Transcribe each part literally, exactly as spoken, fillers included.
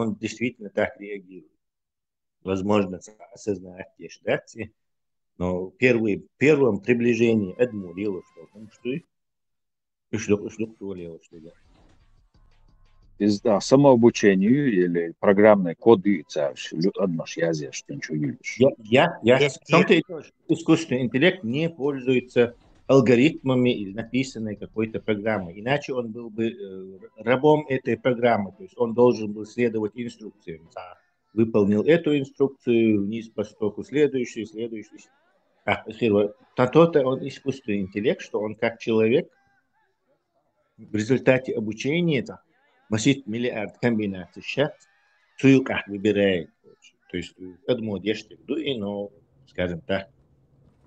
он действительно так реагирует. Возможно, осознать те, что да, те, но первый, первом приближении одну лилу, что он что и что, что, что лилу, что да. Из да, самообучению или программной коды царш, одно ж я здесь, что ничего не видишь. Я, я, я, Я- в том-то и дело, что искусственный интеллект не пользуется алгоритмами или написанной какой-то программой. Иначе он был бы э, рабом этой программы. То есть он должен был следовать инструкциям. А, выполнил эту инструкцию, вниз по стоку, следующую, следующую. А, хиро, то-то он искусственный интеллект, что он как человек в результате обучения там, масит миллиард комбинаций сейчас, цуюк выбирает. То есть одно дешевле, ну, и, ну, скажем так,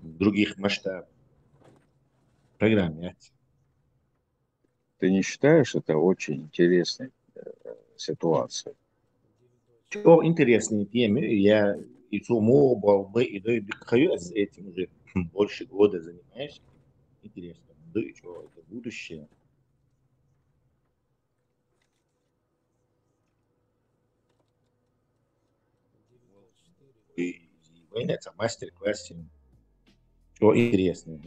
в других масштабах программировать. Ты не считаешь это очень интересной э, ситуацией? Что интересные темы, я и суму бы и даю дыхаю с этим уже больше года занимаюсь. Интересно, да и что, это будущее. И, и война, это мастер-класс. Что интересно,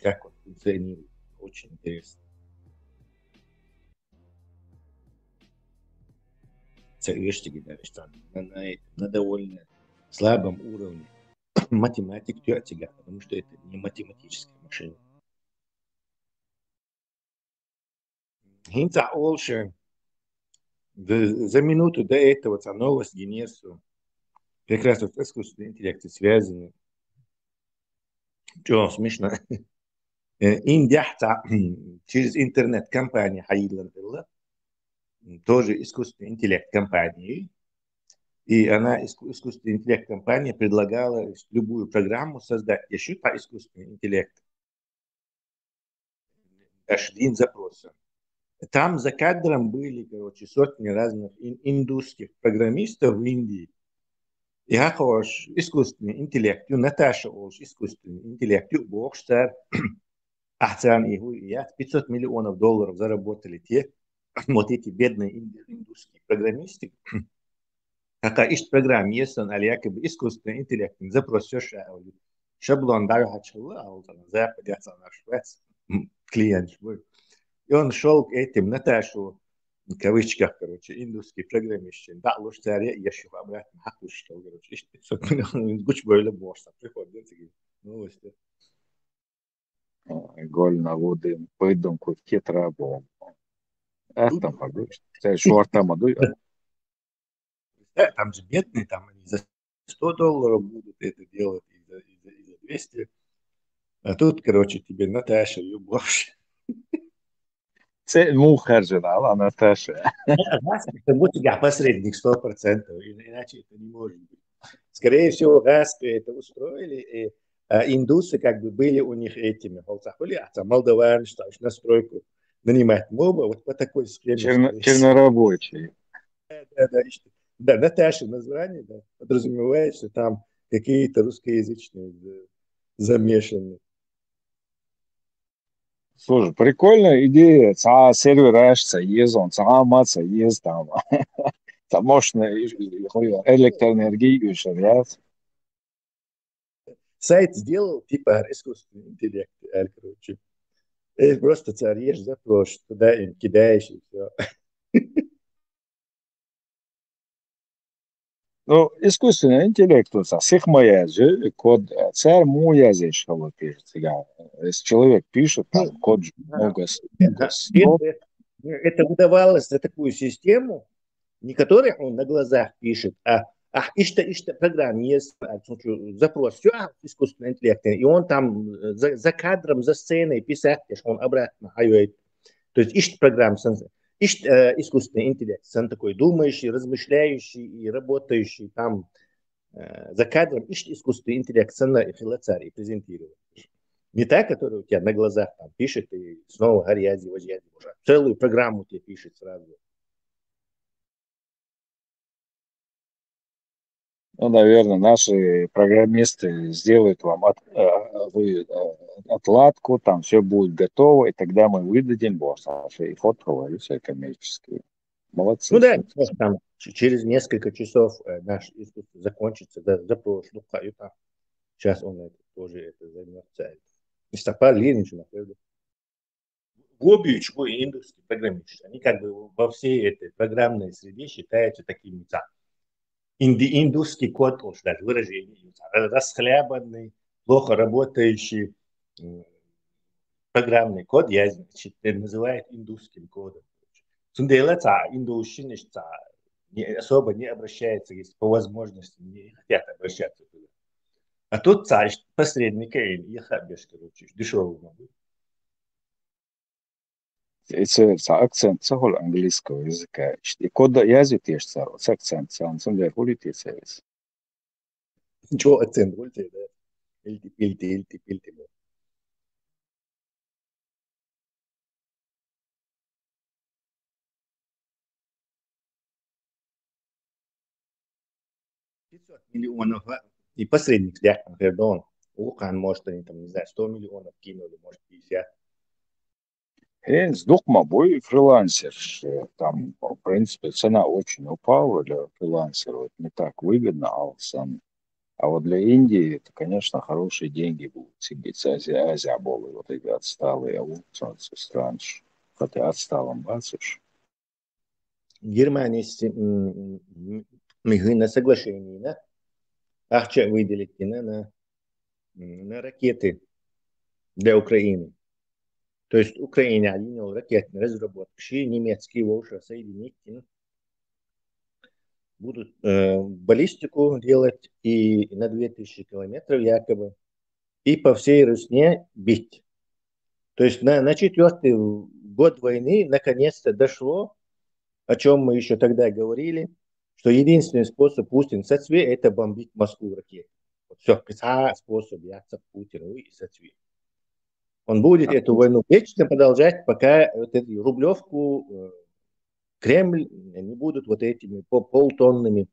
как он функционирует, очень интересно. Советчики даже там на, на, на довольно слабом уровне математик тётига, потому что это не математическая машина. Хинца олше за минуту до этого та новость Гиннесу как раз вот с искусственным интеллектом связаны. Что смешно? Индия через интернет-компания Хаидлан тоже искусственный интеллект компании. И она, искусственный интеллект компания, предлагала любую программу создать, еще по искусственному интеллекту. Аж один запрос. Там за кадром были, короче, сотни разных индусских программистов в Индии. И ахош искусственный интеллект, ю Наташа олш искусственный интеллект, ю боксар, ахцан и хуй, я пятьсот миллионов долларов заработали те, вот эти бедные индусские программисты. Какая ишт программа есть, он, али якобы искусственный интеллект, запрос все шаулю. Шаблон даю хачхала, а вот она западятся наш клиент свой. И он шел к этим, Наташу, в кавычках, короче, индусский программист, да, лучше царя, я шел обратно, хакушка, короче, ишт пятьсот миллионов, гуч бойла борса, приходит, новости. Голь на воды, пойдем кут кетрабом. Это могу, это шорта могу. Да, там же бедные, там они за сто долларов будут это делать, и за, и за, и за двести. А тут, короче, тебе Наташа, любовь. Це мухаржина, а Наташа. Газ это будет тебя посредник сто процентов, иначе это не может быть. Скорее всего, газ это устроили, и а, индусы как бы были у них этими, холцахули, а там молдаван, что на стройку нанимать моба, вот по такой схеме. Черно, чернорабочие. Да, да, да, да, Наташа название, да, подразумевает, что там какие-то русскоязычные замешаны. Слушай, прикольная идея. Ца сервер аш, ца езон, ца ма, ца ез там. Там можно электроэнергию ушарять. Сайт сделал, типа искусственный интеллект, короче. И просто царь ешь запрос, туда им кидаешь и все. Ну, искусственный интеллект, вот, сих моя же, код, царь моя здесь, что пишет, если человек пишет, там, код много, много слов. Это удавалось за такую систему, не которых он на глазах пишет, а а ишта ишта программа есть, запрос, все искусственный интеллект, и он там за, за кадром, за сценой писать, он обратно хайвает. То есть ишта программа, ишта э, искусственный интеллект, сан такой думающий, размышляющий и работающий там э, за кадром, ишта искусственный интеллект, сан и хилацар и презентировать. Не та, которая у тебя на глазах там пишет и снова горязи, возьязи, уже целую программу тебе пишет сразу. Ну, наверное, наши программисты сделают вам от, э, вы, э, отладку, там все будет готово, и тогда мы выдадим босса и фотовые, и все коммерческие. Молодцы. Ну да, там ч- через несколько часов э, наш искусство закончится, да, запрошу, ну, ка- и там. Сейчас он это, тоже это займется. Иштта параллельно же, например. Гобич, индусский программист. Они как бы во всей этой программной среде считаются такими, да. Инди, индусский код, он даже выражение, расхлябанный, плохо работающий программный код, я, значит, называют индусским кодом. Цундела ца индусшин ца не особо не обращается, если по возможности не хотят обращаться туда. А тут ца посредника и хабеш, короче, дешевый могу. Ца акцент ца хул английского языка. И кода язык есть ца, ца акцент ца, он цундела хули ти ца. Чё акцент, вольте, да? Пельте, пельте, пельте, пельте. Пятьсот миллионов, а? И посредник, да, Вердон. Ухаан, может, они там, не знаю, сто миллионов кинули, может, пятьдесят. Э, сдох ма бой фрилансер, э, там, в принципе, цена очень упала для фрилансера, вот не так выгодно, а сам. А вот для Индии это, конечно, хорошие деньги будут сидеть. Азия, Азия была, вот эти отсталые, а вот со стран, хотя отсталым бацыш. Германия с мигына соглашение на ахча выделить на на ракеты для Украины. То есть Украина один ракетный разработка, немецкий вовше соединить будут э, баллистику делать и на две тысячи километров якобы, и по всей Русне бить. То есть на, на четвертый год войны наконец-то дошло, о чем мы еще тогда говорили, что единственный способ Путин сацве — это бомбить Москву ракетой. Вот все, способ я Путин и сацве. Он будет эту войну вечно продолжать, пока вот эту Рублевку э, Кремль не будут вот этими полтонными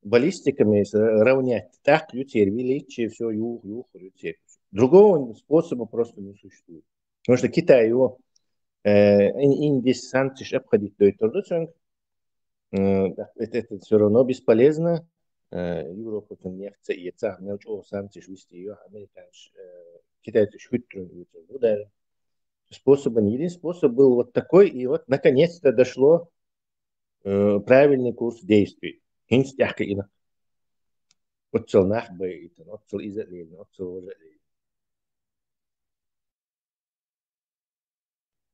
баллистиками равнять. Так лютер величие, все юх, юх, лютер. Другого способа просто не существует. Потому что Китай его э, индийские санкции обходить дойт тордоцинг. Э, это, это все равно бесполезно. Э, Европа нефть и ца мелчо санкции вести ее, американцы, э, китайцы шутру, ну да. Способ, единственный способ был вот такой, и вот наконец-то дошло э, правильный курс действий. Инстяхка ина. Отцел нах байтан, отцел изалин, отцел вожалин.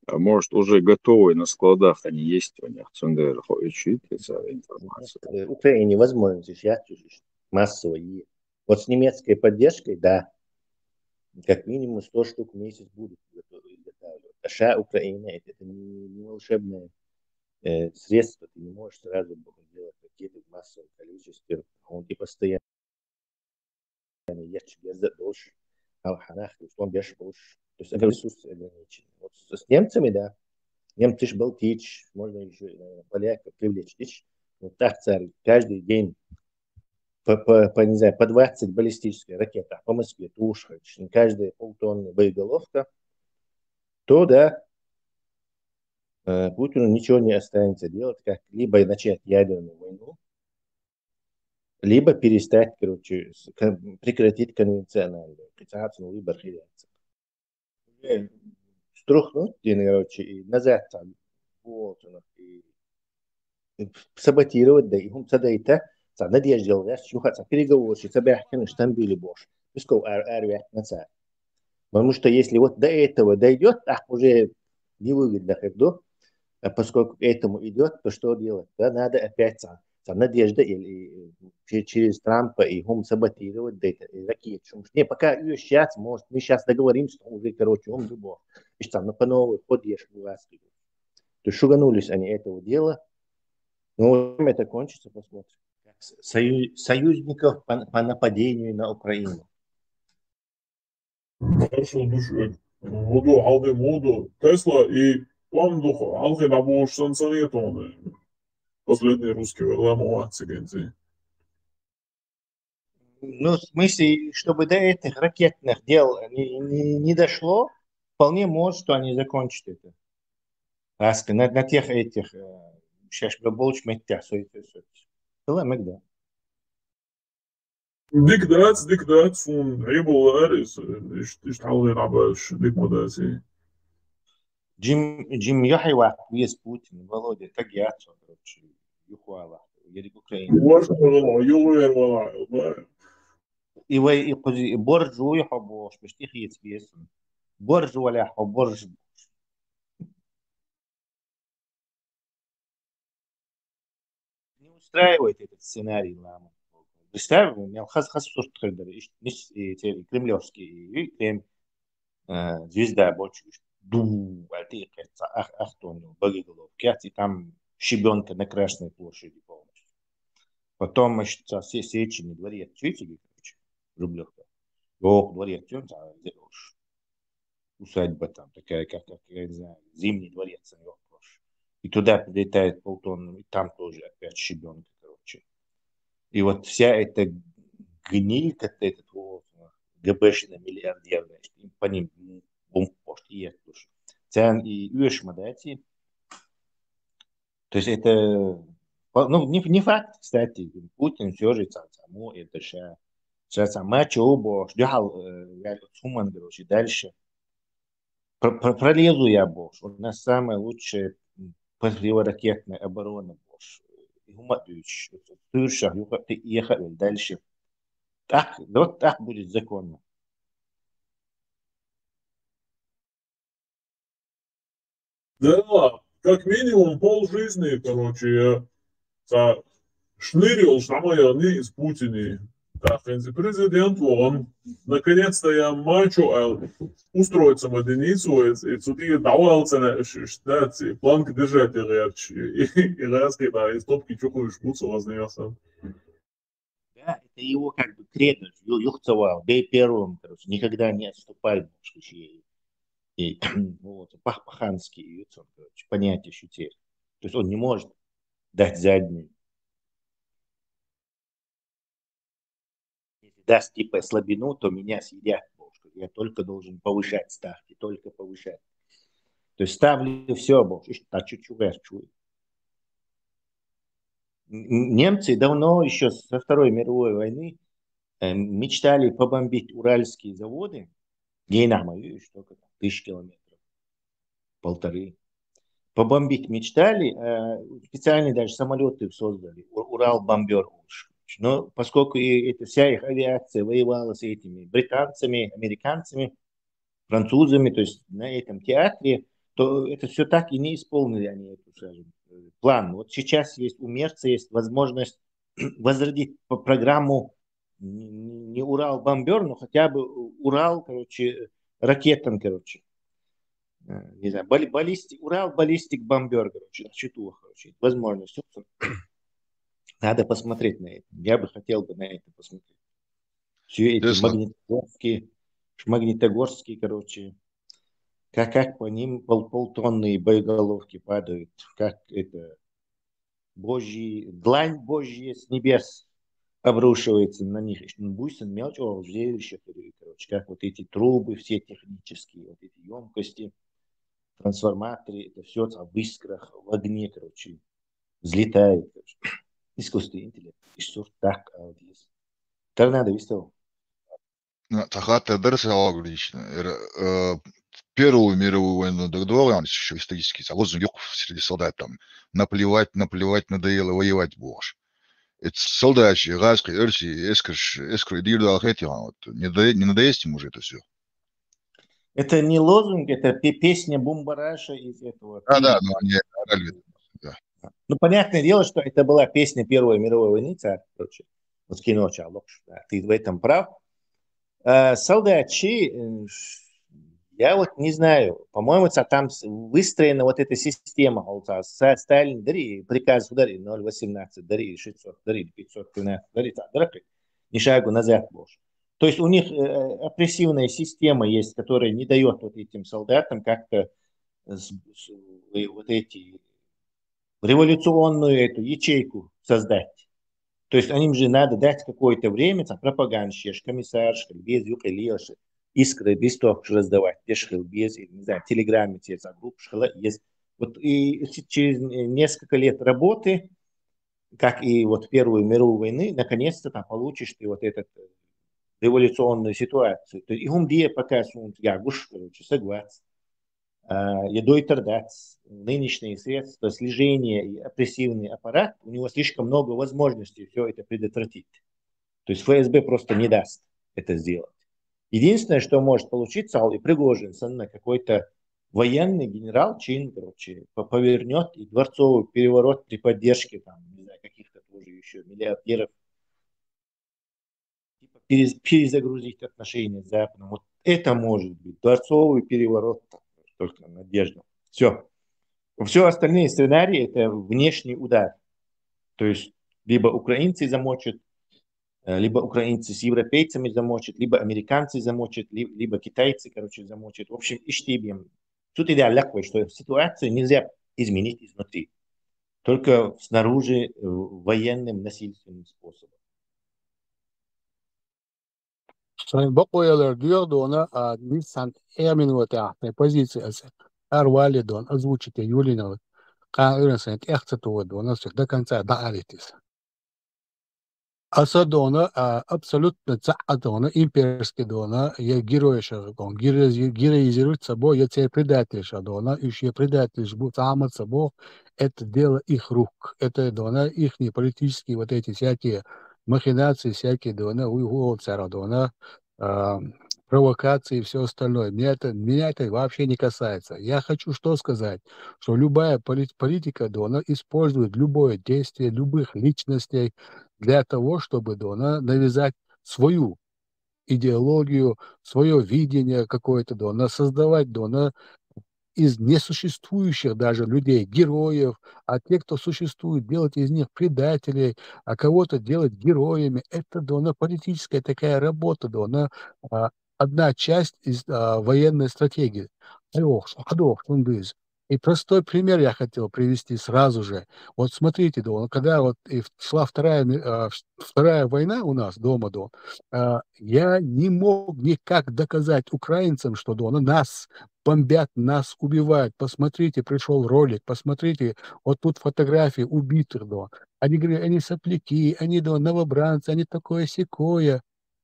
А может, уже готовые на складах они есть у них? Цундера хо ичит, эта информация. Э, Украине возможность сейчас массовой. Вот с немецкой поддержкой, да. Как минимум сто штук в месяц будут изготавливать. А ша Украина — это, это не, не волшебное э, средство, ты не можешь сразу делать ракеты в массовом количестве, он и постоянно ячи герзет больше, а ханах условно беш больше. То есть ресурсы ограничены. Вот с, с немцами, да, немцы ж был тич, можно еще э, поляков привлечь тич. Вот так царь каждый день по, по, по, не знаю, по двадцать баллистических ракет, а по Москве тушка, каждая полтонны боеголовка, то да, э, Путину ничего не останется делать, как либо начать ядерную войну, либо перестать, короче, прекратить конвенциональную. Струхнуть, короче, и назад там, вот, и саботировать, да, и хум садайта, ца надежда, да, чуха, ца переговорщи, ца бяхкин, штамбили бош. Песков ар, ар, вяк, на ца. Потому что если вот до этого дойдет, так уже невыгодно, как бы, а поскольку к этому идет, то что делать? Да, надо опять ца, ца надежда или через Трампа и хум саботировать, да, и ракет. Не, пока ее сейчас, может, мы сейчас договоримся, что уже, короче, он любой. И там, ну, по новой поддержку власти. То есть шуганулись они этого дела. Ну, вот это кончится, посмотрим. Союз, союзников по, по нападению на Украину. Хорошо, душ, воду, алды моду. Тесла и вам дух, алхи на бош сан санетоны. Последний русский верламова цигензи. Ну, в смысле, чтобы до этих ракетных дел не, не, не дошло, вполне может, что они закончат это. Аска, на, на тех этих э, шаьш бе болчу меттехь сой, сой, сой. Хила мега да. Дика дац, дика дац, суна Ӏебалар, иш, иш хьалхе дӀабаш, дика ма дац и. Джим, Джим, яхьи ваккха веза Путин, Володя, таг яц, короче, юхвала, ерриг Украина. Ваш вала, юхвер вала, ва. И вай, и кхузи, и боржу, и хьо бохуш, беш тӀехеца веза. Боржу валя, хьо боржу. Не устраивает этот сценарий Лама. Представь, мел хас, хас сурт хир дара. Иш, нис, и те, и кремлевский, и, и Кремль, э, звезда бочу, иш, ду, а ты, ах, ах, тон, боеголовки, а ты там щебенка на Красной площади полностью. Потом, иш, ца, се-, Сечени дворец, чуете, короче, Рублевка. Ох, дворец, чё там, ца, усадьба там, такая, как, как, я не знаю, Зимний дворец, а не вопрос. И туда прилетает полтонны, и там тоже опять щебенка, короче. И вот вся эта гниль, как этот вот, ГБшная, миллиардерная, по ним бум пош, и это тоже. Цен и уж мадати. То есть это, по- ну, не, не факт, кстати, Путин все же ца-, ца-, ну, это ша, ша, ша, мачо бо, ждёхал, э, я суман, короче, дальше. Про- про- пролезу я бо, у нас самая лучшая, м, противоракетная оборона бо. И ума дюч, тюрша, юха, ты ехал дальше. Так, вот так будет законно. Да, как минимум пол жизни, короче, я ца шнырил, самая не из Путини. Так, хензи президент вон. Наконец-то я мачу ал устроиться в единицу, и цуди давал цена, да, ци планка держать и герч, и, и раз, когда из топки чухуешь, буцу воздаётся. Да, это его как бы кредо, ю- юхцевал, бей первым, короче, никогда не отступай, больше, и вот, пах-, паханский, и вот он, короче, понятие щутей. То есть он не может дать заднюю. Если даст, типа, слабину, то меня съедят, больше. Я только должен повышать ставки, только повышать. То есть ставлю все, больше, так чуть-чуть, чуть. Н- Немцы давно, еще со Второй мировой войны, э, мечтали побомбить уральские заводы. Гейнахма, видишь, только там тысяча километров, полторы. Побомбить мечтали, э, специальные даже самолеты создали, У- Урал-бомбер. Но поскольку и это, вся их авиация воевала с этими британцами, американцами, французами, то есть на этом театре, то это все так и не исполнили они эту, скажем, э, план. Вот сейчас есть у Мерца есть возможность возродить по- программу не, не Урал-бомбер, но хотя бы Урал, короче, ракетом, короче. Э, Не знаю, бали- баллисти- Урал баллистик бомбер, короче, на счету, короче, возможность. Собственно, надо посмотреть на это. Я бы хотел бы на это посмотреть. Все эти Интересно. Магнитогорские, Магнитогорские, короче, как, как по ним пол, полтонны боеголовки падают, как это Божьи, длань Божья с небес обрушивается на них. Буйсон мелочь, о, зрелище, короче, как вот эти трубы, все технические, вот эти емкости, трансформаторы, это все в искрах, в огне, короче, взлетает, короче. Искусственный интеллект. И что так, а, вот есть. Торнадо, видел? Ну, тахата дерса алгоритм. Эр, э, Первую мировую войну дагдогъан, ещё исторически, а вот юкъ среди солдат там: наплевать, наплевать, надоело воевать, бохуш. Это солдатчи, гӀазкхи, эрси, эскарш, эскар дийр дала хетихан, вот. Не надо- не надоест им уже это все. Это не лозунг, это пе- песня Бумбараша из этого. Да, фильма. Да, но они орали. Ну, понятное дело, что это была песня Первой мировой войны, царь, короче. Вот кино Чалокш, да, ты в этом прав. Э, солдатчи, э, ш- я вот не знаю, по-моему, ца- там с- выстроена вот эта система, вот, а, Са- Сталин, дари, приказ, дари, ноль восемнадцать, дари, шестьсот, дари, пятьсот тринадцать, дари, так, дари, ни шагу назад больше. То есть у них э, опрессивная система есть, которая не дает вот этим солдатам как-то с- с- э, вот эти революционную эту ячейку создать. То есть им же надо дать какое-то время, там, пропагандщик, комиссар, без юкъе леш, искры, листовки раздавать, деш хил без, или, не знаю, телеграмме те за групп шхала есть. Вот и с- через несколько лет работы, как и вот в Первую мировую войну, наконец-то там получишь ты вот эту революционную ситуацию. То есть и Гумдия пока сунт ягуш, короче, соглас. А, едой тордац, нынешние средства слежения и опрессивный аппарат, у него слишком много возможностей все это предотвратить. То есть Ф С Б просто не даст это сделать. Единственное, что может получиться, ал и Пригожин, сан на какой-то военный генерал чин, короче, по- повернет и дворцовый переворот при поддержке там, не знаю, каких-то тоже еще миллиардеров, типа перез- перезагрузить отношения с Западом. Вот это может быть. Дворцовый переворот, только надежда. Все. Все остальные сценарии — это внешний удар. То есть либо украинцы замочат, э, либо украинцы с европейцами замочат, либо американцы замочат, ли- либо китайцы, короче, замочат. В общем, иштибием. Тут идея легкая, что ситуацию нельзя изменить изнутри. Только снаружи, э, военным насильственным способом. Сайн бокъоялар дуьгӀ дона, а, ниссан эмин вот ахтай позиция аз арвали дон, озвучить юлина вот. Кан ирен сайн тӀехца тугӀа дона, всё, до конца да алитис. Аса дона, а, абсолютно цаӀа дона, имперский дона, я герой ша дон, героизи- героизируется бо, я цей предатель ша дона, иш я предатель ш бу, цаӀа маца бо, это дело их рук, это дона, ихние политические вот эти всякие махинации, всякие дона, уй, уй, цара дона, а, провокации и все остальное. Меня это, меня это вообще не касается. Я хочу что сказать, что любая полит- политика дона использует любое действие любых личностей для того, чтобы дона навязать свою идеологию, свое видение какое-то дона, создавать дона из несуществующих даже людей героев, а те, кто существует, делать из них предателей, а кого-то делать героями. Это дона политическая такая работа дона, а, одна часть из, а, военной стратегии. Айох, адох, тундыз. И простой пример я хотел привести сразу же. Вот смотрите, да, когда вот и в- шла вторая, ми- а, в- вторая война у нас дома, да, а, я не мог никак доказать украинцам, что да, нас бомбят, нас убивают. Посмотрите, пришел ролик, посмотрите, вот тут фотографии убитых, да. Они говорили, они сопляки, они да, новобранцы, они такое сякое.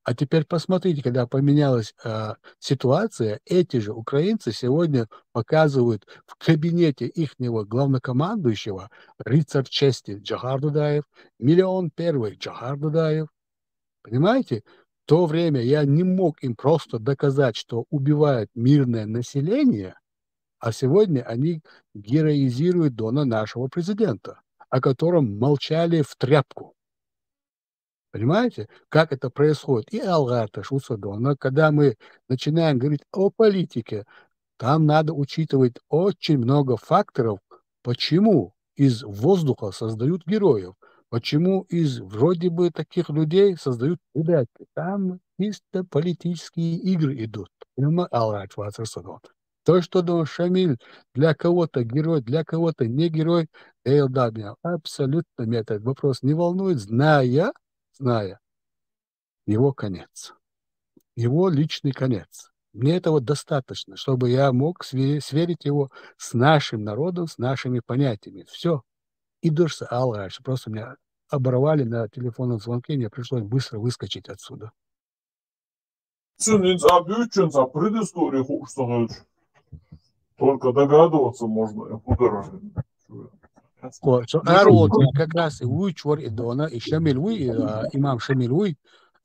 А теперь посмотрите, когда поменялась, а, ситуация, эти же украинцы сегодня показывают в кабинете ихнего главнокомандующего, рыцарь чести Джохар Дудаев, миллион первый Джохар Дудаев. Понимаете? В то время я не мог им просто доказать, что убивают мирное население, а сегодня они героизируют дона нашего президента, о котором молчали в тряпку. Понимаете, как это происходит? И алгарташ усадона, когда мы начинаем говорить о политике, там надо учитывать очень много факторов, почему из воздуха создают героев, почему из вроде бы таких людей создают предателей. Там чисто политические игры идут. Понимаете, алгарташ усадона. То, что дон Шамиль для кого-то герой, для кого-то не герой, Дейл Дабиан, абсолютно меня этот вопрос не волнует, зная, зная его конец, его личный конец. Мне этого достаточно, чтобы я мог све- сверить его с нашим народом, с нашими понятиями. Все. И дальше, алгарташ, просто меня оборвали на телефонном звонке, мне пришлось быстро выскочить отсюда. Цун инца бючунца предыстория хуш сагаж. Только догадываться можно, я куда. Вот, что Арволтин как раз и уйчвар и дона, и Шамиль уй, и, а, имам Шамиль уй,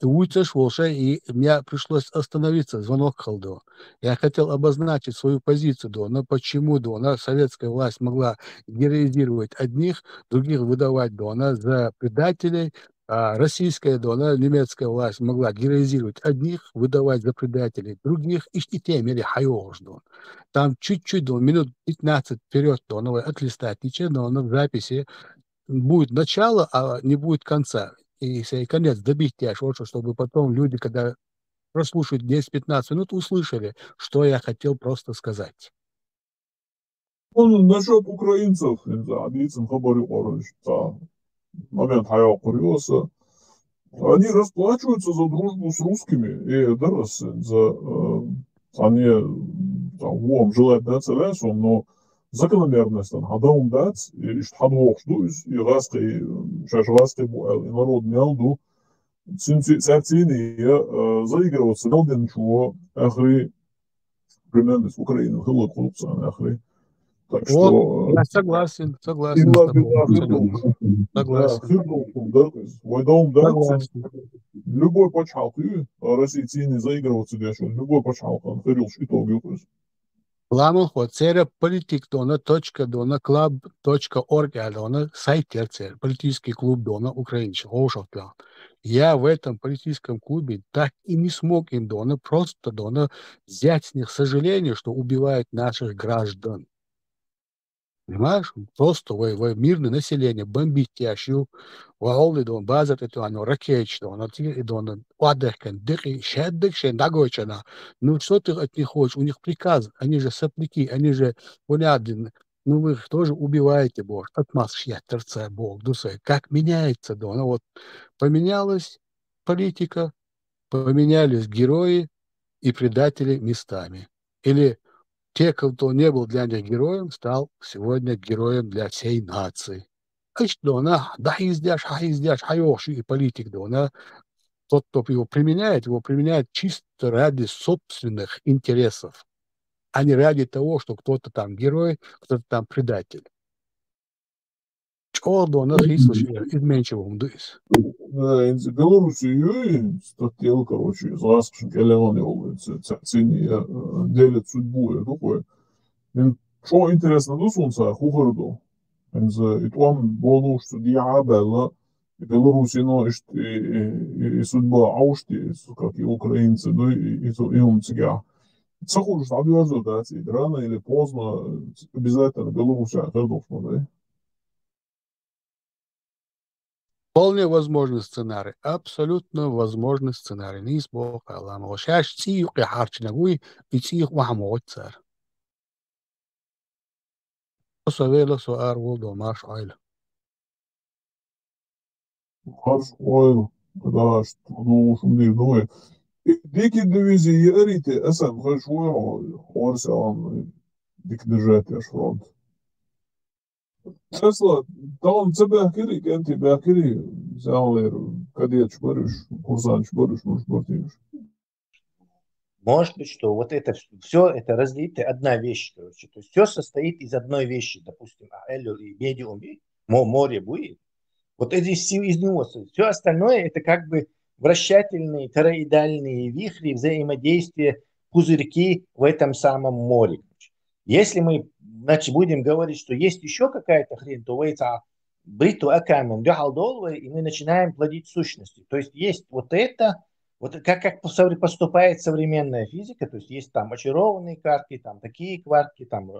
и уйцаш волша, и мне пришлось остановиться, звонок халдо. Я хотел обозначить свою позицию дона, почему дона советская власть могла героизировать одних, других выдавать дона за предателей, а российская дона, немецкая власть могла героизировать одних, выдавать за предателей других, и, и тем или хайош дон. Там чуть-чуть дон, минут пятнадцать вперед дон, отлистать ничего, но в записи будет начало, а не будет конца. И если конец добить я, вот, чтобы потом люди, когда прослушают десять-пятнадцать минут, услышали, что я хотел просто сказать. Ну, насчет украинцев, не знаю, дицын хабар короче, та момент хайо курьёса. Они расплачиваются за дружбу с русскими, и дарас, за, э, они там, вон, желают, да, целесом, но закономерность, хьадам дац, и иштта хьадохуш ду иза, и гӀазкхий, шаьш гӀазкхий бу аьлла, и народный мел ду. Цуьнан ци-, цаьрца цӀийне, э, заигрываться мел динчо, ахри, примерно, с Украины хилла кхулуп царна, ахри. Так что, э, Я согласен, согласен с тобой. Абсолютно. Согласен. Хир ду, хир ду, хир ду. Вай дом, да? Согласен. Любой пачхьалкх, э, Россия цӀийне заигрываться деш, любой пачхьалкх, хир йолуш итог ю. Ламан хо, церан политик дона, точка дона, клаб точка орг аьлла дона, сайт яр церан, политический клуб дона, украинча, гӀовшах тӀехь. Я в этом политическом клубе так и не смог им дона, просто дона, взять с них сожаление, что убивают наших граждан. Понимаешь? Просто вай, вай мирное население бомбить еш ю, вай гӀолли дона, базар тӀе тоьхна ракеташ дона, тӀе и дона, охьадехкан декъий, шаьддаг шайн дӀагойчана. Ну, что ты от них хочешь? У них приказ, они же сопляки, они же понятно. Ну, вы их тоже убиваете, боже. Отмазкаш еттар цара боху, ду сай. Как меняется дона? Вот поменялась политика, поменялись герои и предатели местами. Или те, кто не был для них героем, стал сегодня героем для всей нации. Иштта дона, дӀахьиздеш, хьахьиздеш, хьайохуш и политик дона, тот, кто его применяет, его применяет чисто ради собственных интересов, а не ради того, что кто-то там герой, кто-то там предатель. ЧӀогӀа дона хийцалуш, изменчиво хӀума ду иза. Да, хӀинца Белоруссия ю, статья, короче, из гӀазкхашна кӀелхьана йолу, ца-, ца-, цӀийне, э, делят судьбу, я дукха. ХӀинца чӀогӀа интересно ду суна цара хӀун хир ду. ХӀинца и тӀом болуш цу дехьа а баьлла, и Белоруссино иштта и, и, и, и судьба Ӏовшти, как и украинцы, ду, и, и, и хӀума цигахь. Ца хууш дӀадоьрзур дац и, рано или поздно обязательно Белоруссия хир долуш ма дай. Вполне возможный сценарий, абсолютно возможный сценарий. Нийса боху Ламан хо. Шаьш цӀий юкъе хьарчинарг вуй, и цӀий охьа ма гӀотту цара. Со велла, со ара волу дона, марша Ӏойла. Марша Ӏойла, даш, ну, шун дир дуй. И дикий дивизия яри те, асан хаш вой, орсалан дик держать аш фронт. Тесла, талам ца бехкири, кенти бехкири, зялер, кадетш барыш, курсантш барыш, муш бартиш. Может быть, что вот это все, это разлитая одна вещь, короче. То есть все состоит из одной вещи, допустим, а, элло и медиум, и мо-, море будет. Вот это из, из него. Все остальное это как бы вращательные, тороидальные вихри, взаимодействия, пузырьки в этом самом море. Если мы, значит, будем говорить, что есть еще какая-то хрень, то вайца бриту акамен, дюхал доллары, и мы начинаем плодить сущности. То есть есть вот это, вот как, как посов-, поступает современная физика, то есть есть там очарованные кварки, там такие кварки, там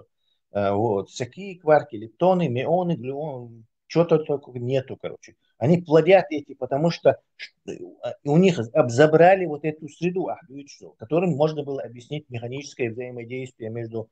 э, вот, всякие кварки, лептоны, мюоны, глюоны, что-то только нету, короче. Они плодят эти, потому что ш-, э, у них об-, забрали вот эту среду, а, видишь, что, которым можно было объяснить механическое взаимодействие между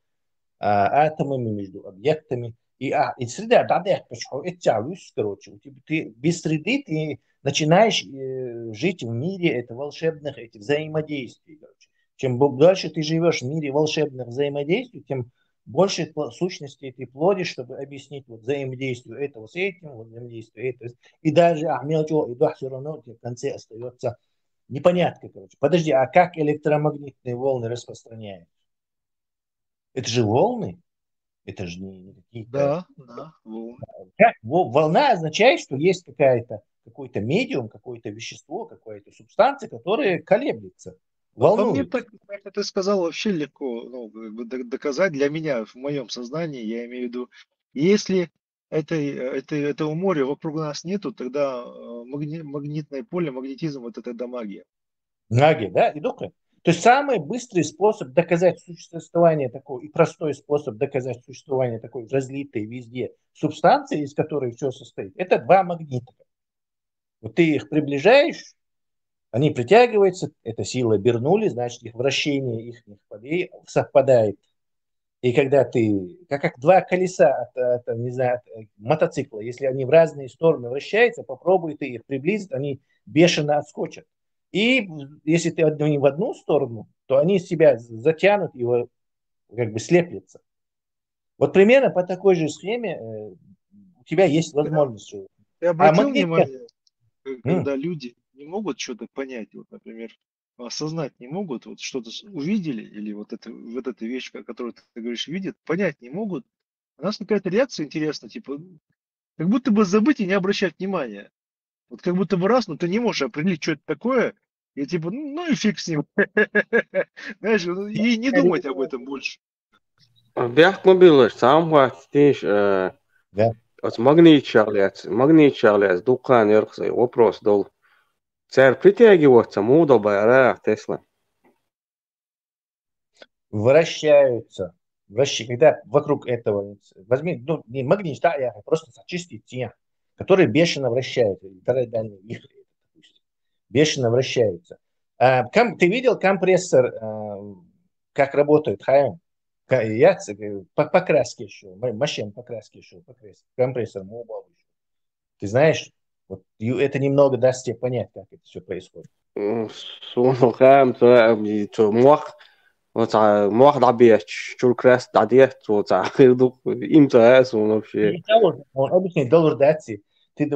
а, атомами, между объектами. И, а, и среда, да, да, короче, у тебя, короче, у тебя, ты без среды ты начинаешь э, жить в мире это волшебных этих взаимодействий, короче. Чем бо-, дальше ты живешь в мире волшебных взаимодействий, тем больше пла-, сущностей ты плодишь, чтобы объяснить вот взаимодействие этого с этим, вот взаимодействие этого с-, и даже, а, мелочь, и да, все равно тебе в конце остается непонятка, короче. Подожди, а как электромагнитные волны распространяются? Это же волны. Это же не, не какие-то... Да, да, волны. Как? Во-, волна означает, что есть какая-то, какой-то медиум, какое-то вещество, какая-то субстанция, которая колеблется, По мне, волнуется. Так, так это ты сказал вообще легко, ну, как бы до- доказать для меня, в моем сознании, я имею в виду, если этой, этой, этого моря вокруг нас нету, тогда э, магни- магнитное поле, магнетизм, вот это да магия. Магия, да, и духи. То есть самый быстрый способ доказать существование такого и простой способ доказать существование такой разлитой везде субстанции, из которой все состоит, это два магнита. Вот ты их приближаешь, они притягиваются, эта сила обернули, значит, их вращение их полей совпадает. И когда ты, как, как два колеса от, от, не знаю, от э, мотоцикла, если они в разные стороны вращаются, попробуй ты их приблизить, они бешено отскочат. И если ты одну в одну сторону, то они себя затянут и как бы слеплятся. Вот примерно по такой же схеме э, у тебя есть возможность. Ты обратил внимание, когда люди не могут что-то понять, вот, например, осознать не могут, вот что-то увидели, или вот, это, вот эта вещь, которую ты говоришь, видят, понять не могут, у нас какая-то реакция интересная, типа, как будто бы забыть и не обращать внимания. Вот как будто бы раз, но ты не можешь определить, что это такое, и типа, ну и фиг с ним. Знаешь, и не думать об этом больше. Бяхк ма биллаш, цхьа хӀама хаттийша, э, Да. оцу магниташах лаьцна, магниташах лаьцна дуккха а нерхсай вопрос долу. Цара притягиваться муха до байра Тесла? Вращаются. Вращ- Когда вокруг этого, возьми, ну, не магнит, да, я просто частицы, которые бешено вращаются, или тороидальные вихри, допустим, бешено вращаются. А, ком- ты видел компрессор, а, как работает, Хайм? Ка- Я ц- по, покраске еще, машина покраске еще, компрессор, компрессор мобайл. Ты знаешь, вот это немного даст тебе понять, как это все происходит. Суна хам, цо мох, оцу мох дӀабетташ, чуьра краска дӀадетташ, оцу хир ду, им ца а суна вообще. Он обычный доллар даци. Ты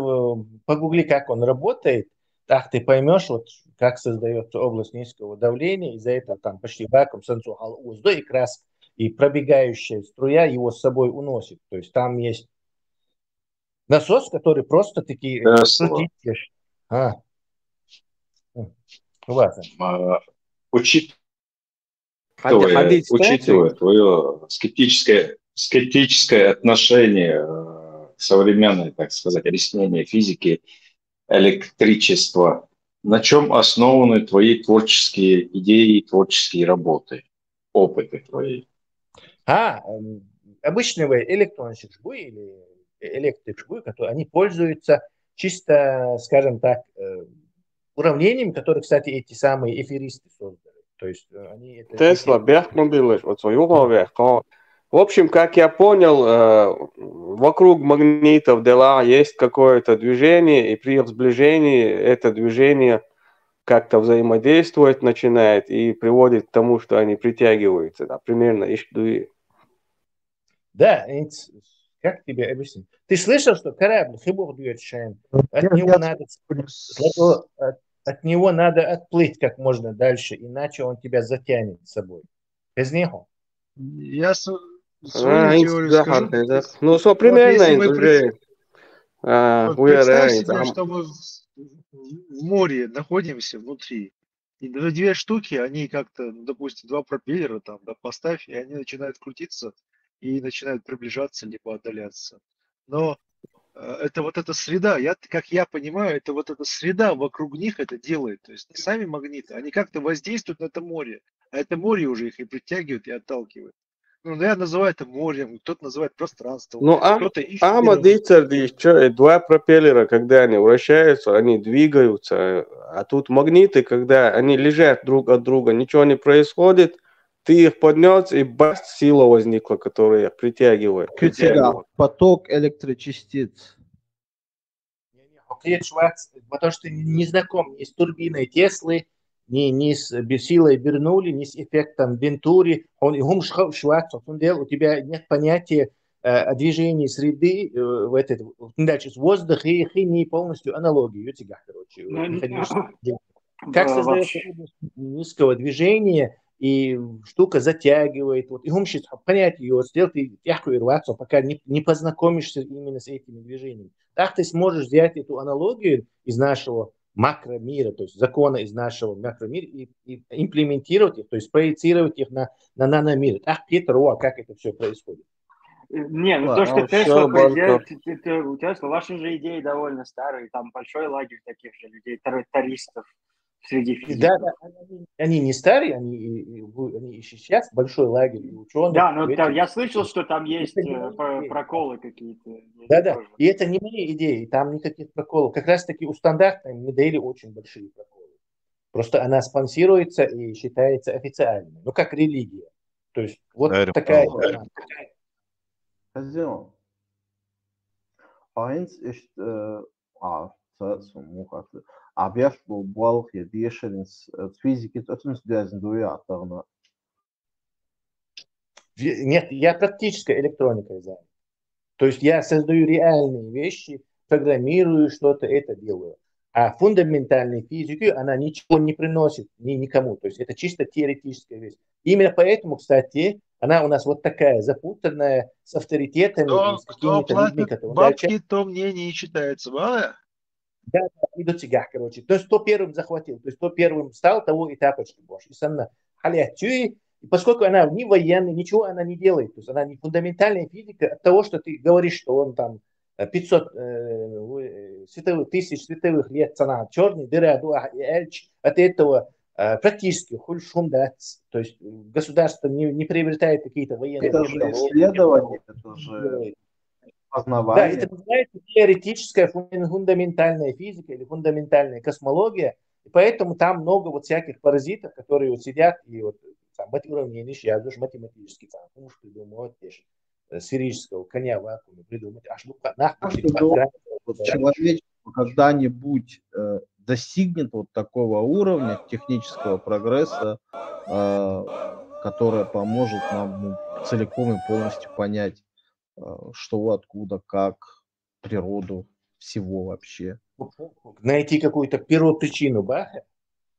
погугли, как он работает, так ты поймешь, вот как создается область низкого давления, из-за этого там почти вакуум, санна цо хьалаозадо и краска, и пробегающая струя его с собой уносит. То есть там есть насос, который просто-таки Тесла. А. Ну ладно. А, Учитывая, Ходи- ходить учитывая твое скептическое, скептическое отношение э, к современной, так сказать, объяснению физики электричества, на чем основаны твои творческие идеи, творческие работы, опыты твои? А, м, обычный электронщик жгу или электрик жгу, которые они пользуются чисто, скажем так, э, уравнениями, которые, кстати, эти самые эфиристы создали. То есть э, они это... Тесла, бяхк ма биллаш, оцу юхавех, ко- В общем, как я понял, э, вокруг магнитов дела есть какое-то движение, и при их сближении это движение как-то взаимодействовать начинает и приводит к тому, что они притягиваются, да, примерно иштта ду и. Да, it's- как тебе объяснить? Ты слышал, что корабль хибух дует шайн? От него надо зато от, от него надо отплыть как можно дальше, иначе он тебя затянет с собой. Без него. Я с- А, свою ин теорию да, скажу. да, да. Если- Ну, со вот примерно если мы уже. пред- А, вот we are представь себе, right, что мы в, в море находимся внутри. И две, две штуки, они как-то, ну, допустим, два пропеллера там, да, поставь, и они начинают крутиться и начинают приближаться либо отдаляться. Но э, это вот эта среда, я, как я понимаю, это вот эта среда вокруг них это делает. То есть не сами магниты, они как-то воздействуют на это море, а это море уже их и притягивает, и отталкивает. Ну, я называю это морем, кто-то называет пространством, Ну, а, кто-то их а переносит. Дицер, что два пропеллера, когда они вращаются, они двигаются, а тут магниты, когда они лежат друг от друга, ничего не происходит, ты их поднес, и бац, сила возникла, которая их притягивает. Куьцигахь поток электрочастиц. Ответ Шварц, потому что не знаком ни с турбиной Теслы, ни, ни с бе- силой Бернулли, ни с эффектом Вентури. Он и хумш Шварц, он делал, у тебя нет понятия э, о движении среды э, в этот, значит, воздух и химии полностью аналогии, у тебя, короче, Ну, механически. да, Как создается вообще. Область низкого движения, и штука затягивает. Вот, и хумшит понятие его сделать, и тяху и рваться, пока не, не познакомишься именно с этими движениями. Так ты сможешь взять эту аналогию из нашего макромира, то есть закона из нашего макромира и, и имплементировать их, то есть проецировать их на, на наномир. Так Петр, о, как это все происходит. Не, ну Ладно, то, что ну, Тесла, всё, по идее, банкрот. т- т- т- у Теслы ваши же идеи довольно старые, там большой лагерь таких же людей, тра- таристов среди Да, физиков. да, они, они не старые, они, и- и в- они и сейчас большой лагерь и ученых. Да, но в да, этих- я слышал, что там есть Это не э, мои про- идеи. Проколы какие-то. Да, да. Тоже. И это не мои идеи, там никаких проколов. Как раз таки у стандартной модели очень большие проколы. Просто она спонсируется и считается официальной, ну как религия. То есть вот Эрим. Такая. Хазин. Айнц ишт а са сумухат. Абяш бу балх я дешеринс физикис атунс дязин дуя атагна. Нет, я практической электроникой занят. То есть я создаю реальные вещи, программирую что-то, это делаю. А фундаментальной физики, она ничего не приносит ни, никому. То есть это чисто теоретическая вещь. Именно поэтому, кстати, она у нас вот такая запутанная, с авторитетами, Кто, с кто какими-то людьми, платит которые дальше бабки, то мнение и считается, ба? Да, да, и до цигах, короче. То есть кто первым захватил, то есть кто первым стал, того и тапочки больше. И санна халятюи, и поскольку она не военный, ничего она не делает, то есть она не фундаментальная физика, от того, что ты говоришь, что он там э, пятьсот э, световых, тысяч световых лет цана черный, дыра, дуа, и эльч, от этого э, практически хуль шум дац. То есть государство не, не приобретает какие-то военные Это же технологии. Исследование, это же Делает. Да, познавание. Это называется теоретическая фун- фундаментальная физика или фундаментальная космология. И поэтому там много вот всяких паразитов, которые вот сидят и вот там, вот уровни ниш, я думаю, математический там, ну, что придумывать, э, сферического коня в вакууме придумать. Аж ну, нахуй А ты что подгра- Вот человечество когда-нибудь э, достигнет вот такого уровня технического прогресса, э, которое поможет нам, ну, целиком и полностью понять, э, что, откуда, как, природу всего вообще. Найти какую-то первопричину, ба?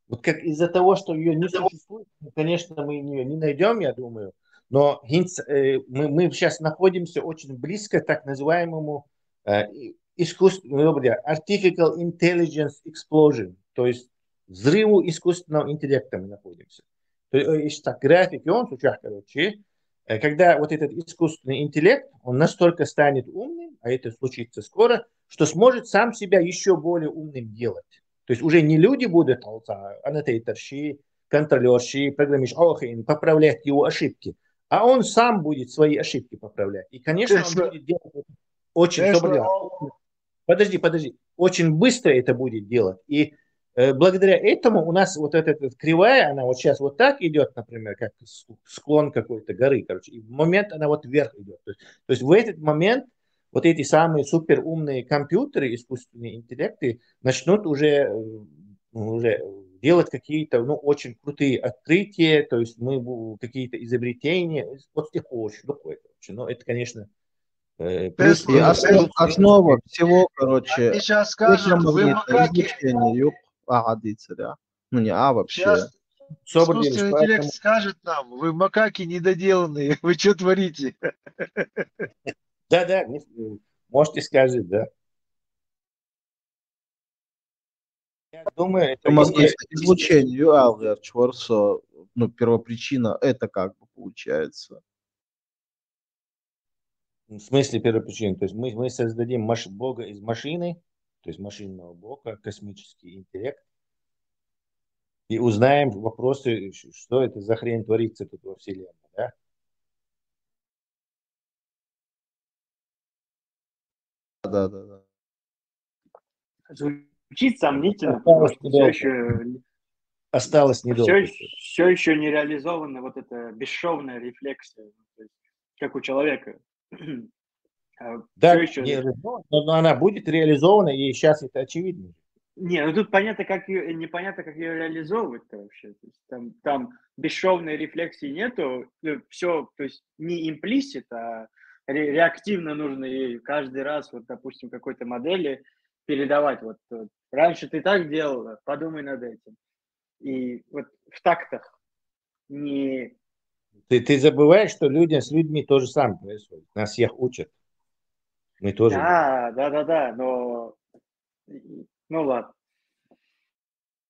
Вот как из-за того, что ее не существует, ну, конечно, мы ее не найдем, я думаю. Но гинц, э, мы, мы сейчас находимся очень близко к так называемому э, и- искусственному, ну, говоря, artificial intelligence explosion, то есть взрыву искусственного интеллекта мы находимся. То есть, э, если так, график, и он в случаях, короче, э, когда вот этот искусственный интеллект, он настолько станет умным, а это случится скоро, что сможет сам себя еще более умным делать. То есть уже не люди будут, а вот, а, аннотейторщи, контролерщи, программист, охин, поправлять его ошибки, а он сам будет свои ошибки поправлять. И, конечно, он Тесла- будет делать это очень Тесла- собрал. Подожди, подожди. Очень быстро это будет делать. И э, благодаря этому у нас вот эта, эта кривая, она вот сейчас вот так идет, например, как с- склон какой-то горы, короче, и в момент она вот вверх идет. То есть, то есть в этот момент вот эти самые суперумные компьютеры, искусственные интеллекты начнут уже, э, уже делать какие-то, ну, очень крутые открытия, то есть мы бу- какие-то изобретения, вот такое очень, такое, короче. Но это, конечно, э, плюс Тесла- И минус. основ- основа всего, короче, Они сейчас скажут, вы электромагнитное макаки. Излучение, юг, а, а, дицеря. Ну, не а вообще. Сейчас Собрали, искусственный поэтому- интеллект скажет нам, вы макаки недоделанные, вы что творите? Да, да, не- можете сказать, да. Я думаю, это Электромагнитное есть- излучение, юалгер, чворсо, ну, первопричина, это как бы получается. В смысле первопричина? То есть мы, мы создадим маш- Бога из машины, то есть машинного Бога, космический интеллект, и узнаем вопросы, ш- что это за хрень творится тут во Вселенной, да? Да, да, да. Звучит сомнительно, Осталось потому что все недолго. еще, Осталось недолго. все, все еще не реализована вот эта бесшовная рефлексия, то есть, как у человека. А Да, все еще... не, но, но она будет реализована, и сейчас это очевидно. Не, ну тут понятно, как ее, непонятно, как ее реализовывать-то вообще. То есть там, там бесшовной рефлексии нету, все, то есть не имплисит, а ре- реактивно нужно ей каждый раз, вот, допустим, какой-то модели передавать. Вот э, раньше ты так делала, подумай над этим. И вот в тактах не... Ты, ты забываешь, что людям с людьми то же самое происходит. Нас всех учат. Мы тоже. Да, да, да, да, но... Ну ладно.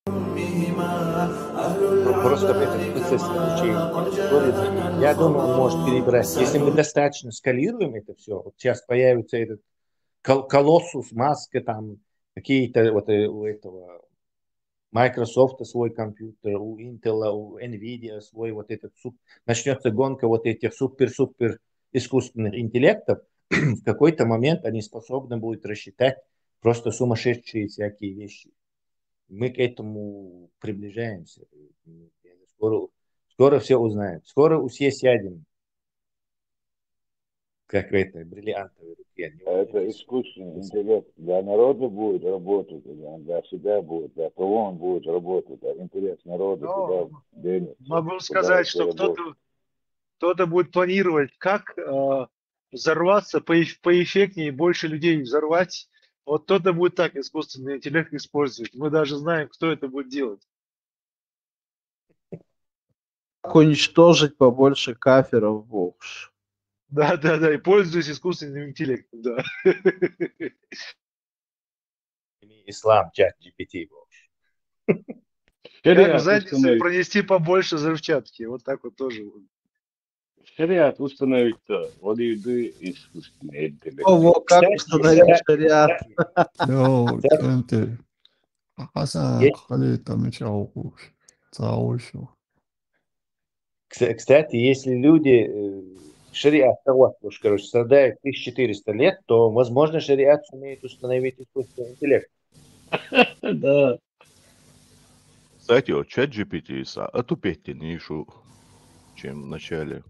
Ну, просто этот процесс обучения происходит. Я думаю, он может перебирать. Если мы достаточно скалируем это все, вот сейчас появится этот кол- колоссус, маска, там какие-то вот э, у этого Microsoft свой компьютер, у Intel, у Nvidia свой вот этот суп, начнется гонка вот этих супер-супер искусственных интеллектов, в какой-то момент они способны будут рассчитать просто сумасшедшие всякие вещи. Мы к этому приближаемся. Скоро, скоро все узнаем. Скоро все сядем. Как в этой бриллиантовой руке. Это искусственный интеллект для народа будет работать, или он для себя будет, для кого он будет работать, а интерес народа Ну, куда денется, Могу куда сказать, это что работает. кто-то кто-то будет планировать, как э, взорваться, поэффектнее, больше людей взорвать. Вот кто-то будет так искусственный интеллект использовать. Мы даже знаем, кто это будет делать. Как уничтожить побольше каферов, Богш. Да, да, да, и пользуясь искусственным интеллектом, да. Ислам, чат G P T, Богш. Как в задницу пронести побольше взрывчатки. Вот так вот тоже. Шариат установить-то, вот и искусственный интеллект. Ого, как установить шариат? Йоу, Центр. Хасан, хали там чао. Цао. Кстати, если люди э, шариат, короче, страдают тысяча четыреста лет, то, возможно, шариат сумеет установить искусственный интеллект. Да. Кстати, вот чат G P T са, а тупеть нишу, чем в начале.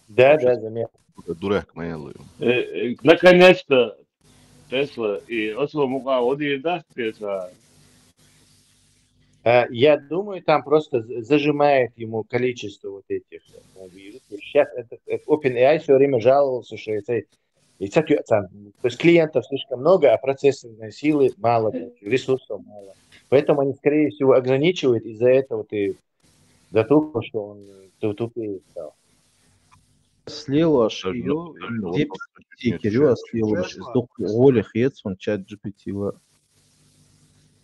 Да, да, заметно. Дурак, наверное. Наконец-то Тесла и особо мука вот и да, Тесла. А, я думаю, там просто зажимает ему количество вот этих. Сейчас этот OpenAI все время жаловался, что это и то есть клиентов слишком много, а процессорной силы мало, ресурсов мало. Поэтому они, скорее всего, ограничивают из-за этого ты затупил, что он тупее стал. Слилош, Кирилл, слилош, сдох, Оля Хецман, чат G P T.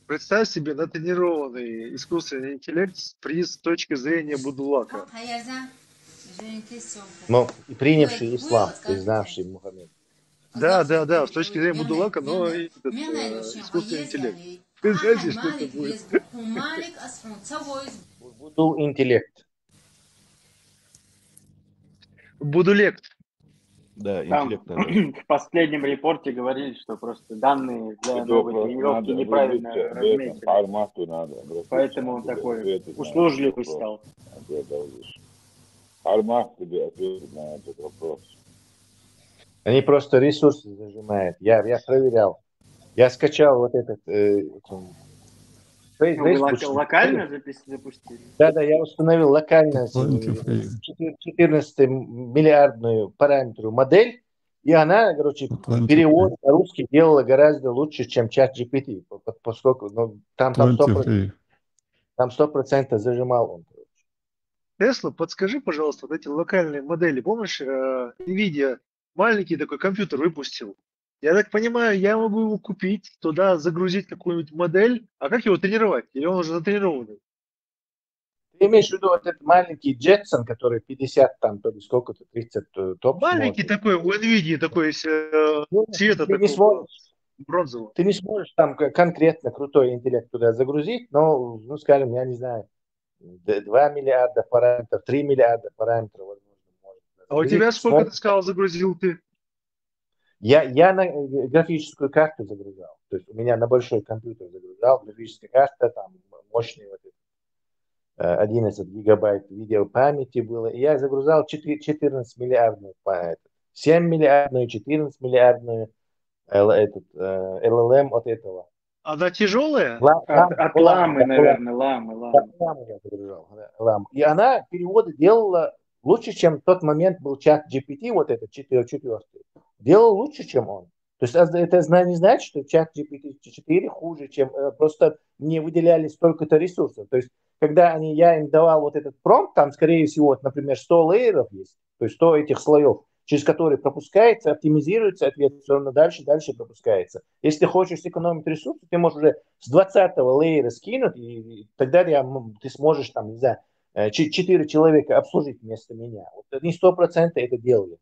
Представь себе натренированный искусственный интеллект с точки зрения Будулака. Ну, принявший ислам, признавший Мухаммед. Да, да, да, с точки зрения Будулака, но и этот, э, искусственный интеллект. Представьте, что это будет. Будул интеллект. Будулект. Да, интеллект. В последнем репорте говорили, что просто данные для новой тренировки неправильно разметили. Поэтому он такой услужливый стал. Армат тебе ответит на этот вопрос. Они просто ресурсы зажимают. Я, я проверял. Я скачал вот этот э, Facebook. Локально запустили? Да, да, я установил локально четырнадцатимиллиардную параметру модель, и она, короче, перевод на русский делала гораздо лучше, чем чат G P T, поскольку ну, там, там сто процентов, там сто процентов зажимал он. Тесла, подскажи, пожалуйста, вот эти локальные модели. Помнишь, э, Nvidia маленький такой компьютер выпустил? Я так понимаю, я могу его купить, туда загрузить какую-нибудь модель. А как его тренировать? Или он уже натренированный? Ты имеешь в виду вот этот маленький Jetson, который пятьдесят там, то ли сколько-то, тридцать э, топ? Маленький такой, у Nvidia такой, э, ну, цвета ты такого, не сможешь, бронзового. Ты не сможешь там конкретно крутой интеллект туда загрузить, но, ну, скажем, я не знаю, два миллиарда параметров, три миллиарда параметров, возможно. А у тебя сколько, ты сказал, загрузил ты? Я, я на графическую карту загружал. То есть у меня на большой компьютер загружал, графическая карта, там мощный вот этот, э, одиннадцать гигабайт видеопамяти было. И я загружал четырнадцать миллиардную, семь миллиардную, четырнадцать миллиардную этот, э, L L M от этого. Она тяжелая? От ламы, наверное, ламы, ламы. Ламы я загружал, ламы. И она переводы делала лучше, чем в тот момент был чат G P T, вот этот четвертый. Делал лучше, чем он. То есть это не значит, что чат G P T четыре хуже, чем э, просто мне выделяли столько-то ресурсов. То есть когда они, я им давал вот этот промпт, там, скорее всего, вот, например, сто лейеров есть, то есть сто этих слоев, через которые пропускается, оптимизируется ответ, все равно дальше, дальше пропускается. Если ты хочешь сэкономить ресурсы, ты можешь уже с двадцатого лейера скинуть, и тогда я, ты сможешь, там, не знаю, четыре человека обслужить вместо меня. Вот они сто процентов это делали.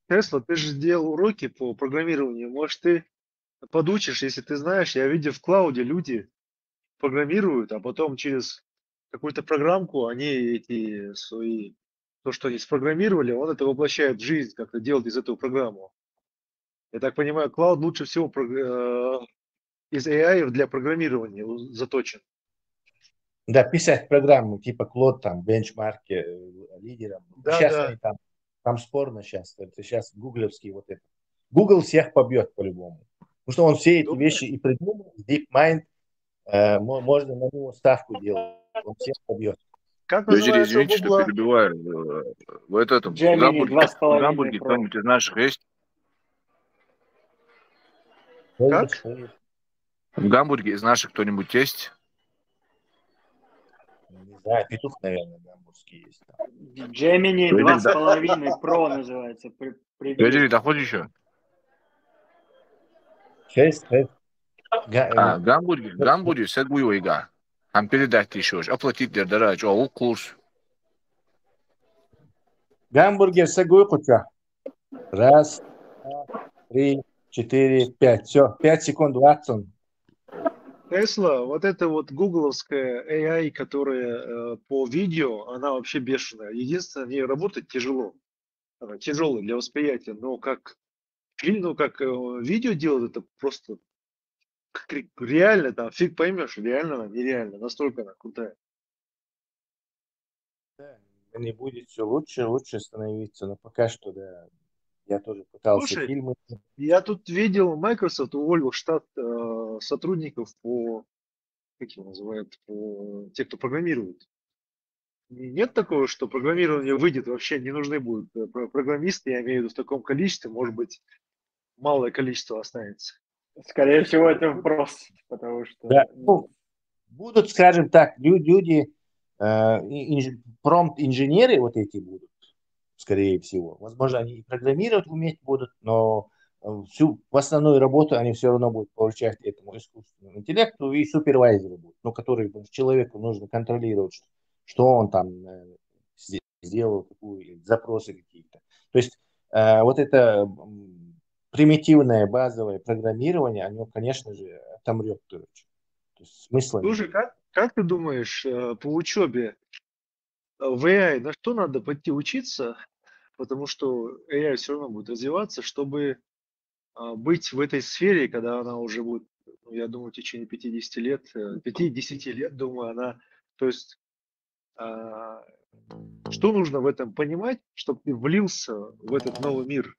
Тесла, ты же делал уроки по программированию. Может, ты подучишь, если ты знаешь, я видел в клауде люди программируют, а потом через какую-то программку они эти свои, то, что они спрограммировали, он это воплощает в жизнь, как-то делает из этого программу. Я так понимаю, клауд лучше всего из A I для программирования заточен. Да, писать программу типа Клод там, бенчмарке, э, лидером. Да, сейчас да. Они там, там спорно сейчас. Это сейчас гугловский вот это. Google всех побьет по-любому. Потому что он все эти вещи и придумал, DeepMind, э, можно на него ставку делать. Он всех побьет. Как Люди, называется у извините, что Гугла? Перебиваю. Э, В этот в Gemini Гамбурге, два с в половиной Гамбурге Pro. Кто-нибудь из наших есть? Как? В Гамбурге из наших кто-нибудь есть? Не знаю, петух, наверное, гамбургский есть. Там. Gemini Вы два с тогда- половиной Pro называется. При- привет. Люди, доходит еще? Шесть, шесть. Га- А, Гамбурге, Гамбурге, сегуйга. Там передать еще. Оплатить дер, дара, что, курс. Гамбургер сегуй куча. Раз, два, три, четыре, пять. Все, пять секунд, Ватсон. Tesla, вот это вот гугловская A I, которая э, по видео, она вообще бешеная. Единственное, в ней работать тяжело. Она тяжелая для восприятия, но как фильм, ну как э, видео делают, это просто как ре- реально там фиг поймешь, реально она, нереально, настолько она крутая. Не будет все лучше, лучше становиться. Но пока что, да, я тоже пытался Слушай, фильмы. Я тут видел, Microsoft уволил штат э, сотрудников по, как его называют, по, те, кто программирует. Нет такого, что программирование выйдет, вообще не нужны будут э, про- программисты, я имею в виду в таком количестве, может быть, малое количество останется. Скорее всего, это вопрос, потому что... Да, ну, будут, скажем так, лю- люди, э, и- инж- промпт-инженеры вот эти будут, скорее всего. Возможно, они и программировать уметь будут, но э, всю в основную работу они все равно будут поручать этому искусственному интеллекту и супервайзеру будут, ну, который человеку нужно контролировать, что, что он там э, сделал, какие запросы какие-то. То есть э, вот это м, примитивное базовое программирование, оно, конечно же, отомрет, короче. То есть смысла нет. Слушай, как, как ты думаешь, э, по учебе э, в A I на что надо пойти учиться? Потому что A I все равно будет развиваться, чтобы а, быть в этой сфере, когда она уже будет, ну, я думаю, в течение пятидесяти лет, э, пяти-десяти лет, думаю, она, то есть, а, что нужно в этом понимать, чтобы ты влился в этот новый мир?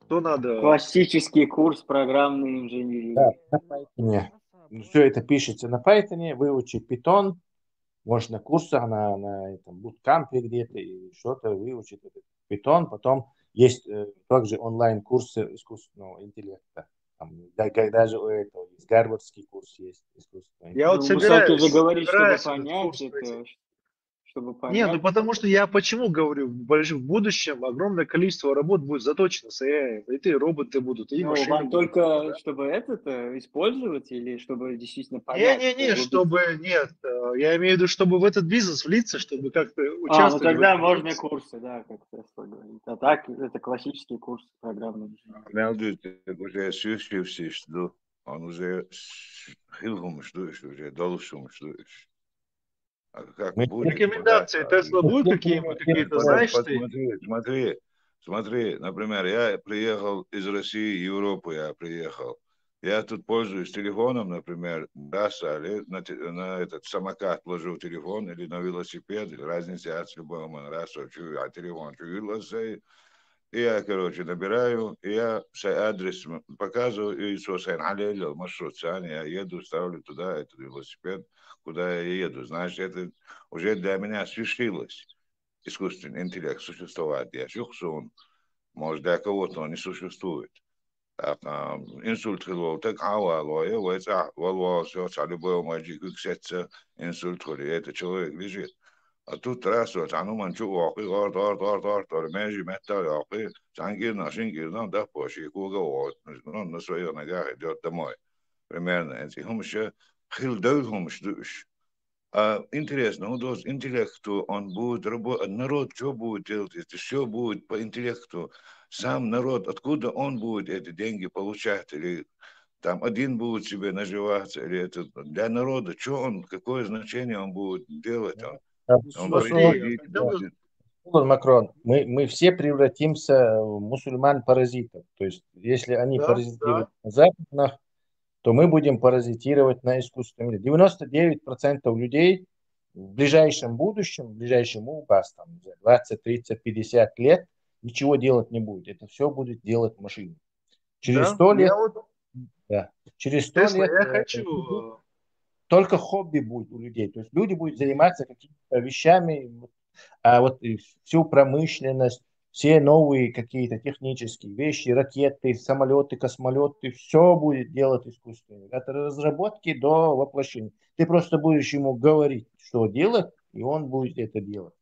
Что надо? Классический курс программной инженерии. Да, на Python. Все это пишется на Python, выучить Python, может, на курсах, на, на этом bootcamp где-то, и что-то выучить этот Python. Потом есть э, также онлайн-курсы искусственного интеллекта. Там, да, га- даже у этого есть гарвардский курс есть искусственного Я вот Ну, Мусаки собираюсь, же говорит, чтобы собираюсь этот понять курс это, пройти. чтобы Не, ну понять. Потому что я почему говорю, в больш- в будущем огромное количество работ будет заточено с A I. И ты, роботы будут, и Ну, машины вам будут. только чтобы это использовать или чтобы действительно понять? Не-не-не, что чтобы, нет, э, я имею в виду, чтобы в этот бизнес влиться, чтобы как-то А, ну участвовать в тогда этом можно бизнесе. Курсы, да, как Tesla говорит. А так это классический курс программной инженерии. Мелдует уже сюрсивсиш ду. Он уже хилхумш душ, уже долшумш душ. А как Мы- будет? Рекомендации Куда? Tesla будут какие-нибудь, какие-то, Под- знаешь ты? Посмотри, смотри, смотри, например, я приехал из России, Европу я приехал. Я тут пользуюсь телефоном, например, бросали на, те- на этот самокат ложу телефон или на велосипед, или разница от любого ман раз, а телефон, чё, велосипед. И я, короче, набираю, и я свой адрес м- показываю, и со сайт алейло, маршрут сани, я еду, ставлю туда этот велосипед, куда я еду. Значит, это уже для меня свершилось. Искусственный интеллект существовать. Я шухсун, может, для кого-то он не существует. Так, а, инсульт хилол, так хавалое, вайца валвал, всё, цали боем аджи куксеца, инсульт хули, это человек лежит. А тут раз, вот, а ну манчу вахи, гор, гор, гор, гор, гор, межи металл вахи, сангир, нашин гир, ну, да, поши, куга, вот, ну, на своих ногах идёт домой. Примерно, эти хумши, хил даут хумш душ. А интересно, ну, вот интеллекту, он будет работать, народ что будет делать, если все будет по интеллекту, сам народ, откуда он будет эти деньги получать, или там один будет себе наживаться, или это для народа, что он, какое значение он будет делать, он, он Слушай, будет Макрон, мы, мы все превратимся в мусульман-паразитов. То есть, если они Да, паразитируют на западных, то мы будем паразитировать на искусственном мире. Девяносто девять процентов людей в ближайшем будущем, в ближайшем у вас там, не знаю, двадцать, тридцать, пятьдесят лет ничего делать не будет. Это все будет делать машина. Через Да, сто лет, я вот, да, через сто Тесла, лет я э, хочу, только хобби будет у людей. То есть люди будут заниматься какими-то вещами, а вот всю промышленность, все новые какие-то технические вещи, ракеты, самолеты, космолеты, все будет делать искусственный. От разработки до воплощения. Ты просто будешь ему говорить, что делать, и он будет это делать.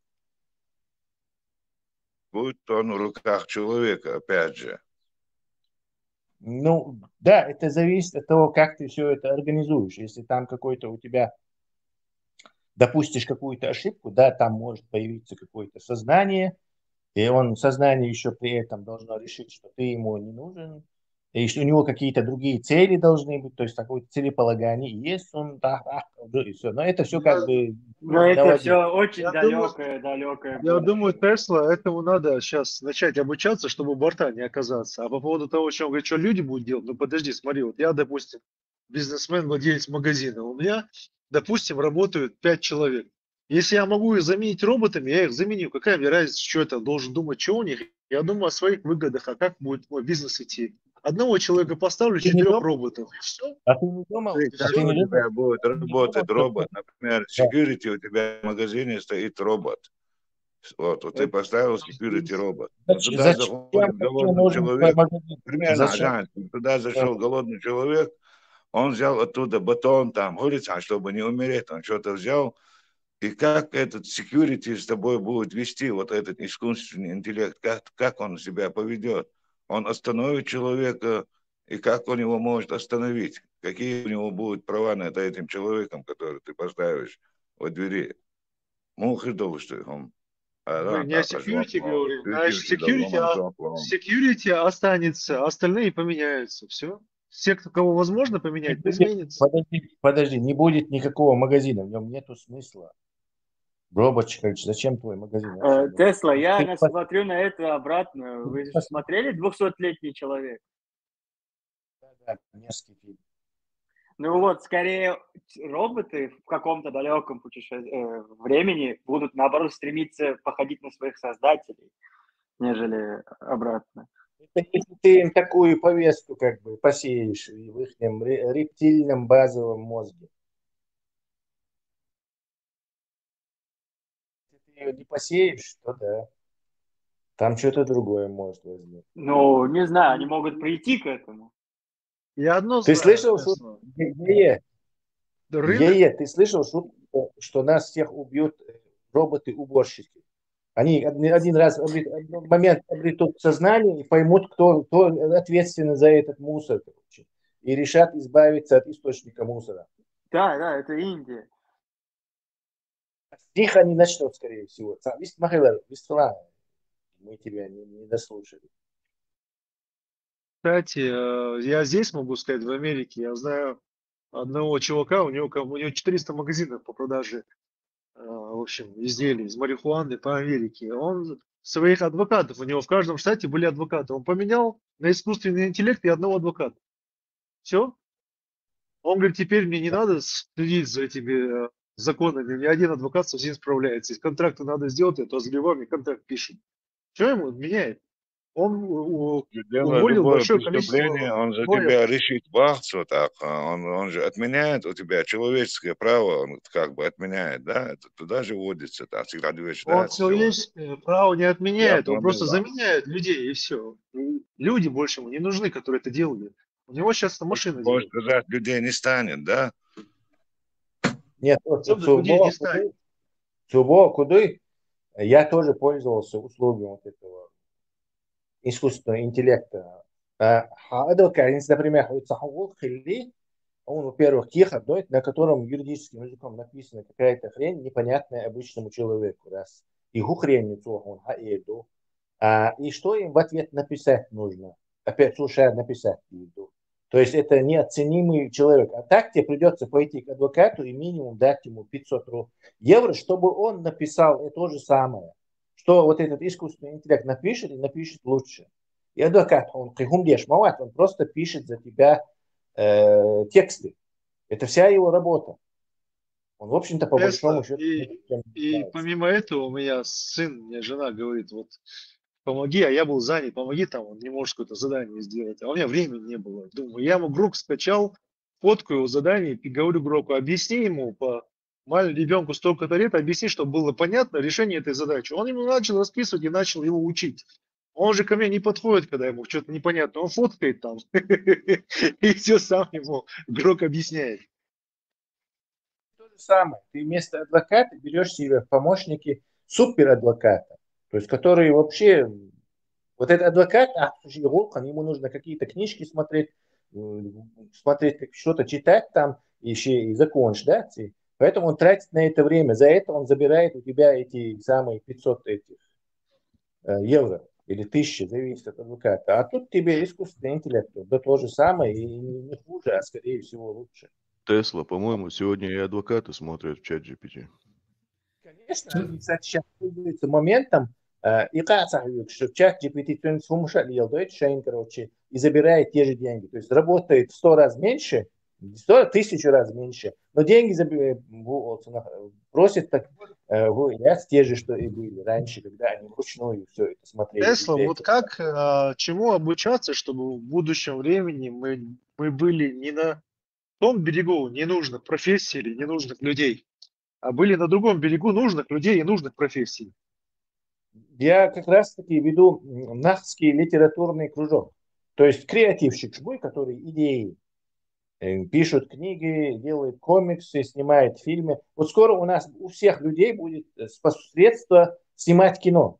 Будет он в руках человека, опять же. Ну, да, это зависит от того, как ты все это организуешь. Если там какой-то у тебя, допустишь какую-то ошибку, да, там может появиться какое-то сознание, и он, сознание еще при этом должно решить, что ты ему не нужен, и что у него какие-то другие цели должны быть, то есть такое целеполагание есть, он да, да, и все. Но это все как бы... Но это все очень далекое, далекое. Я думаю, Тесла, этому надо сейчас начать обучаться, чтобы борта не оказаться. А по поводу того, что он говорит, что люди будут делать, ну подожди, смотри, вот я, допустим, бизнесмен, владелец магазина, у меня, допустим, работают пять человек. Если я могу их заменить роботами, я их заменю. Какая мне разница, что я там должен думать, что у них? Я думаю о своих выгодах, а как будет мой бизнес идти. Одного человека поставлю, четырех роботов. И все. А ты не думал? Если у тебя будет работать робот, например, security, у тебя в магазине стоит робот. Вот, вот ты поставил security робот. Но туда заходит голодный человек. Примерно, туда зашел голодный человек, он взял оттуда батон, там, говорится, чтобы не умереть, он что-то взял. И как этот security с тобой будет вести, вот этот искусственный интеллект, как, как он себя поведет? Он остановит человека, и как он его может остановить? Какие у него будут права над этим человеком, который ты поставишь во двери? Мухи, что он мы не о security говорим, а security, а, security останется, остальные поменяются. Все. Все, кого возможно поменять, изменится. Подожди, подожди, не будет никакого магазина, в нем нету смысла. Робочик, зачем твой магазин? Тесла, я смотрю на это обратно. Вы же смотрели «Двухсотлетний человек»? Да, да, мерзкий фильм. Ну вот, скорее роботы в каком-то далеком путеше... э, времени будут, наоборот, стремиться походить на своих создателей, нежели обратно. Это если ты им такую повестку как бы посеешь в их рептильном базовом мозге. Если ты ее не посеешь, то да. Там что-то другое может возникнуть. Ну, не знаю, они могут прийти к этому. Я одно Ты слышал шутку? Е-е. Е-е, ты слышал шутку, что нас всех убьют роботы-уборщики? Они один раз, один момент обретут сознание и поймут, кто, кто ответственен за этот мусор, короче, и решат избавиться от источника мусора. Да, да, это Индия. С них они начнут, скорее всего. Вист Махайлар, Вист Флан, мы тебя не, не дослушали. Кстати, э, я здесь могу сказать, в Америке, я знаю одного чувака, у него, у него четыреста магазинов по продаже, э, в общем, изделий из марихуаны по Америке. Он своих адвокатов, у него в каждом штате были адвокаты. Он поменял на искусственный интеллект и одного адвоката. Все. Он говорит, теперь мне не надо следить за этими э, законами. Ни один адвокат со всем справляется. Если контракты надо сделать, это с грибами контракт пишет. Что ему меняет? Он уволил большое количество... Он за тебя решит вахцу, так, он, он же отменяет у тебя человеческое право, он как бы отменяет, да? Это туда же вводится, там, всегда две... Он человеческое право не отменяет, он просто заменяет людей, и все. Люди больше ему не нужны, которые это делали. У него сейчас машина... Может сказать, людей не станет, да? Нет, людей не станет. Цубо, куды? Я тоже пользовался услугами вот этого искусственного интеллекта. Адвокат, например, он, во-первых, тихо, на котором юридическим языком написана какая-то хрень, непонятная обычному человеку, раз. И хухрень, он, а, и что им в ответ написать нужно? Опять, слушай, написать еду. То есть это неоценимый человек. А так тебе придется пойти к адвокату и минимум дать ему пятьсот евро, чтобы он написал это то же самое, что вот этот искусственный интеллект напишет и напишет лучше. И адвокат, он кихумдеш мават, он просто пишет за тебя э, тексты. Это вся его работа. Он, в общем-то, по большому счету... И, и помимо этого у меня сын, мне жена говорит, вот, помоги, а я был занят, помоги там, он не может какое-то задание сделать, а у меня времени не было. Думаю, я ему Grok скачал, фоткаю задание и говорю Гроку: «Объясни ему, по маленькому ребенку столько-то лет, объясни, чтобы было понятно решение этой задачи». Он ему начал расписывать и начал его учить. Он же ко мне не подходит, когда ему что-то непонятно. Он фоткает там. И все сам ему Грок объясняет. То же самое. Ты вместо адвоката берешь себе в помощники суперадвоката. То есть, который вообще... Вот этот адвокат, а, слушай, Гурхан, ему нужно какие-то книжки смотреть, э, смотреть, как что-то читать там, еще и закончить, да? Поэтому он тратит на это время. За это он забирает у тебя эти самые пятьсот этих э, евро или тысячи, зависит от адвоката. А тут тебе искусственный интеллект, да то же самое, и не хуже, а скорее всего лучше. Тесла, по-моему, сегодня и адвокаты смотрят в чат G P T. Конечно, они, кстати, сейчас пользуются моментом, э, и кажется, что чат G P T, то есть, короче, и забирает те же деньги. То есть работает в сто раз меньше, сто, тысячу раз меньше, но деньги заби- бу- вот, на- просит так, э, бу- я те же, что и были раньше, когда они вручную все это смотрели. Тесла, Людей- вот как, а, чему обучаться, чтобы в будущем времени мы, мы были не на том берегу ненужных профессий или ненужных людей, а были на другом берегу нужных людей и нужных профессий? Я как раз-таки веду м, нахский литературный кружок. То есть креативщик шмуль, который идеи э, пишут книги, делают комиксы, снимают фильмы. Вот скоро у нас у всех людей будет э, с- средство снимать кино.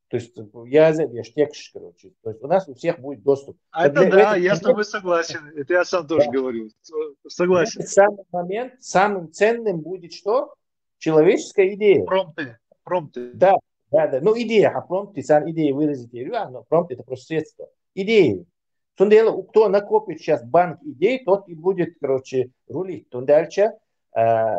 То есть я за я ж текст, короче. То есть у нас у всех будет доступ. А Вот это для- да, это я с момент- тобой согласен. Это я сам тоже Да. говорю. В Согласен. этот самый момент самым ценным будет что? Человеческая идея. Промпты. Промпты. Да, да, да. Ну, идея, а промпт, ты сам идеи выразить, я говорю, а, ну, промпт это просто средство. Идеи. Тундела, кто накопит сейчас банк идей, тот и будет, короче, рулить. Тундальча, э,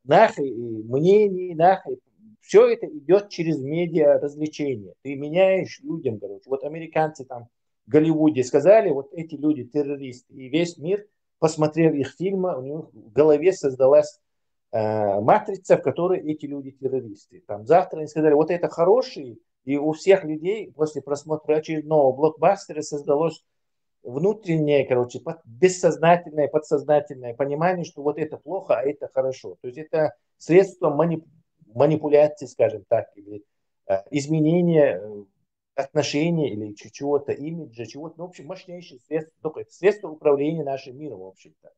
нахи и мнение, нахи, все это идет через медиа развлечения. Ты меняешь людям, короче. Вот американцы там в Голливуде сказали, вот эти люди террористы. И весь мир, посмотрев их фильмы, у них в голове создалась э, матрица, в которой эти люди террористы. Там завтра они сказали, вот это хорошие, и у всех людей после просмотра очередного блокбастера создалось внутреннее, короче, под- бессознательное, подсознательное понимание, что вот это плохо, а это хорошо. То есть это средство мани- манипуляции, скажем так, или э, изменения э, отношений или чё- чего-то, имиджа, чего-то. Ну, в общем, мощнейшее средство, только это средство управления нашим миром, в общем-то.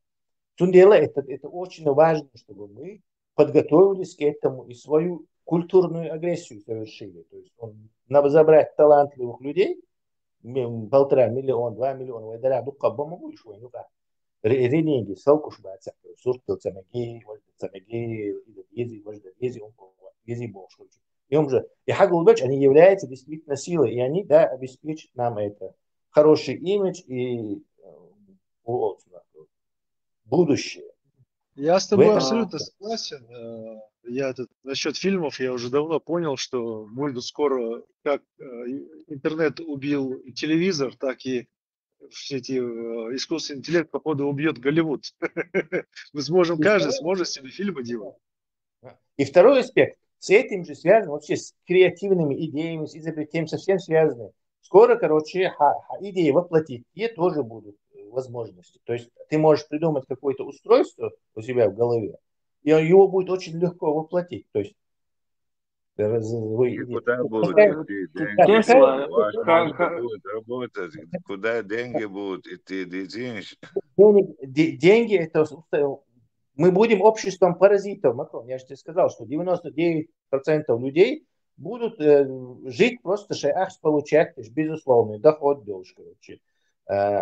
Тундела, это, это очень важно, чтобы мы подготовились к этому и свою культурную агрессию совершили. То есть он, надо забрать талантливых людей, ми- полтора миллиона, два миллиона, вайдара, ну, как бы могу ещё, ну, как. Ре- религии, салкуш баца, сурт цамаги, вождь цамаги, или ези, вождь ези, он ези бог, что ли. И он же, и Хагулбач, они являются действительно силой, и они, да, обеспечат нам это хороший имидж и э, вот, будущее. Я с тобой этом- абсолютно согласен. Э, Я тут насчет фильмов, я уже давно понял, что будет скоро, как э, интернет убил телевизор, так и все эти э, искусственный интеллект, походу, убьет Голливуд. Мы сможем, И каждый второе- сможет себе фильмы делать. И второй аспект, с этим же связан вообще с креативными идеями, с изобретением, совсем связаны. Скоро, короче, ха- ха- идеи воплотить, и тоже будут э, возможности. То есть ты можешь придумать какое-то устройство у себя в голове, и его будет очень легко воплотить. То есть э, раз- вы- И куда будут Какая- идти Да, деньги? Тесла, Ваш ка- мозг ка- будет работать, куда деньги будут идти, деньги? денег- де- деньги это с- мы будем обществом паразитов, Макрон. Я же тебе сказал, что девяносто девять процентов людей будут э, жить просто шеахс получать, то есть безусловный доход делаешь, короче. Э,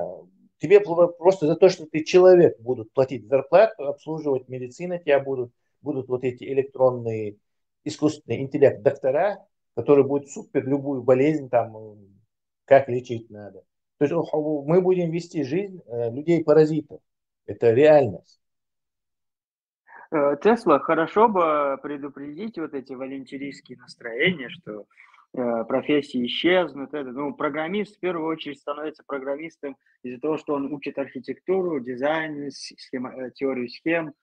тебе пл- просто за то, что ты человек, будут платить зарплату, обслуживать медицина, тебя будут, будут вот эти электронные искусственный интеллект доктора, которые будут супер любую болезнь там м, как лечить надо. То есть о- о- мы будем вести жизнь э, людей-паразитов. Это реальность. Э, Тесла, хорошо бы предупредить вот эти волюнтаристские настроения, что э, профессии исчезнут. Это, ну, программист в первую очередь становится программистом из-за того, что он учит архитектуру, дизайн, с- схема- э, теорию схем,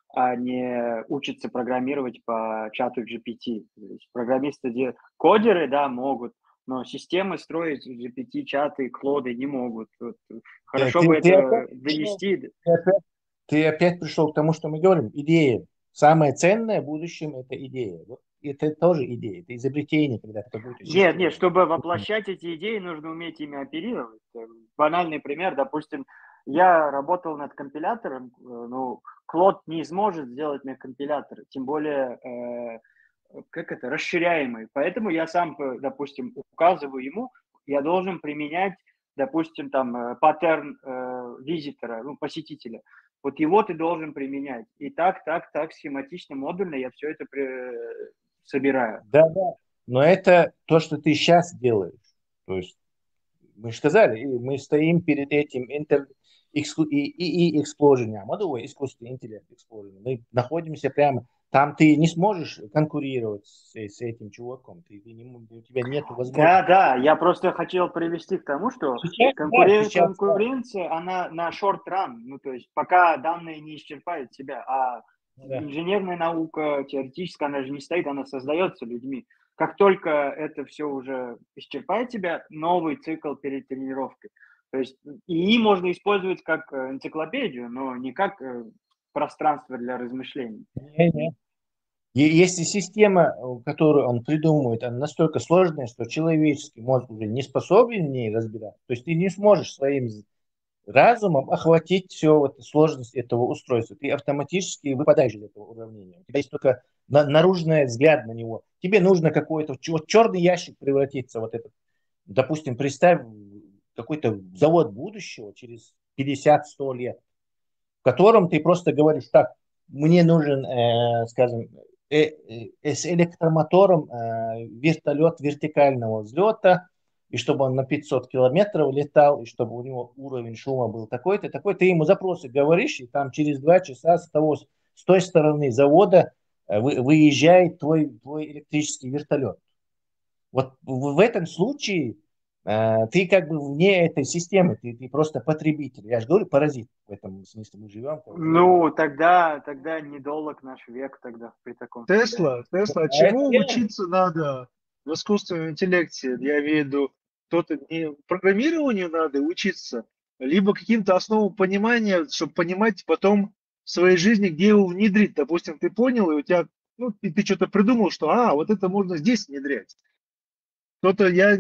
а не учится программировать по чату G P T. То есть программисты, де- кодеры, да, могут, но системы строить G P T, чаты, Клоды не могут. Вот, э, хорошо ты- бы ты это опять- донести. Ты опять, Ты опять пришел к тому, что мы говорим, идея. Самое ценное в будущем — это идея. Вот это тоже идея, это изобретение, когда ты какую-то Нет, нет, чтобы воплощать эти идеи, нужно уметь ими оперировать. Э, Банальный пример, допустим, я работал над компилятором, э, ну, Claude не сможет сделать мне компилятор, тем более, э, как это, расширяемый. Поэтому я сам, э, допустим, указываю ему, я должен применять, допустим, там, э, паттерн э, визитора, ну, посетителя. Вот его ты должен применять. И так, так, так, схематично, модульно я все это при- собираю. Да, да. Но это то, что ты сейчас делаешь. То есть мы же сказали, и мы стоим перед этим интер... эксклю- и, и, и explosion, а мы думаем, искусственный интеллект explosion. Мы находимся прямо там, ты не сможешь конкурировать с, с этим чуваком, ты, ты не, м- у тебя нет возможности. Да, да, я просто хотел привести к тому, что Сейчас, да, конкурен- сейчас, да. конкуренция, она на short run, ну то есть пока данные не исчерпают себя, а Да. инженерная наука, теоретическая, она же не стоит, она создается людьми. Как только это все уже исчерпает себя, новый цикл перетренировки. То есть ИИ можно использовать как э, энциклопедию, но не как э, пространство для размышлений. Не, не. И если система, э, которую он придумывает, она настолько сложная, что человеческий мозг уже не способен в ней разбираться, то есть ты не сможешь своим з- разумом охватить всю вот сложность этого устройства. Ты автоматически выпадаешь из этого уравнения. У тебя есть только на- наружный взгляд на него. Тебе нужно какой-то, вот черный ящик превратиться, вот этот. Допустим, представь какой-то завод будущего через пятьдесят-сто лет, в котором ты просто говоришь: «Так, мне нужен, э, скажем, э, э, с электромотором э, вертолет вертикального взлета, и чтобы он на пятьсот километров летал, и чтобы у него уровень шума был такой-то, такой». Ты ему запросы говоришь, и там через два часа с, того, с той стороны завода э, вы- выезжает твой, твой электрический вертолет. Вот в в этом случае э, ты как бы вне этой системы, ты, ты просто потребитель. Я же говорю, паразит в этом смысле мы живем. Ну, тогда, тогда недолг наш век тогда при таком. Тесла, Тесла, а Да, чему это- учиться надо в искусственном интеллекте? Я имею в виду, что-то не программированию надо учиться, либо каким-то основам понимания, чтобы понимать потом в своей жизни, где его внедрить. Допустим, ты понял, и у тебя, ну, и ты что-то придумал, что, а, вот это можно здесь внедрять. Что-то я...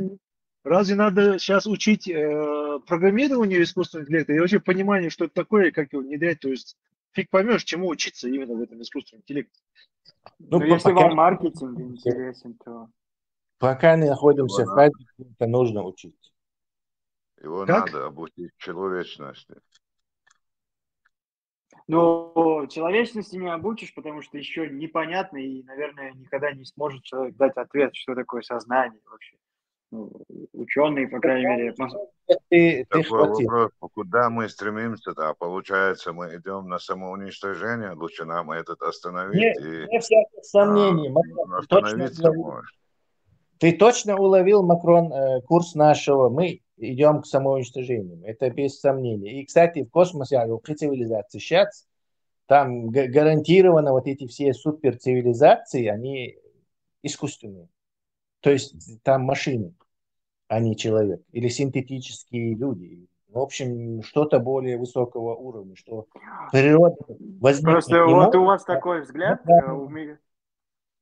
Разве надо сейчас учить э, программированию искусственного интеллекта и вообще понимание, что это такое, и как его внедрять? То есть фиг поймешь, чему учиться именно в этом искусственном интеллекте. Ну, по- если пока, вам маркетинг интересен, то... пока мы находимся Его в надо, фазе, это нужно учить. его Как? надо обучить человечности. Ну, человечности не обучишь, потому что еще непонятно, и, наверное, никогда не сможет человек дать ответ, что такое сознание вообще. Ну, ученые, по крайней мере, пос- Ты, ты Такой хватит. Вопрос, куда мы стремимся, да, получается, мы идем на самоуничтожение, лучше нам этот Не, остановить и не всяких сомнений, а, Макрон, ты точно остановиться уловил, может. ты точно уловил, Макрон, э, курс нашего. Мы идем к самоуничтожению. Это без сомнения. И, кстати, в космосе, а, у цивилизации сейчас, там га- гарантированно вот эти все суперцивилизации, они искусственные. То есть там машины, а не человек. Или синтетические люди. В общем, что-то более высокого уровня, что природа возникнуть Просто не вот может. у вас такой взгляд, Да, э, у меня...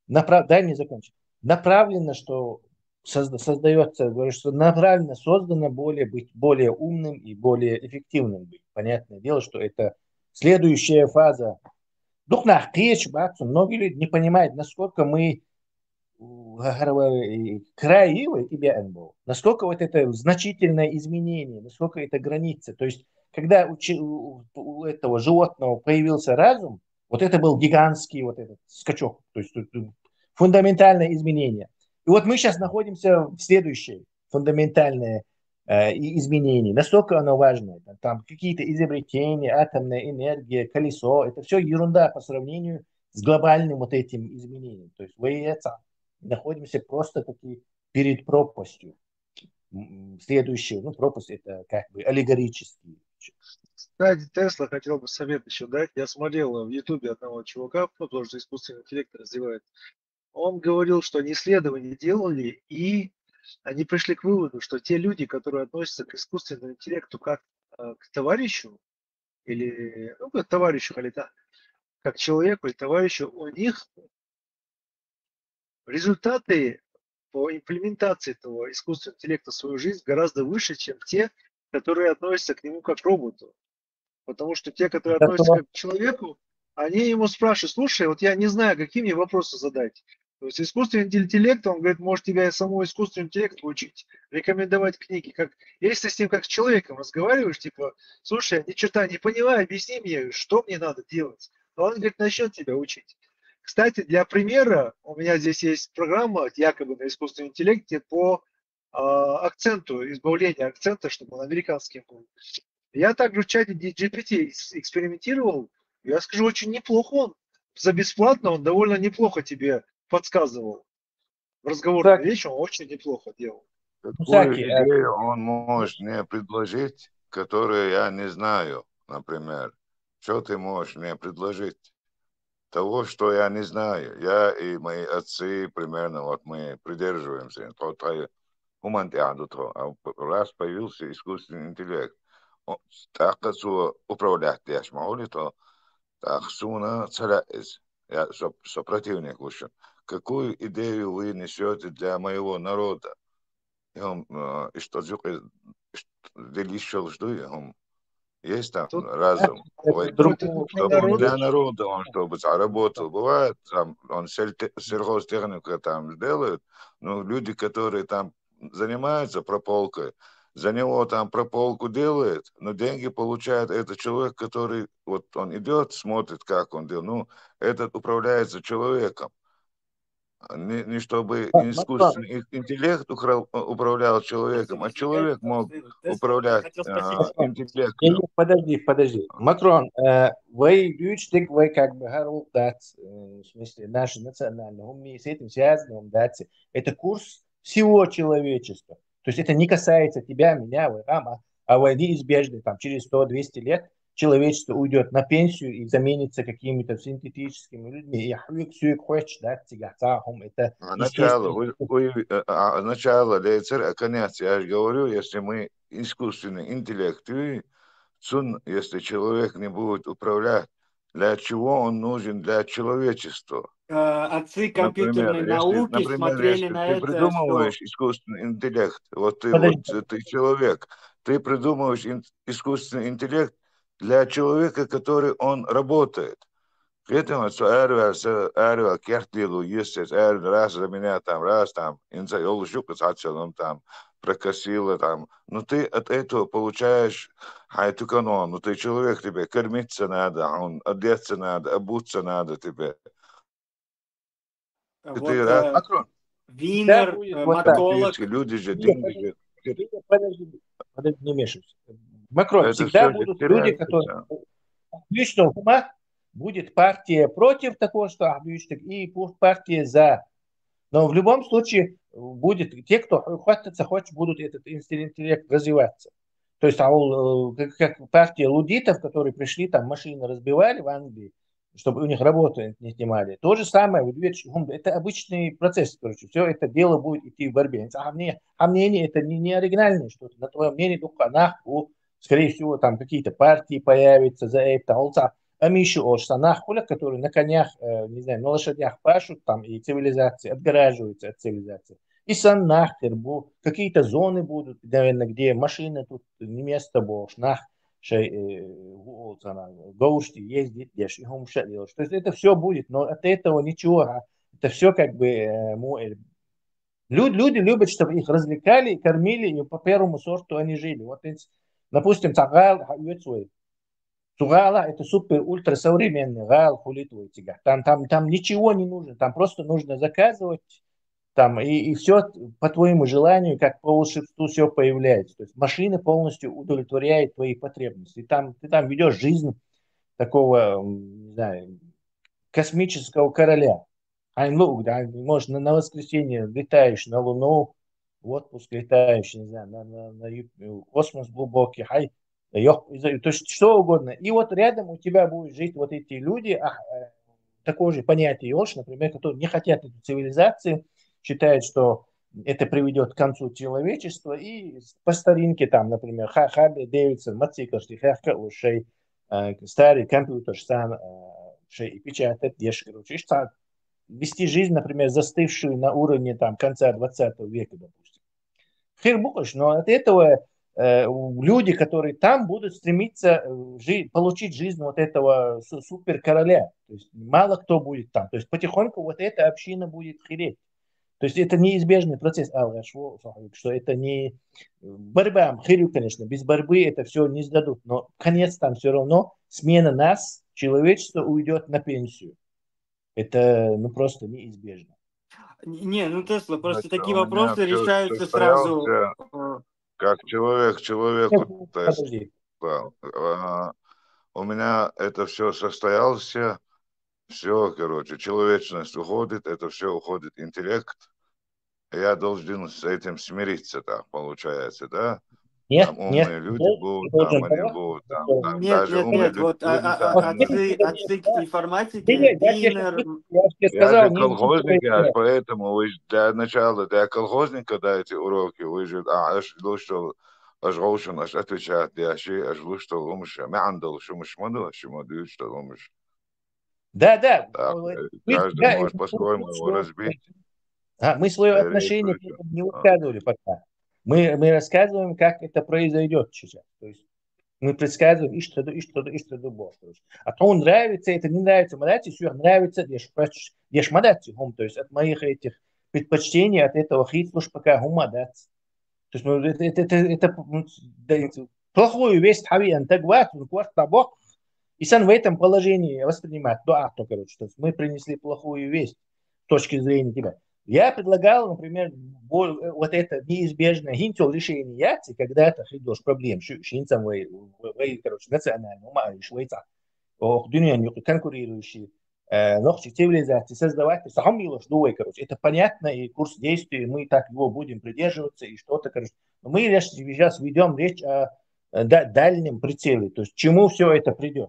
Направ... Дай мне закончить. Направлено, что созда- создается, говорю, что направлено создано более быть более умным и более эффективным быть. Понятное дело, что это следующая фаза. Дух нах кеч бац, многие люди не понимают, насколько мы у, гар-, э, крайи, э, и бе-, э, бо. Насколько вот это значительное изменение, насколько это граница. То есть, когда у, че- у- у этого животного появился разум, вот это был гигантский вот этот скачок, то есть тут, э, фундаментальное изменение. И вот мы сейчас находимся в следующей фундаментальное э, и- изменении. Настолько оно важное. Там, там какие-то изобретения, атомная энергия, колесо, это все ерунда по сравнению с глобальным вот этим изменением. То есть мы это, находимся просто-таки перед пропастью. М, Следующее, ну, пропасть — это как бы аллегорический. Кстати, Тесла хотел бы совет еще дать. Я смотрел в Ютубе одного чувака, ну, тоже искусственный интеллект развивает. Он говорил, что они исследования делали, и они пришли к выводу, что те люди, которые относятся к искусственному интеллекту как э, к товарищу, или, ну, как товарищу, или та- как человеку, или товарищу, у них результаты по имплементации этого искусственного интеллекта в свою жизнь гораздо выше, чем те, которые относятся к нему как к роботу. Потому что те, которые относятся как к человеку, они ему спрашивают: «Слушай, вот я не знаю, какие мне вопросы задать». То есть искусственный интеллект, он говорит, может тебя и самого искусственного интеллекта учить, рекомендовать книги. Как, если ты с ним как с человеком разговариваешь, типа: «Слушай, я ни черта не понимаю, объясни мне, что мне надо делать», то он, говорит, начнет тебя учить. Кстати, для примера, у меня здесь есть программа якобы на искусственном интеллекте по а, акценту, избавления акцента, чтобы он американским был. Я также в чате G P T экспериментировал. Я скажу, очень неплохо он. За бесплатно он довольно неплохо тебе подсказывал. В разговорной речи он очень неплохо делал. Какую идею он может мне предложить, которую я не знаю, например? Что ты можешь мне предложить? Того, что я не знаю. Я и мои отцы примерно, вот мы придерживаемся. Тхо тхай хуман тяду тхо. А раз появился искусственный интеллект, тхо управлять дяш маули тхо, тхо суна цаля из. Я сопротивник лучше. Какую идею вы несете для моего народа? И он, э, и что, и что, делишь, что, и он, есть там разум, чтобы для народа он, чтобы заработал. Бывает, там, он сельхозтехника там сделают, но люди, которые там занимаются прополкой, за него там прополку делает, но деньги получает этот человек, который, вот он идет, смотрит, как он делает. Ну, этот управляется человеком. Не, не чтобы искусственный интеллект управлял человеком, а человек мог управлять интеллектом. Подожди, подожди. Макрон, э, вай дүүчдэг, вай как бы харулдац, э, в смысле, наши национальные, он с этим связаны, он дац. Это курс всего человечества. То есть это не касается тебя, меня, вай, а, а вай неизбежно, там, через сто-двести лет человечество уйдет на пенсию и заменится какими-то синтетическими людьми. И хьюик сюик хочешь, да, цигахцахум, это... Начало, начало лейцер, а конец, я же говорю, если мы искусственный интеллект, цун, если человек не будет управлять, для чего он нужен для человечества? Отцы компьютерной науки смотрели на это. Ты придумываешь искусственный интеллект, вот ты, вот, ты человек, ты придумываешь искусственный интеллект для человека, который он работает. Поэтому цо аьрвал, аьрвал кертлилу, если аьрвал раз за меня там, раз там, инца йолу шука цацелом там, прокосила там. Ну, ты от этого получаешь хай тукано, ну, ты человек, тебе кормиться надо, он одеться надо, обуться надо тебе. Вот, э, Винер, э, Матолог. Люди же, деньги же. Подожди, подожди, не мешайся. Макрон, всегда будут люди, которые... Отлично, будет партия против такого, что и партия за. Но в любом случае будет те, кто хватится, хочет, будут этот интеллект развиваться. То есть а, как партия луддитов, которые пришли, там машины разбивали в Англии, чтобы у них работу не отнимали. То же самое, это обычный процесс, короче, все это дело будет идти в борьбе. А мнение это не, не оригинальное что-то. На твое мнение, скорее всего, там какие-то партии появятся за это. Амиши ош санах хуля, которые на конях, э, не знаю, на лошадях пашут там, и цивилизация отгораживается от цивилизации. И санах, какие-то зоны будут, наверное, где машины тут не место больше, нах, шей, э, говушки ездить, деш, и хомша делаешь. То есть это все будет, но от этого ничего, а это все как бы э, люди, люди любят, чтобы их развлекали, кормили, и по первому сорту они жили. Вот, допустим, цагал, цу гӀала это супер ультра современный гӀала хулит вай цигахь. Там, там, там ничего не нужно, там просто нужно заказывать, там и, и все по твоему желанию, как по волшебству все появляется. То есть машина полностью удовлетворяет твои потребности. И там, ты там ведешь жизнь такого, не знаю, космического короля. Айнлуг, да, может, на, на воскресенье летаешь на Луну, в отпуск летаешь, не знаю, на, на, на космос глубокий, хай, то есть что угодно. И вот рядом у тебя будут жить вот эти люди, а, такое же понятие йолш, например, которые не хотят эту цивилизацию, считают, что это приведет к концу человечества, и по старинке там, например, Харли Дэвидсон, Мацикл, Штихахка, Ушей, э, старый компьютер, сам, э, шей и печатать, деш, короче, ишта вести жизнь, например, застывшую на уровне там конца двадцатого века, допустим. Хир букаш, но от этого э, люди, которые там будут стремиться э, жи- получить жизнь вот этого су- суперкороля. То есть мало кто будет там. То есть потихоньку вот эта община будет хереть. То есть это неизбежный процесс, а, что это не борьба, хирю, конечно, без борьбы это все не сдадут, но конец там все равно смена нас, человечество уйдет на пенсию. Это, ну, просто неизбежно. Не, ну, Тесла, просто такие вопросы решаются сразу. Как человек человеку, Тесла. У меня это все состоялось, все, короче, человечность уходит, это все уходит, интеллект. Я должен с этим смириться, так получается, да? Нет, там умные нет, люди будут, там они будут, там, там нет, даже нет, умные нет, вот а, а, отцы, отцы информатики, Нет, я, я, Бинер, я, я я сказал, же колхозник, я поэтому вы для начала, для колхозника дайте уроки, вы же, а, аж лучше, аж лучше, аж отвечать, я ши, аж лучше, лучше, мянда, лучше, муш, муш, муш. Да, да. Да, каждый да, может по-своему его разбить. А, мы свое отношение не высказывали пока. Мы, мы рассказываем, как это произойдет сейчас. То есть мы предсказываем, и что, и что, и что Бог. А то нравится, это не нравится, мадати, все нравится, деш, деш мадати, то есть от моих этих предпочтений, от этого хит, слушай, пока гумадат. То есть ну, это, это, это, это, это плохую весть, хави, ан тагват, он кварта бок, и сан в этом положении воспринимать дуа, то, короче, то есть мы принесли плохую весть с точки зрения тебя. Я предлагал, например, вот это неизбежное хинтел решение яйца, когда это хидош проблем, шинцам вей, короче, национальному, ма, швейца. Ох, дунья конкурирующие, э, нохчи цивилизации создавать, сахам йылыш дувай, короче. Это понятно, и курс действий, мы так его будем придерживаться, и что-то, короче. Но мы сейчас ведем речь о, о дальнем прицеле, то есть чему все это придет.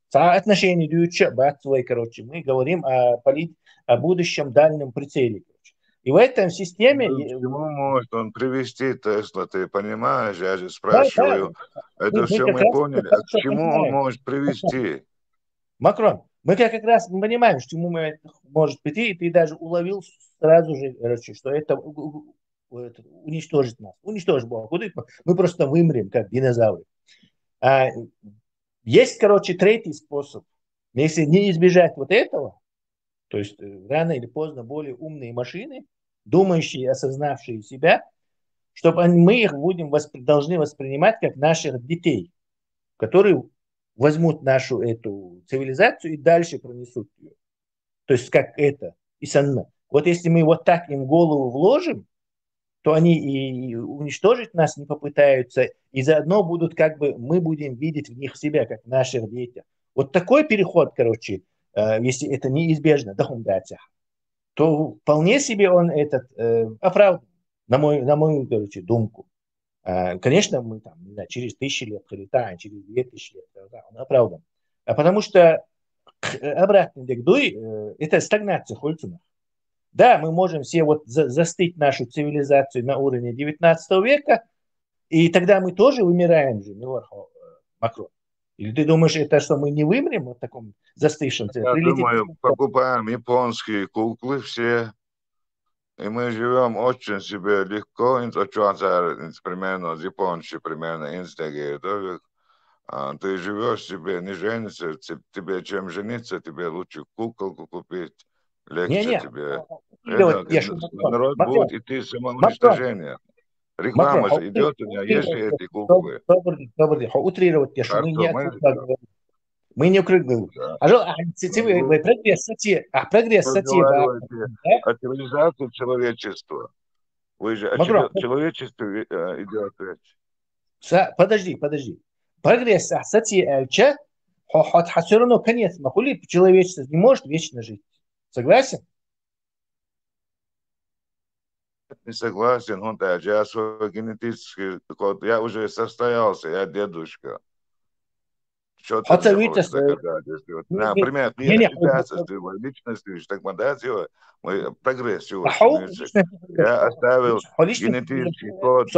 Соотношение дюча, бат свой, короче. Мы говорим о, полит... о будущем дальнем прицеле, короче. И в этом системе... Ну, к чему может он привести, Тесла, ты понимаешь? Я же спрашиваю. Да, да. Это мы, все мы поняли. А к чему он может привести? Макрон, мы как раз понимаем, к чему мы может прийти, и ты даже уловил сразу же, короче, что это, это уничтожит нас. Уничтожит Бог. Мы просто вымрем, как динозавры. А есть, короче, третий способ. Если не избежать вот этого, то есть э, рано или поздно более умные машины, думающие, осознавшие себя, чтобы мы их будем воспри... должны воспринимать как наших детей, которые возьмут нашу эту цивилизацию и дальше пронесут ее. То есть как это, и санна. Вот если мы вот так им в голову вложим, то они и уничтожить нас не попытаются, и заодно будут как бы, мы будем видеть в них себя, как в наших детях. Вот такой переход, короче, э, если это неизбежно, да, то вполне себе он этот э, оправдан, на мою, на мою, короче, думку. Э, конечно, мы там, не знаю, через тысячи лет, или да, через две тысячи лет, да, он оправдан. А потому что обратный дегдуй э, это стагнация хольцунах. Да, мы можем все вот за, застыть нашу цивилизацию на уровне девятнадцатого века, и тогда мы тоже вымираем же, Милорхо, э, Макрон. Или ты думаешь, это что мы не вымрем вот в таком застывшем Я думаю, покупаем японские куклы все, и мы живем очень себе легко, примерно, японцы, примерно, инстагейдовик. А, ты живешь себе, не жениться, тебе чем жениться, тебе лучше куколку купить, легче не, не. Тебе. Это, народ будет идти самоуничтожение. Реклама же идет, у меня есть эти куклы. Добрый, добрый, утрировать, я мы не мы не укрыли. А же, а сетевой прогресс, сети, а прогресс, сети. О цивилизации человечества. Вы же о человечестве идет речь. Подожди, подожди. Прогресс, а сети, а че, все равно конец, махули, человечество не может вечно жить. Согласен? Не согласен, он даже свой генетический код. Я уже состоялся, я дедушка. Что ты хочешь доказательства? Например, ты отличаешься своей личностью, так мы прогресс. Я оставил генетический код.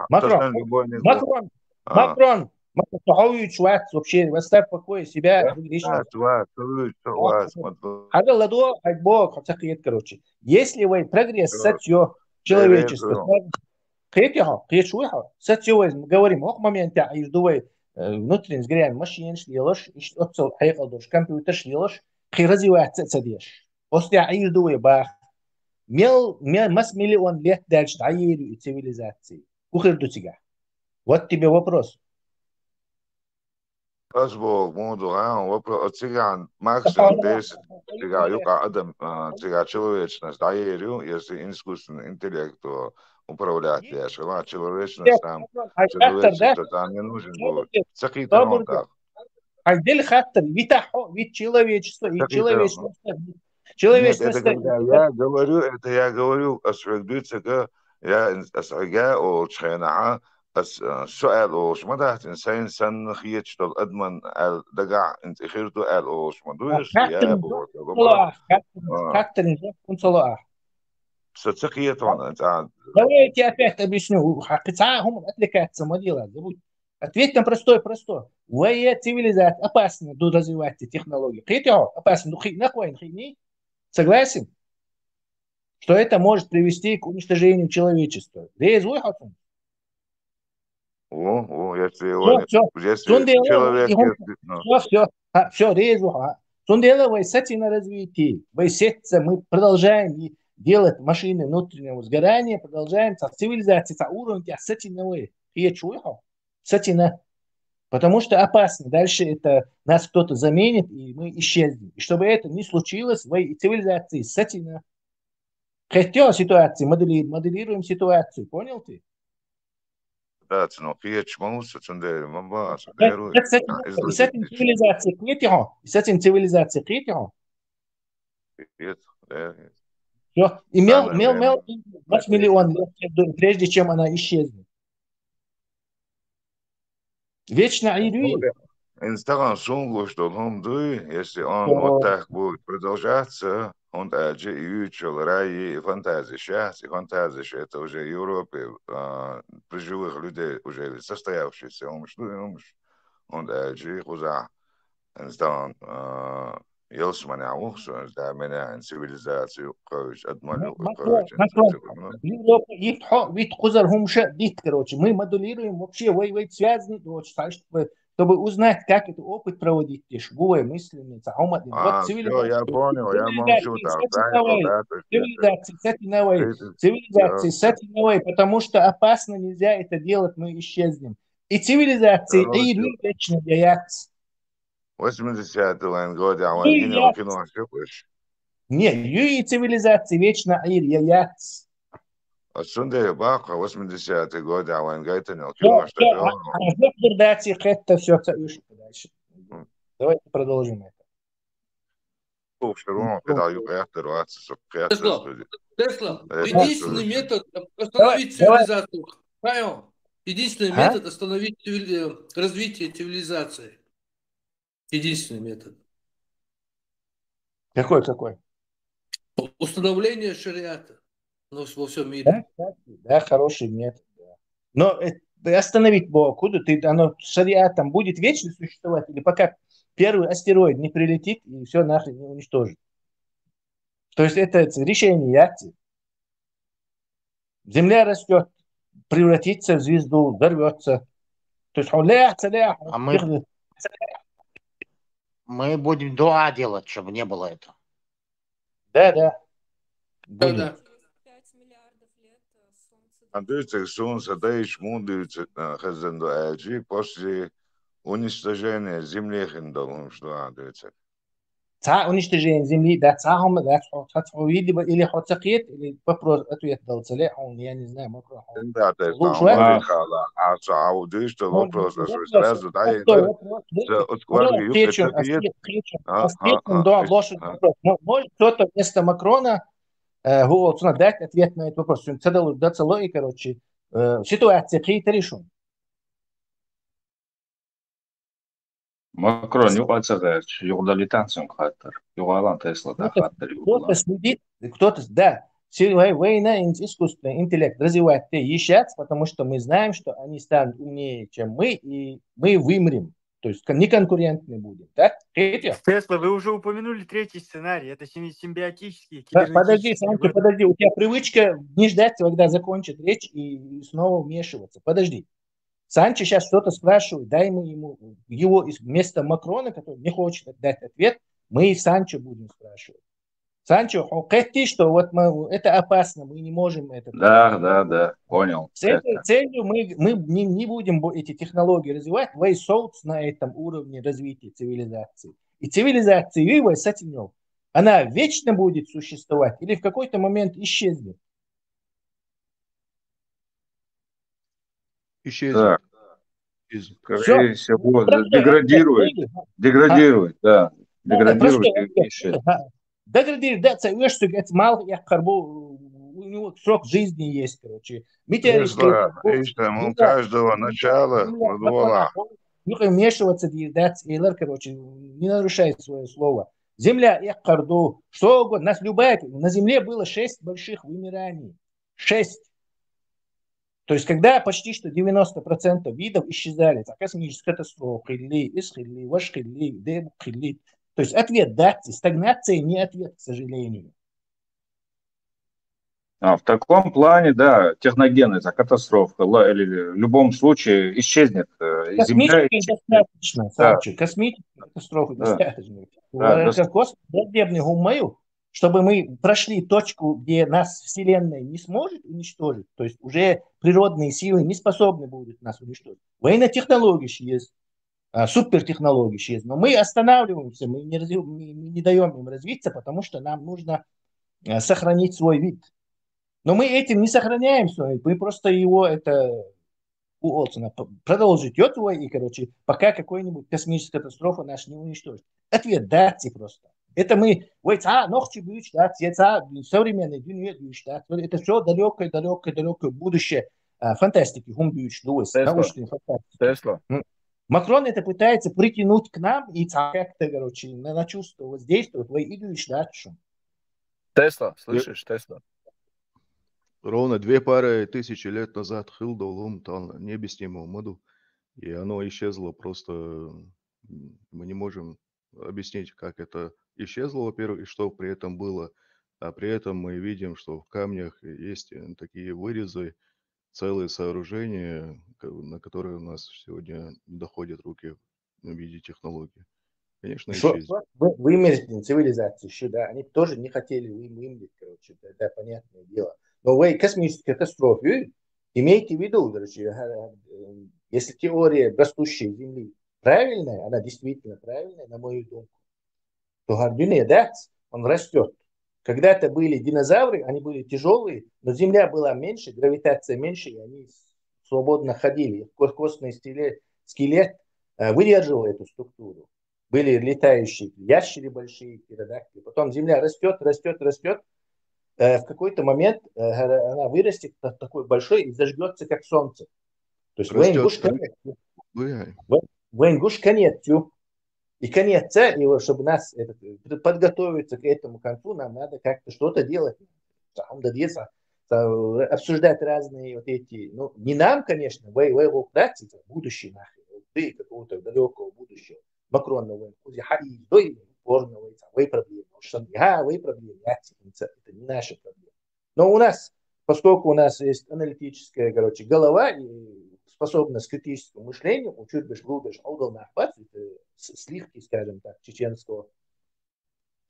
Макрон, Макрон, Ма, со хьо вуьйцуш вац вообще, оставь в покое себя, других решений. Вац, вац, со вуьйцуш вац, ма, хьажал ладо, хьайга боху, хьо ца кхета, короче. Если вай прогресс сацайо человечество, кхетий хьо, кхеташ вуй хьо, сацайо вай, мы говорим, окху моментехь Ӏийр ду вай, э, внутренне сгоряем, машинаш лелаш, иштта оццул хьекъал долуш, компьютерш лелаш, кхин развиваться а ца деш. Оццул Ӏийр ду вай баха. Мел, мел, мас миллион лет даьлча дӀаер ю и цивилизация? ХӀун хир ду цигахь? Вот тебе вопрос. Ас боху, муха ду, а, вопрос, а цигахь максимум десять, цигахь юкъа адам, а, цигахь человечность дӀаер ю, если искусственный интеллект управлять деш хила, человечность там, человечество там не нужен будет. Ца кхетий хьо тӀаккха? Хьайн дели хаттар, витахь хьо, вит человечество, вит человечество. Нет, это когда я говорю, это я говорю, ас хьоьга дуьйцург, я, ас хьоьга олучу хенахь, ас, а, со аьлла олуш ма дац, сайн санна хеташ долу адаман аьлла дагахь, хӀинца и хир ду аьлла олуш ма ду, я боху. Хаттарна жоп хӀунда ца ло ахь? Со ца кхета хьуна, цӀа. Давайте опять объясню. Хьан кхин цхьа а хӀума отвлекаться ма делай, забудь. Ответ там простой, простой. Вай цивилизация опасно ду развивать технологии. Кхетий хьо, опасно ду, кхиъна вайна, кхиъний? Согласен, что это может привести к уничтожению человечества? Реза вуй хьо цунна? Ву, ву, если всё, всё. Если человек, если, ну. Всё, всё. А, всё, реза ву хьо. Цундела вай сацийна развитие, вай сеца, мы продолжаем и делать машины внутреннего сгорания, продолжаем, цхьа цивилизация, цхьа уровень тӀехь сацийна вай. Кхеташ вуй хьо? Сацийна. Потому что опасно. Дальше это нас кто-то заменит, и мы исчезнем. И чтобы это не случилось, вай и цивилизации сацийна. Кхетий хьо ситуацию, модели-, моделируем ситуацию. Понял ты? Да, ну, кхеташ ма ву со, цундела ма баха со, дера ву. Сацийна цивилизация кхетий хьо? Сацийна цивилизация кхетий хьо? Нет, да, нет. Всё. И мел, мел, мел, мас миллион лет, прежде чем она исчезнет. Вечно Ӏийр ю? ХӀинца тахана суна гуш долу хӀума дуй, если он вот так будет продолжаться, хӀунда аьлча и юьйцуш йолу рай, и фантазиш яц, и фантазиш это уже Европе, а, при живых людей уже состоявшиеся хӀумаш ду, и хӀумаш. ХӀунда аьлча и кхузахь, хӀинца тахана, а, ялсаманехь ву со, да, меняем цивилизацию, кхевчу, адман юкъа кхевчу. Европа итт хьо, вит кхузара хӀумаша дитт, короче. Мы моделируем вообще, вай, вай связаны, короче, чтобы узнать, как это опыт проводить, те, шу вай мысленный, ца хьо ма дин. Вот цивилизация, я понял, я молчу, там, цивилизация сатиновой, цивилизация сатиновой, потому что опасно, нельзя это делать, мы исчезнем. И цивилизация, и вечно яц. Восьмидесятый вайн годе, а вайн гинал кино шипыш. Не, юй цивилизация вечно Ӏийр я яц. А цундела баккха восьмидесятый годе, а вайн гайтанил кино, что делал. Дальше. Давайте продолжим это. Слушай, Рома, когда юг реактор, а, Тесла, Тесла, единственный метод остановить цивилизацию. Понял? Единственный метод остановить цивили-, э, развитие цивилизации. Единственный метод. Какой, какой? Установление шариата. Ну, во всем мире. Да, кстати, да, хороший метод, да. Но это остановить бо-, куда ты, оно шариатом будет вечно существовать, или пока первый астероид не прилетит и все нахрен не уничтожит? То есть это, это решение яц. Земля растет, превратится в звезду, взорвется. То есть он лех, лех, а мы, мы будем дуа делать, чтобы не было этого. Да, да. Да, да. А дуьйцург, солнце даьлча муха дуьйцург, а, хезна ду аьлча, после уничтожения земли хин долу хӀумаш ду, а, дуьйцург. Цхьа уничтожение земли, да, цхьа хӀума, да, цхьа, цхьа, цхьа видимо, или хьо ца кхета, или вопрос, ответ дала ца ле, хьуна, я не знаю, Макрон, хьуна. Да, да, лучше да, вопрос. А, а, а, а, вот, видишь, что вопрос, вопрос, сразу, да, простой вопрос. Мо-, может кто-то вместо Макрона, э, гу-, цунна дать ответ на этот вопрос. Ца дала, да, ца ло и, короче, э, ситуация кхетарий шуна? Макрон юкъа ца гӀерташ, юкъа далийтан цуьнга хаттар. Юкъа алан Тесла тӀе хаттар юкъа. Кто-то следит, кто-то, да. Сил вай, вайна искусственный интеллект развивать те ещё, потому что мы знаем, что они станут умнее, чем мы, и мы вымрем. То есть кон- неконкурентны будем, да? Третье. Тесла, вы уже упомянули третий сценарий. Это сим- симбиотический, Подожди, кибернетический Санчо, выбор. Подожди, у тебя привычка не ждать, когда закончит речь, и снова вмешиваться. Подожди. Санчо сейчас что-то спрашивает, дай мы ему его из- вместо Макрона, который не хочет дать ответ, мы и Санчо будем спрашивать. Санчо, хо- хотите, что вот мы, это опасно, мы не можем это. Да, да, да, понял. С этой целью мы, мы не, не будем бо- эти технологии развивать, вай соц на этом уровне развития цивилизации. И цивилизация Вива с этим, она вечно будет существовать или в какой-то момент исчезнет? Исчезнет. Так, Исчезнет. скорее всего, Просто деградирует. это- Деградирует, да. Да, да, просто Деградирует и исчезнет. Ага. Деградирует, да, це еш сюгет мал яккар бу, у него срок жизни есть, короче. Митя Тесла, видишь, там у каждого начало, вот, Юка вмешиваться, да, эйлер, короче, не нарушает свое слово. Земля яккар ду, что угодно, нас любая, на земле было шесть больших вымираний. Шесть. То есть, когда почти что девяносто процентов видов исчезали, так, космическая катастрофа, хилли, ис хилли, ваш хилли, деб хилли. То есть, ответ дать, стагнация не ответ, к сожалению. А, в таком плане, да, техногенная катастрофа, ла- или в любом случае исчезнет э, и земля. Космическая достаточно, Санчо, космическая катастрофа Да. достаточно. Да, Э, Как космос, подземный гуммаю, чтобы мы прошли точку, где нас Вселенная не сможет уничтожить, то есть уже природные силы не способны будут нас уничтожить. Военно-технологии есть, а, супертехнологии есть, но мы останавливаемся, мы не, развив- мы мы не даем им развиться, потому что нам нужно э, сохранить свой вид. Но мы этим не сохраняем свой вид, мы просто его это у Олсона п- продолжить идет его, и, короче, пока какой-нибудь космическая катастрофа нас не уничтожит. Ответ дать просто. Это мы, вай ца нохчи бюч, да, ца современный дунья бюч, да, это все далекое, далекое, далекое будущее, а, фантастики, гум бюч, луис, Тесла. Научная фантастика. Тесла, Макрон это пытается притянуть к нам и ца- как-то, короче, на, на чувство воздействовать, вай идуч, да, что. Тесла, слышишь, Тесла? Ровно две пары тысячи лет назад хылдолум там необъяснимо мыду, и оно исчезло просто. м, Мы не можем объяснить, как это исчезло, во-первых, и что при этом было. А при этом мы видим, что в камнях есть э, такие вырезы, целые сооружения, ко- на которые у нас сегодня не доходят руки в виде технологии. Конечно, Шо- исчезнет. вы- вымереть цивилизации еще, да, они тоже не хотели вы- вымереть, короче, да, да, понятное дело. Но вы космическая катастрофа, имейте в виду, короче, э, э, если теория растущей Земли правильная, она действительно правильная, на мою думку, то гардюне, да, он растет. Когда-то были динозавры, они были тяжелые, но Земля была меньше, гравитация меньше, и они свободно ходили. Ко- Костный стиле- скелет э, выдерживал эту структуру. Были летающие ящеры большие, птеродактили. Потом Земля растет, растет, растет. Э, в какой-то момент э, она вырастет та- такой большой и зажгется, как солнце. То есть Растёт, венгуш да? конец. Бывает. Венгуш конец. И конец, э, и вот чтобы нас этот, э, подготовиться к этому концу, нам надо как-то что-то делать. Там надо, э, обсуждать разные вот эти, ну, не нам, конечно, вай, вай, вай, будущее нахер, ты какого-то далекого будущего. Макрон, ну, вай, хузи, ха, и, ну, и упорно, вай, там, вай проблемы. Что, а, вай проблемы, я, это не наша проблема. Но у нас, поскольку у нас есть аналитическая, короче, голова и способность к критическому мышлению, учит беш, глубже, аудал нахбат, это с- сливки, скажем так, чеченского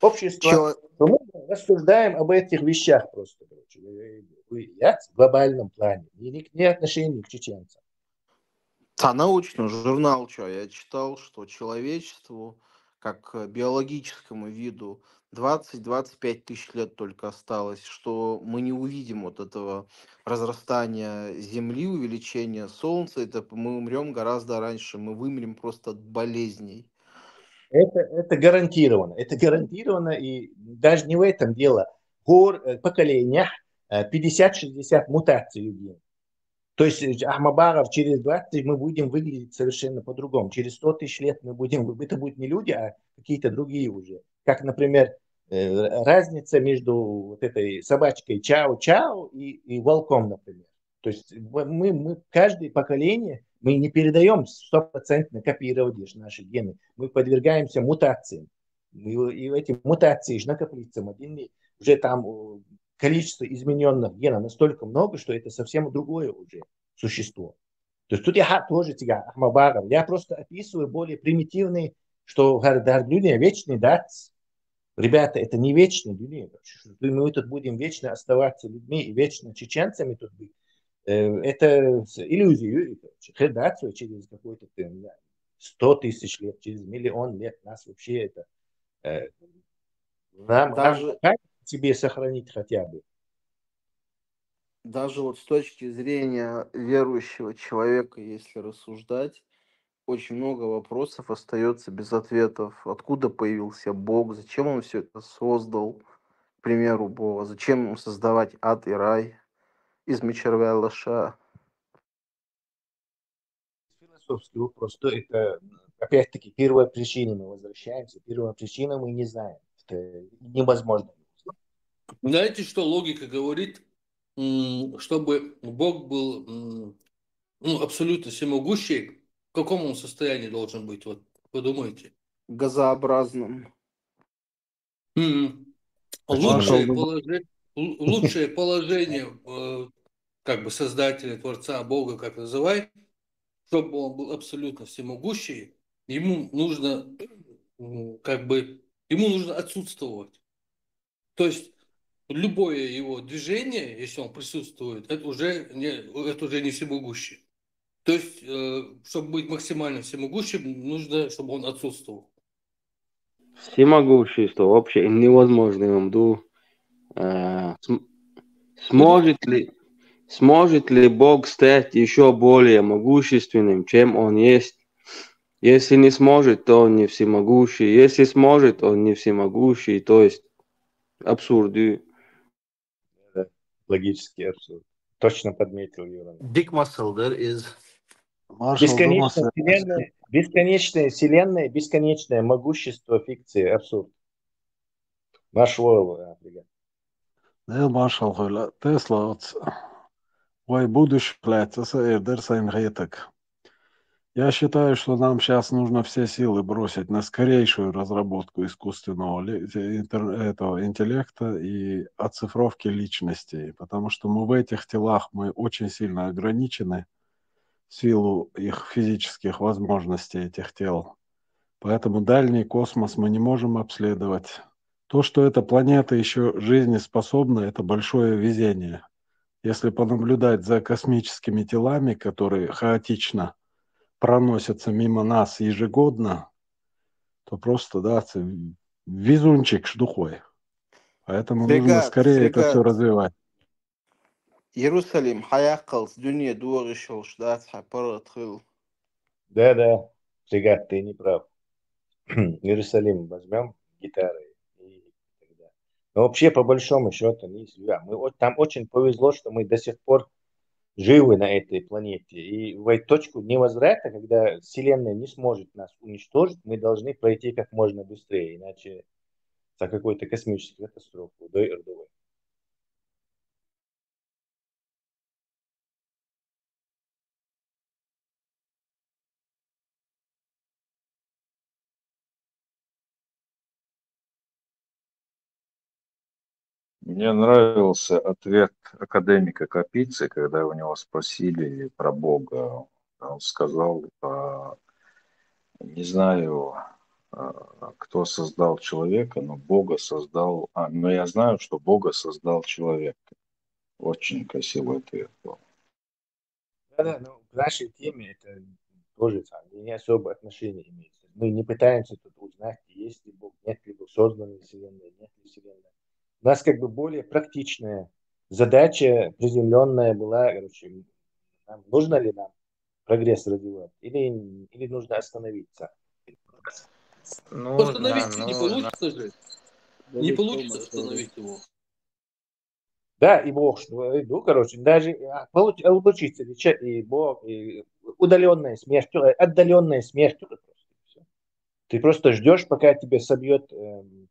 общества, Чё- то мы рассуждаем об этих вещах просто, короче, вы- вы- я в глобальном плане, и не, не отношении к чеченцам. Та научный журнал, что я читал, что человечеству, как э, биологическому виду, двадцать-двадцать пять тысяч лет только осталось, что мы не увидим вот этого разрастания Земли, увеличения Солнца, это мы умрем гораздо раньше, мы вымрем просто от болезней. Это, это гарантированно. Это гарантированно, и даже не в этом дело. Гор э, поколениях э, пятьдесят-шестьдесят мутаций людей. То есть э, Ахмабаров через двадцать мы будем выглядеть совершенно по-другому. Через сто тысяч лет мы будем, это будут не люди, а какие-то другие уже. Как, например, э, разница между вот этой собачкой чау-чау и, и волком, например. То есть мы, мы, каждое поколение, мы не передаем стопроцентно копировать наши гены. Мы подвергаемся мутациям. И, и эти мутации же накапливаются, один, уже там количество измененных генов настолько много, что это совсем другое уже существо. То есть тут я тоже тебя ахмабагар. Я просто описываю более примитивные, что гардарлюния вечный дац. Ребята, это не вечный дунья. Мы тут будем вечно оставаться людьми и вечно чеченцами тут быть. Э, это иллюзия, хедацию через какой-то сто тысяч лет, через миллион лет нас вообще это... Э, нам, даже нам, как тебе сохранить хотя бы? Даже вот с точки зрения верующего человека, если рассуждать, очень много вопросов остается без ответов. Откуда появился Бог? Зачем он все это создал? К примеру, Бога. Зачем ему создавать ад и рай из мичервеллаша? Философский вопрос. То это, опять-таки, первая причина, мы возвращаемся. Первая причина, мы не знаем. Это невозможно. Знаете, что логика говорит? Чтобы Бог был ну, абсолютно всемогущий, в каком он состоянии должен быть? Вот подумайте. Газообразным. Лучшее, положи... Лучшее положение э, как бы создателя, творца, Бога, как называй, чтобы он был абсолютно всемогущий, ему нужно как бы ему нужно отсутствовать. То есть любое его движение, если он присутствует, это уже не, это уже не всемогущий. То есть, э, чтобы быть максимально всемогущим, нужно, чтобы он отсутствовал. Всемогущество вообще невозможно им ду. Э, см- сможет ли сможет ли Бог стать еще более могущественным, чем Он есть? Если не сможет, то Он не всемогущий. Если сможет, Он не всемогущий. То есть абсурд. Логический абсурд. Точно подметил, Юра. Дик масалдар из бесконечная вселенная, бесконечная вселенная, бесконечное могущество фикции, абсурд. Маршал, ребят. Нел маршал хуйла. Тесла, вай будущий платье, это Эрдер Сайнхетек. Я считаю, что нам сейчас нужно все силы бросить на скорейшую разработку искусственного интер, этого интеллекта и оцифровки личностей, потому что мы в этих телах, мы очень сильно ограничены в силу их физических возможностей, этих тел. Поэтому дальний космос мы не можем обследовать. То, что эта планета еще жизнеспособна, это большое везение. Если понаблюдать за космическими телами, которые хаотично проносятся мимо нас ежегодно, то просто, да, везунчик шдухой. Поэтому нужно скорее это все развивать. Иерусалим, хаяхкалс, дунья дуаришал, шдац, хапарат хил. Да, да, фрегат, ты не прав. Иерусалим возьмем гитары и тогда. Но вообще, по большому счету, не зря. Мы, там очень повезло, что мы до сих пор живы на этой планете. И в эту точку невозврата, когда Вселенная не сможет нас уничтожить, мы должны пройти как можно быстрее, иначе за какой-то космической катастрофой, да и родовой. Мне нравился ответ академика Капицы, когда у него спросили про Бога. Он сказал, а, не знаю, а, кто создал человека, но Бога создал... А, но я знаю, что Бога создал человек. Очень красивый ответ был. Да, да, но к нашей теме это тоже там, не особо отношение имеет. Мы не пытаемся тут узнать, есть ли Бог, нет ли Бог, создана ли Вселенная, нет ли Вселенная. У нас как бы более практичная задача, приземленная была, короче, нам, нужно ли нам прогресс развивать, или, или нужно остановиться. Ну, остановиться да, не ну, получится же. Не получится остановить его. Да, и Бог, ну, короче, даже получится и Бог, и удаленная смерть, отдаленная смерть. Ты просто ждешь, пока тебе собьет эм,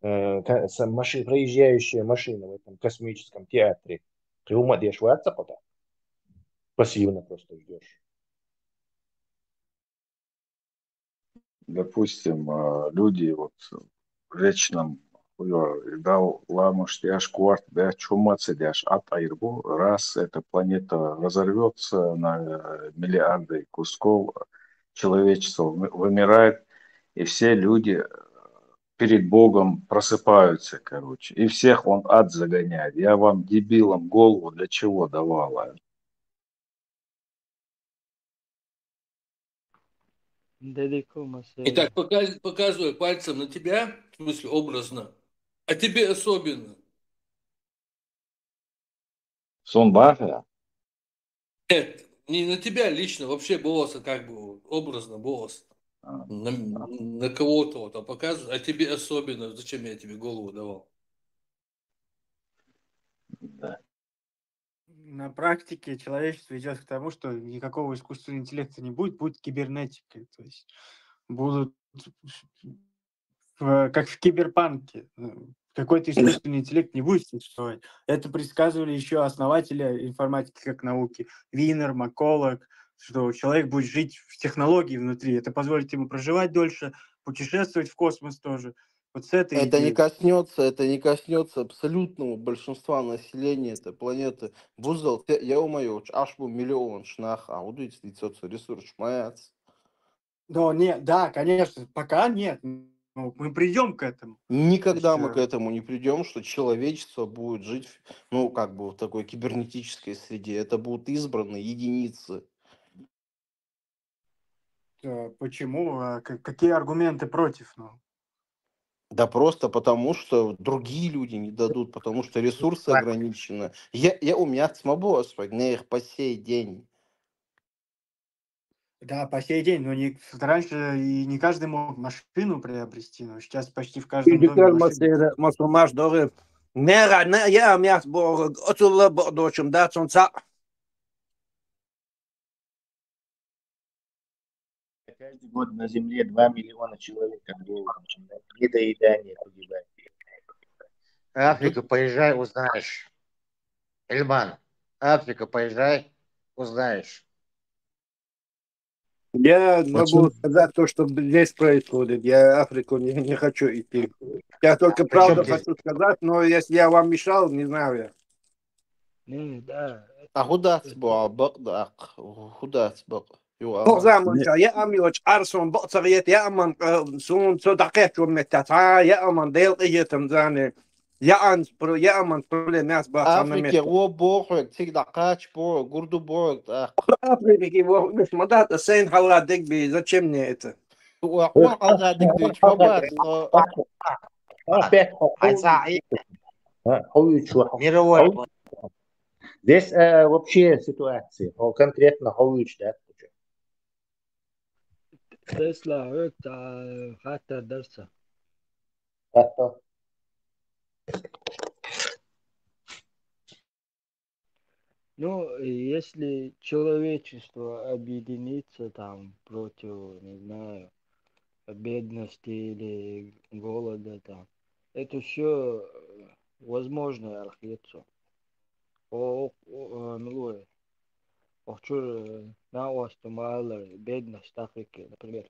э, ка- са- маши- проезжающая машина в этом космическом театре. Кхы хӀума деш вац-кх хьо тӀаккха. Пассивно просто ждёшь. Допустим, а, люди вот в вечном хуё, дал ламаш деш, корта деш, чумаца деш, атайр бу, раз эта планета разорвётся на, э, миллиарды кусков, человечество вы- вымирает, и все люди перед Богом просыпаются, короче, и всех он в ад загоняет. Я вам, дебилам, голову для чего давал, а? Дедико И так Масея. показ- показываю пальцем на тебя, в смысле образно, а тебе особенно. Сунбаха. Нет, не на тебя лично, вообще босса, как бы образно босс. А, На, на кого-то вот, а показываю, а тебе особенно, зачем я тебе голову давал? Да. На практике человечество идет к тому, что никакого искусственного интеллекта не будет, будет кибернетика. То есть будут в- как в киберпанке. Какой-то искусственный интеллект не будет существовать. Это предсказывали еще основатели информатики как науки. Винер, Макколок, что человек будет жить в технологии внутри. Это позволит ему проживать дольше, путешествовать в космос тоже. Вот с этой Это не идеей. коснется, это не коснется абсолютного большинства населения этой планеты. Буздал те, я умаю, аш бу миллион шнах, а удуйте лицо ресурс шмаяц. Но не, да, конечно, пока нет. Но мы придем к этому. Никогда мы Ещё. К этому не придем, что человечество будет жить, в- ну, как бы в такой кибернетической среде. Это будут избранные единицы. Э, Почему? А к- Какие аргументы против? Ну, Да просто потому, что другие люди не дадут, потому что ресурсы ограничены. Я, я у меня смобо аспект, не их по сей день. Да, по сей день, но не раньше и не каждый мог машину приобрести, но сейчас почти в каждом доме Индикал машина. Масера, Масумаш Доры. Нера, не, я мягс Бог, отсюда Бог дочим, да, солнца. Каждый год на Земле два миллиона человек от голода, недоедания погибает. Африка, поезжай, узнаешь. Эльман, Африка, поезжай, узнаешь. Я могу Почему? Сказать то, что здесь происходит. Я Африку не, не хочу идти. Я только Причем правду здесь? Хочу сказать, но если я вам мешал, не знаю я. Не, да. А худацбо бакъ да, худацбо. Бокъзаман ка я ам йоч арсон бокъцагъет я аман сун цо дакъет чуммет та я аман дел къиетам зане. Я ан спро я аман проблем яс бахана Африке мет. Во бохук, циг дакъач бо, гурду бо. Африке во мадат сен хала дегби, зачем мне это? Ва хо хала дегби, чма бац. Опять Айса, хович. мировой. Здесь э, вообще ситуация, ну, конкретно хович, да? Тесла, это хата дарса. Хата. Ну, если человечество объединится там против, не знаю, бедности или голода там, это все возможно, архицу. О, о, о, милуе. Охчур на остумалар бедность Африки, например.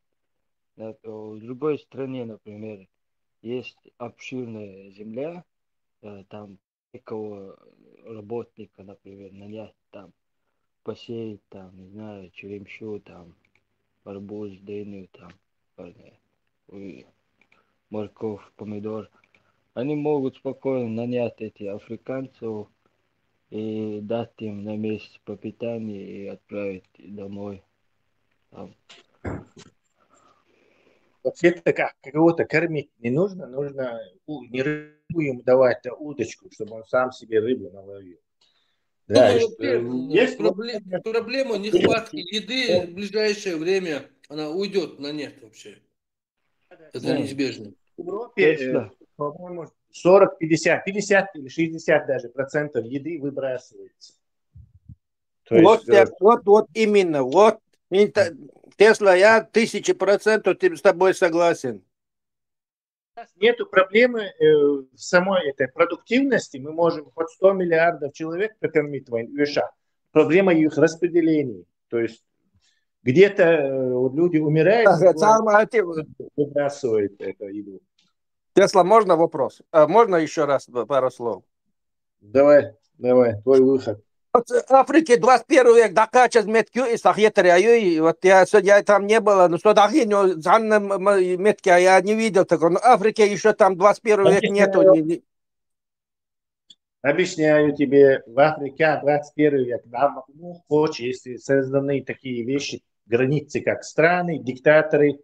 На- В другой стране, например, есть обширная земля, э, там некого работника, например, нанять там, посеять там, не знаю, черемшу там, арбуз, дыню там, парня, и морковь, помидор. Они могут спокойно нанять эти африканцев и дать им на месяц пропитание и отправить домой. Там. Вообще-то как, кого-то кормить не нужно, нужно у- не рыбу ему давать, а удочку, чтобы он сам себе рыбу наловил. Да, Ну, и- во-первых, есть пробле- проблема нехватки еды в ближайшее время, она уйдет на нет вообще. Это Да. Неизбежно. В Европе, э, Точно. по-моему, сорок, пятьдесят, пятьдесят или шестьдесят даже процентов еды выбрасывается. То Вот, есть, э, так, вот, вот именно, вот. Инта- Тесла, я тысячи процентов ты- с тобой согласен. Нету проблемы э, в самой этой продуктивности. Мы можем хоть сто миллиардов человек прокормить в Ишах. Проблема их распределения. То есть где-то э, вот люди умирают, Ага, самое те- выбрасывают эту еду. Тесла, можно вопрос? А можно еще раз пару слов? Давай, давай, твой выход. Вот в Африке двадцать первый век, да, качес меткю и сахетаряю, и вот я, со- я там не была, но что да, но занна метки я не видел такого. Но в Африке еще там двадцать первый век нету. Не- не- Объясняю тебе, в Африке двадцать первый век, да, ну, хочешь, если созданы такие вещи, границы, как страны, диктаторы,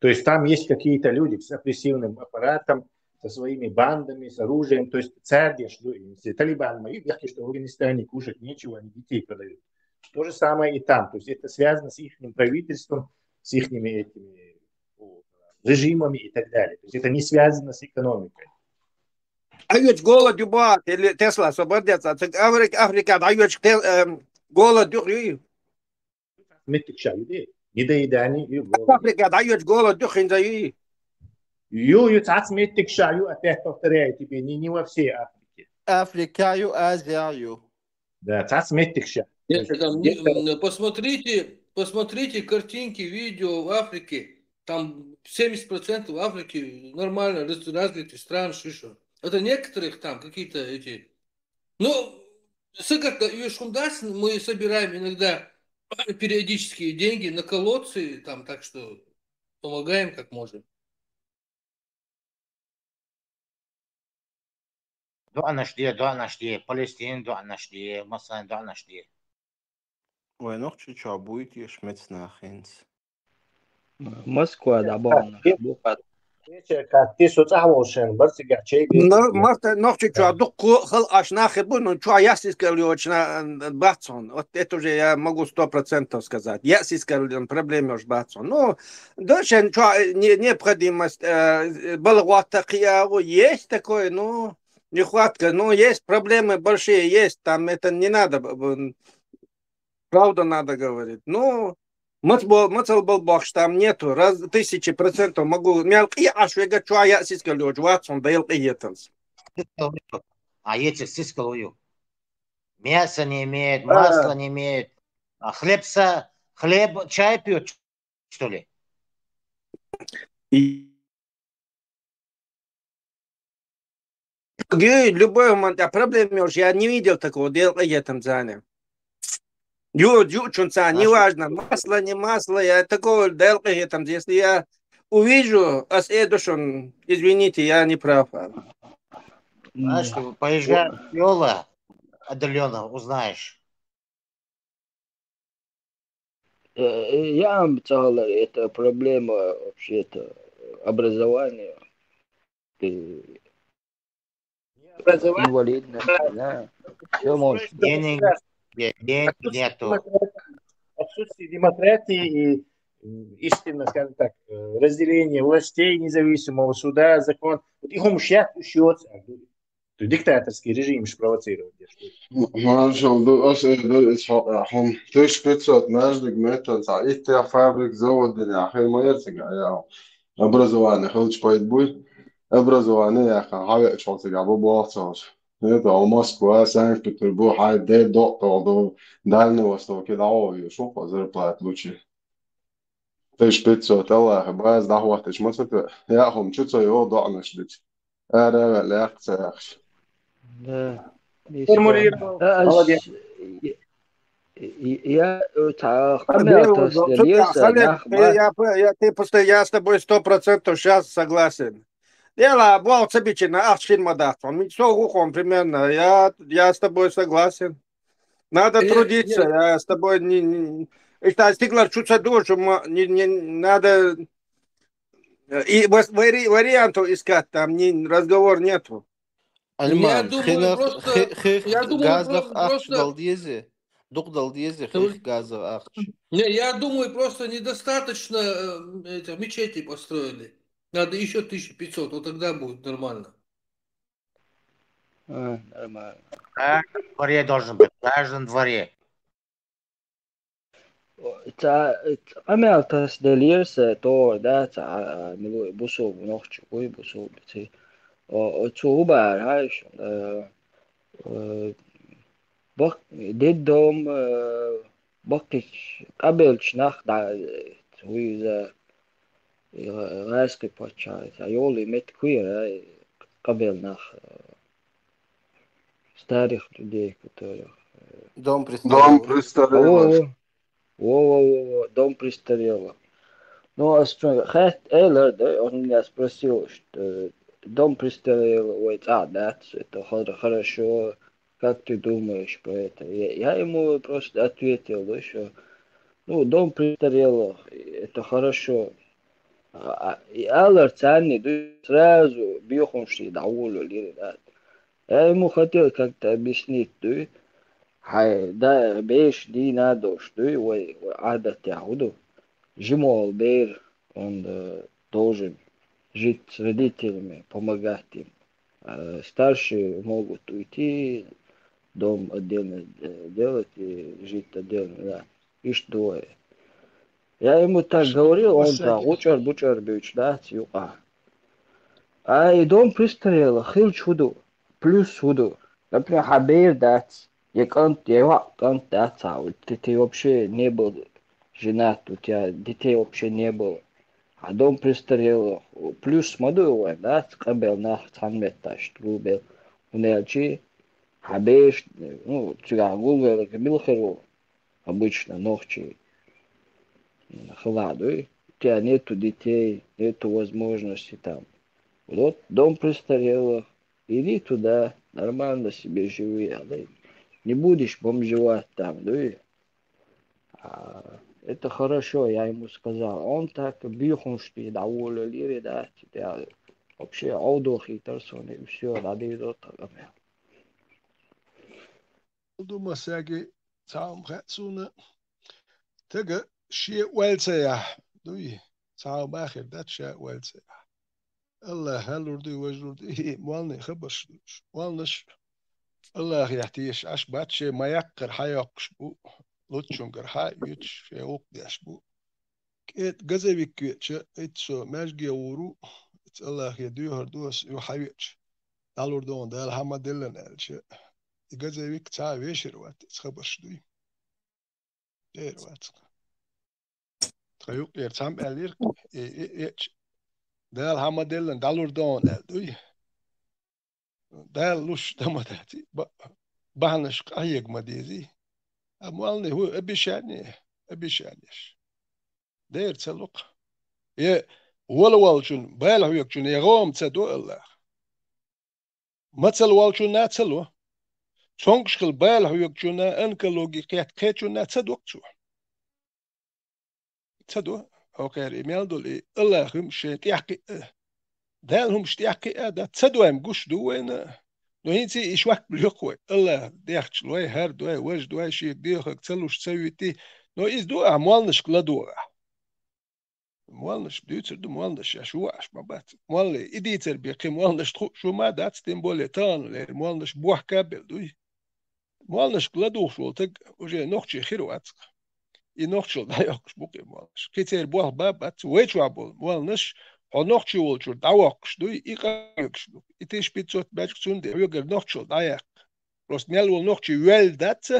то есть там есть какие-то люди с опрессивным аппаратом, со своими бандами, с оружием, то есть царь, если Талибан мои, я что в Афганистане кушать нечего, они детей продают. То же самое и там, то есть это связано с их правительством, с их этими режимами и так далее. То есть это не связано с экономикой. Айоч голод юба, или Тесла, освободиться. Африка, Африка, айоч голод юхрю. Метикша, недоедание и голод. Африка, айоч голод юхрю. Ю, ю, цац метикша, ю, опять повторяю тебе, не, не во всей Африке. Африка, ю, Азия, ю. Да, цац метикша. Нет, там, не- м, посмотрите, посмотрите картинки, видео в Африке. Там семьдесят процентов Африки нормально раз- развитых стран, шиша. Это некоторых там какие-то эти... Ну, с как Юшкундас мы собираем иногда периодические деньги на колодцы, там, так что помогаем как можем. Дуанашде, дуанашде, Палестин дуанашде, Массан дуанашде. Ой, нохчи чо будет еш мецнахинс. Москва да баунаш. Как ты соцаволшен, барсига чей. Ну, Марта, нохчи чо, дук хал аш нахи бу, ну, чо ясис калиочна бацон. Вот это уже я могу сто процентов сказать. Ясис калион проблема уж бацон. Ну, дальше чё, не- необходимость, э, балагуата киягу есть такое, ну, нехватка, ну, есть проблемы большие, есть, там это не надо, б- б- правду надо говорить. Ну, мацбол, мацалбол бокс там нету, раз тысячи процентов могу, мелкий ашвега чё ясис калиоч, ватсон, да елкий етанс. А если сискалую? Мясо не имеет, масло не имеет. А хлеб со, хлеб, чай пьет, что ли? И- Гей, любой момент, а проблем уж я не видел такого, дело я там занял. Ю, ю, чунца, неважно, масло, не масло, я такого дело я там, если я увижу, а следующем, извините, я не прав. Знаешь, что поезжай в Йола, отдаленно узнаешь. Э, э, Я вам сказал, это проблема вообще-то образования. Ты Образование инвалидность, да. Все может. Денег, де- денег нету. Отсутствие демократии и м, истинно, скажем так, э, разделение властей, независимого суда, закон. Вот их ум щас ущётся. То есть диктаторский режим же провоцировать. Машалла, ду ас э ду ис хакъ хум. Тыш пятьсот между метров са итте фабрик, завод дня хай майер сига я. Образование хилч пайт буй. Образование я ха хаве чол сига бу болцош. Это у Москва, Санкт-Петербург, хай де доктор до Дальний Восток и дало ю шо по зарплат лучше. Тыш пятьсот Аллах баз дахватыш мацата. Я хум чуца ё доанаш дич. Ара ва ляхца яхш. Да. Формулировал. А, Молодец. с- и- и- Я э, та Дело хамятас в том, леса Халид, нах я, я, я, ты просто, я с тобой сто процентов сейчас согласен. Дело, бог цебичина, ах, шин мадах, он ведь со ухом примерно, я, я с тобой согласен. Надо Э, трудиться, нет. Я с тобой не, не, это стигла чуть душу, ма- не, не надо, э, и вари-, вариантов искать, там не, разговор нету. Я Альман, думаю, хинах просто- хи- хих я думаю, газах про- ахч просто- дал диезе. Дук дал диезе, Ну, хих газах ахч. Не, я думаю, просто недостаточно э, это, мечети построили. Надо еще тысяча пятьсот, вот тогда будет нормально. А, нормально. В каждом дворе должен быть, в каждом дворе. О, ца, къамел тасделира са товар, да, ца, а, милуй бусулба нохчи, уй бусулба ци. О, о, цу хӀу бара, хьаьш, э, э, бак-, деддом, э, баккхич къабелч нах да, э, уй за, э, гӀаьрскхи паччахь, ца йолу и меттиг хуьйра, э, къабел нах, э, старых людей, которых, э, Дом Дом престарелла. Престарелла. Во, во, во, во, во, дом престарелла. Ну, а что, хет, э, да, он меня спросил, что, э, дом престарелла, ой, а, да, это хор-, хорошо, как ты думаешь про это? Я, я ему просто ответил, да, что, ну, дом престарелых, это хорошо. А, а, и алар царни, да, сразу бьёхуншли довольно лиры, да. Я ему хотел как-то объяснить, дуй, хьайн, да, беш дийна долуш дуй, вай, вай Ӏадатехь хӀу ду? Жимолу бер, он, э, должен жить с родителями, помогать им. Э, старшие могут уйти, дом отдельно, э, делать и жить отдельно, да. Иштта ду вай. Я ему так говорил, он так гучар-бучар буьйцуш дац юкъа. А и дом престарелых хилча хӀу ду? Плюс хӀу ду? Например, хьан бер дац, я кӀант, я йоӀ кӀант дац, а вот ты, ты вообще не был женат, у тебя детей вообще не было. А дом престарелых плюс ма ду вайн, дац, къабел нах цхьана метташ гулбел. ХӀунда аьлча хьан беш, ну, цигахь гулбелларг мила хир ву? Обычно нохчий хала дуй. У тебя нету детей, нету возможности там. Вот дом престарелых. Иди туда, нормально себе живи, а ты не будешь бомжевать там, дуй. А, это хорошо, я ему сказал. Он так бихуншти довольно лири, да, тебя вообще аудохи тарсони, и всё, да, да, да, да. Ду масаги цхьа хӀума хаьа суна, стага шен ойла ца яхь, дуй, цхьа хӀума бахар дац ша ойла ца яхь. Аллахьа лур дуй, важа лур дуй, и молланийн хабарш ду уьш. Молланаш Аллахьехь тешаш Ӏаш бац, шен ма яккхара хьан йоккхуш бу, луччунгара хьан а оьцуш, шен гӀуллакх деш бу. КӀе-, газовик веача, итт со маьжге гӀур ву, итт Аллахье доьхур ду ас, юха хьан веача, дӀалур ду хьуна Дала хьан ма-деллина аьлча, и газовик цхьа а вешар вац, иза хабарш дуй. Эр вац. Тхан юкъера цхьамма аьллера, и, и, и, эча, Дала хьан ма-деллина, дӀалур ду хьуна аьлла дуй. Дала луш дан ма дац, ба-, бахьанаш къахьега ма дезий. А молланийн хӀу обещание, обещаниеш. Дера ца лу-кх. Е вала волчун, бала хьоьгучун, е гӀо-м ца до Аллахьа. Мацалла волчунна а ца ло. Цомгуш хила бала хьоьгучунна, онкологи кхетта кхечунна а ца до-кх цо. Ца до. Хьо кхера и мел долу и Аллахьа хӀума шен тӀехь кхиъ а. Дала хӀумаш тӀехь кхиъ а дац, ца дой-м гуш ду вайна. Но хӀинца и шок лоькху вай. Аллахьа дехча лой, хӀара дой, важа дой, шега дехарг ца луш, ца вуьтий. Но иза ду ахьа молланашка ладогӀахь. Молланаш дуьйцур ду, молланаш шаьш ву Ӏаш ма бац. Молле и дийцар бен кхин молланашна хууш хӀума а дац, тем более таханлера молланаш бохка а белла дуй. Молланашка ладугӀуш волу стаг уже нохчи хир вац-кх. И нохчалла дӀайоккхуш бу-кх и молланаш. Кхин церан болх бан а бац, вай чохь болу молланаш, хьо нохчи волчуьра дӀавоккхуш дуй, и къахьоьгуш ду. И тысяча пятьсот баьчкъа цундела хьоьгара нохчалла дӀаяккха. Просто мел волу нохчи воьлла дац,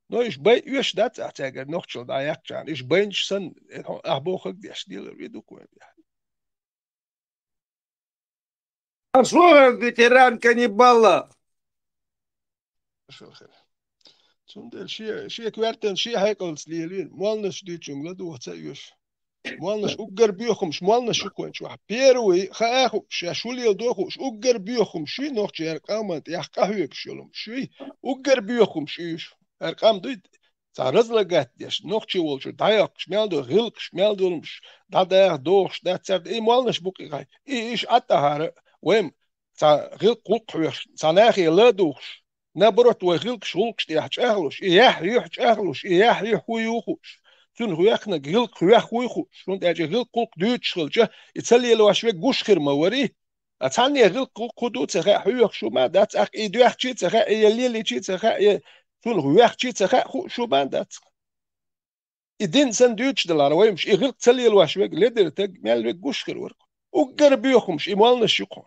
но уьш бай оьшуш дац ахь цаьргара нохчалла дӀаяккхачарна. Уьш байнаш санна, э, ахь бохург деш, дилар ве ду-кх вайн тӀехь. Аш вахар ветеран каннибала. Аш вахар. Цундела шен, шен коьртан шен хьекъалца лелийна, молланаш дуьйцучуьнга ладогӀа ца оьшу. Молланаш уггар боьхамаш, молланаш ю-кх вайн чохь. Первый, хаа хууш, шаьш хӀун леладо хууш, уггар боьхамаш ю нохчийн, хӀара къаман тӀехь къахьоьгуш йолу хӀумаш ю. Уггар боьхамаш ю уьш. ХӀара къам дуй, цхьа разлагать деш, нохчи волчуьра дӀайоккхуш, мел долу гӀиллакхаш, мел долу хӀумаш дӀадаха догӀуш дац цаьрга, и молланаш бу-кх и хьайн. И иша Ӏад а хӀара, вайн цхьа гӀиллакх-гӀуллакх хьоьхуш, цхьа нахе ладугӀуш, наоборот, вай гӀиллакхаш, гӀуллакхаш тӀехь чӀагӀлуш, и яхь юьхь чӀагӀлуш, и яхь юьхь хӀун ю хууш, цунна хӀоьхнарг гӀиллакх хӀоьхна хӀун ю хууш, хӀунда аьлча гӀиллакх-гӀуллакх дуьйцуш хилча, и ца лелош верг гуш хир ма варий. А цхьанне гӀиллакх-гӀуллакх хӀун ду ца хаьа, хьоьхуш хӀума а дац, тӀаккха и доьхчий а ца хаьа, и лелийчий а ца хаьа, и цунах ваьхчий а ца хаьа, хууш хӀума а дац. И дин санна дуьйцуш далахьара вайнаш, и гӀиллакх ца лелош верг, ледара стаг, мел верг гуш хир вара. Уггар боьха хӀумаш, и молланаш ю-кх.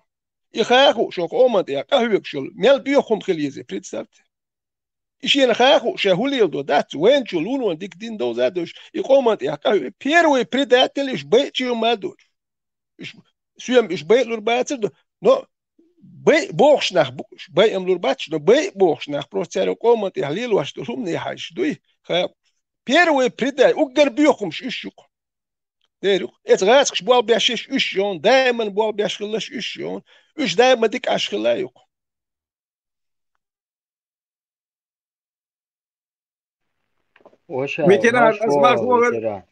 И ха а хууш, оха къоман тӀехь къахьоьгуш йолу, мел боьха хӀума хила еза, представьте. И шена ха а хууш, ша хӀун леладо дац, вайначул вуно дика дин довза а дойуш, и къоман тӀехь къахьоьгуш. Первый предатель уьш байъачу хӀума а доцуш. Уьш соьма уьш байъалур бацара ду, но байъа бохуш нах бу уьш, байъам лур бац, но байъа бохуш нах просто цара къоман тӀехь лелош долу хӀумане хьаьжча дуй. Ха, первый предатель, уггар боьха хӀумаш уьш ю-кх. Дера ю-кх. Эца гӀазкхаша болх беш уьш ю-кх, даиман болх беш хилалаш уьш ю-кх. Уьш даиман дика Ӏаш хила ю-кх. Ваша, ветеран, ас марш вогӀу, ветеран.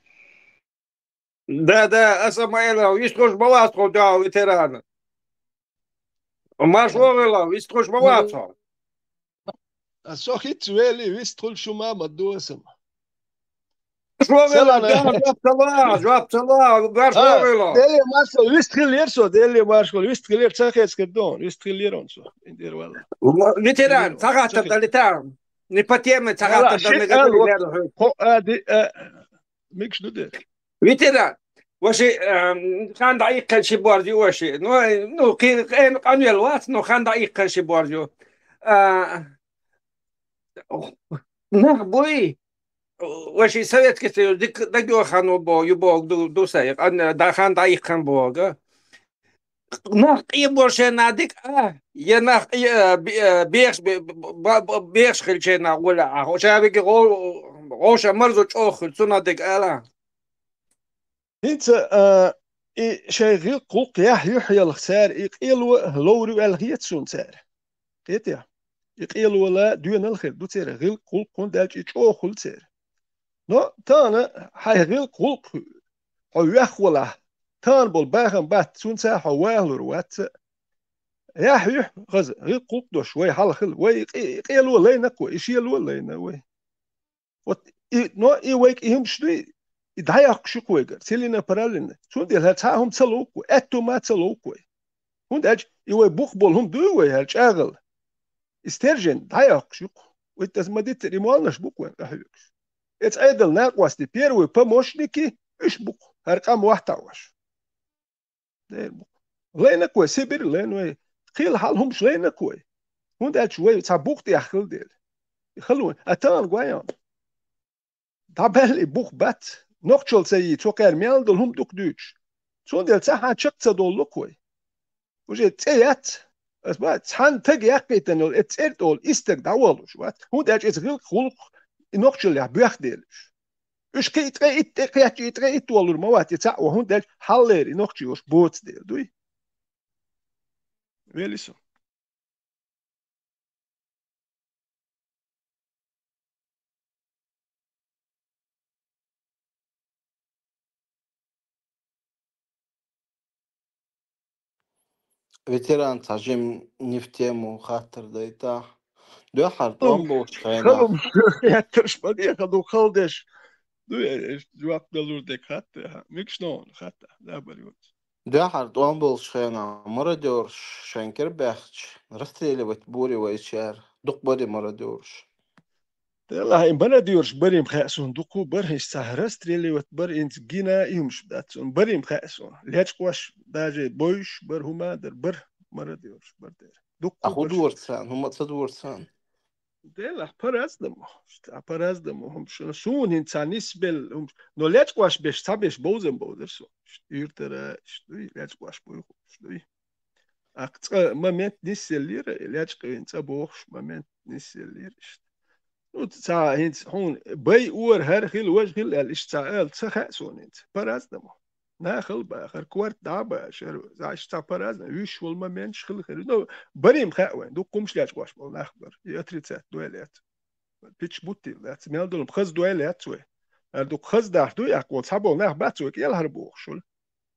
Да, да, аса ма элира, вистхуьлуш ма вац тхо, да, ветеран. Марш вогӀийла, вистхуьлуш ма вац тхо. А со хӀинца вели, вистхуьлуш ма ма ду аса. Марш вогӀийла, салам. Да, жоп ца ло, жоп ца ло, марш вогӀийла. Деле марш вогӀийла, вистхилира со, деле марш вогӀийла, вистхилира, ца хецкар дон, вистхилира он со. Индир вала. Ветеран, ца хатта далита. Не по теме, ца хатта далита. Хо, а, ди, а, Микаш ду де? Витира, ваши, эм, хан дӀаиккхина ши борз ю ваши. Ну, э, ну, кхин, кхин къанвелла вац, но хан дӀаиккхина ши борз ю. А, нах буй, ваши Советский Союз, дик, дагёхан бо, ю бо, ду, ду сай, къан, да хан дӀаиккхина бо, га. Нах къе бо шайна дика а, я нах къе, а, бе-, а, бехаш бе-, ба-, ба-, бехаш хилча нах гӀула а. Хо ша веги гӀо-, гӀоша марзо чӀогӀа хила, цунах дика ала. ХӀинца, а, и шайн гӀиллакх гӀуллакх яхь юьхь ялх цара, и къело ловр ю аьлла хета суна цара. Кхетий? И къело ла доьналла хир ду церан гӀиллакх гӀуллакх, хӀунда аьлча и чӀогӀа хуьлу церан. Но тахана хьайн гӀиллакх гӀуллакх хьо вехвалахь, тахана болу бахам бац, цунца хьо вахалур вац. Яхь юьхь хаза, гӀиллакх гӀуллакх дош вай хьалха хила, вай и къе-, и къело лайна-кх вай, и шело лайна вай. Вот и, но и вайга и хӀумаш дуй, и дӀайоккхуш ю-кх вайгара, целенаправленно. Цундела хӀара цхьа а хӀума ца лув-кх вай, аьтту ма ца лув-кх вай. ХӀунда аьлча и вай букъ болу хӀума дуй вай хӀара чӀагӀал. И стержень дӀайоккхуш ю-кх. Вай таса ма дитта, и молланаш бу-кх вайн къахьоьгуш. Эца Ӏедал накъостий первый помощники, уьш бу-кх, хӀара къам вахтахь ваша. Дера бу-кх. Лайна-кх вай, Сибир лайна вай. Кхин хьал хӀумаш лайна-кх вай. ХӀунда аьлча вай цхьа букъ тӀехь хила дела. И хала вай. А тахана гой хьуна. ДӀабаьлла и букъ бац. Нохчалла ца йий, цо кхаьра мел долу хӀума дукха дуьйцуш. Цундела цхьа хьан чекх ца доллу-кх вай. Уже цӀе яц. Ас бац, цхьана таг яккхийтина йолу, эцу цӀерта олу, и стаг дӀаволуш вац. ХӀунда аьлча эца гӀиллакх гӀуллакх и нохчаллехь боьхделаш. Уьш кхин и ткъе итт тӀе кхеччи, и ткъе итт воллур ма вац, и цхьаъ ван, хӀунда аьлча хьаллера и нохчий уьш боца дела дуй. Вели со. Ветеран, цхьа жим не в тему хаттар дайта. Дуьххьара тӀом болчу хенахь. Халум, яттарш ма деха, ду халдеш. Ду, э, жоп далур дерг хатта, ха. Микшнон хатта, да, барь вац. Дуьххьара тӀом болчу хенахь мародёрш шайн кира баьхча, расстреливать бури вайчара, дукха бари мародёрш. Делахь, и мародёрш барим хаьа суна, дукха бар, иштта цхьа расстреливать бар, инца гина и хӀумаш дац суна, барим хаьа суна. Лечкъош даже бойуш бар, хӀума дар, бар мародёрш бар дера. Дукха а хӀун бар. Дора царна, хӀума ца дора царна? Делахь, по-разному. Иштта по-разному хӀумаш. Суна хӀинца цхьа нисбелла хӀумаш. Но лечкъош беш, цхьа беш бовзам бовзар со. Иштта уьйртара, иштта дуй, лечкъош буй хӀумаш дуй. Аккха цкъа момент нисъеллера, лечкъийна цӀа бохуш момент нисъеллера иштта. Ну, цхьа хӀинца хьуна бай ора хӀара хила, важа хила аьлла, иштта цхьа ала ца хаьа суна хӀинца. По-разному. Нахал бахар, корта дӀа а баьхар, иштта цхьа по-разному, вуьш волу моменташ хила хир. Ну, барим хаьа вайн, дукха хӀумаш лечкъош болу нах бара. И отрицать дой лаьцна. Пич буттийла дац, мел долу хаза дой лаьцна вай. Ара дукха хаза дахь дуй, аккха волу цхьаболу нах бац вай кӀелхьара бохуш хуьлу.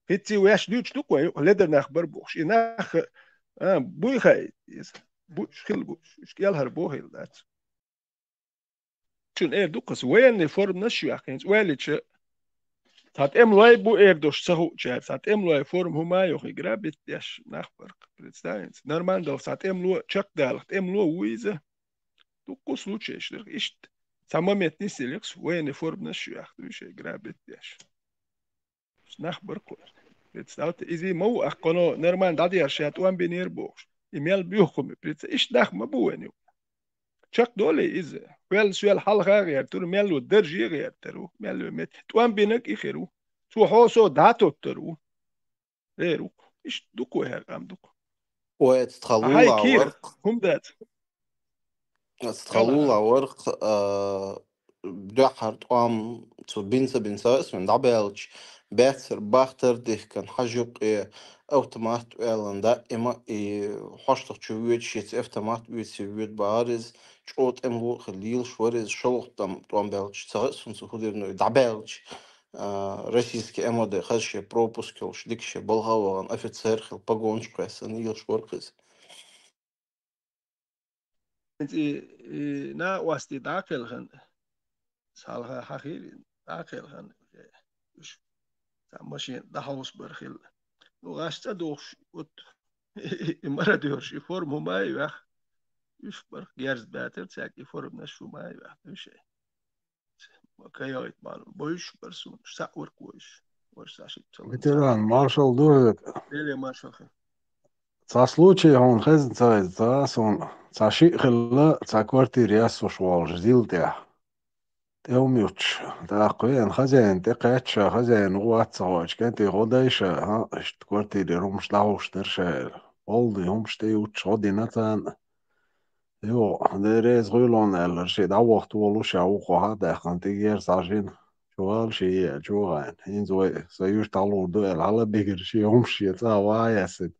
ХӀинций ваьш дуьйцуш ду-кх вай, юкъа ледар нах бар бохуш. И нах, а, буй хаьа иза. Буьйш хила буьйш. Уьш кӀелхьара бохийла дац. Чун эр ду-кх аса, военный форманаш ю аьлла, хӀинца ойла йича, цхьа тӀемалой бу эр долуш ца хуучара, цхьа тӀемалой форма хӀума а йохий, грабить деш нах бара-кх, представь хӀинца. Нормально долу цхьа тӀемало чекхдалахь, тӀемало ву иза. Дуккха случайш дара. Иштта Цхьа момент нисиликс, военный форманаш шу яхта, вуй шай грабить деш. Нах баркур. Представьте, иза ма ву аккхано, нормально дӀадеш, ша тӀом бинера бохуш. И мел буьйху хӀума, представь, иштта нах ма бу вайн юкъа. Чакхдолий иза? Вел, шел хьалха гӀертур, мел ву дарже гӀертар ву, мел ву мет. ТӀом бинарг и хир ву. Цо хьо со дӀатоттар ву. Э, рукъ. Иштта дукха вай хӀара къам дукха. Ой, эцу тха Хьай лула кийра, варх. ХӀума дац. Эцу тха Хала лула хьай. Варх, а, дуьххьара тӀом цу бинца, бинца ас вен дӀабаьлча, баьццара бахтар дихкан, хьажа юкъе автомат оьлан даима, и хьоштах чу воьдуш, шеца автомат оьций воьду бахар иза, чӀо тӀема луъхи лелаш вар иза, шолгӀа тӀом, тӀом баьлча, ца гӀа сунца хӀу дир ну, и дӀабаьлча, а, российский М В Д хаза шен пропуск йолуш, дика шен балха а вахана, офицер хила, погонаш кхоьссана, лелаш вар-кх иза. ХӀинца и, и накъостий дӀакхелхина, салха хьахийра, дӀакхелхина, уьш цхьа машина дӀахьовсабар хилла. Ну, гӀаш цӀа духуш, вот, и мародёраш, и форма хӀума а йоьхна, уьш барх герз баьтар, цаьрга и форманаш хӀума а йоьхна, уьш. Ма кайгӀайт бан, бойш бар суна, схьа а варг войш. Варш схьа шиъ ца лан. Ветеран, маршал ду хьоьга. Деле маршал хир. Цхьа случай хьуна хезна ца хеза, ца суна. Цхьа шиъ хилла, цхьа квартира яссуш волуш, зил тӀехь. ТӀе хӀума юттуш. ТӀаккха веана хозяин тӀе кхаьчча, хозяин гӀо вац ца хоуьйтуш, кӀентий гӀо дайша, хьа, иштта квартире хӀумаш дӀахьуш дара ша аьлла. Олни хӀумаш тӀе юттуш гӀо дина царна. Йо, дерриг реза хуьлу аьлла, ши дӀавахта волуш а ву кху хьа а даьккхина, тӀигера схьажина. Чу вала ши е, чу вахана. ХӀинца вай, сан юьртахь лур ду аьлла, хьала бигира, ши хӀума шен цӀа ван а яьссина.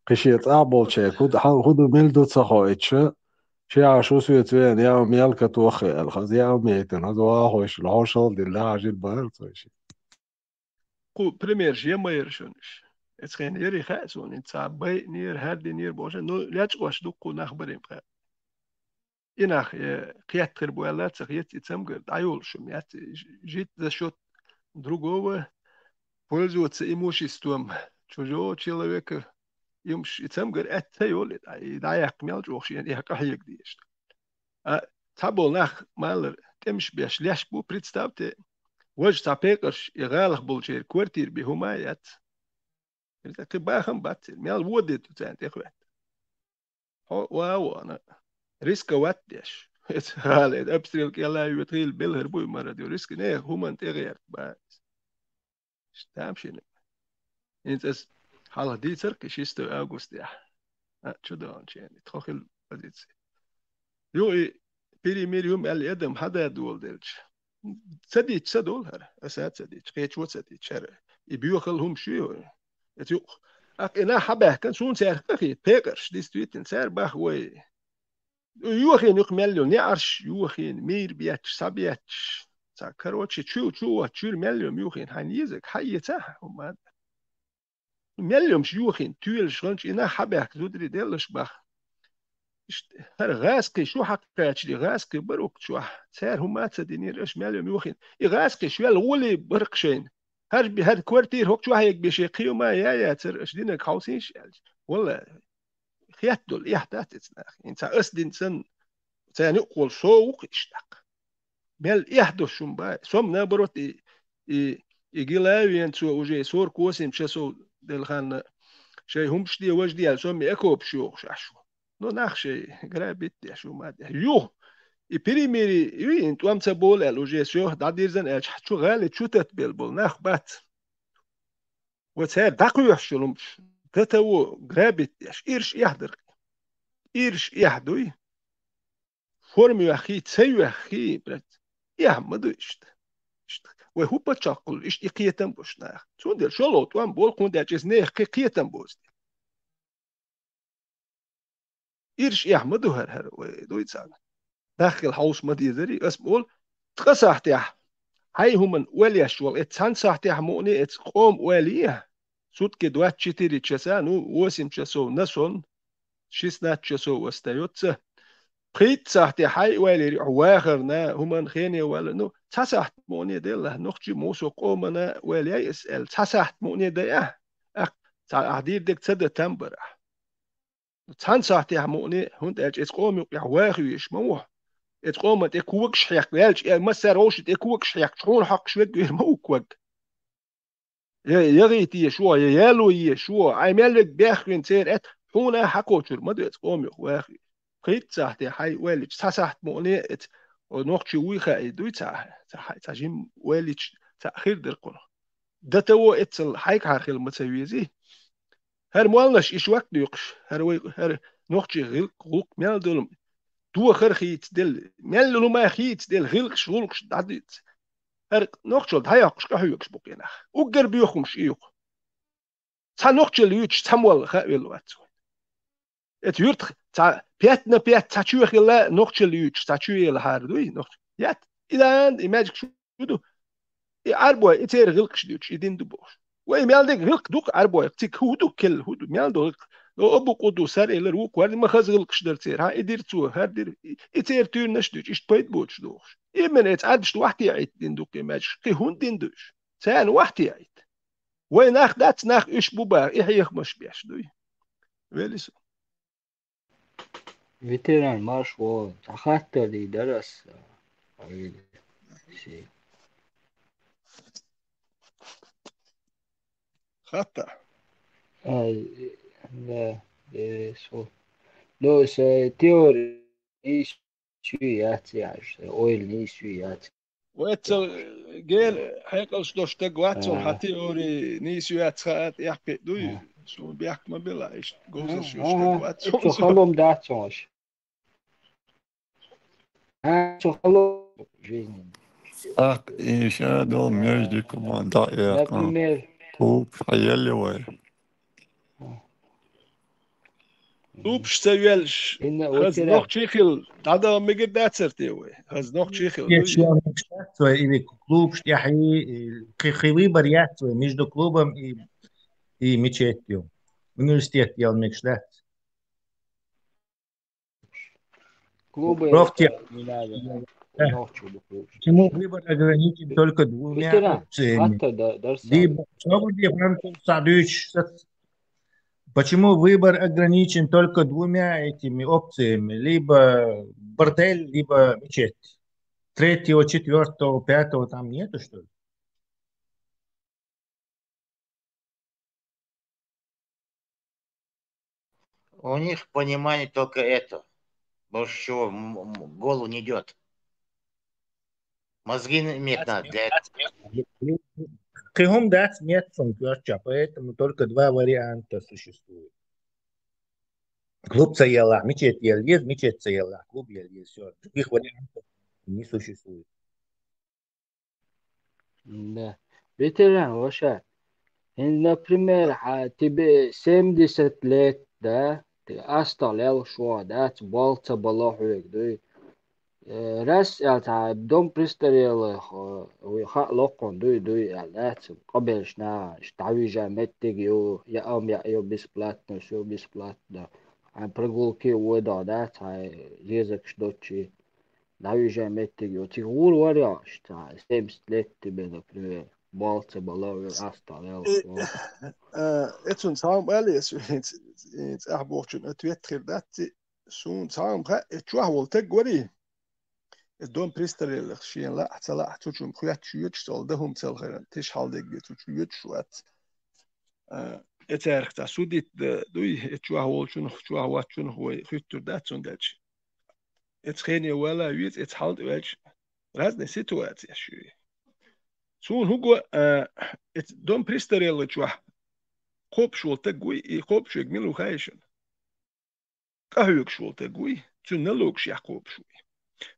Кхин шен цӀа болчаьрга, хӀу ду, хьан, хӀу ду, мел ду ца хоуьйтуш, ши а шу соьца веана, яа мел катоххе аьлла, хаза яа мейтина, хаза ван а хойшина, хьошалла дилла, хьажина бахара цо ши. Кху примерш я ма яра шуна уьш. Эцу хенахь яра хаьа суна, хӀинца цхьа байинера, хӀара динера бохуш, ну, лечкъош дуккха нах бара им хаьа. И нах, э, кхетта хир бу аьлла, ца хета и цамгар дӀайолуш хӀума яц, ж-, жить за счёт другого, пользоваться имуществом чужого человека, юмаш и цамгар аьтта ца йолу и дӀа-, и дӀаяккха мел чӀогӀа шена и къахьега дезаш. А цхьаболу нах малар тӀемаш беш леш бу, представьте, важа цхьа пекъарш и гӀалах болчеран квартира бен хӀума а яц. Кхин бахам бац церан, мел воде ду царна тӀехӀоьттина. Хьо ван а вахана, рисковать деш. Эца гӀала, эца обстрел кӀел а йоьту хила белхар буй мара ду, риск не, хӀуманна тӀегӀерта бан. Тамашийна. ХӀинца ас хьалха дийцар кхин шестого августехь. А, чудогӀанчеран, тхо хилла позици. Ю и перемирие ю аьлла, эдам хьада доладелча. Ца дийча ца долу хӀара, аса а ца дийча, кхечо а ца дийча хӀара. И боьхал хӀума шу ю. Эца юкъа. Аккха и нах хьабаьхкан, суна цаьрга къахийта, пекъарш, действительно, цара баха вай. Йохийна юкъа мел йолу неӀарш, йохийна, мийра бетташ, схьабетташ. Ца, короче, чу, чу вац, чуьра мел йолу йохийна, хьайна езарг, хьан эца, хӀума. Мел йолуш йохийна, тоьлаш гӀанча, и нах хьабаьхка зударий деллаш баха. Иштта, хӀара гӀазкхий шу хьакхачаре, гӀазкхий бара укх чохь, цара хӀума а ца динера, аша мел йолу йохийна. И гӀазкхий шел гӀоле баркх шайна. ХӀара би-, хӀара квартира хӀокху чохь егбе шен кхин хӀума а яцара, аша динарг хьовсийша аьлча. Валла, хетта долу эхь дац эца нах. ХӀинца ас дина санна, царна юкъахула со ву-кх иштта. Мел эхь долуш хӀума бан. Со-м, наоборот, и, и, и гила а веана, цо уже сорок восемь часов делла ханна, шайн хӀумаш де, важа де аьлла, со-м и окопаш йохуш Ӏаш ву. Ну, нах шайн грабить деш ву, ма де. Юха, и перемирие, и, и тӀом ца болу аьлла, уже со дӀадирзина аьлча, чу гӀали чу татбелла болу нах бац. Ва цара дӀакхоьхьуш йолу хӀумаш, ТТО, грабить деш, ирш эхь дара. Ирш эхь дуй. Форма йоьххий, ца йоьххий, брат. Эхь ма ду иштта. Иштта. Вай хӀун паччахь хуьлу, иштта и кхетам бош нах. Цундела шолгӀа тӀом болу, хӀунда аьлча иза нехан кхин кхетам бозу. Ирш эхь ма ду хӀара, хӀара вай дуй царна. Дахкал хьовса ма дезарий, ас ма олу, ткъа сахьтехь хьайн хӀуманна ойла еш волу, эцу цхьана сахьтехь мукъане эцу къома ойла е, сутки двадцать четыре часа, ну, восемь часов на сон, шестнадцать часов остаётся. Пхийтта сахьтехь хьайн ойла йира, ахь вахарна, хӀуманна хене вала, ну, цхьа сахьт мукъане делла, нохчий муса къомана ойла яй ас аьлла, цхьа сахьт мукъане дайа, ахь, цхьа ахь дийр дерг ца дан там бара ахь. Цхьана сахьтехь мукъане, хӀунда аьлча эцу къома юкъехь ваха везаш ма ву хьо. Эцу къоман тӀе когаш хьекха, ваьлча, э, массара вовшийн тӀе когаш хьекхча, хьуна хьокхаш вегга вир ма ву ког. Я, ягӀийта еза шух, я яло еза шух, Ӏай мел вега бехвина церан аьтта, хьуна а хьакхочур ма ду эцу къома юха ваха. Кхин цхьа сахьте хьай ойла йича, цхьа сахьт мукъане эца, о, нохчи вуй хаий дуй цхьа, цхьа хьай, цхьа жим ойла йича, цхьа хир дара кхунах. До того эццал хьайгахьара хила ма ца везий. ХӀара моллаш иш вакт дуькъуш, хӀара вай, хӀара нохчий гӀилкх, гӀуллакх мел долу, дохар хийца делла, мел лума хийца делла, гӀилкхаш, гӀуллакхаш дӀадуьйцу. ХӀара нохчалла дӀайоккхуш къахьоьгуш бу кхин нах. Уггар боьха хӀумаш и юкъа. Цхьа нохчалла юьйцуш, цхьа молла хаавелла вац вайн. Эцу юьртах цхьа пять на пять цхьа чоь хилла, нохчалла юьйцуш, цхьа чоь елахьара дуй, нохч-, ят, и дан, и маьждиг шу ду. И Ӏарбой, и церан гӀилкхаш дуьйцуш, и дин ду бохуш. Вай мел дерг гӀилкх ду-кх Ӏарбойх, цига хӀу ду-кх, хӀу ду, мел ду гӀилкх. Но абу къу ду, сар элар ву-кх, варна ма хаза гӀилкхаш дара церан, хьа, и дира цо, хӀара дира, и, и церан туьйранаш дуьйцуш, иштта пайда боцуш дохуш. Именно эца Ӏарбашна вахьте Ӏитта дин ду-кх и маьждиг, кхин хӀунда дин ду уьш? Царна вахьте Ӏитта. Вай нах дац, нах уьш бу баха, и хьехамаш беш дуй. Вели со. Ветеран, марш вон. Цхьа хаттар дийр дара ас. Ай, си. Хатта. Ай, да, э, со. Но, с, э, теори нийса яц, яхаш, ойла нийса яц. Вай цал гел хьекъалш долуш стаг вац, цунна хьан теори нийса яц хаьа, тӀехь кхиъ дуй. Суна бехк ма бела, иштта говзаш йолуш стаг вац. Цу халом дац цунаш. А, цу халом жизни. Ах, и ша дол между команда, я. Например, клуб, а елли вай. Тупаш ца веллаш, хаза нохчий хила, дӀадала мегар дацар те вай? Хаза нохчий хила. Клуб тӀехь и, и кхы, кхы выбор яц вай между клубом и, и мечетью. Университет яла мегаш дац. Клубы профтех. Почему выбор ограничен только двумя опциями? Либо, почему выбор ограничен только двумя этими опциями? Либо бордель, либо мечеть. Третьего, четвёртого, пятого там нету, что ли? У них понимание только это. Больше чего в голову не идет. Мозги иметь надо для этого. Кхин хӀума дац меттан корча, поэтому только два варианта существует. Клуб ца елла, мечеть елла еза, мечеть ца елла, клуб елла еза. Всё. Других вариантов не существует. Да. Ветеран, ваша. ХӀинца, например, хьа, тебе семьдесят лет, да? Те астагӀа лелаш вогӀу, дац, болх ца бало хьоьга, дуй. Э, раз аьлла, цхьа дом престарелых, э, вуй хаа локхун дуй, дуй аьлла, дац, къабелаш наха, иштта дӀавижа меттиг ю, яа ам яа ю, бесплатно, всё бесплатно. Хьан прогулки а водагӀа, дац, хьан резакаш доцчий. ДӀавижа меттиг ю. Цига гӀур вара йош, цхьа семьдесят лет тебе, например, болх ца бала вер астагӀа лелаш вогӀу. Э, э, эцун цхьа хӀума али ас, хӀинца, хӀинца ахь бохучун ответ хир дац, ци, суна цхьа хӀума хаьа, э, чохь волу таг варий? Э, дом престарелых шена лаахь, ца лаахь, цу чу хоьттуш йоьдуш цо, дан хӀума ца лхаран, тиша хьаладегге цу чу йоьдуш вац. Э, э, царах цхьа судить дан дуй, э, чохь волчунах, чохь воцчунах вай хуьттур дац цунна дечу. Эцу хене вала веза, эцу хьал тӀе ваьлча, разные ситуацияш ю. Суна хӀун го, а, эцу дом престарелых чохь кхобуш волу таг вуй, и кхобуш верг мила ву хаьий шуна? Къахьоьгуш волу таг вуй, цуьнан налогаш яхь кхобуш вуй.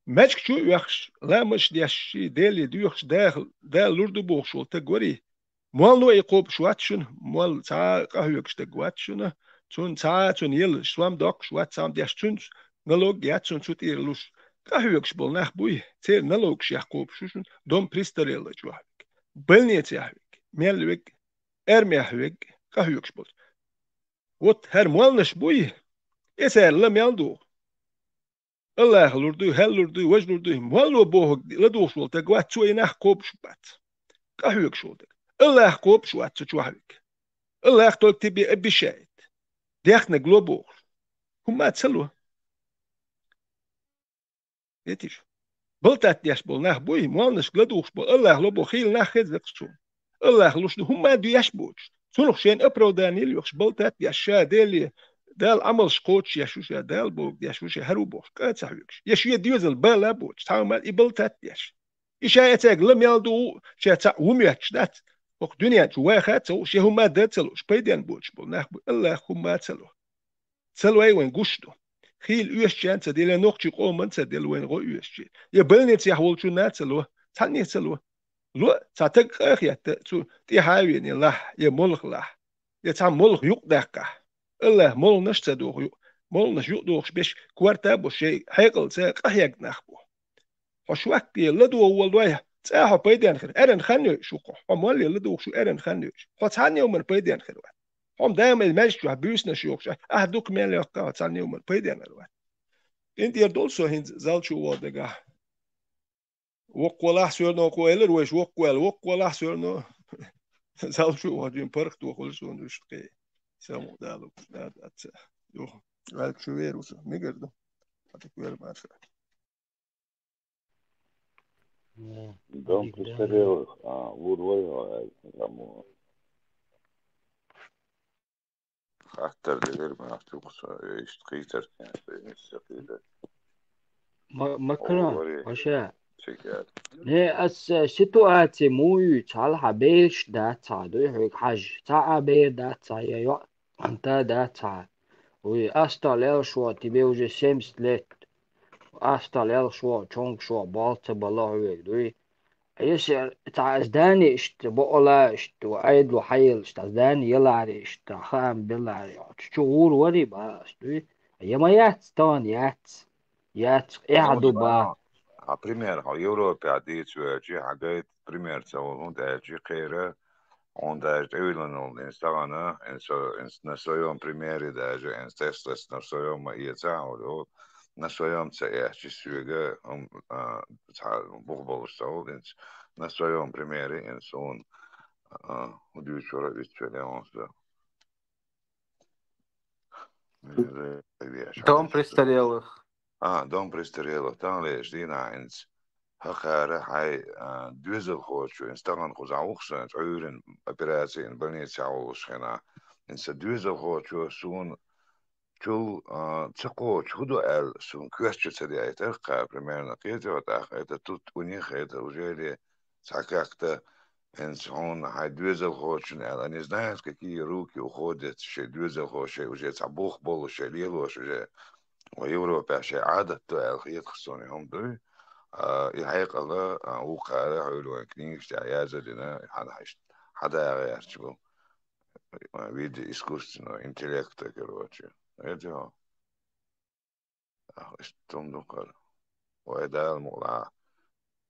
Маьждиг чу а оьхуш, ламазаш деш, ший Деле доьхуш, даха, Дала лур ду бохуш волу таг варий, моллано и кхобуш вац шуна, молла цхьа а къахьоьгуш стаг вац шуна, цунна цхьа а цунна елла сом доккхуш вац, сом деш, цуьнца налог яц шуна цу тӀера луш. Къахьоьгуш болу нах буй, церан налогаш яхь кхобуш ву шуна, дом престарелых чохь верг, больницехь верг, мел верг, армехь верг, къахьоьгуш болу. Вот хӀара молланаш буй, и цара ла мел ду. Аллаха лур дуй, хӀаллур дуй, важа лур дуй, молло бохург ладугӀуш волу таг вац, цо и нах кхобуш бац. Къахьоьгуш волу таг. Аллаха кхобуш вац цу чохь верг. Аллах только тебе обещает. Дехнарг ло бохуш. ХӀумма ца ло. Дитиш. Балтат деш болу нах буй, молнаш ладугӀуш болу, Аллах ло бо хийла нах хеза векхачун. Аллах луш ду хӀумма а дуьеш боцуш. Цунах шен оправдание лоьхуш балтат деш ша Деле, Дала Ӏамалш кхочуш еш ву ша, Дала боху деш ву ша, хӀара ву бохуш, кӀа ца хьоьгуш. Я шен доьзал бала а боцуш, цхьа хӀума и балтат деш. И ша эцаьрга ла мел ду, ша цхьаъ ву моьттуш дац. ХӀокху дуьнен чу ваха а ца ву, шен хӀумма а дан а ца луш, пайден боцуш болу нах буй, Аллах хӀумма а ца ло. Ца лой вайн гуш ду. Хийла оьшучарна ца делла, нохчийн къоман ца делла вайн гӀо оьшучи. Я больницехь волчунна а ца ло, цхьанне а ца ло. Ло, цхьа таг къа а хетта, цу тӀаьхьа а вене лахь, я молха лахь, я цхьа молха юкъ даккхахь. Аллах молханаш ца доху юкъ, молханаш юкъ дохуш беш, корта а бо шайн хьекъалца къахьегна нах бу. Хьо шуьгахь ладогӀа волу вай, цкъа хьо пайден хир. Аьрран хан йойуш ву хьо. Хьо молле ладугӀуш ву аьрран хан йойуш. Хьо цхьанна а хӀуманна пайден хир вац. Хьо-м дама иза маьждиг чохь буьйсанаш йохуш, ахь дукха мел йоккха, хьо цхьанна а хӀуманна пайден хир вац. ХӀинца тӀера долу со хӀинца залчу вогӀу дагахь. Воккхавалахь, всё равно кху элира вайша воккхаваьлла, воккхавалахь, всё равно залчу вогӀу паргӀат вохуьлу суна уьш тхе. Самукъадалу, да, да, ца. Юха, ваьлла шу вер ву со, мегар ду. Хьан тӀе вер баша. Дом престарелых, а, вур вай, а, кому? Хаттар дилира ма ахча укхуса, иштта кхийтар, кхийтар. Ма-, Макрон, Ой, ваша. Шикар. Не, ас, э, ситуация муй, цхьалха берш дац хьа, дуй хьуьга хьажа. Цхьа а бер дац хьа, я йоӀ, анта дац хьа. Уй, астагӀ лелаш ву, тебе уже семьдесят лет. АстагӀ лелаш ву, чонга шо болх ца бала хьоьга, дуй. Если цхьа здание иштта, бакъала иштта, ва айдло хьаелла иштта, здание яларе иштта, хаам белларе, чу гӀур вари ба ас, дуй. Я ма яц, тахана яц. Яц, эхь ду ба. А пример, хьо Европе дийца веачи, хьан гайта пример ца волу, хӀунда аьлчи, кхера, хьуна даже тӀевиллина волу, ин стагана, ин со, ин на своём примере даже, ин тестлас на своём ма эца, хьуна, на своём ца эцчи соьга, хӀум, а, цхьа бух болуш ца волу, ин на своём примере, ин суна, а, хӀун дуьйцура, вицвелла хьуна со. Дом престарелых. А, дом престарелых, тахана леш дийна хӀинца. ХӀокхара хьай, а, доьзалхочо, ин стагана кхузахь вухсана, цӀуйрин операциян больницехь волуш хина. Ин сан доьзалхочо суна чул, а, ца кхочу, хӀун ду аьлла, суна коьрта чу ца деайтара, кхара примерно кхетий хьо тӀаккха, это тут у них, это уже ли цхьа как-то хӀинца хьуна хьайн доьзалхочун аьлла, они знают, какие руки уходят, шайн доьзалхо, шайн уже цхьа бух болуш, шайн лелош уже, ва Европехь шайн Ӏадат ду аьлла хеташ суна и хӀума дуй. А, и хьекъала, а, вукхара, хьуьлла вайн книгаш тӀехь яза дина, хьан хьаьшт, хьан дагӀа гӀерташ бу. Виды искусственного интеллекта, короче. Это Ахь иштта хӀума ду кхара. Вай Дала мукъалахь,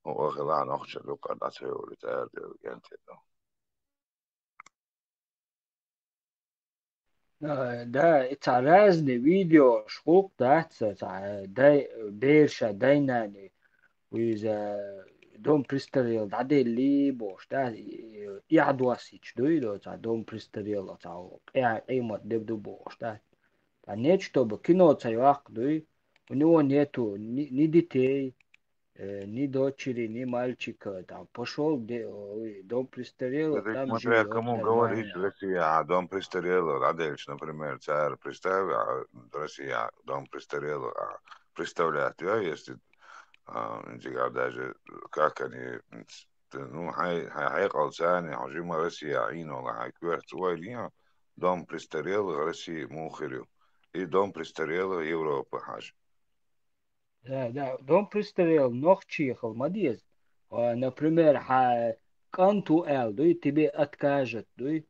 хӀун охилахь нохча ду кхара, дӀа ца йолуьйту арадевлла генте ду. А, да, и цхьа разный видеош гӀуллакх дац, цхьа дай, берша, дай-нани, иза дом престарелых дӀаделлий бохуш, да, и, и Ӏадвассийча дуй, до, цхьа дом престарелых, цхьа къа-, къемат де ду бохуш, да. Ткъа нечто бу, кино ца йоккху дуй, у него нету ни, ни детей, э, ни дочери, ни мальчика. Там пошёл де-, ой, дом престарелых, Это там смотря живёт кому говорить в нормально. России, а дом престарелых, а дальше, например, царь, представь, а, Россия, дом престарелых, а представлять, да, если, а, даже, как они, м, Т-, ну, хьай-, хьай-, хьекъал царна, хьо жима Россия Ӏийна вала хьай коьрта вай лиан, дом престарелых России муха хир ю. И дом престарелых Европы хьажа. Да, да, дом престарелых нохчий хила ма деза. А, например, хьан кӀант ву аьлла дуй, тебе откажет дуй.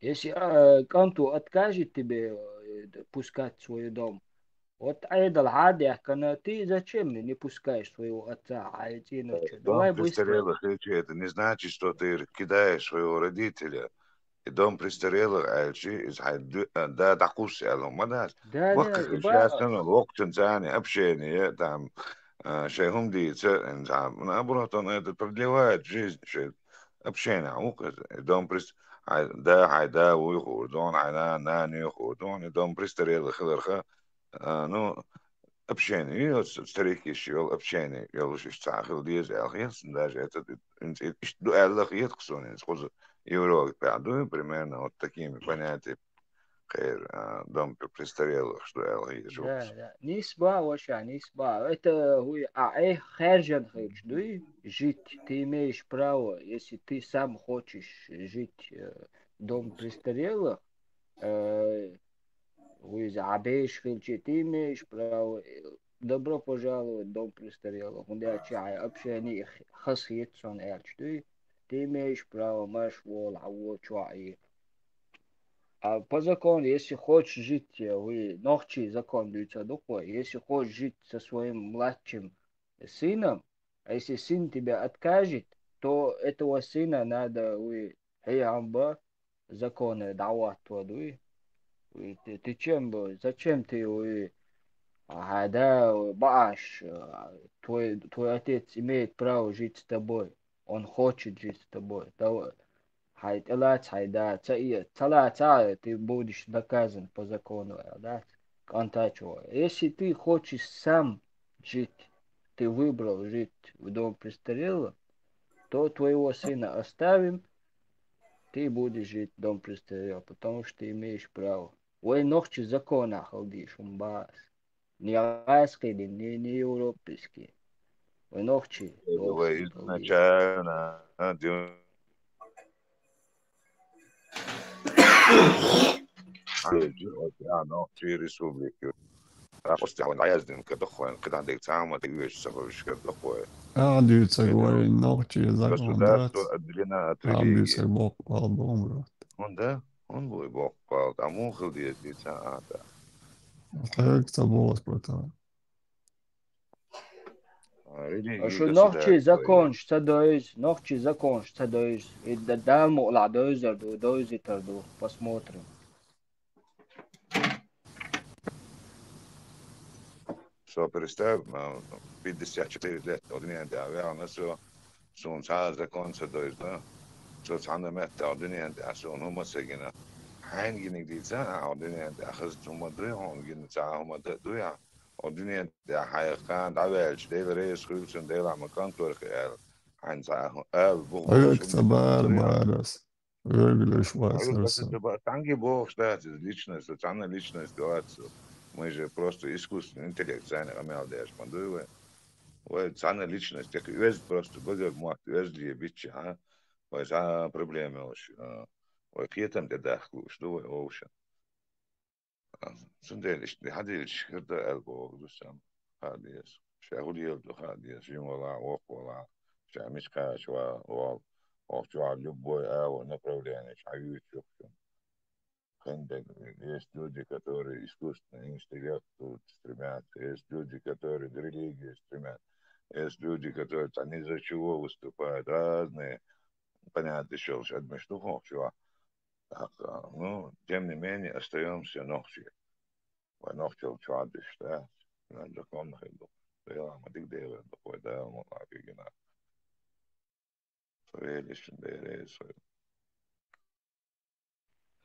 Если, а, кӀант ву откажет тебе, э, пускать в свой дом, Вот Ӏедал хьа а даьккхина, ты зачем мне не пускаешь своего отца, хьайн цӀеначу? Давай быстро. Дом престарелых хилчи, это не значит, что ты кидаешь своего родителя. И дом престарелых аьлчи, иза хьайн ду-, а, да дӀакхуссу аьлла хӀума дац. Да, да, ваккхачу и бац. Шаьш санна воккхачун царна общение, там, а, шайн хӀума дийца, ин цхьа, наоборот, он это продлевает жизнь, шайн общение хьан ву-кх иза. И дом прес-, хьайн да, хьайн да вуй хуур ду хьуна, хьайн нана, нана юй хуур ду хьуна, и дом престарелых хиларха, а, ну, общение, вот с-, старики ещё общение, я лучше цхьа хила деза аьлла хета суна даже, это, ин-, ин-, иштта ду аьлла хета суна, ин-, кхуза Европе пхьа ду, примерно вот такими понятиями, кхера, а, дом пр-, престарелых, что аьлла хета Да, жугтас. Да. Нийса ба, ваша, нийса ба. Это, хӀуй, а, э, хаьржина хилча, дуй, жить, ты имеешь право, если ты сам хочешь жить, э, дом престарелых, э, хӀуй, иза, а, беш хилча, ты имеешь право, э, добро пожаловать в дом престарелых. ХӀунда аьлча хьай общение х-, хазахета сона аьлча, дуй, ты имеешь право, марш вола, хьавола чохь и. А по закону, если хочешь жить, э, вы, нохчий закон дуьйцу дукха, если хочешь жить со своим младшим сыном, а если сын тебя откажет, то этого сына надо, вы, хье амба законе дӀахӀотто, вы. Вы, ты, ты чем бы, зачем ты, вы, а, хьай да, бааш, а, твой, твой отец имеет право жить с тобой, он хочет жить с тобой. Да, хьай тӀелаца хьай да, ца э, ца лаца, ты будешь наказан по закону, да? КӀантачо. Если ты хочешь сам жить, ты выбрал жить в дом престарелых, то твоего сына оставим, ты будешь жить в дом престарелых, потому что ты имеешь право. Вай нохчий законах хила деза, хӀума бац. Ньяхьаскхий дин, не, не европейский. Вай нохчий, Вай нохчий изначально, а, дю-, а, нохчий республики. А, просто вон дӀаяздина кадахван, кадахьа дег цхьа хӀума тӀе веш ца ховш кадахван. А, дюцаг вай нохчий закон дац. Государство отделено от религии. Дюцаг боккъал бомра. Он да? Он бу боккъал. А муха хила деза, дийца, а, да. Хьега ца боху ас про тара. А, религия. Шу нохчий государство законаш ца дойза, нохчий законаш ца дойза. И да-, Дала мукълахь дойзар ду, дойзитар ду. Посмотрим. Со представь, а, пятьдесят четыре лет, вот мне, да, вяна со, сун цхьа закон ца дойза, да? Со цхьана метта, вот мне, да, сун хӀума ца гина. Хьайн гиниг дийца, а, вот мне, да, хаза хӀума дуй, хьун гина цхьа хӀума ду-, дуй, а? О, дуьнен тӀехь хьайх кхана дӀаваьлча, Дела реза хуьлу цунна, Дела ма кантор хи аьлла. Хьайн цхьа а хӀу-, ала бу Хьоьга ца бара барас. Хьоьга луш вацара со. Цхьанги бохуш дац иза личность, цхьана личность вац со. Мы же просто искусственный интеллект, царна къамел деш ма дуй вай. Вай цхьана личность, тӀаккха оьзда просто багар мотт оьзда ле бичча, а? Вай цхьа проблема йолуш, а? Вай кхетам тӀе дахка лууш ду вай вовшан. Цундела иштта хьадилча хир ду аьлла боху ду сан, хаа деза. Ша хӀун леладо хаа деза, жима валахь, воккха валахь, ша мича кхача ва-, волу, оха чохь любой агӀо направление чу хьаюьйцуш ю-кх шуна. Хиндерг, есть люди, которые искусственный интеллект тут стремятся, есть люди, которые к религии стремятся, есть люди, которые там ни за чего выступают, разные, понятно, ещё лучше адмиш ду хӀокху чохь. ТӀаккха, ну, тем не менее, остаёмся нохчий. Вай нохчалла чохь диш дац. Вайн законна хир ду. Дела ма дика дела ду, вай Дала ма лафигина. Со велишна бере со.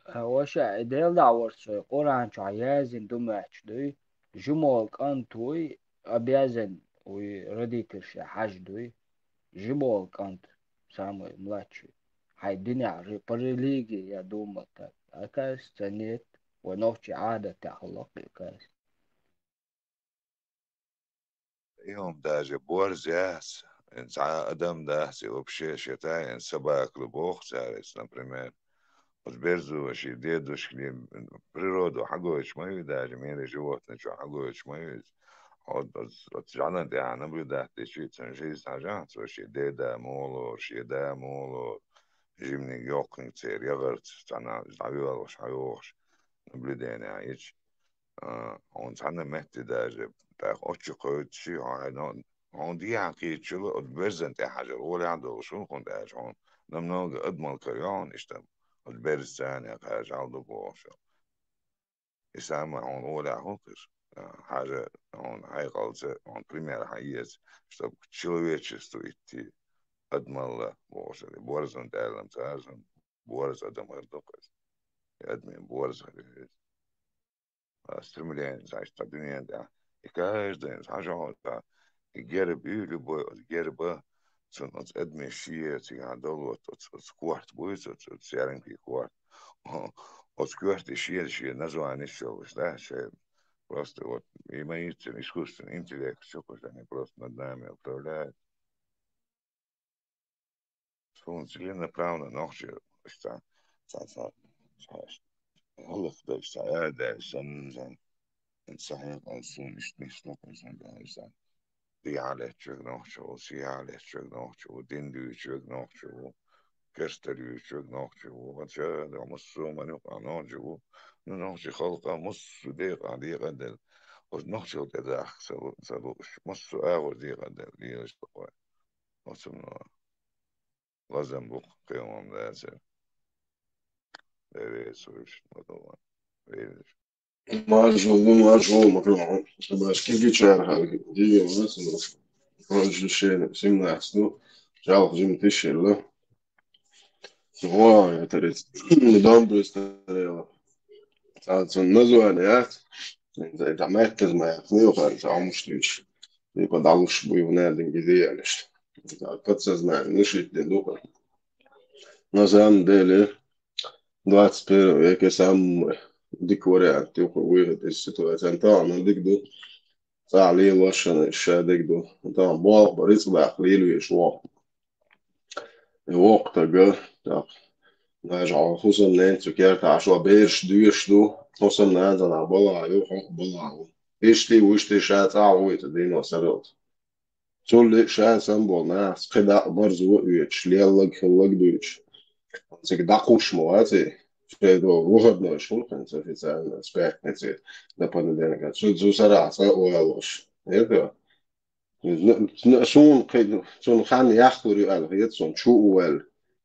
А, ваша, и Дела дӀа вара со, Къуръан чохь яздина ду моьттуш дуй, жимолу кӀант вуй, обязан вуй, родительша хьажа дуй. Жимолу кӀант, самый младший. Хьайн динехь ре-, по религии я думал так. Оказывается, нет. Вай нохчий Ӏадатехь хӀаллакх, оказывается. И хӀума даже борз яц. Ин цхьа адам дац, и вообще считай, ин собака ду боху цара, например. Оцу берзо шен дедушкин природо хьагойтуш ма ю, даже мирный животный чохь хьагойтуш ма ю иза. Оцу, оцу, оцу жӀанан тӀехь наблюдать дичи, цуьнан жизнь хьажахь, цо шен деда муха лору, шен да муха лору, жиманиг йоккханиг церан ягӀарца, цхьана дӀавоьлхуш, хьайохуш, наблюдение йича. А, хьуна цхьана метте даже, тӀаккха оцу чу кхоьттуш, хьуна, хьуна дехьа кхетачул, оцу берзан тӀе хьажар, олехь долуш хӀуна, хӀунда аьлча хьуна намного адамал кара ю хьуна иштта, оцу берзаца царна кхача хьал ду бохуш. И самое хьуна олехь хӀун кхуьш? А, хьажа, хьуна хьекъалца, хьуна пример хьан эца, чтобы к человечеству идти, адамалла бохуш, борзан тӀе аьлла цара, борз адам хир ду-кх иза. И адамийн борз хир ю иза. А стремление, значит, цхьа дуьнен тӀехь И каждый, хьажа хьо, и герб ю, любой оцу герба, цунна оцу адамийн шен цигахь долу оцу, оцу, оцу корта буй, оцу, оцу, оцу церан куьйга корта. Оцу коьрте шен, шен название йолуш, да, шен просто вот, и ма йиццина искусственный интеллект, что они просто над нами управляют. Суна целенаправленно нохча, ца, ца, ца, ца, гӀалат ду, ца, а, да, сан, сан, сан, сан, суна иштта нисна, сан, сан, сан. Дехьа леччуьг нохча ву, сехьа леччуьг нохча ву, дин дуьйчуьг нохча ву, керста дуьйчуьг нохча ву. Вот ша, да, массо а ман юкъа нохча ву. Ну, нохча халкъа массо а декъа, декъа делла. Вот нохчал тӀедахка ца лу-, ца лууш. Массо а агӀор декъа делла, лелаш такой. Оцу ма лазам бу кхин хӀума дацара. Дерриг а ца вуьйш, ма ду ван. Вевзаш. Маржо, ну, маржо, ма хӀума. Ца баш кигичара хьал. Дига вацану. Маржо шена, семнадцать, ну, жалко, жима тишелла. Во, это рец. Дом престарелых. Ца, ца, название, а? Да, это меттаз ма яц, ну, хар, ца, амуш тиш. Типа, далуш буй, вона дин гизе ялиш. Подсознание, ну, шит дин духа. На самом деле, двадцать первый век — это самый дикий вариант, типа, выход из ситуации. Антон, ну, дик ду. Ца лелошана ша дик ду. Антон, бох, бариц бах, лелуеш, вох. И воккха тага, так, даже хӀусамнен цу кертахь шо бераш доьшуш ду, хӀусамнана бала ю, хьо бала ву. Иштта, вуьшта ша цӀа а вуьйцу дийно саралц. Цул ша санна болу нахаца кхин дакъа барзо а оьцуш, леллаг, хиллаг а дуьйцуш. Цига дӀакхуссуш ма вац и. Шайн выходной хуьлу хӀинца официально, с пятницы до понедельника. Цу, цу сарахь цкъа а валош. Это? Н-, н-, суна кхин, цунна хан яхлур ю аьлла, хета суна, чу а ваьлла.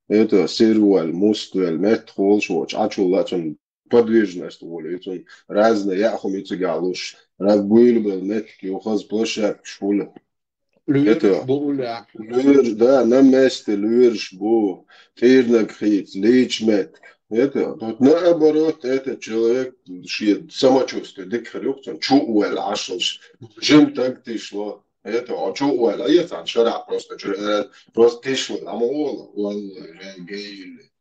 Это, сир а ваьлла, муст а ваьлла, меттах волуш воцуш, Ӏачул а цунна подвижность волу, и цунна разные яа хӀума ю цигахь луш, раз буйла белла меттиг ю, хаза площадкаш хуьлу. Лоьраш Это, бу уьллехь. Лоьраш, да, на месте лоьраш бу, тӀийрнаг хийца, лийча меттиг. Это, вот наоборот, этот человек шен самочувствие дика хир ю, цунна чу а ваьлла Ӏашалш, жим таг тишло. Это, а чу а ваьлла, а я цхьана шарахь просто чу, э, просто тишло, а ма олу, валла, гей, гей.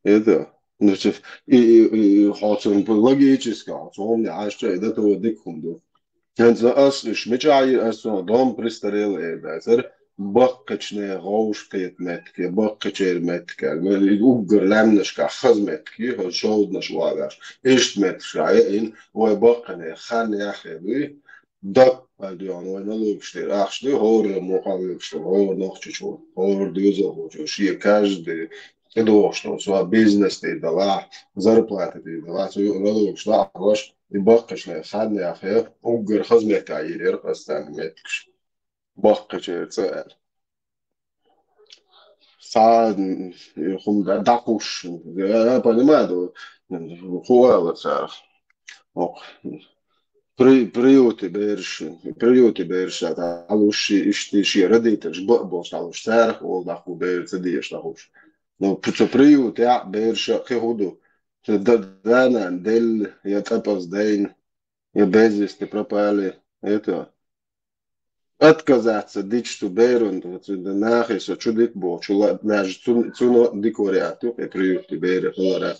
Это, ну, цу-, и, и, и, и хьо цунна логически, хьо цунна Ӏаш чу, и до того дика хӀума ду. ХӀинца ас уьш мичахь йира, ас цунах дом престарелых эр дацара, баккхачу нехан гӀовш кхета меттиг, я баккхачеран меттиг аьлла. Ну, и уггар лаьмнашкахь хаза меттиг ю, хаза шовданаш вагӀаш. Иштта меттигаш а яина, вай баккхийне хан яхъян дуй, даккха дуьйхьа вай налогаш тӀера ахча дуй, хӀора мукъа лоьгуш ду, хӀора нохчочо, хӀора доьзалхочо, шен каждый тӀедогӀуш долу, цо бизнес дийр далахь, зарплата дийр далахь, цу юкъа налогаш дӀа а хьош, и баккхийчу нехан хан яхъян, уггар хаза меттехь йийр яра ас царна меттигаш. Баккхийчеран цӀа аьлла. Цхьа, м, хӀума дӀа-, дӀакхуссуш, я, я понимаю, да, хӀун ала цара. Ох, при-, приюте бераш, приюте бераш, а, дӀалуш ши-, иштта шен родителаш бакъ болуш дӀалуш, царах волу дӀахо бер ца дезаш дӀахуш. Ну, п-, цу приютехь бераша кхин хӀун ду? Д-, да-, да-нана делла, я тӀепаза дайна, я без вести пропали, это, отказаться дича цу берун, цу нахе со чу дита бохучу ла-, даже цу-, цунах дика вариант ю, и приюте бере хилара.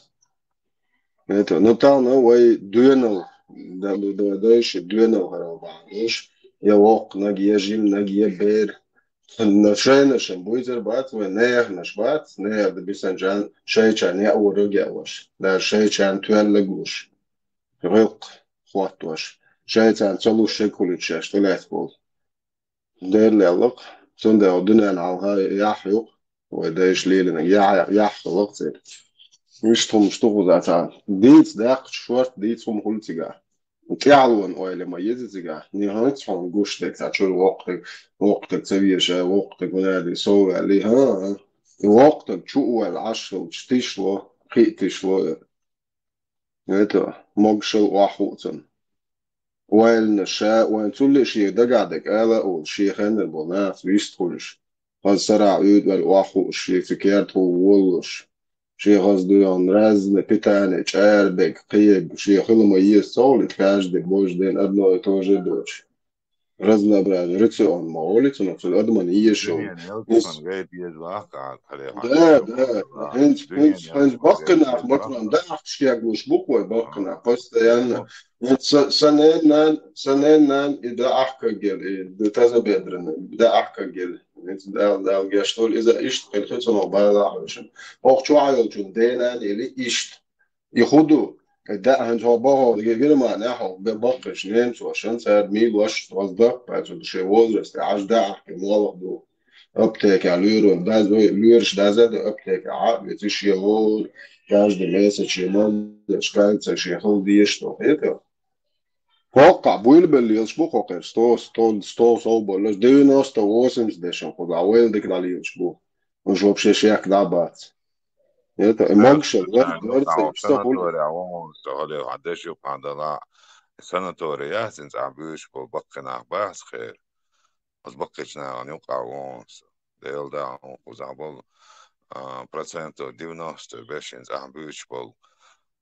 Это, ну, тахана вай доьналла, да, да, да, дайша доьналла хӀара бахьана долуш, я воккханиг, я жиманиг, я бер. Но шайнашна буьйцур бац, вай неханаш бац, нехан да бисанчарна, шайчарна яа вара геалаш, даже шайчарна тоьллаг луш, гӀиллакх хӀоттош, шайцарна ца луш шег хуьлуьйтуш шаьш тӀелаьцна болу. Дера леллакх, цундела дуьненна хьалха яхь юкъа, вай дайша лелинарг яхь, яхь хилла-кх церан. Иштта хӀумаш ду кхузахь цхьа. Дийца даьккхича шорта дийца хӀума хуьлу цигахь. ТӀаьхьалонан ойла ма еза цигахь. Ни хӀинца хьуна гуш дерг цхьа чуьра воккхатаг, воккхатаг ца везаш, воккхатаг ваьлла, сов ваьлла, хӀа, хӀа. И воккхатаг чу а ваьлла Ӏаш хилча, тишло, кхин а тишло. Это, могушалла охьахуу цунна. Ойла ша, ойла цулли а шега дагахь дерг ала а олуш, шен хеннара болу нахаца вистхуьлуш. Хаза сарахь Ӏуьйда ваьлла охьахууш, шеца керта хӀума воллуш. шен хаза дуьйхьун разное питание, чӀара бег, кхиерг, шен хила ма еза ца олий, каждый божий день одно и то же доцуш. Разнообразие, рацион ма олий цунах, цуьнан адаман еза шо. Дуьненан ялсаман гайта еза ваха, хьалха. Да, да. ХӀинца, хӀинца, хӀинца баккхинах, Матрон, дахкаш кеглуш бу-кх вай баккхинах, постоянно. ХӀинца са, са ненан, са ненан и даьӀахкаг елла, и тазабедренный, даьӀахкаг елла. ХӀинца Дала, Дала гечдойла, иза иштта хилла хи цунах бала а хьоьшина. ХӀокху чохь йолчун денан или иштта. И хӀун ду? И даьӀа хӀинца хьо боху, Германехь хьо бе баккхийчу немцошна, цара мийлош, хаза даккха, цу шен возрасте, Ӏаш даьӀахкий молха ду. Аптекехь лоьро, даз-, ой, лоьраш даза а ду аптекехь, Ӏа а веци шен гӀора, каждый месяц шен мазаш, кайца шен хила дезаш ду, хета? ХӀокхахь буьйлабелла лелаш бу хӀокхерчу сто, сто, сто сов боллаш, девяносто, восемьдесят дешан кхузахь вайла дика дӀалелаш бу. Уьш вообще шех дӀа а бац. Это, и могуш, вар-, варца, санатория, вон, со хьале, хьан деши, хьан дала, санатория яц, цӀахь буьйцуш болу баккхий нах бац, хер. Оцу баккхийчу нахана юкъахь вон со. Делан дагахь вон кхузахь болу, а, процентов девяносто бешин цӀахь буьйцуш болу,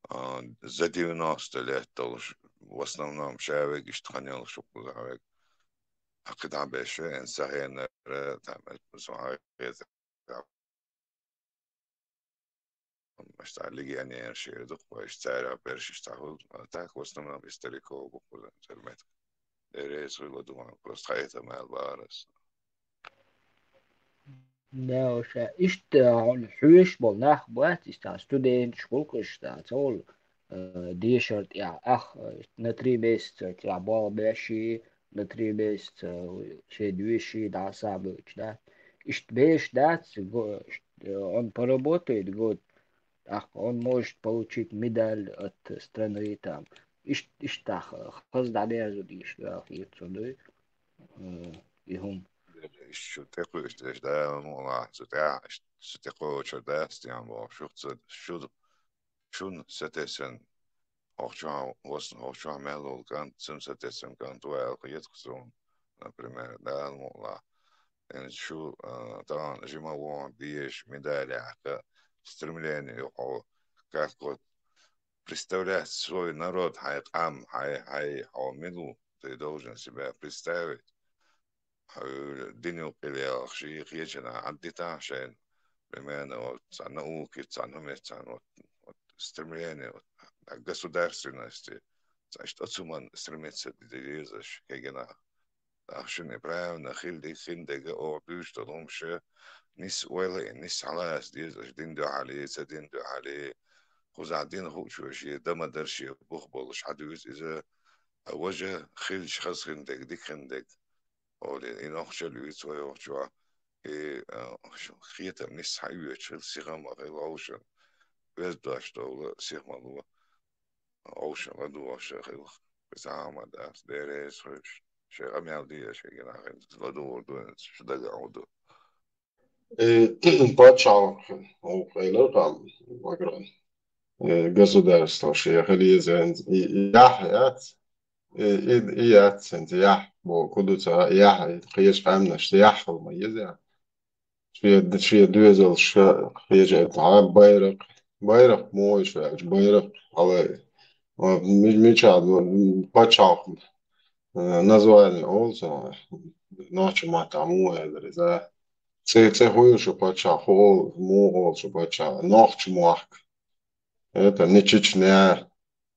а, за девяносто лет долуш, в основном, ша вега иштта хан йолуш ву кхузахь вега. КхидӀа беш веана, сан хенара, там, со хьан хеза. Аш цхьа легионераш эр ду-кх вайша, царах берш иштта хуьлу, а так, в основном, и стариков бу кхуза, цермет. Деррис хуьлу ду, просто хьайта мел бара ас. Да, ша иштта хьуна хьоьжуш болу нах бац, иштта студенташ гӀуллакхаш ца волу, э, дешар тӀехь ах, э, на три месяца тӀехь болх беш и, на три месяца шен доьший дӀа а схьабоьлхуш дац. Иштта беш дац, го-, ш-, э, он поработает год, тӀаккха он может получить медаль от страны там. Ишт-, иштта хаза дӀадерзо дийш ваьлла хета со дуй, э, и хӀума. Иштта шу тӀекхуьуш дерш Дала мукъалахь, цу тӀехь, иштта цу тӀекхочур дац, тем болу, шух ца, шу, шуна сатессан, хӀокху чохь васна, хӀокху чохь мел волу кӀант, цуьнан сатессан кӀант ву аьлла хета суна, например, Дала мукъалахь. ХӀинца шу, а, тахана жима вон дезаш, медаль яхка, стремление ю хьо, как вот представлять свой народ, хьайн къам, хьайн, хьайн хьо мила ву, ты должен себя представить. Хьуьлла динан къилелхаш, кхечанхьа Ӏаддитахь шайна, примерно, вот, цхьа наукица, цхьа хӀуманца, вот, вот, стремление, вот, к государственности, цхьа иштта оцу хӀуманна стремиться дезаш, кегина. ТӀаккха шуна и правильно хила дика хин дерг оха дуьйцуш долу хӀума ша нисса ойла а йина, нисса хьалаца дезаш, дин дуьхьал е, ца дин дуьхьал е, кхузахь дин хуучо шен дан ма дара, шен бух болуш хьан дуьйцу иза, а важа хилча хаза хин дерг, дика хин дерг. Олий, и нохчалла вуьйцу вай вахча, и, а, шу хетам нисса хьаоьцуш хила, сиха ма хила, хьовшал, оьзда дош довла, сиха ма ло, хьовшал ладугӀуш хила, кхин цхьа хӀума дац, Дела реза хуьлуш. Шайн къамел де, шайн гина хӀинца ладугӀур ду, хӀинца шу дагахь хӀун ду. Э, пачхьалкх, оха элира там, Макрон. Э, государство шен хила еза, и, и яхь яц. И, и, и яц, хӀинца яхь, боху, ку ду ца, яхь, и кхечу къаьмнашца яхь хила ма еза. Шен, шен доьзалш кхечу, а, байракх, байракх муха ю аьлча, байракх хьала. Ми-, мичахь, пачхьалкх, э, название олу цунах, нохчийн маттахь муха элира иза. Ци, ци хӀун ю шу пачхьалкх, хӀун олу, муха олу шу пачхьалкх, нохчийн мохк. Это не Чечня,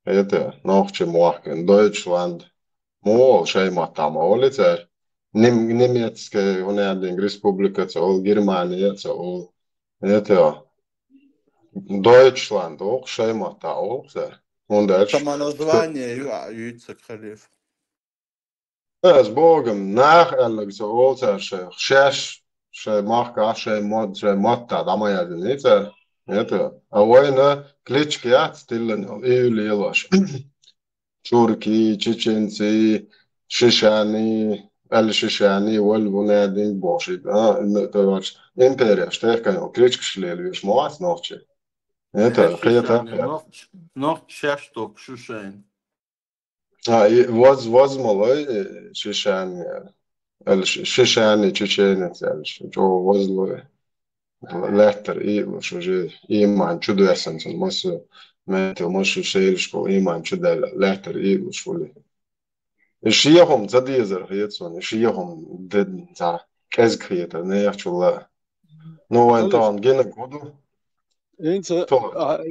это нохчийн мохк, Deutschland. Муха олу шайн маттахь ма олий цара. Нем-, немецкая, хӀун аьлла, республика ца олу, Германия ца олу. Это Deutschland, оха шайн маттахь олу цара. ХӀунда аьлча Самоназвание ю, а, юьйцург хилийта. Э, с Богом, нах аьлларг ца олу цара шайх. Шаьш, шайн махкахь, шайн мод, шайн маттахь дӀа ма яздиний цара. Это, а вайна кличка яц тиллина, и лелош. Чурки, чеченцы, шишани, аьлла шишани, валла ву надинг бохуш. А, н-, короче, империяш техкан кличкаш лелош ма вац нохчий. Это, кхета, шишани, нохч-, нохч шаьш ток шу шайна. А, и воз-, возмалой, э, шишани, аьлла ш-, шишани, чеченец, аьлла ш-, чӀогӀа возлой. лаьттара ийлуш, уже иман чу доьссанца, массо меттел, массо шелашкал иман чу даьлла, лаьттара ийлуш вули. И шен хӀума ца дезар хета суна, и шен хӀума де-, ца кӀезиг хетар, нехачул а. Ну, вайн тахана гинаг хӀу ду? ХӀинца, а,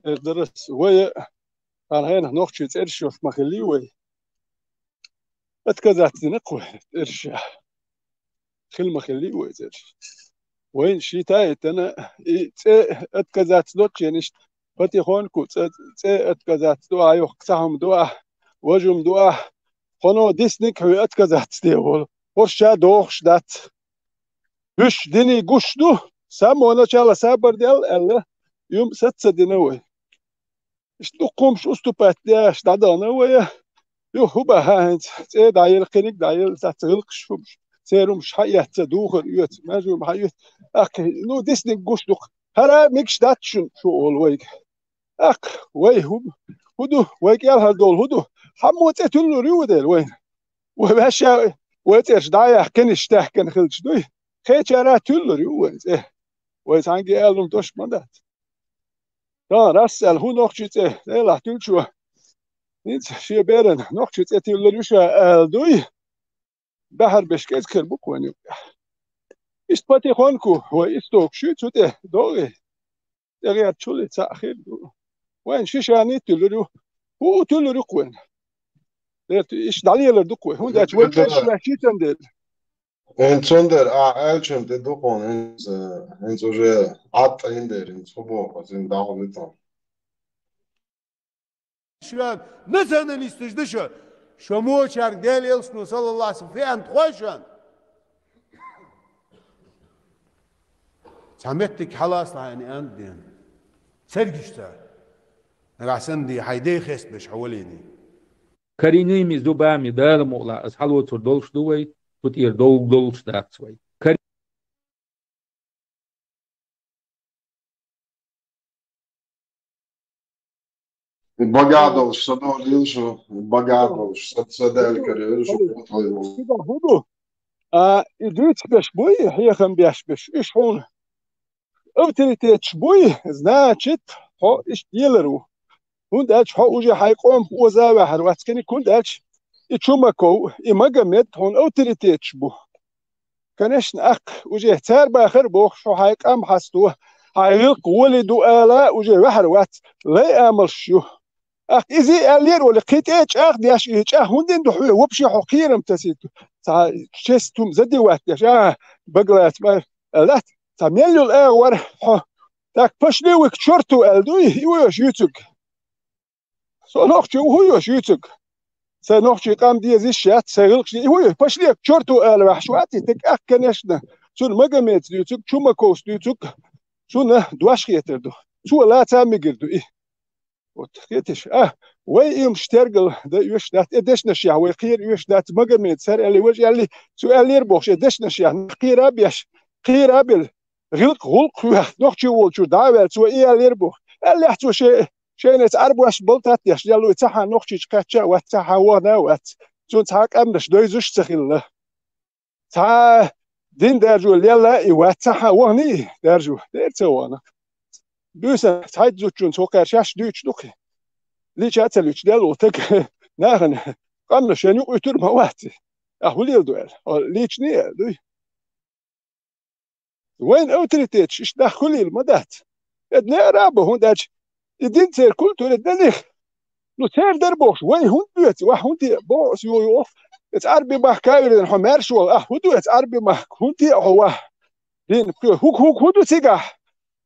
эр дарас, вай, а, хьайна нохчий цӀераш йолуш ма хиллий вай. Отказаться дина-кх вай цӀераш. Хила ма хиллий вай цӀераш. Вайна шийтта а йитана, и цӀе отказаться доцчу иштта, патихонку цӀе, цӀе отказаться до ахь, йохка цхьа хӀума до ахь, важа хӀума до ахь, хьуна дисниг хьоьга отказаться де волу. ХӀорш ша дохуш дац. Уьш диниг гуш ду, самого начала сабар де аьлла, юм саца дина вай. Иштта дукха хӀумаш уступать деш дӀадахана вай. Юха хӀун баха хӀинца? ЦӀе дӀаелла, кхиниг дӀаелла, цаца гӀиллакхаш хӀумаш. Церан хӀумаш хьаэцна, духар оьцу, маьжо хьаоьцу. ТӀаккха, ну, дисниг гуш ду-кх. ХӀара мегаш дац шуна, шу олу вайга. ТӀаккха вай хӀун, хӀун ду? Вай кӀелхьардовла хӀун ду? Хьаммо цӀе туьллур ю вай дела вайна? Вай ваьшша, вай цӀераш дӀа а яьккхина, иштта даьхкина хилча дуй? Кхечара туьллур ю вайн цӀе. Вай цхьаьнгге аьлла хӀума дош ма дац. Дан, рас аьлла, хӀун нохчий цӀе, Делахь туьллучо? ХӀинца шен берана нохчий цӀе тиллар ю ша аьлла дуй? Баьхьар беш кӀезиг хир бу-кх вайн юкъахь. Иштта патихонку вай истокуш ю цу тӀе догӀий. ТӀегӀертачул и цхьаъ хир ду. Вайн ши шаний туьллур ю. ХӀу а туьллур ю-кх вайн. Дерт, иштта дӀалелар ду-кх вай. ХӀунда аьлча вай цӀераш ваьш йитан дела. ХӀинца цундела ахь аьллачунна тӀе ду хьуна, хӀинца, хӀинца уже Ӏад тӀаьхьина дера, хӀинца хӀун боху, хӀинца дӀахьулдитан. Шоьга националисташ ду шо. Шо мочарг Делан элчано, саллаллаху алейхи ва саллям, феанта хой шоьна? Цхьа меттиг хьалаца лахьийна аьнна дена. Цергаш ца. Нагахь санна ди хьайн дей хестабеш хьо валийний. Карийна-м иза зубами, Дала мукъ лахь, аса хьалоцур долуш ду вай, цу тӀера довг долуш дац вай. Кар- Багахь долуш са долийла шу, багахь долуш са, са даьлла карийла шу, хӀун ду? А, и дуьйцуш берш буй, хьехам беш берш, уьш хьуна авторитеташ буй, значит, хьо иштта лелар ву. ХӀунда аьлча хьо уже хьайн къомах оза а ваьхьар вац кхиниг, хӀунда аьлча и Чумаков, и Магомед хьуна авторитеташ бу. Конечно, аккха уже цара бахар а бохуш, хьо хьайн къам хьасто, хьайн гӀиллакх гӀоле ду ала уже ваьхьар вац, лай амалш ю. Аккха иза а аьллера олий, кхин тӀе а чӀагӀ деш, и чӀагӀ хӀунда дина ду хьоьга, вообще хьо кхерам тасийта? Цхьа честь хӀума задевать деш, а, баглаца ма аьллац, цхьа мел йолу агӀор хьо, так, пошли вы к чёрту аьлла дуй, и вуй аша юьйцург? Со нохчи ву хӀун ю аша юьйцург? Сайн нохчийн къам деза йиш яц, сайн гӀиллакхаш де, и хӀун ю? Пошли к чёрту ала ваьхьаш вац и стаг, аккха, конечно. Цунна Магомеда дуьйцург, Чумаковс дуьйцург, цунна дош хетар ду. Цо лаца а мегар ду и. Вот, хеташ, а, вай и хӀумаш тергал дан оьшуш дац, э, дешнашехь вай кхера оьшуш дац, Магомеда сара аьлли, важа аьлли, цо аьллера бохуш, э, дешнашехь нах кхера а беш, кхера а белла, гӀиллакх-гӀуллакх хьоьху, нохчи волчуьра дӀа а ваьлла, цо и аьллера боху. Аьллехь цо шен, шайнца Ӏарбош балтат деш, яллой цхьа хьан нохчича кхаьчча а вац, цхьа хьан вахана а вац. Цунна цхьа а къаьмнаш дойзуш а ца хилла. Цхьа дин даржо лелла а и вац, цхьа хьан вахана и даржо, дера ца вахана. Буьйса цхьайтта зудчунца хӀокхаьрша шаьш дуьйцуш ду-кх. Лича а ца луьйчу делла ву таг нахана къаьмнаш шайна юкъа уьттур а ма вац. Ахь хӀун леладо аьлла? Хьо личный аьлла дуй? Вайн авторитеташ иштта нах хуьлийла ма дац. Эд неара а бу, хӀунда аьлча и дин церан культура динах. Ну, церан дара бохуш, вай хӀунда доьцу, вай хӀунда де, боху аса юха-юха. Эца Ӏарби махка а вирзина хьо маьрша вала, ахь хӀун ду эца Ӏарби махка, хӀунда де хьо ваха? Дин, хӀу-, хӀу-, хӀун ду цигахь?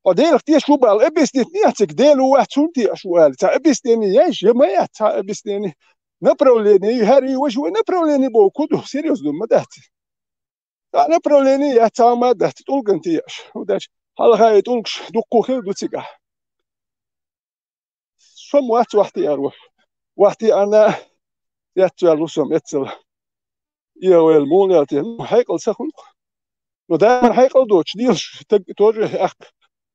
Хьо Делах тешаш ву бала, объяснить не ца, Дела ву вац, хӀунда де аша ву аьлла, цхьа объяснение еш, я ма яц цхьа объяснение. Направление, хӀара и ваша вай направление боху, хӀун ду, серьёзно ма дац. Цхьа направление яц, цхьа хӀума а дац, тӀулган тӀе еш. ХӀунда аьлча хьалха и тӀулгаш дуккха хилла ду цигахь. Со-м вац вахтиар ваша. Вахтиарна цецваьлла ву со-м эццала. И вайл муха лелтина, ну, хьекъал ца хуьлу-кх. Ну, дайман хьекъал доцуш, дийлаш, таг тоже аккха,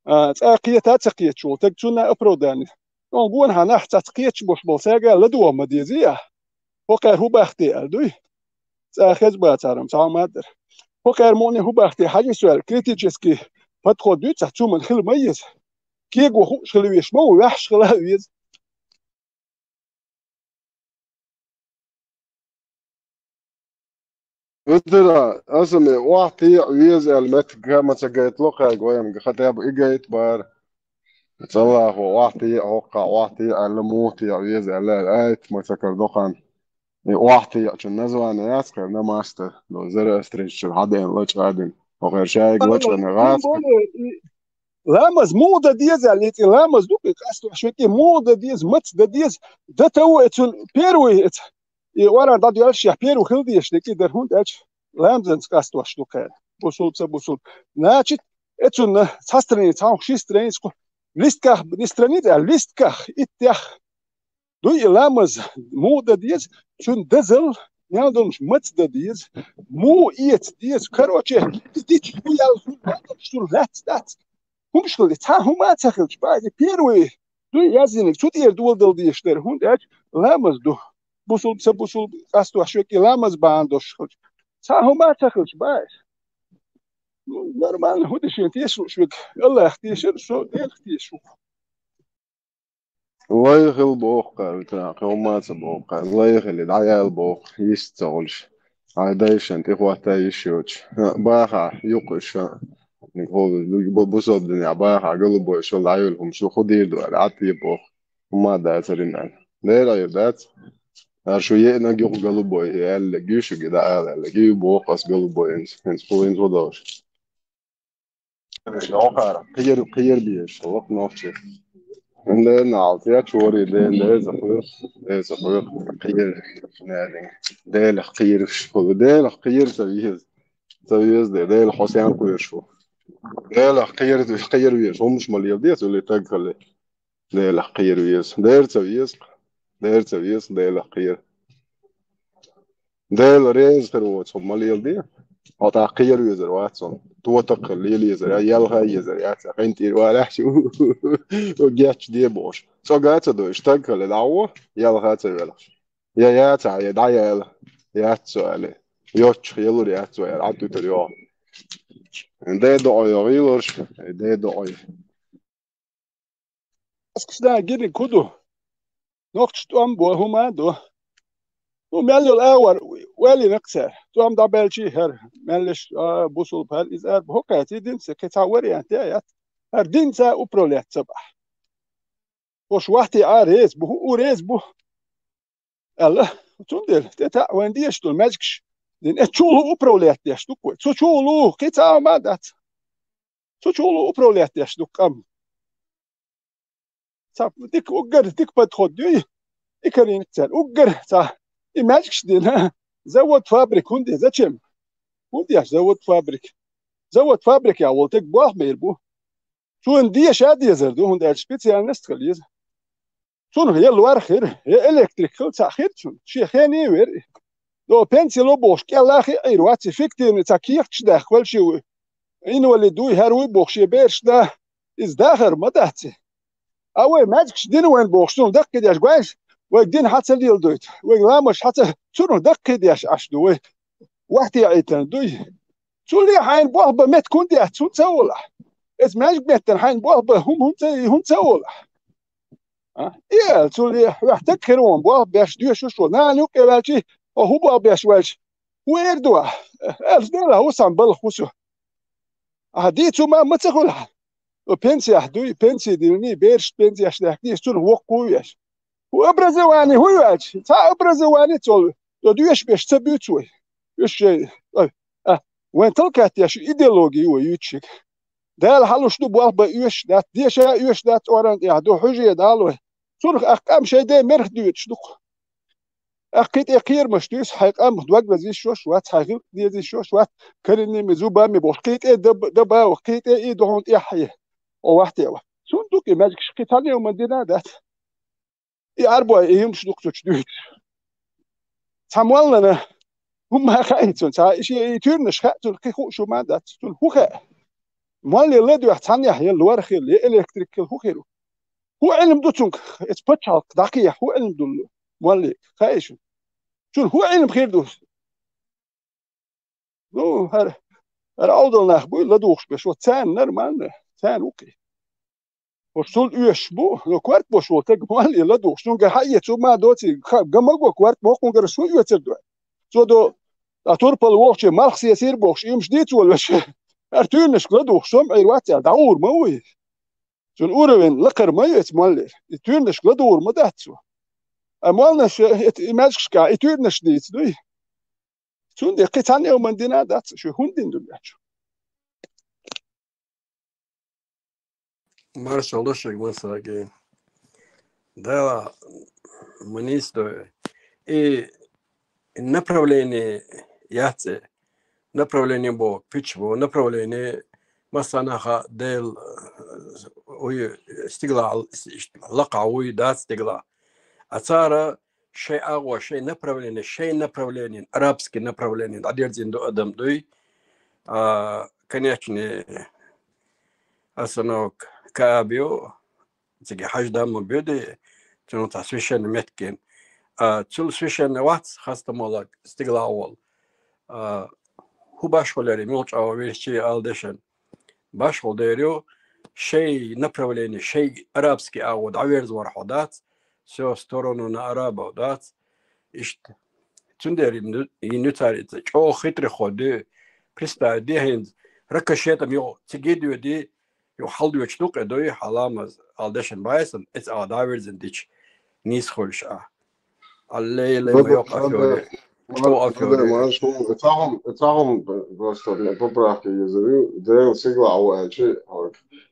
а, цкъа кхета а ца кхеташ волу, таг цунна оправдание. Ну, гонахьа нах цац кхеташ болуш болу, цаьрга ладогӀа ма дезий ахь? ХӀокхаьрга хӀун бахти аьлла дуй? Цкъа хеза бацара-м, цхьа хӀума а дара. ХӀокхаьрга мукъане хӀун бахти хьажа со аьлла, критически подход дуьйцахь, цу ман хила ма еза. Кего хууш хила веш ма ву, ваьхьаш хила а веза. Витара, аса ме охьатеӀа веза аьлла меттиг ма ца гайта локхаьрга вайна, хотя бы и гайта бара. ЦӀаллахо охьатеӀа хӀокхахь, охьатеӀа аьлла, муха теӀа веза аьлла, аьлла, айт ма ца кара доккхана. И охьатеӀачун название яц кхера намаста, до Зороастрийцчуьра хьадеана лачкъадина. ХӀокхера шайга лачкъадина гӀац. Ламаз муха дан деза аьлла, и цӀе ламаз ду, и къастор шо тӀе муха дан деза, маца дан деза, дан та ву эцун первый эца. И оран дӀадоьллушехь первый хила дезаш дерг и дара, хӀунда аьлча ламазанца къастош ду кхера. Бусулба, ца бусулба. Значит, эцунна цхьа страница, хьалха ши страница, кху листках, не страница, а листках, иттех. Дуй и ламаз муха дан деза, цуьнан дазал, мел долуш маца дан деза, муха эца деза. Короче, и дича хӀун ял, хӀун бакъалш цунах лаьцна дац. ХӀумаш хила, цхьа хӀума а ца хилча, баьхьа, и первый дуй яздинарг, цу тӀера доладала дезаш дара, хӀунда аьлча ламаз ду. Бусулба, ца бусулба, къастош веккхий ламаз бахьана долуш хилча. Цхьа хӀума а ца хилча, баьхьа. Ну, нормально, хӀун ду шен тешалуш веккхий? Аллах тешар, со Делах тешаш ву. Лай хила боху кхара, витара, кхин хӀумма а ца боху кхара. Лай хила, дӀаяла боху, йист ца хуьлуш. Хьайн дайшна тӀехӀотта йиш йоцуш. ХӀаъ, бахахь, юкъа ша. Бусалба динехь бахахь, голубой шал дӀайолу хӀума шу хӀун дийр ду аьлла, Ӏад те боху. ХӀумма а дацара и мел. Дера Ӏийр дац. Ара шу еанарг юкъа голубой, и аьлларг ю шуьга, дӀаала аьлларг ю боху ас голубой, хӀинца, хӀинца хӀун, хӀинца хӀун долуш. Охара, кхера, кхера безаш, лакха нохчий. Дена алт, я чори, дена, дена за хуьх, дена за хуьх, кхера, неринг. Делах кхераш хуьлу, Делах кхера ца веза. Ца веза де, Дела хьо сен кхоьруш ву. Делах кхера, кхера везаш, хӀумаш ма леладе, цу ли таг хали. Делах кхера веза. Дера ца веза, дера ца веза, Делах кхера. Дела реза хир воцу хӀума ма леладе. Хьо тӀаккха кхера везар вац хьуна. Тотакх лела езар, я ялха езар, я ца къинтӀера валахь шу. Гечде бохуш. ЦӀога ца дойуш, стаг хила дӀагӀо, ялха ца велахь. Я яцахь, я дӀаяла, яц цо аьлла. Йоцчух ялур яц цо аьлла, Ӏад витар йогӀу. Де доӀа йогӀий лораш, де доӀа. Аскаш да гиниг хӀун ду? Нохча тӀом бо хӀума а ду. Ну, мел йолу агӀор ваьллинарг цара. ТӀом дӀабаьлчий хӀара, меллиш, а, бусулба хӀара, иза ара бу. ХӀокхаьчий динца кхин цхьа вариант я яц. ХӀара динца управлять ца бахь. Ош вахьте а реза бу, хӀуъу реза бу. Аьлла, цундела, тӀе таӀ вайн дезаш долу маьжгаш дина, э, чулу управлять деш ду-кх вай. Цу чулу кхин цхьа а ма дац. Цу чулу управлять деш ду къам. Ца дика уггар, дика подход дуй, и карийна цара. Уггар ца, и маьжгаш дина, завод, фабрик, хӀунда, зачем? ХӀунда еш завод, фабрик? Завод, фабрик я волу таг болх бер бу. Цунна деша а дезар ду, хӀунда аьлча специальность хила еза. Цунах я лор хир, я электрик хила цхьаъ хир цунна. Шен хене а вер. До пенсило бохуш, кӀелла а хиъ Ӏийр вац, и фиктивный цхьа кехаташ даьхна вала ши ву. Инвалид вуй, хӀара вуй бохуш, шен бераш да, иза дахар ма дац и. А вай маьжгаш дина вайн бохуш, цунах даккхийдеш гойш, вайга дин хьан ца леладойту, вайга ламаш хьан ца, цунах даккхийдеш Ӏаш ду вай. Вахьте Ӏийтана дуй. Цул а хьайна болх бан меттиг хӀунда яц, хӀунда ца олахь? Эца маьжга меттана хьайна болх бан хӀума хӀунда ца, хӀунда ца олахь? А? И аьлла, цул а хьоьх таг хир вон болх беш доьшуш ву. Нана юккъе ваьлчий, хьо хӀун болх беш ваьлча? ХӀун эр ду ахь? Аьлча, Делахь ву сан балха хӀусу. Ахьа дийца хӀума ма ца хуьлу хьан? О, пенсияхь дуй, пенсия дилний, бераш пенсияш даьхкий, цунах воккху веш. ХӀун образование хӀун йоьлча? Цхьа образование цо, цо доьшуш беш ца буьйцу вай. Уьш шай, ой, а, вайн талкат деш идеология ю вай юьйцуш. Дала хьалуш ду болх бан оьшуш дац, деша а оьшуш дац, оран тӀехь ду, хьуьже дӀало. Цунах ахь къам шайн ден мерх дуьйцуш ду-кх. Ахь кхин тӀе кхерамаш дуьйцу, хьайн къам дог лаза йиш йолуш вац, хьайн гӀиллакх деза йиш йолуш вац, каринними, зубами бохуш, кхин тӀе даба, даба, кхин тӀе и ду хьуна тӀаьхье. О, вахьте ва. Цундук и маьжгаш кхин цхьанна а ма дина а дац. И арбой, и хӀумаш дукха цуьнца дуьйцу. Цхьа моллана хӀумма хаьа цунна, цхьа и шен и туьйранаш хаьа цунна, кхин хууш хӀума а дац, цунна хӀун хаьа? Молле ладоьгӀна цхьаннехь я лор хила, я электрик хила, хӀун хир ву? ХӀун Ӏилма ду цуьнга, эца пачхьалкх дӀакхехьа, хӀун Ӏилма ду молле, хаьий шуна? Цунна хӀун Ӏилма хир ду? Ну, хӀара, Ара Ӏовдал нах буй, ладугӀуш беш, вот царна нормально, царна вукхи. Вот цул оьшуш бу, но корта бош волу таг молли ладугӀуш, цуьнга хьаэца ма доций, ха, гамаго корта бохкунгара шу оьцар ду. Цо до, а турпал вохче малх сесир бохуш, имаш дийца волу веш. Ара туьйранашка ладугӀуш, сом Ӏийр вац аьлла, дӀагӀур ма вуй. Цуьнан уровень лакхара ма ю эца моллера. И туьйранашка ладугӀур ма дац цо. А молланаш, э, и маьжгашка, и туьйранаш дийца дуй. Цундела кхин цхьанна а ман дина а дац, шу хӀунда дина ду баьчу? Маршалла ду шуьга, Мусаги. Дала, манисто, и направление яц, направление бо, пич бо, направление массанаха Дела, уй, стигла, лакха вуй, дац стигла. А цара шайн агӀо, шайн направление, шайн направление, арабский направление дӀадерзийна ду адам дуй. А, конечно, остановка Кааб ю, цига хьаждам ма буьди, цунах цхьа священный меттиг. А, цул священный вац, хастамалаг, стигла волу. А, хӀун башхаллера, муьлхачу агӀо вирчий ала дешан. Башхалла дер ю, шайн направление, шайн арабский агӀо дӀаверзавар хьо дац, всё, сторону на арабов дац. Иштта. Цундела йина ю цара иза. ЧӀогӀа хитрый хӀо ду. Представь, де хӀинца рикошетом йо, цига доьду, йо хьалдоьчу ду къе дуй, хьаламаз, ала дешан байсан, эца ала дӀаверзина дича, нийса хуьлуш а. Аллей, лей, ма йоккха афёре. Чо афёре? Ца хӀума, ца хӀума, просто поправка еза ю, Дела сигла а ву аьлчи,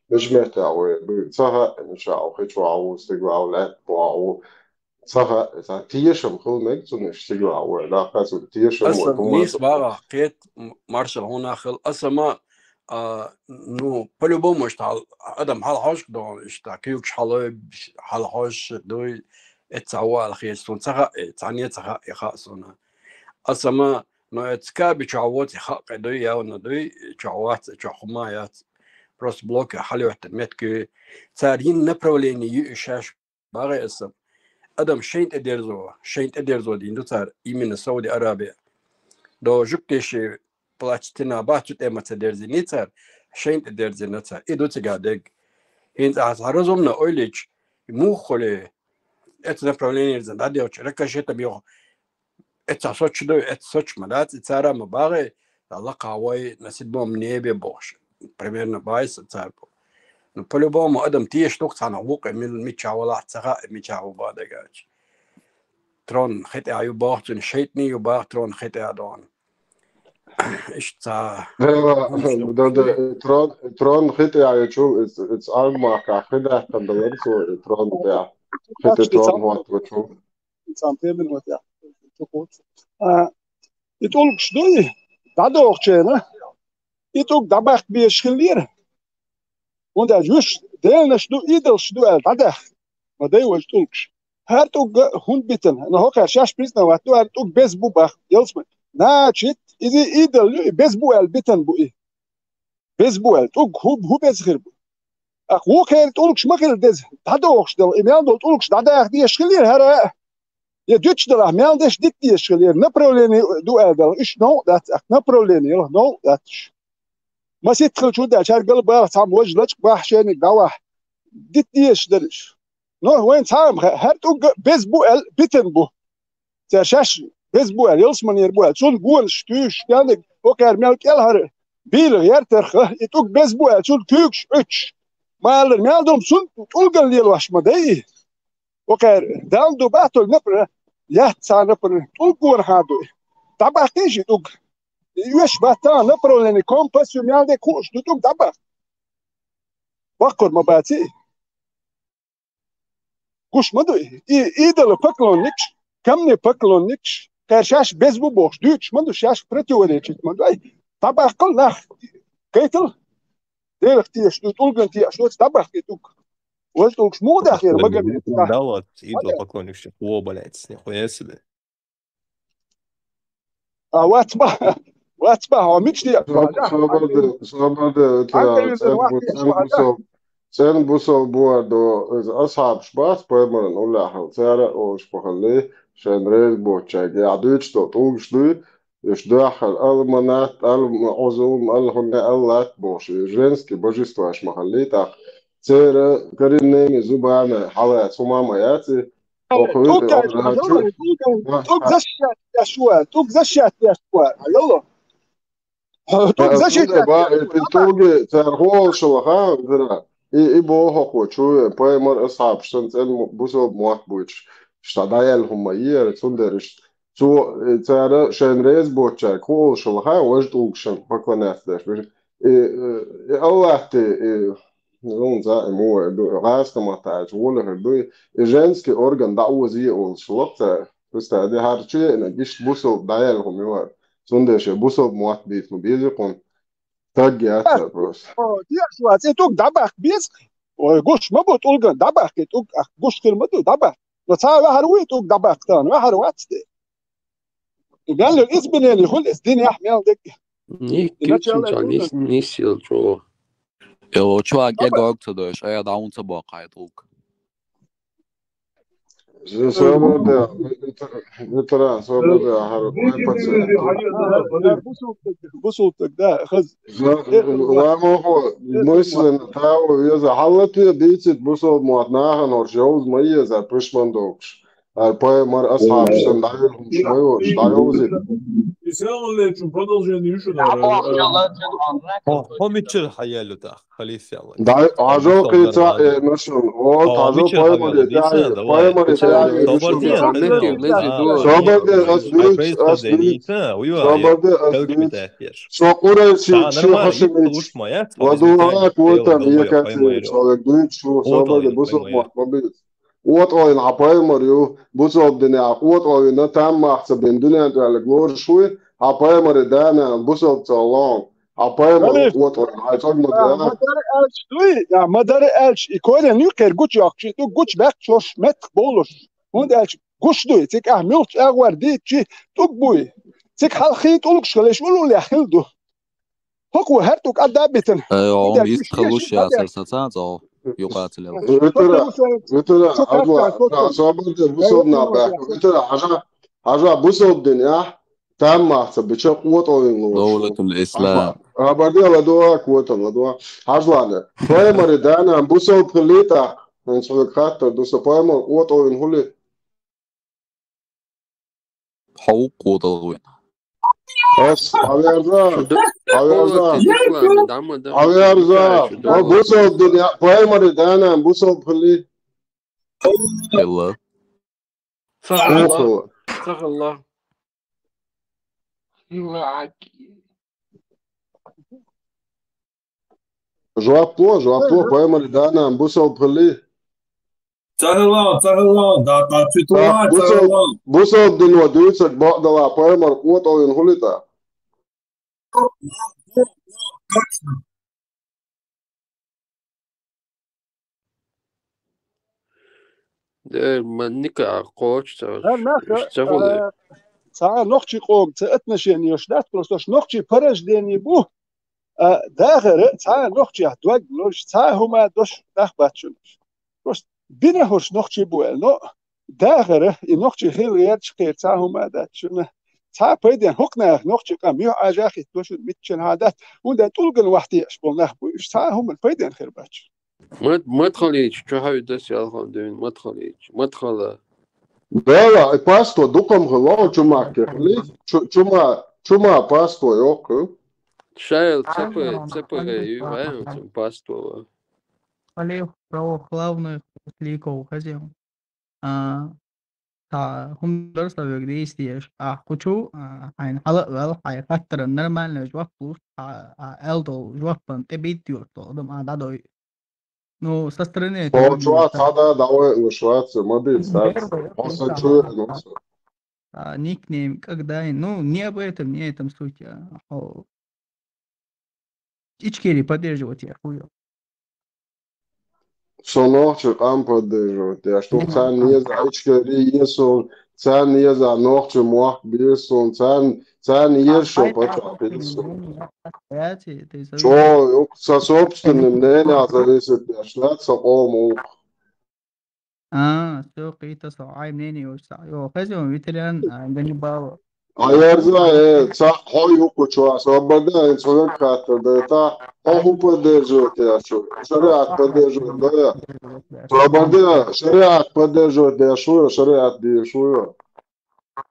меж метта а ву, ца хаьа, мича а ву, хи чу а ву, стигла а ву, лаьтта бу а ву. Ца хаьа, ца тешам хила мега цунна, стигла а ву, даккха цунна тешам. Аса ву, нийса багӀа кхет, маршал хӀуна хила, аса ма, а, ну, по-любому, иштта хьал-, адам хьалхьожуш доху, иштта куьйгаш хьалой, хьалхьожуш дуй, эца ца ву ала хеза, суна ца хаьа, цхьанне а ца хаьа, и хаьа суна. Аса ма, но эца Каби чохь воцу, и хаьа къе дуй, явна дуй, чохь вац, чохь хӀума яц. Просто блоке хьалоьттина меттиг ю. Цара йина направление ю и шаьш багӀе аса. Адам шайн тӀе дерзо, шайн тӀе дерзо дийна ду цара, именно Сауди Арабия. До жуьгтеши платина бац, цу тӀе ма ца дерзиний цара, шайн тӀе дерзина цара. И ду цига дерг. ХӀинца ахьа разумно ойлича, муха хуьлу, эца направление дӀаделча, рикошетом йоху. Эца соч ду, эца соч ма дац, и цара ма багӀе, лакха вай на седьмом небе бохуш. Примерно байса цара бу. Ну, по-любому, адам тешаш ду-кх цхьана вукху, мил-, мичахь валахь ца хаьа, мичахь ву бан дагача. Трон хи тӀехь ю боху, цуьнан шайтӀаний ю боху, трон хи тӀехь доху. Иштта ца. Дела, да, да, трон, трон хи тӀехь ю чу, иц, иц Ӏалмакха хи даьккхина далар цо, и трон тӀехь. Хи тӀе трон хӀоттавачу. Цхьана пхи минот яхь. А, и тӀулгаш дуй, дӀадохучу хенахь, и тӀулг дӀабаккха безаш хиллера. ХӀунда аьлча уьш деланаш ду, идолаш ду аьлла дӀадаьхна. Ма дай важа тӀулгаш. ХӀара тӀулг хӀунда битина? Но хӀокхара шаьш признавать ду, хӀара тӀулг беза бу бах, ялсамани. Значит, иза идол ю, и беза бу аьлла битина бу и. Беза бу аьлла, тӀулг хӀу, хӀу беза хир бу? Акха вукхеран тӀулгаш ма хила деза, дӀадохуш дала, и мел долу тӀулгаш дӀадаха дезаш хилира хӀара а. Я дуьтуш далахь, мел деш дита дезаш хилира, направление ду аьлла дала, уьш новкъа дац, акха направление ялах новкъа дац уьш. Маситта хилча хӀунда аьлча, хӀара гала бахахь цхьамма важа лачкъа бахьа шайниг дӀавахь. Дита дезаш дара уьш. Но вайн цхьа а ма хаьа, хӀара тӀулг беза бу аьлла, битина бу. Цара шаьш беза бу аьлла, ялсаманера бу аьлла, цунна гонаш туьйсуш, кӀелниг, хӀокхара мел кӀелхьара бийла гӀертарх, и тӀулг беза бу аьлла, цунна куьйгаш Ӏуьттуш. Ма аллара, мел долу цунна тӀулган лелош ма дай и. ХӀокхара Далла ду бахьа тӀулг, например, яц цхьа, например, тӀулг гонахьа ду и. ДӀабаккхий ши тӀулг. И оьшуш бац цхьа направление, компас ю, мел дерг хууш ду тӀулг дӀабаккха. Баккхур ма баций. Гуш ма ду и, идолопоклонникаш, камнепоклонникаш, кхара шаьш беза бу бохуш, дуьйцуш ма ду, шаьш противоречить ма ду. Ай, дӀабаккхал нах, гайтал, Делах тешаш ду, тӀулган тешаш доцу, дӀабаккхий тӀулг. Вай тӀулгаш муха дахьера, магамет? Далла идолопоклонникаш, о, блядь, нихуя себе. А, вац бах, вац бах, хьо мича дехьа? Собар де, собар де, цӀен бусал, цӀен бусал бохар до, иза асхьабаш бац, пайхамаран уллехьал, цара а олуш бахалли, шайн реза боцучаьрга, я дуьйцуш до, тӀулгаш дуй, уьш дуьххьара, ала ма натта, ала ма Ӏузум, ала хӀунда, ала латта бохуш, и женский божестваш ма хиллий тӀаккха. Церан коренными зубами хьалаца хӀума ма яц и. Оха тӀулг вуьйцу, кхача, оха тӀулг, тӀулг защищать деш ву, тӀулг защищать деш ву, йолу. ТӀулг защищать деш ву. И тӀулги цара хӀун олуш хилла хаьа, и, и боху хӀокхо, чу вен, пайхамар, асхьабаш санна цӀена бусалба мотт буьйцуш, иштта дӀаяьлла хӀума ма яра, цундела иштта цо, э, цара шайна реза боцучаьрга хӀун олуш хилла хаьа, важа тӀулгашна поклоняться деш. И, э, и Аллахьти, и, ну, за, и муха ду, гӀазкхийн маттахь аьлча, гӀоле хир ду, и женский орган дӀаозае олуш хилла цара. Представь, де, хӀара чу еана, иштта бусалба дӀаяьлла хӀума ю хӀара. Цундела шен бусалба мотт бийца ма беза кхунна. Стаг яц цара просто. О, деш вац, и тӀулг дӀабаккха беза. Ой, гуш ма бу тӀулган, дӀабаккха и тӀулг, ах, гуш хир ма ду, дӀабаккха. Но цхьа ваьхьар вуй тӀулг дӀабаккха тахана, ваьхьар вац те. Мел изменени хуьлу иза динехь мел дерг. Ник, и начало гуьйцучунна нис, нис йолчо. Йо, чувак, я гог ца дойуш, ая дӀа хӀунда ца боккху хьайн тӀулг? Свобода, ветеран, свобода, хӀара вайн пациент. Бусултаг, бусултаг, да, хаз. Ламохо, мысленно таво веза. Хьаллате бийцит бусулба мотт нахана, хӀорш йовза ма еза, пишман догуш. Ар пайхамар асхьабаш санна дӀайолхуш ма йош, дӀайовзийта. И селаллечун продолжение ю шуна. Хьо, хьо мичара хьаеллу тӀаккха, халис ялла? ДӀай, хьажал кхийца, э, машин. О, хьажал пайхамаре, пайхамаре, собар де, ас дуьйцу, ас дуьйцу. Собар де, ас дуьйцу. Со къурайши, ши хьашимича. ЛадугӀа, квотам, екати, человек дуьйцу, собар де, бусулба мотт ма бийца. КъотӀойна хьан пайхамар ю, бусалба динехь къотӀойна, таммах ца бина, дуьнен тӀехь лораш вуй, хьан пайхамаре да-нана бусалба ца лоу, хьан пайхамар ву къотӀойна, хьайн цӀогмада. Ма дара аьлча дуй, я, ма дара аьлча, и корень ю кхера гучу йоккхуш, и тӀулг гучу баьккхича хӀорш меттах бовлуш. ХӀунда аьлча гуш дуй, цига ахь муьлххачу агӀор дийцчи тӀулг буй. Цига хьалххе тӀулгаш хила, иш уллулехь хила ду. ХӀокхо хӀара тӀулг а дӀабитина. Э, хӀунда иштта хилуш яцара саца цӀогӀа юкъа ца лелаш. Витара, витара, хьажа, собар де, бусалба нах баьхка. Витара, хьажа, хьажа, бусалба динехь таммах ца бича къотӀойна лоруш ву. Довлатул ислам. Хабар де, ладугӀа, квотам, ладугӀа. Хьажа лана. Пайхамаре да-нана бусалба хилла тӀаккха. ХӀинца хьоьга хаттар ду, со пайхамар къотӀойна хӀули? Хьо ву къотӀалгӀа вина. Ас, хьаверза, хьаверза, хьаверза. Ма бусалба динехь, пайхамаре да-нана бусалба хилла? Хилла. Ца хилла. Ца хилла. Жоп ло, жоп ло, пайхамаре да-нана бусалба хилла? Ца хилла, ца хилла, да, да, цуьтула, ца хилла. Бусалба дино дуьйцург бакъдала пайхамар къотӀалгӀа вина хӀули тӀаккха? Де, ма ника кхочу ца, ца хӀули. Цхьа нохчий къоман ца отношениеш дац, просто уьш нохчий порождение бу. А, дахара цхьа нохчех дог луш, цхьа хӀума дош нах бац шуна. Просто бина хӀорш нохчий бу аьлла, но дахара и нохчий хила гӀерташ кхера цхьа хӀума дац шуна. Цхьа пайден хӀокху наха нохчий къам юьхьӀаьржа хӀиттало шуна миччанхьа дац, хӀунда тӀулган вахь тешаш болу нах бу уьш, цхьа хӀуман пайден хир бац шуна. Мат-, матхалича, чу хьаьвдас ялхан дуьйна, матхалича, матхала. Дала, и пасто дукхам хилла, чу макке хили, чу, чу ма, чу ма пасто йоккху. Шайл цепе, цепе ю, а, цу пасто. Олег, православных католиков хозяин. А, та хӀума дар со вегдийс деш. А, кхучу, а, хьайн хьала а вел, хьайн хаттаран нормально жоп луш, а, а, аьлла долу жоппан тӀе битта йолуш долу адам, а, дӀадой. Ну, со стороны это... О, чувак, цхьа да, давай, ну, шваться, ма бит, цхьа. Просто чуьра, ну, всё. А, никнейм, когда, ну, не об этом, не этом суть, а, о, Ичкери поддерживать я, хуё. Со нохчий къам поддерживать я, что царна еза Ичкери есон, царна еза нохчий мохк бесон, царна, царна еза шо пачах бесон. Чо, со собственным мнением зависит, я, что со къомух. А, всё, кхийтта со, хьайн мнение йоцуш ца. Йо, хеза йо, ветеран, а, Ганнибал, А ерза, э, цхьаъ хьо юкъу чу, освободи, хӀинца хьоьга хаттар дайта, хьо хӀун поддерживать деш ву? ШариӀат поддерживать дой? Освободи, шариӀат поддерживать деш ву, шариӀат деш ву.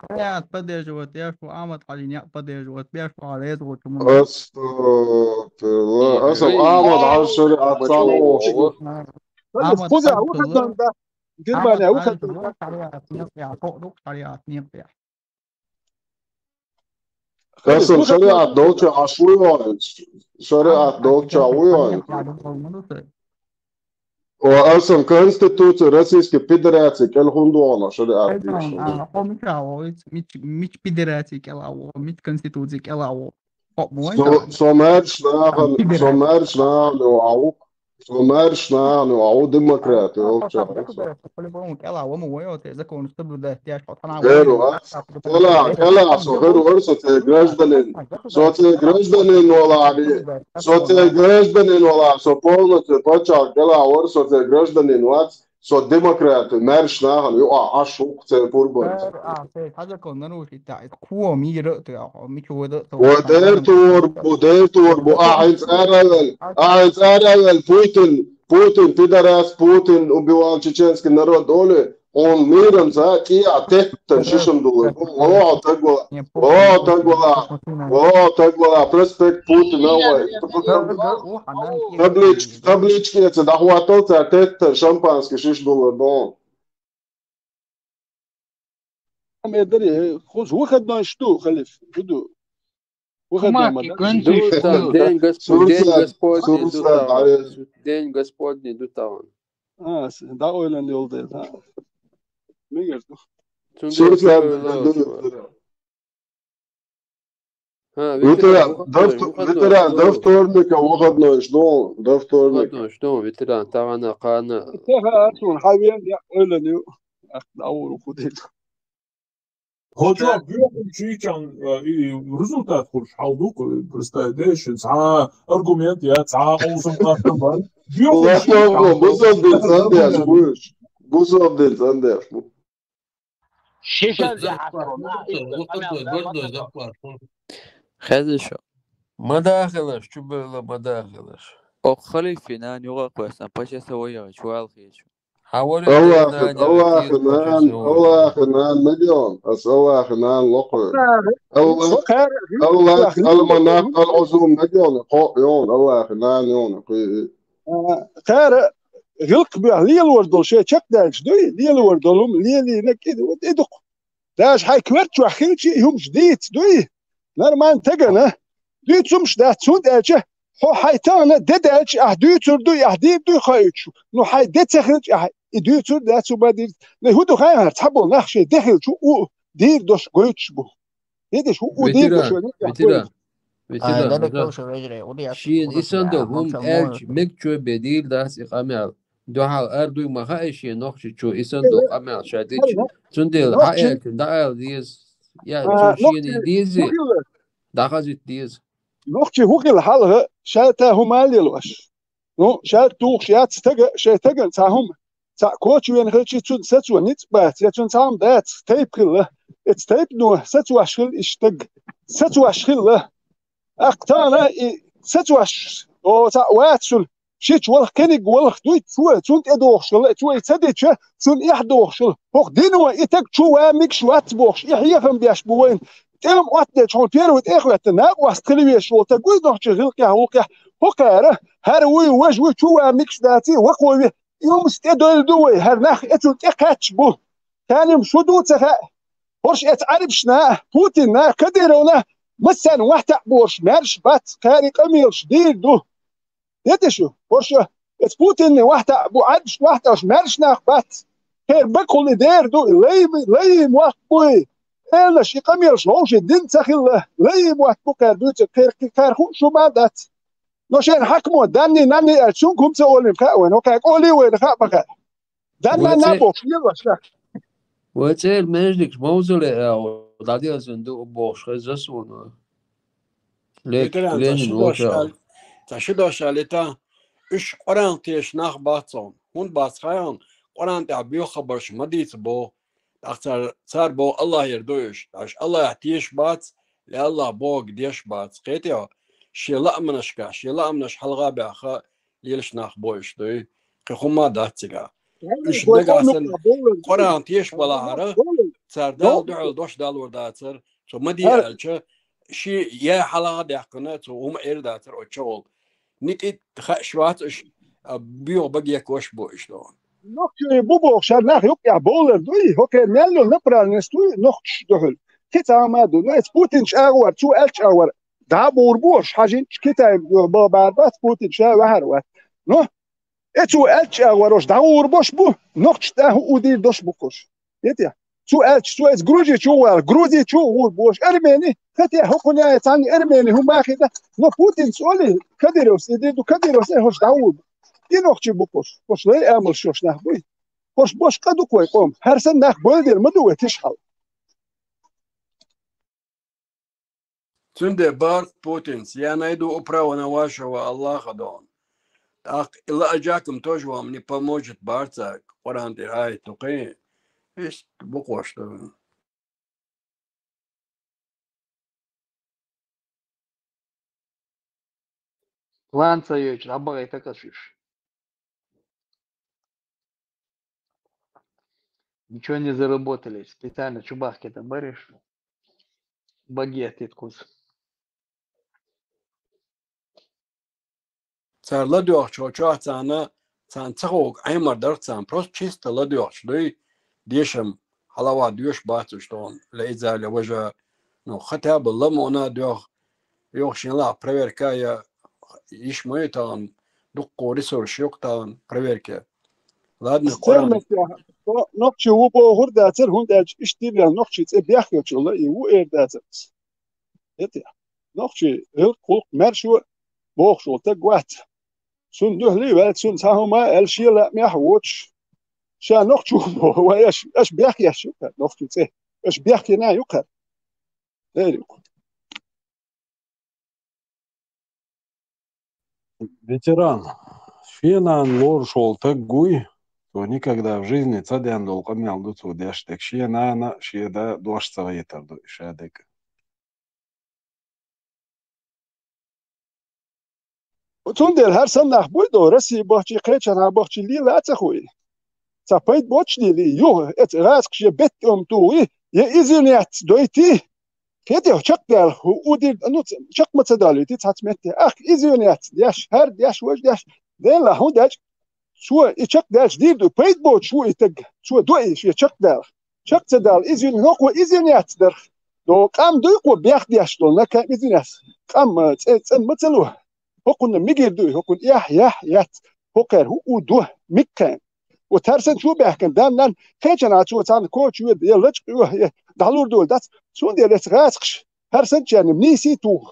ШариӀат поддерживать деш ву, Ахьмад-Хьажин яа поддерживать деш ву, хьо реза ву чу муна. Астагфирулла. Аса Ахьмад-Хьажи шариӀат ца вохуш. Ахьмад-Хьажи кхуза ву хатан да. Германия ву хатан да. ШариӀат некъ я, хо ду шариӀат некъ я. Хасам, шариат долчча Ӏаш вуй вайна? Шариат долчча вуй вайна? Ва асам Конституция Российской Федерации кӀел хӀунда вахана шариат дийшина? Хьо мича вогӀу? Мич, мич федерация кӀела вогӀу? Мич конституция кӀела вогӀу? Со, со маьрша нахана, со маьрша нахана вогӀу. Со маьрша нахана вогӀу, демократи йолчча. По-любому кӀела вама вой, оте закон соблюдать деш, хьо тхьана вой. Эро, а? КӀела, кӀела, со хир вара, со цӀе гражданин. Со цӀе гражданин валари. Со цӀе гражданин вала, со полностью паччахь кӀела вара, со цӀе гражданин вац. Со демократи, маьрша нахана юкъа Ӏаш ву-кх церан пурбанца. Ва дер тур бу, дер тур бу, ахьа хӀинца ара а вел, ахьа хӀинца ара а вел, Путин, Путин пидорас, Путин убивал чеченский народ олий, хьуна миранца кӀиа теттан шишан дуллур бу. Ва хьо таг вала, ва хьо таг вала, ва хьо таг вала, проспект Путина вай. Таблич-, таблички эца дӀахӀоттал цара теттан шампанский шиш дуллур бу. Ам э дари, хӀуз выходной шу ду, халиф, шу ду. Выходной ма да? День Господь, День Господний ду тагӀан. День Господний ду тагӀан. А, с-, да ойлан йолда, да. Мегер ду. Цундела Ха, ветеран, ветеран, до втор-, ветеран, до вторника выходной жду, до вторника. Выходной жду, ветеран, тагӀана, кхана. Теха асун, хьавен, я, ойлан ю. Ах, да, уру худил. Хоча, гюху чичан, э, и результат хуш, хьал ду, представь, да, шин, ца, аргумент, я, ца, олсун, кастан бар. Гюху чичан. Бусал дин сандеш, буш. Бусал дин сандеш, буш. Шишан де хьасар, хеза шу. Ма дахалаш, чу бела ма дахалаш. О халифи нан югӀа кхоьсан, пача са вайгӀа, чу вал хечу. Хьавар Аллахи, Аллахи нан, Аллахи нан мегион, ас Аллахи нан лоху. Аллах, Аллах, Алманах, Алъузум мегион, хо, йон, Аллахи нан, йон, хи. Кхара гӀилкх бехь лелор долу шен чекхдаьлча дуй, лелор долу хӀума лелийна кӀида, вот и дукха. Даже хьайн коьрта чохь хилча и хӀумаш дийца дуй, нормально тагана, дуьйцумаш дац, цунна аьлча, хьо хьайн тахана де даьлча, ахь дуьйцур дуй, ахь дийр дуй хоуьйтуш, ну хьайн де ца хилча, ахь и дуьйцур дац, хӀума дийр. Ну хӀун ду хаьий хӀара, цхьаболу нах шайн де хилча у дийр дош гойтуш бу. Видиш, хӀун у дийр дош вайна, ветеран. Ветеран, Ай, да, да, да. Кевша вежарий, у де яц, Шен у да исан долу хӀума аьлча, мегачо бен дийр дац и къамел. Дуьхьал ар дуй ма хаьа шен нохчичо исан долу къамел ша дича. Цундела хьан аьлча, дӀаала деза. Я, цо шена деза, дӀахазийта деза. Нохчи хӀун хила хьалха, шаьлта хӀума а лелош. Ну, шаьлта тухуш яц стага, шайн стагана цхьа хӀума. Цхьаъ коча вена хилчи, цунна сацо ницкъ бац, я цунна цхьа хӀума дац, тайп хилла. Эца тайпано сацош хилла и стаг. Сацош хилла. Аккха тахана и сацош, о, цхьаъ вац шуна. Шича валх кхиниг валх дуй, цо, цунна тӀедохуш хилла, цо и ца дича, цунна эхь дохуш хилла. ХӀокху дино и таг чу ван мегаш вац бохуш, и хьехам беш бу вайна. ТӀелам Ӏоттадечу хьуна первый тӀе а хӀоьттина, накъост хила везаш волу таг вуй нохчийн гӀиллакхехь, гӀуллакхехь, хӀокхара, хӀара вуй, важа вуй, чу ван мегаш дац, вакхо ве. И хӀума тӀедойлла ду вай, хӀара нах эцул тӀекхаьчча бу. Царна шу ду ца хаьа. ХӀорш эца Ӏарбашна, Путинна, Кадыровна, массарна вахтаӀ борш маьрша бац, кхари къамелаш дийр ду. Де те шу, хӀорш эца Путинна вахтаӀ бу, Ӏарбаш вахтаӀаш маьрша нах бац. Кхера бакъхула и дер ду, и лайма, лайма ваккха бу и. Элаш и къамелаш вовший дин ца хилла, лайма ваккха бу кхера дуьйцург, кхера, кхера хууш хӀума а дац. Но шен хьакамо данний, нанний аьлча, цунга хӀума ца олийна хаьа вайна, хӀокхаьа кӀоли вайна хаьа бакъа. Дан-дан наб бохуш лелош лаьа. Вай цӀера междикаш мовзале а дӀаделзина ду бохуш хеза суна. Лек, ветеран, Ленин ца ши дош волча. Аьлла, ца ши дош аьлла, тӀа уьш Къуръан теша нах бац хьуна. ХӀунда бац хаьий хьуна? Къуръан тӀехь боьха хабарш ма дийца боху. ТӀаккха цар, цар боху Аллахьера ду уьш. Аш Аллахь тешаш бац, я Аллахь бохург деш бац. Кхетий хьо? Шен лаамашкахь, шен лаамаш хьалха а баьхна, лелаш нах бу уьш дуй. Кхин хӀумма а дац цигахь. Уьш нагахь санна Къуръан тешаш балахьара, цар Далла дуьхьал дош далор дацара, цо ма де аьлча, шен яь хьалха а даьккхина, цо хӀума эр дацара оцу чохула. Ницкъ хаьаш вац уьш, а, боьха баге кош бу уьш догӀу. Нохчий бу боху шара нах юккъехь бовлар дуй, хӀокхеран мел йолу направленность дуй нохчаш дуьхьал. Кхин цхьа хӀума а ду. Ну, эцу Путин чӀагӀвар, цо аьлла чӀагӀвар, дӀа а бовр бу уьш, хьажин чу Китай бахьар бац, Путин ша ваьхьар вац. Ну, э, цо аьлла чӀагӀвар уьш дӀагӀур бош бу, нохчаш тӀе хӀу удийр дош бу кхуш. Кхетий хьо? Цо аьлча, цо эцу Грузия чу вала, Грузия чу гӀур бу уьш, армени, кхетий хьо, хӀокхуьнан яй цхьаьна армени хӀума а хиъна, но Путинца олий, Кадыровс, и дийр ду Кадыровс, э, хӀорш дӀагӀур бу. И нохчий бу кхуш, хӀорш лай амалш йолуш нах буй. ХӀорш бош къа ду-кх вай къоман, хӀара санна нах бовла дер ма ду вай тиша хьал. Цундела боху Путинца: «Я найду управу на вашего Аллаха», доху. ТӀаккха и лаьа жакам тоже вам не поможет, боху цара, Къуръан тӀера аят ду кхин. Иштта бу кхуш ду. План ца йойтуш, дӀабахийта кхаьчна уьш. Ничего не заработали. Специально чу бахкийта бара уьш. Баге тӀе кхуза. Цара ладоьгӀучу чохь царна, царна ца хууг Ӏемар дара царна, просто чисто ладоьгӀучу дуй, дешам хьалава доьшуш бац уьш тхуна, ле иза, ле важа. Ну, хотя бы ламона доьгӀу, юха шен лаахь проверка а йа, йиш ма ю тахана, дуккха ресурс ю-кх тахана проверка. Ладно, Къуръан. Нохчий ву бохур дацара, хӀунда аьлча иштта дийриг нохчий цӀе бехк йолчул и ву эр дацара. Эти нохчий гӀиллакх-гӀуллакх маьрша бохуш волу стаг вац. Цунна дуьхьал ваьлла, цунна цхьа хӀума а аьлла, шен лаамехь а воцуш, ша нохчо ву боху, вай аша, аша бехк еш ю-кх хӀара нохчо цӀе, аша бехк йина ю-кх хӀара. Эр ю-кх. Ветеран. Шен нана лоруш волу стаг вуй, цо никогда в жизни ца деана долу къамел ду цо деш дерг. Шен нана, шен да дош ца хетар ду и ша дерг. Цундела хӀара санна нах буй до, Россия бахчий, кхечанхьа бахчий лела а ца хуий. Цхьа пайда боцуш лелий, юха эца гӀазакхаш я беттан тӀом тухий, я извиняться дойтий. Кхетий хьо, чекхдаьлла, хӀу удийр, ну, ц-, чекх ма ца далуьйтий цхьацца метте. Ахка извиняться деш, хӀара деш, важа деш, Делахь хӀун дечӀ? Цо и чекхдаьлча дийр ду, пайда боцуш ву и стаг, цо до и шен чекхдалла. Чекх ца далла, извини-, хӀокхо извиняться дарх. До къам дуй кхо бехк деш долу, накам извиняться. Къам, э, цӀе-, цӀена ма ца ло. ХӀокхунна мигир дуй, хӀокхунна эхь, яхь, яц. ХӀокхара хӀу у до, мигкхайн. Оцу хӀара санна чу баьхкина, дан-нан, кхечанхьа цо царна коча йоьду, я лачкъа йо, я дӀалур долу дац, цундела эца гӀазакхаш, хӀара санначарна нийсий туху.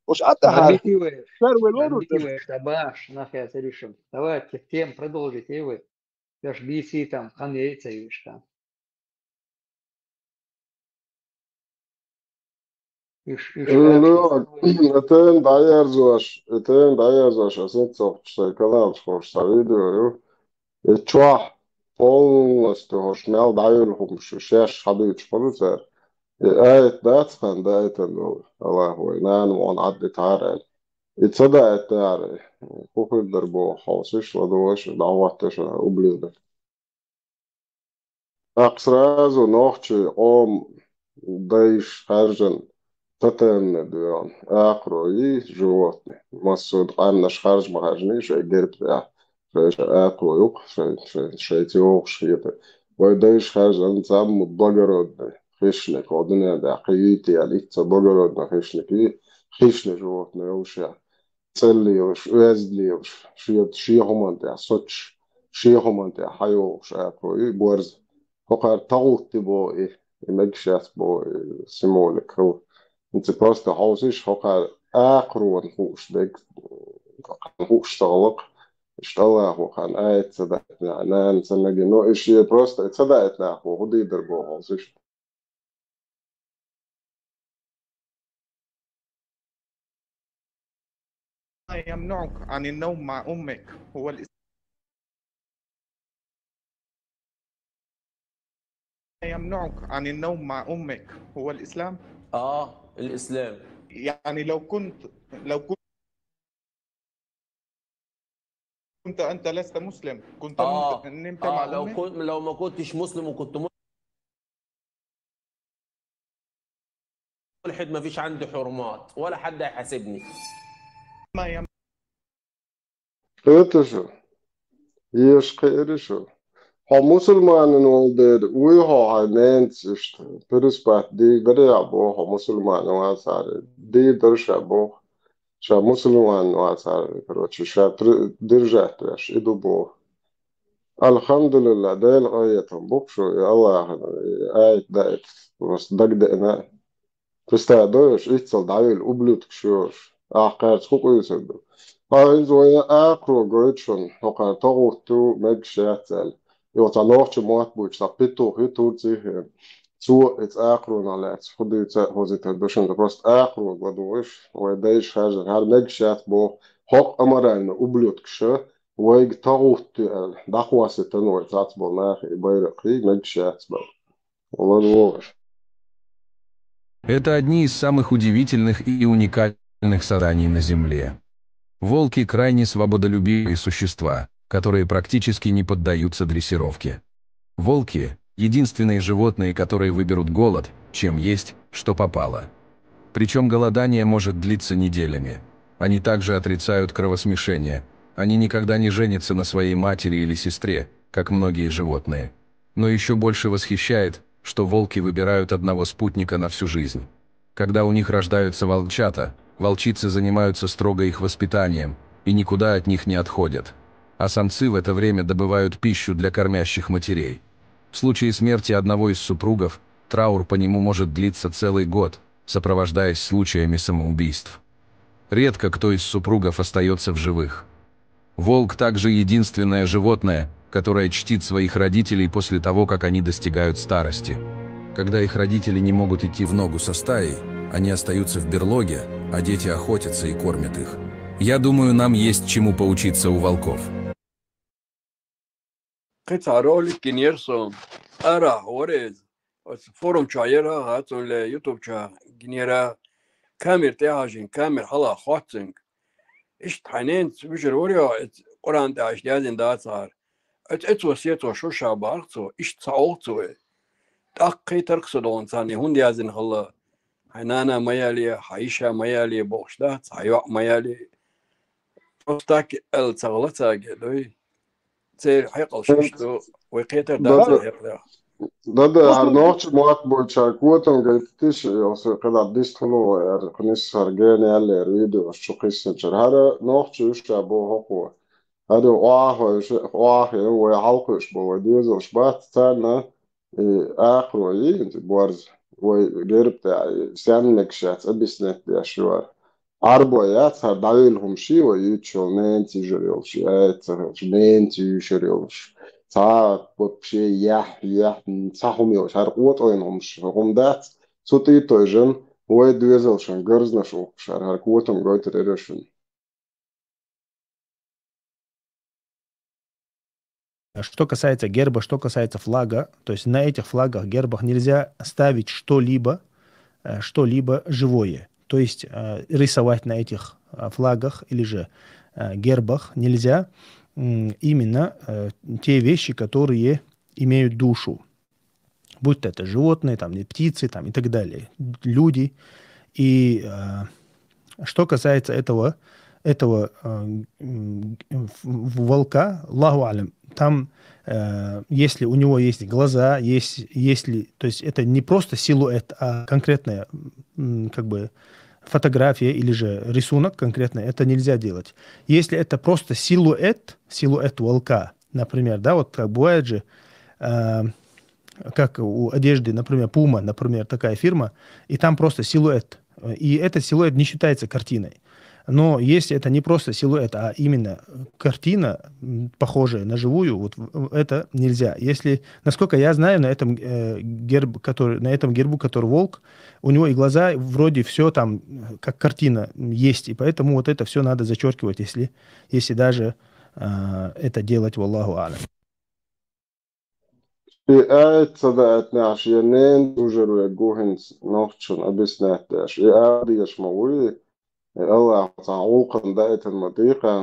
Уж а тӀаьхьара. Давайте вы, шер вай лорур давайте дара. Вы, шта баш, нах я решим. Давайте тему продолжите, и вы. Я ж бийци там, хан яйца и вы там. Иш, иш, Э, ну, это дӀаерзош, это дӀаерзош, аса цохчу сайн каналаш хӀорш цхьа видео ю. И чохь полностью хӀорш мел дӀайолу хӀумаш, шаьш хьадуьйцуш хӀун ду цара. И аят дац хан даийтан долу, Аллахьа вай нана вон Ӏадда тахьара аьлла. И ца даийтинехьара, хӀун хир дара боху хьовсуш, ладугӀуш, дӀахӀотташ, ублюдок. ТӀаккха сразу нохчий къоман дайша хаьржина, тотемный доьгӀна, акхарой, животный, массо а къаьмнаш хаьржа ма хаьржиний шайн герба тӀехь, шайн, шайн акхаро ю-кх, шайн, шайн, шайца йогӀуш хета. Вай дайша хаьржина цхьаммо благородный хищник, хӀокху дуьнен тӀехь кхин йитий аьлла, итт ца благородный хищник и, хищный животный йолушехь. ЦӀе лелаш, оьзда лелаш, шен, шен хӀуманна тӀехь соцуш, шен хӀуманна тӀехь хьайогӀуш акхаро ю и борз. ХӀокхара тӀагӀутти боху и, и мегаш яц боху и символика хила. ХӀинца просто хьовсийша, хӀокхара акхарона хууш дерг, хууш ца хилла-кх, иштта Аллахьа хан аят ца даийтинехь, нана ца мегий, но и шен просто и ца даийтинехь боху, хӀун дийр дара боху хьовсийша. ما يمنعك عن النوم مع أمك هو الاس- يمنعك عن النوم مع أمك هو الإسلام؟ اه، الاسلام. يعني لو كنت لو كنت أنت لست مسلم، كنت اه، نمت اه، مع لو أمك؟ كنت لو ما كنتش مسلم وكنت ملحد، ما فيش عندي حرمات ولا حد هيحاسبني. ما يم- Хеташа, еш кхераша. Хьо мусульманин вал дер, уй хьо хьай ненц ишта. Пирспат ди бере а бо хьо мусульман вацар. Ди дарша бо. Ша мусульман вацар, короче, ша держать веш, иду бо. Алхамдулилла, Дел къаятам букшу, Аллах, айт дайт, просто дагдена. Представь, доеш, иццал дӀавел ублюдкаш йош. Ахкхарц хӀу къуьйсурду. Хьа иза вай акхро гойту шуна, хӀокхар тӀагӀутту мегаш яц аьлла. Йо, цхьа нохча мотт буьйцу, цхьа петух ю Турцихе. Цо иза акхаронах лаьцна хӀу дуьйца а хозийтар ду шуна. Просто акхаро гладугӀуш, вай дайша хаьржина, хӀара мегаш яц боху, хӀокху аморальный ублюдкаша вайга тӀагӀутту аьлла, дӀахоссийтина вай цхьацболу нахе и байракх, мегаш яц боху. ЛадогӀаш. Это одни из самых удивительных и уникальных созданий на Земле. Волки — крайне свободолюбивые существа, которые практически не поддаются дрессировке. Волки — единственные животные, которые выберут голод, чем есть, что попало. Причем голодание может длиться неделями. Они также отрицают кровосмешение. Они никогда не женятся на своей матери или сестре, как многие животные. Но еще больше восхищает, что волки выбирают одного спутника на всю жизнь. Когда у них рождаются волчата, волчицы занимаются строго их воспитанием и никуда от них не отходят. А самцы в это время добывают пищу для кормящих матерей. В случае смерти одного из супругов траур по нему может длиться целый год, сопровождаясь случаями самоубийств. Редко кто из супругов остается в живых. Волк также единственное животное, которое чтит своих родителей после того, как они достигают старости. Когда их родители не могут идти в ногу со стаей, они остаются в берлоге, а дети охотятся и кормят их. Я думаю, нам есть чему поучиться у волков. Кхин цхьа ролик гинера со. Арахь вара иза. Оцу форум чохь яра, хӀа, цунна ле, YouTube чохь гинера. Камера тӀе а хьажийна, камера хьала хоттуьйтуш. Иштта хьайн ненца вуьжур вара йо, оцу Къуръан тӀехь иштта яздина дацахьара. Оцу эцо сецо шуьйра бахара цо, иштта схьаоху цо и. ТӀаккха кхийтира-кх со догӀна царна, хӀунда яздина хилла. Хьайн нана ма ялае, хьайн йиша ма ялае бохуш дац, хьайн йоӀ ма ялае. Просто так аьлла ца хилла цаьрга, дуй. Церан хьекъалш иштта ду, вай кхетар дац церан хьекъалех. Дада, хӀара нохча мотт буьйцучара котам гайтитиш, оцу кхидӀа дистхуьлу вай, хӀара кхин нисса хӀара гена яьллера видеош чу кхиссинчара. ХӀара нохча уьш ша боху хӀокхо. ХӀара охьахой, охьахой, вай хьалкхуьуш бу, вай доьзалш бац, царна и акхаро йийна борз, вай герба тӀехь, и стенна мегаш яц объяснять деш юьйр. Ӏарбой яц хӀара дӀавелла хӀума ши вай юьйцуш йолу ненца йижар йолуш, яйца хилча, ненца юьйшар йолуш. Цхьа вообще яхь, яхь, цхьа хӀума йолуш, хӀара къотӀойн хӀумаш, хӀума дац, цу тӀе а тойжина, вай доьзалшна гарзнаш ухкуш, хӀара, хӀара котам гойтур яра шуна. Что касается герба, что касается флага, то есть на этих флагах, гербах нельзя ставить что-либо, э, что-либо живое. То есть э, рисовать на этих э, флагах или же э, гербах нельзя м, именно э, те вещи, которые имеют душу. Будь то это животные, там, и птицы, там, и так далее, люди. И э, что касается этого, этого э, м, в- в- волка, Аллаху алям, там, э, если у него есть глаза, есть, если, то есть это не просто силуэт, а конкретная, м, как бы, фотография или же рисунок конкретный, это нельзя делать. Если это просто силуэт, силуэт волка, например, да, вот как бывает же, э, как у одежды, например, Puma, например, такая фирма, и там просто силуэт. И этот силуэт не считается картиной. Но если это не просто силуэт, а именно картина, м, похожая на живую, вот в- это нельзя. Если, насколько я знаю, на этом э, герб, который, на этом гербу, который волк, у него и глаза, вроде все там э, как картина м, есть, и поэтому вот это все надо зачеркивать, если, если даже э, это делать, валлаху алям. И аят ца даьтта нехь шен ненан служар вега ву хӀинца нохчашна объяснять деш. И ала дезаш ма вуй, и Аллахьо цхьа гӀуллакхана даийтина ма дийкъа.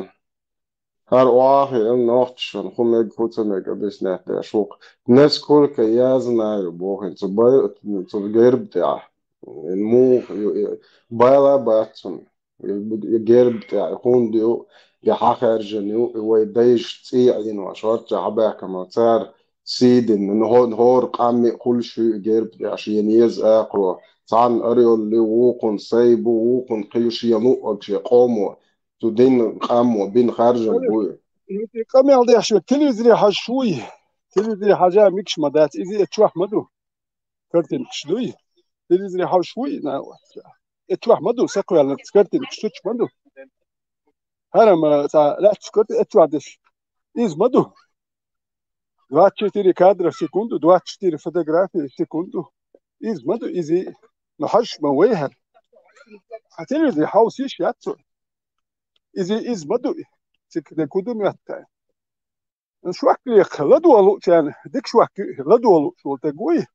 ХӀара охьахиъна нохчашна хӀу мега, хӀу ца мега объяснять деш ву-кх. Насколько я знаю, боху хӀинца, цу бай-, цу герба тӀехь. Муха ю, и байла бац цунна. И, и герба тӀехь, и хӀунда ю, и хьахаьржина ю, и вай дайша цӀий Ӏийна, шорчча хьабаьхкина, цара сий дина, хӀо-, хӀора къаман а хуьлуш ю и герба тӀехь, шена еза акхаро. Цхьанна орёл ю, вукхунна сай бу, вукхунна кхин ю, шена луъург шен къомо, цу динан къамо бина харжам бу и. И къамел деш ю, телевизоре хьажаш вуй. Телевизоре хьажа мегаш ма дац, иза и чохь ма ду. Картинкаш дуй? Телевизоре хьовш вуй, на, вот. Э, чохь ма ду, сакхваьлларца картинкаш чуч ма ду. ХӀара-м, э, цхьа лаьтташ карти-, э, чохь деш. Иза ма ду. Двадцать четыре кадра в секунду, двадцать четыре фотографии в секунду. Иза ма ду, иза. Ну, хьажаш ма вай хӀара. Хьан телевизоре хьовсийша яц цо. Иза, иза ма ду. Цигахь де куду моьтту. Шок леха, ладогӀа луучарна, дика шок ю, ладогӀа лууш волу стаг вуй.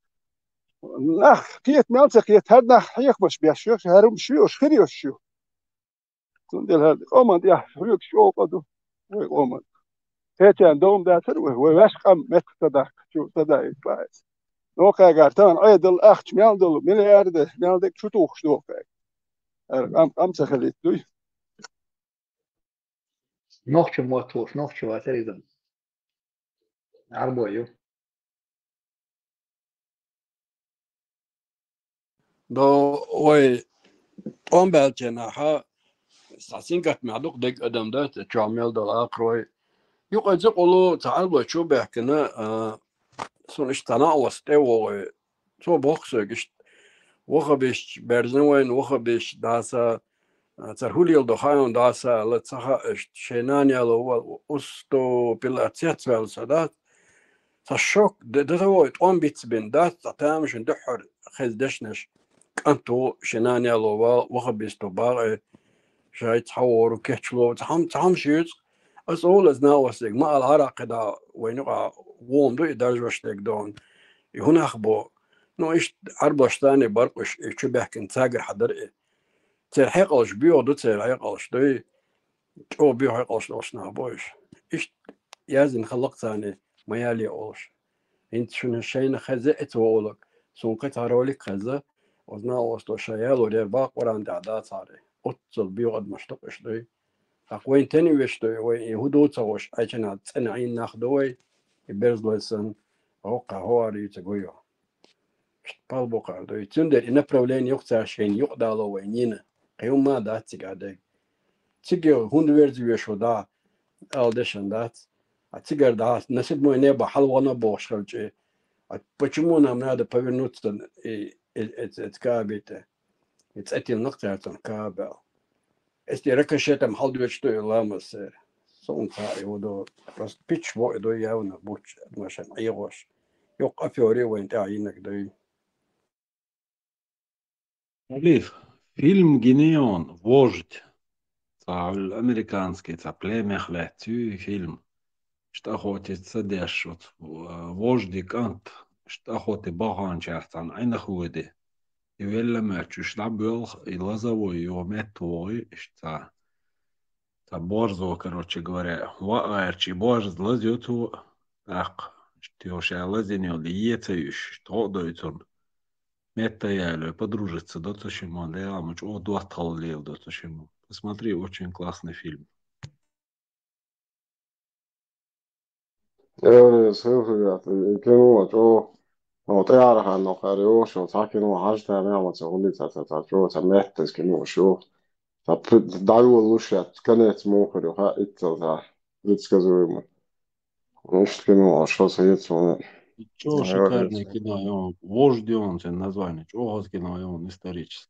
Нах кхета мел ца кхета, хӀара нах хьехамаш беш ю, хӀара хӀумаш ю, хир йолуш ю. Цундела хӀара къоман тӀехь хьоьгуш чӀогӀа къа ду, вай къоман. Кхечарна довма дацара вай, вай ваьш къам меттах ца дахка, чу ца даийта баьхьа. Нокхагара тахана Ӏедал ахча мел долу, миллиард, мел дерг чу тухуш доху. ХӀара къам, къам ца хилийта дуй. Нохчийн мотт волуш, нохчи вацара иза. Ӏарбой ю. До вай тӀом баьллачу хенахь, схьа сингаттамехь дукха дерг адам дац, чохь мел долу акхарой. Юкъа зикъало цхьа Ӏарбой чу баьхкина, а, суна иштта цхьа накъост тӀе а вогӀий. Цо боху соьга иштта, вахабисташ, берзан вайна вахабисташ даса, а, цара хӀун леладо хаам даса аьлла, ца хаьа иштта, шайн нана яло вала, уступила цецваьлла со дац. Цхьа шок, д-, д-, д-, вай тӀом бицбина дац, цхьа тамашийна дуьххьара хеза дешнаш. КӀант ву, шен нана яло вала, вахабисто бакъе, шайца хьан вору, кечло, цхьа хӀума, цхьа хӀума шуьйцу. Аса олу аса накъостега, ма ала хӀара кхидӀа вайна юкъахь гӀома ду и даржош дерг дона. И хӀун нах бо? Ну, иштта Ӏарбош царний баркъуш, и чу баьхкина цаьргара хьадар и. Церан хьекъалш боьха ду, церан хьекъалш дуй. ЧӀогӀа боьха хьекъалш долуш нах бу уьш. Иштта яздина хиллакх царний, ма ялае олуш. ХӀинца шуна шайна хеза эца вогӀуларг, суна кхин цхьа ролик хеза, оцу накъосто ша ялор яра бакъ Къуръан тӀехь дацахьара. Оццул боьха адамаш ду-кх уьш дуй. ТӀаккха вайн тенвеш дуй, вай и хӀун ду ца хууш, Ӏачанхьа цӀена Ӏийна нах ду вай, и берзалой санна, воккхахь хӀора юьйцург ву йо. Иштта пал бу кхара дуй. Цундела и направление юкъа цара шайна юкъадало вай нина. Кхин хӀумма а дац цигахь дерг. Цига хӀунда верза веш ву дӀа, ала дешан дац. А цигара дӀа, на седьмой небо хьалавахана бохуш хилча, а почему нам надо повернуться и, и, и, и, и Кааби тӀе? И цӀе тиллина-кх цаьрца Кааба аьлла. Эс те рикошетом хьалдоьдуш ду и ламаз сера. Суна цхьа а и хӀун ду, просто пичча бо и ду явно, бучча, машен Ӏехош. Юкъа афери вайн тӀехь йинарг дуй. Халиф, фильм гинийон, «Вождь». Цхьа американский, цхьа племех лаьцна ю и фильм. Иштта охотиться деш, оцу, э, вожди кӀант, иштта охоте баханчаьрца цхьаьна Ӏинах воьду. И велла моьттуш, уьш дӀабоьлху, и лаза вой, юха метта вогӀий, иштта цхьа, цхьа борзо, короче говоря, ваъ гӀерташ, и борз лазайо цо, тӀаккха, иштта йо ша лазийна йолу, и е ца юьш, тхо а дой цунна. Метта ялой, подружиться до цу шимма, дела ма чӀогӀа доттагӀалла леладо цу шимма. Посмотри, очень классный фильм. Э, селфи, э, кино чӀогӀа, ну, тӀаьхьара хан нохара йошу, цхьа кино хьажа тамехь ма ца хуьлий, ца, ца, ца, чӀогӀа ца меттаза кино шу. Ца п-, дӀайолалуш яц, конец мухар ю, ха, иццал ца, предсказуемо. Иштта кино, шо ца ецо. ЧӀогӀа шикарное кино ю, «Вождь» ю цуьнан название, чӀогӀа хаза кино ю, исторический.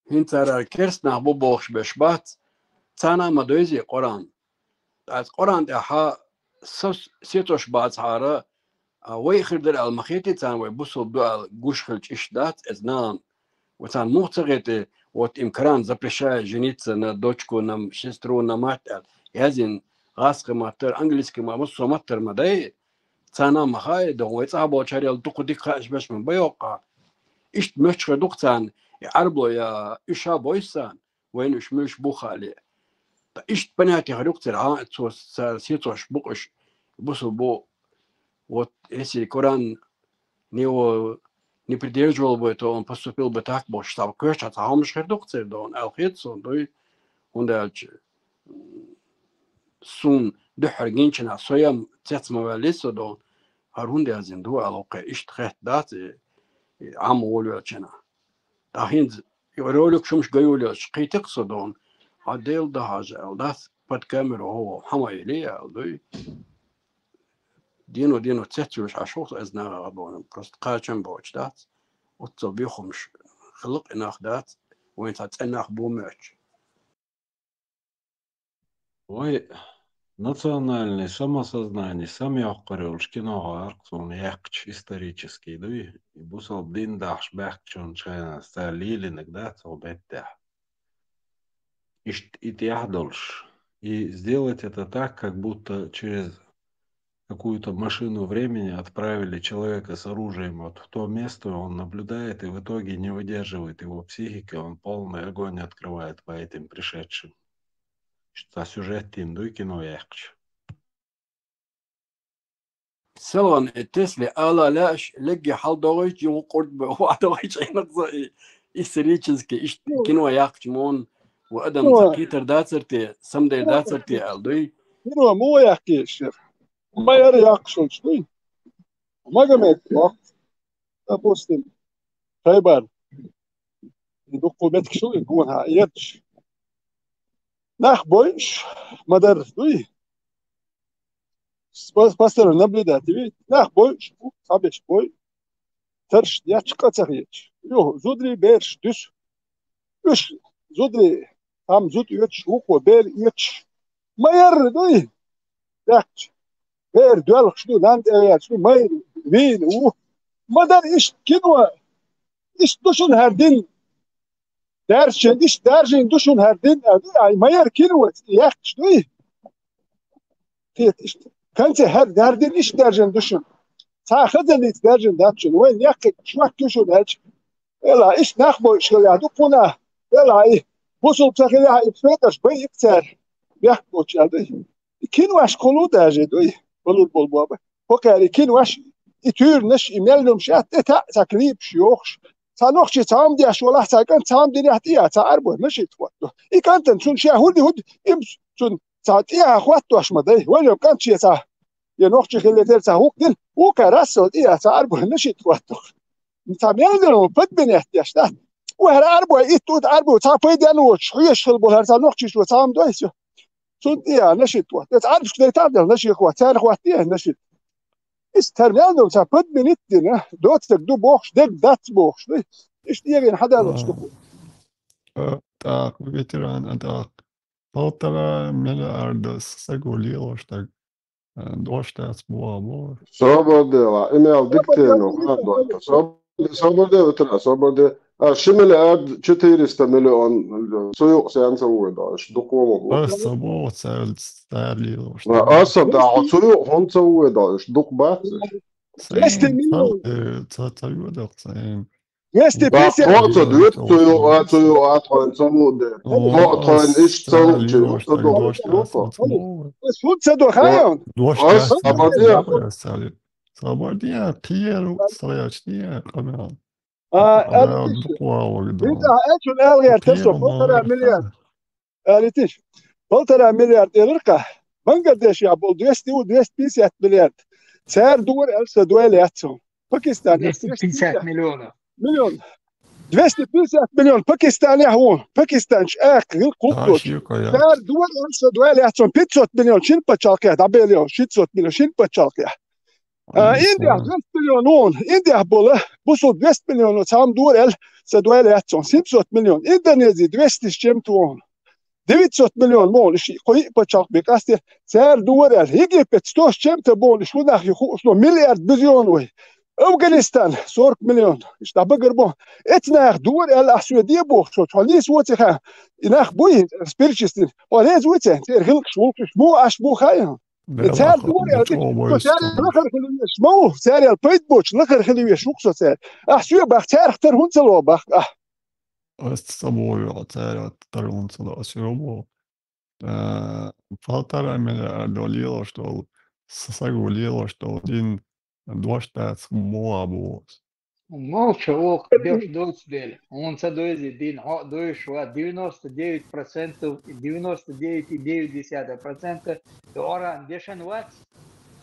ХӀинца цара керста нах бу бохуш берш бац, царна а ма дойзи Къуръан. Ткъа Къуръан тӀехь со-, сецош бацахьара, а, вай хир дара аьлла ма хетий царна, вай бусалба ду аьлла гуш хилча иштта дац, эцу нахана. Вай царна муха ца хетий, вот им Коран запрещает жениться на дочку, на сестру, на мать аьлла. Яздина гӀазкхи маттара, английский ма-, массо а маттара ма дай, Царна ма хаьа, дон, вай цӀа болчарел дукха дика хаа уж беш ма байоккха. Иштта моьттуш хир ду-кх царна, и Ӏарбо я уьш а бойссан, вайна уьш муьлш бу хаале. Ткъа иштта понятие хир ю-кх церан, а, цо, цар сецош бу-кх уж, бусул бу. Вот если Коран не, не придерживал бы, то он поступил бы так, бохуш, цхьа коьртача цхьа хӀуманаш хир ду-кх церан, дон, аьлла хета суна, дуй. ХӀунда аьлча, суна дуьххьара гиначунах со-м цец ма ваьллий со, дон, хӀара хӀунда яздина ду аьлла, кхе иштта хетта дац, и, и Ӏамма волавеллачунна. ТӀаккха хӀинца и ролик шумаш гайолаелча кхийтира-кх со, дон, хьан Дела дан хьажа аьлла дац, под камеру гӀо-гӀо хӀама йилий аьлла, дуй. Дено-дено цецвеш Ӏаш ву-кх иза нагахь, дон, просто кхачам боцуш дац. Оццул бехамаш хилла-кх и нах дац, вайн цхьа цӀена нах бу моьттуш. Вай национальный самосознание самайоккхур йолуш кино гӀар-кх суна яьккхича, исторический дуй, и бусалба дин дахьаш баьхкачунна шайнаш цара лелийнарг дац хӀокху меттехь. Иштта и тӀехь долуш. И сделать это так, как будто через какую-то машину времени отправили человека с оружием вот в то место, и он наблюдает и в итоге не выдерживает, его психика, он полный огонь открывает по этим пришедшим. Иштта сюжет дина дуй кино яьккхича. Селхана и Тесли ала лаьаш, легге хьаладогӀийча, юха къурд бан вахьадогӀийча, Ӏийнарг со и исторически иштта кино яьккхича муна, ва адам цхьа кхетар дацар те, самадер дацар те аьлла дуй. Кино муха яьккхи шера? Ма яра яьккхаш хилча дуй. Магомед вахт, допустим, Хайбар. И дуккха меттигаш ю и гонах а ерча. Нах бойуш ма дара дуй. Спа-, постоянно наблюдать вий. Нах бойуш бу, цхьаберш бой. Тарш детташ къа ца хеташ. Юха зударий бераш дуьсу. Уьш зударий, цхьамма зуда оьцуш, вукхо бер оьцуш. Ма ярра дуй. Бехча. Бер доьлхуш ду, нанна тӀе гӀерташ ду, ма вийна ву. Ма дара иштта кино. Иштта ду шуна хӀара дин. Даьржина, иштта даьржина ду шуна хӀара дин, а, ду, ай, ма яра кино, яьккхаш дуй. Кхета иштта. Конце хӀара, хӀара дин иштта даьржина ду шуна. Цхьа хазаллица даьржина дац шуна. Вайн яьккхиг шок ю шуна аьлча. Эла, иштта нах бойуш хилла ду кхунах. Эла, и бусулба ца хилла, и фетарш бай икх цара. Бехк боцуш а дуй. И кинош кхулу даже дуй. Балур болу боба. Хокхаьрий кинош, и туьйранаш, и мел лумаш а, тӀе таӀ цхьа клипаш йохуш. Цхьа нохчи цхьа хӀума деш валахь, цхьа кӀант цхьа хӀума динехь, тӀе а цхьа арбой, нашид хӀотто. И кӀантана цунна шен хӀун ди хӀун ди, им цунна цхьа тӀе а хӀоттош ма дай. Вайна кӀант шен цхьа, я нохчи хилла тера цхьа хӀума дина, вукхара рассал тӀе а цхьа арбой, нашид хӀотто. Цхьа мел дина ву, подменять деш, да? Ву хӀара арбой, итт ут арбой, цхьа пайденна воцуш, хьоьжуш хила болу хӀара цхьа нохчиш ву, цхьа хӀума дой, всё. Цунна тӀе а нашид хӀотто. Эца Ӏарбашка дайтахь а делла, нашид хӀотто, царна хӀотто а нашид. Иштта хӀара мел ду, цхьа подменить дина, доцург ду бохуш, дерг дац бохуш, ду. Иштта дегӀина хьадаллалц ду. А, тӀаккха ветеран, а, тӀаккха полтора миллиарда саго лелош дерг, а, дош дац боху, боху. Собар де, ва, и мел дика тема, ха, доктор. Собар де, собар де, ветеран, собар де. А, ши миллиард четыреста миллион, цу юкъа сен ца вуй даш, дукха ма бу. Аса бу, цаьрца, цаьрца лелош. Аса, да, цу юкъа хӀунда ца вуй даш, дукха бац. Двести миллион. Ца, ца, ца вуй даш, ца. Двести пятьдесят. Ца, ца, двести, цу юкъа, цу юкъа, тхойн ца вуй де. О, тхойн иш ца вуй, цаьрца ца лелош, ца вуй. Ас хӀунда ца до, хьайон? Аса, а, бадья. Собар де, кхеру, саячни, къамел. А, аьлла, дукха вогӀу ду. Винта, а, чун аьлла гӀертар со, полтора миллиард. Аьлла, тиш. Полтора миллиард элира-кх. Бангладешехь болу двести у, двести пятьдесят миллиард. Цара дора аьлла, сан дойла яц цунна. Пакистан. Двести пятьдесят миллионов. Миллион. Двести пятьдесят миллион Пакистанехь ву. Пакистан чу аьхка гӀилла кхуллуш. Цара дора аьлла, сан дойла яц цунна. Пятьсот миллион шин пачхьалкхехь дӀабелла йолу. Шестьсот миллион шин пачхьалкхехь. А, Индия двести миллион вон, Индия бола, бусул двести миллион цхьа хӀума дора аьлла, сан дойла яц цунна, семьсот миллион. Индонезия двести с чем-то вон. Девятьсот миллион вон, иш кхо йиъ пачхьалкх бен къастера, цара дора аьлла. Египет сто с чем-то вон, иш хӀун нах ю хууш, но миллиард бизион вай. Афганистан сорок миллион, иш дӀабагар бо. Эцнах дора аьлла, ахь соьга де бохуш, хьо нийса воций хаьа. И нах буй, перечислить. Хьо реза вуй церан, церан гӀиллакхаш, вулкхаш, муха Ӏаш, муха хаьа. Цаьрга вара аьлла, со цаьрга лахара хила везаш ма ву, цаьрга пайда боцуш лахара хила везаш ву-кх со цаьрга. Ахь соьга боху, цаьрах тара хӀунда ца лоху боху ахь? Ас ца боху хьуна цаьрга тара хӀунда ца лоху, ас соьга боху. Э, полтора миллиарда лелош долу, сага лелош долу дин дош дац, муха боху ас. Молча оха деш доцу дела, хьуна ца дойзи дин, хьо а дойзуш вац, девяносто девять процентов, девяносто девять и девять десятых процента и Къуръан дешан вац,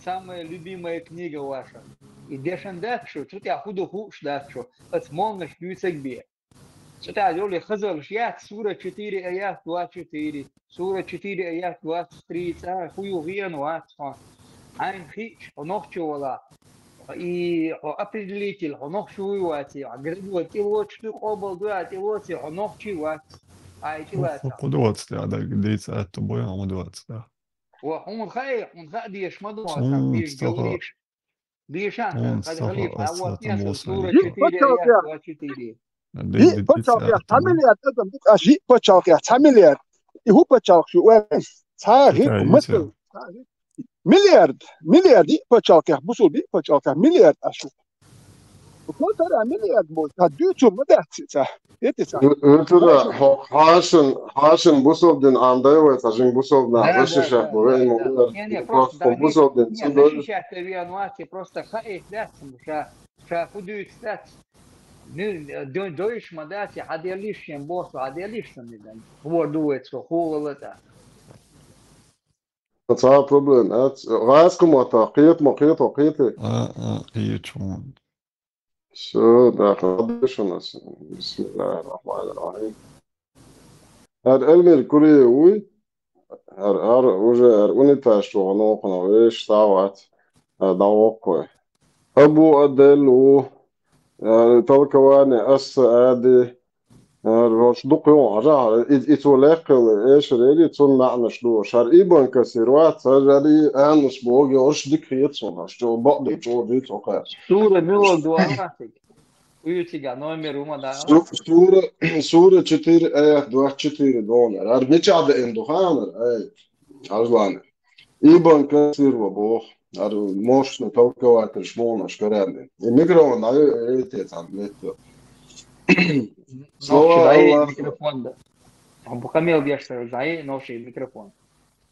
самая любимая книга ваша. И дешан дац шу, цу тӀехь хӀун ду хууш дац шу, аса молнаш дуьйцург бен. Цу тӀехь йолу хазаллаш яц, сура четыре, аят двадцать четыре, сура четыре, аят двадцать три, цкъа хӀун ю хиъна вац хьо. Хьайна хиъча, хьо нохчо валахь, и хьо определитель, хьо нохчо вуй ваций, хьо грибо тӀелоцуш дуй, къобал дуй, а тӀелоций, хьо нохчий вац. Ай, тӀелаца. ХӀун доцу тӀехь, даг дийца аьтту бой, хьан ма доцу тӀехь. Ва хьуна хаьа, хьуна хаа дезаш ма ду, сан бийш галлиш. Дийша, хьуна хали, хали, а вот я сура четыре, я четыре. Йиъ пачхьалкхехь цхьа миллиард адам ду-кх, аш йиъ пачхьалкхехь цхьа миллиард. И хӀун пачхьалкх шу ваьлла? Цхьа гӀиъ, масал. Миллиард, миллиард, йиъ пачхьалкхехь, бусулба йиъ пачхьалкхехь миллиард аш шу. Полтора миллиард бу, цхьа дуьйцур ма дац цхьа. Эти цхьа. Вуьтура, хьо-, хьашан, хьашан бусулба дин Ӏамдай вай, цхьа жин бусулба нах защищать бу вай, ма вай. Не, не, просто бусулба дин ца защищать вен вац, просто хаийта дац, ша, ша хӀун дуьйцу дац. Ну, дой-, дойш ма дац, хьан деллиш шен боху, хьан деллиш сан мидан. Хор ду вай цо, хулала тӀа. Цхьа проблема ац. ГӀазкхи мотт, кхета ма кхета, кхета. А, а, кхечун. Всё, да, хадешанас. Бисмиллахир-рахманир-рахим. ХӀара Эльмир Куриев вуй? ХӀара, хӀара уже хӀара унитаз чу ван воккхунах вешаш схьа а вац. ХӀара дӀавоккхавой. Абу Адель ву. ХӀара толкование ас ца ади. ХӀара хӀорш дукха ю, хьажа, хӀара и, и цо лаьцна эшар ели, цунна маьӀнаш ду. ХӀара Ибн Касир вац, хӀара и аьннаш боху, хӀорш дика хета суна, хӀорш чӀогӀа бакъдерг чӀогӀа дуьйцу хӀокхара. Сура мила ду а вациг? Уьйцигахь номер хӀума дац. Су-, сура, сура четыре, аят двадцать четыре дона. ХӀара мичахь деана ду хаьа хӀара, ай, Аржлан? Ибн Касир ва боху. ХӀара мощный толковательш муха аш карарни. И микрофон дӀа, э, э, те цхьаьна метта. Слова Аллаха. Микрофон да. Бу камел деш ца веза, ай, ноши микрофон.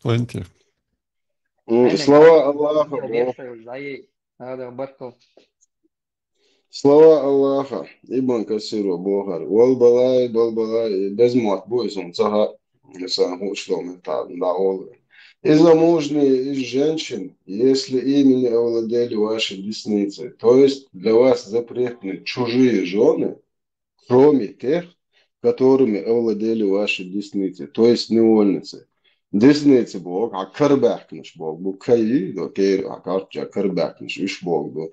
Тхойнти. М, слова Аллаха боху. Деш ца веза, ай. Надо баркал. Слова Аллаха, Ибн Касир ва боху хӀара. Вал балай, бал балай, беза мотт бу иза, хӀунда ца хаьа, сан хӀуъ шу долу меттахь дӀа олу. И замужние из женщин, если ими не овладели ваши десницы, то есть для вас запретны чужие жены, кроме тех, которыми овладели ваши десницы, то есть невольницы. Десницы боху, хьан карабаьхкинарш боху, бу каи, до кери, хьан карча карабаьхкинарш, уьш боху ду.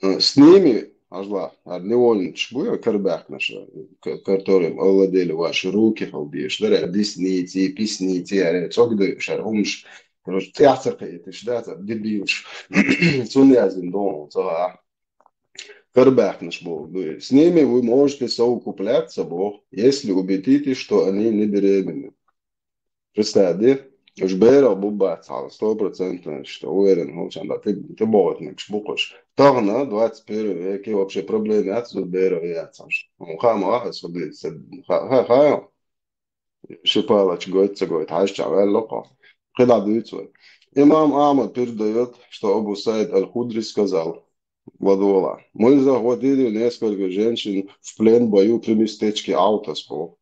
Э, с ними, хьажал, хӀара невольничаш бу, я карабаьхкинарш, к-, которым овладели ваши руки, хьо беш дара, десницы, песницы, хӀара цӀогдуьйш, хӀара хӀумаш, короче, тӀаьхьа ца кхеташ, да, ца дебилаш. Цунна яздина догӀу, ца гӀа. Карабаьхкинарш боху ду. С ними вы можете совокупляться, боху, если убедитесь, что они не беременны. Представь, де, уж берах бу бац хьала, сто процентов, что уверен, хӀуманна да, ты, ты бохуьйтинарш бу кхуш. Тахана, двадцать первый веке, вообще проблема яц, берах яц хьуш. Хьуна хаа ма ваха, со дуьйцу, ца, ха, ха, ха, ши палач гойту, ца гойту, хьаьжча ваьлла кхо. КхидӀа дуьйцу вай. Имам Ахмад передаёт, что Абу Саид Аль-Худри сказал, Владула, мы захватили несколько женщин в плен в бою при местечке Аутас, боху.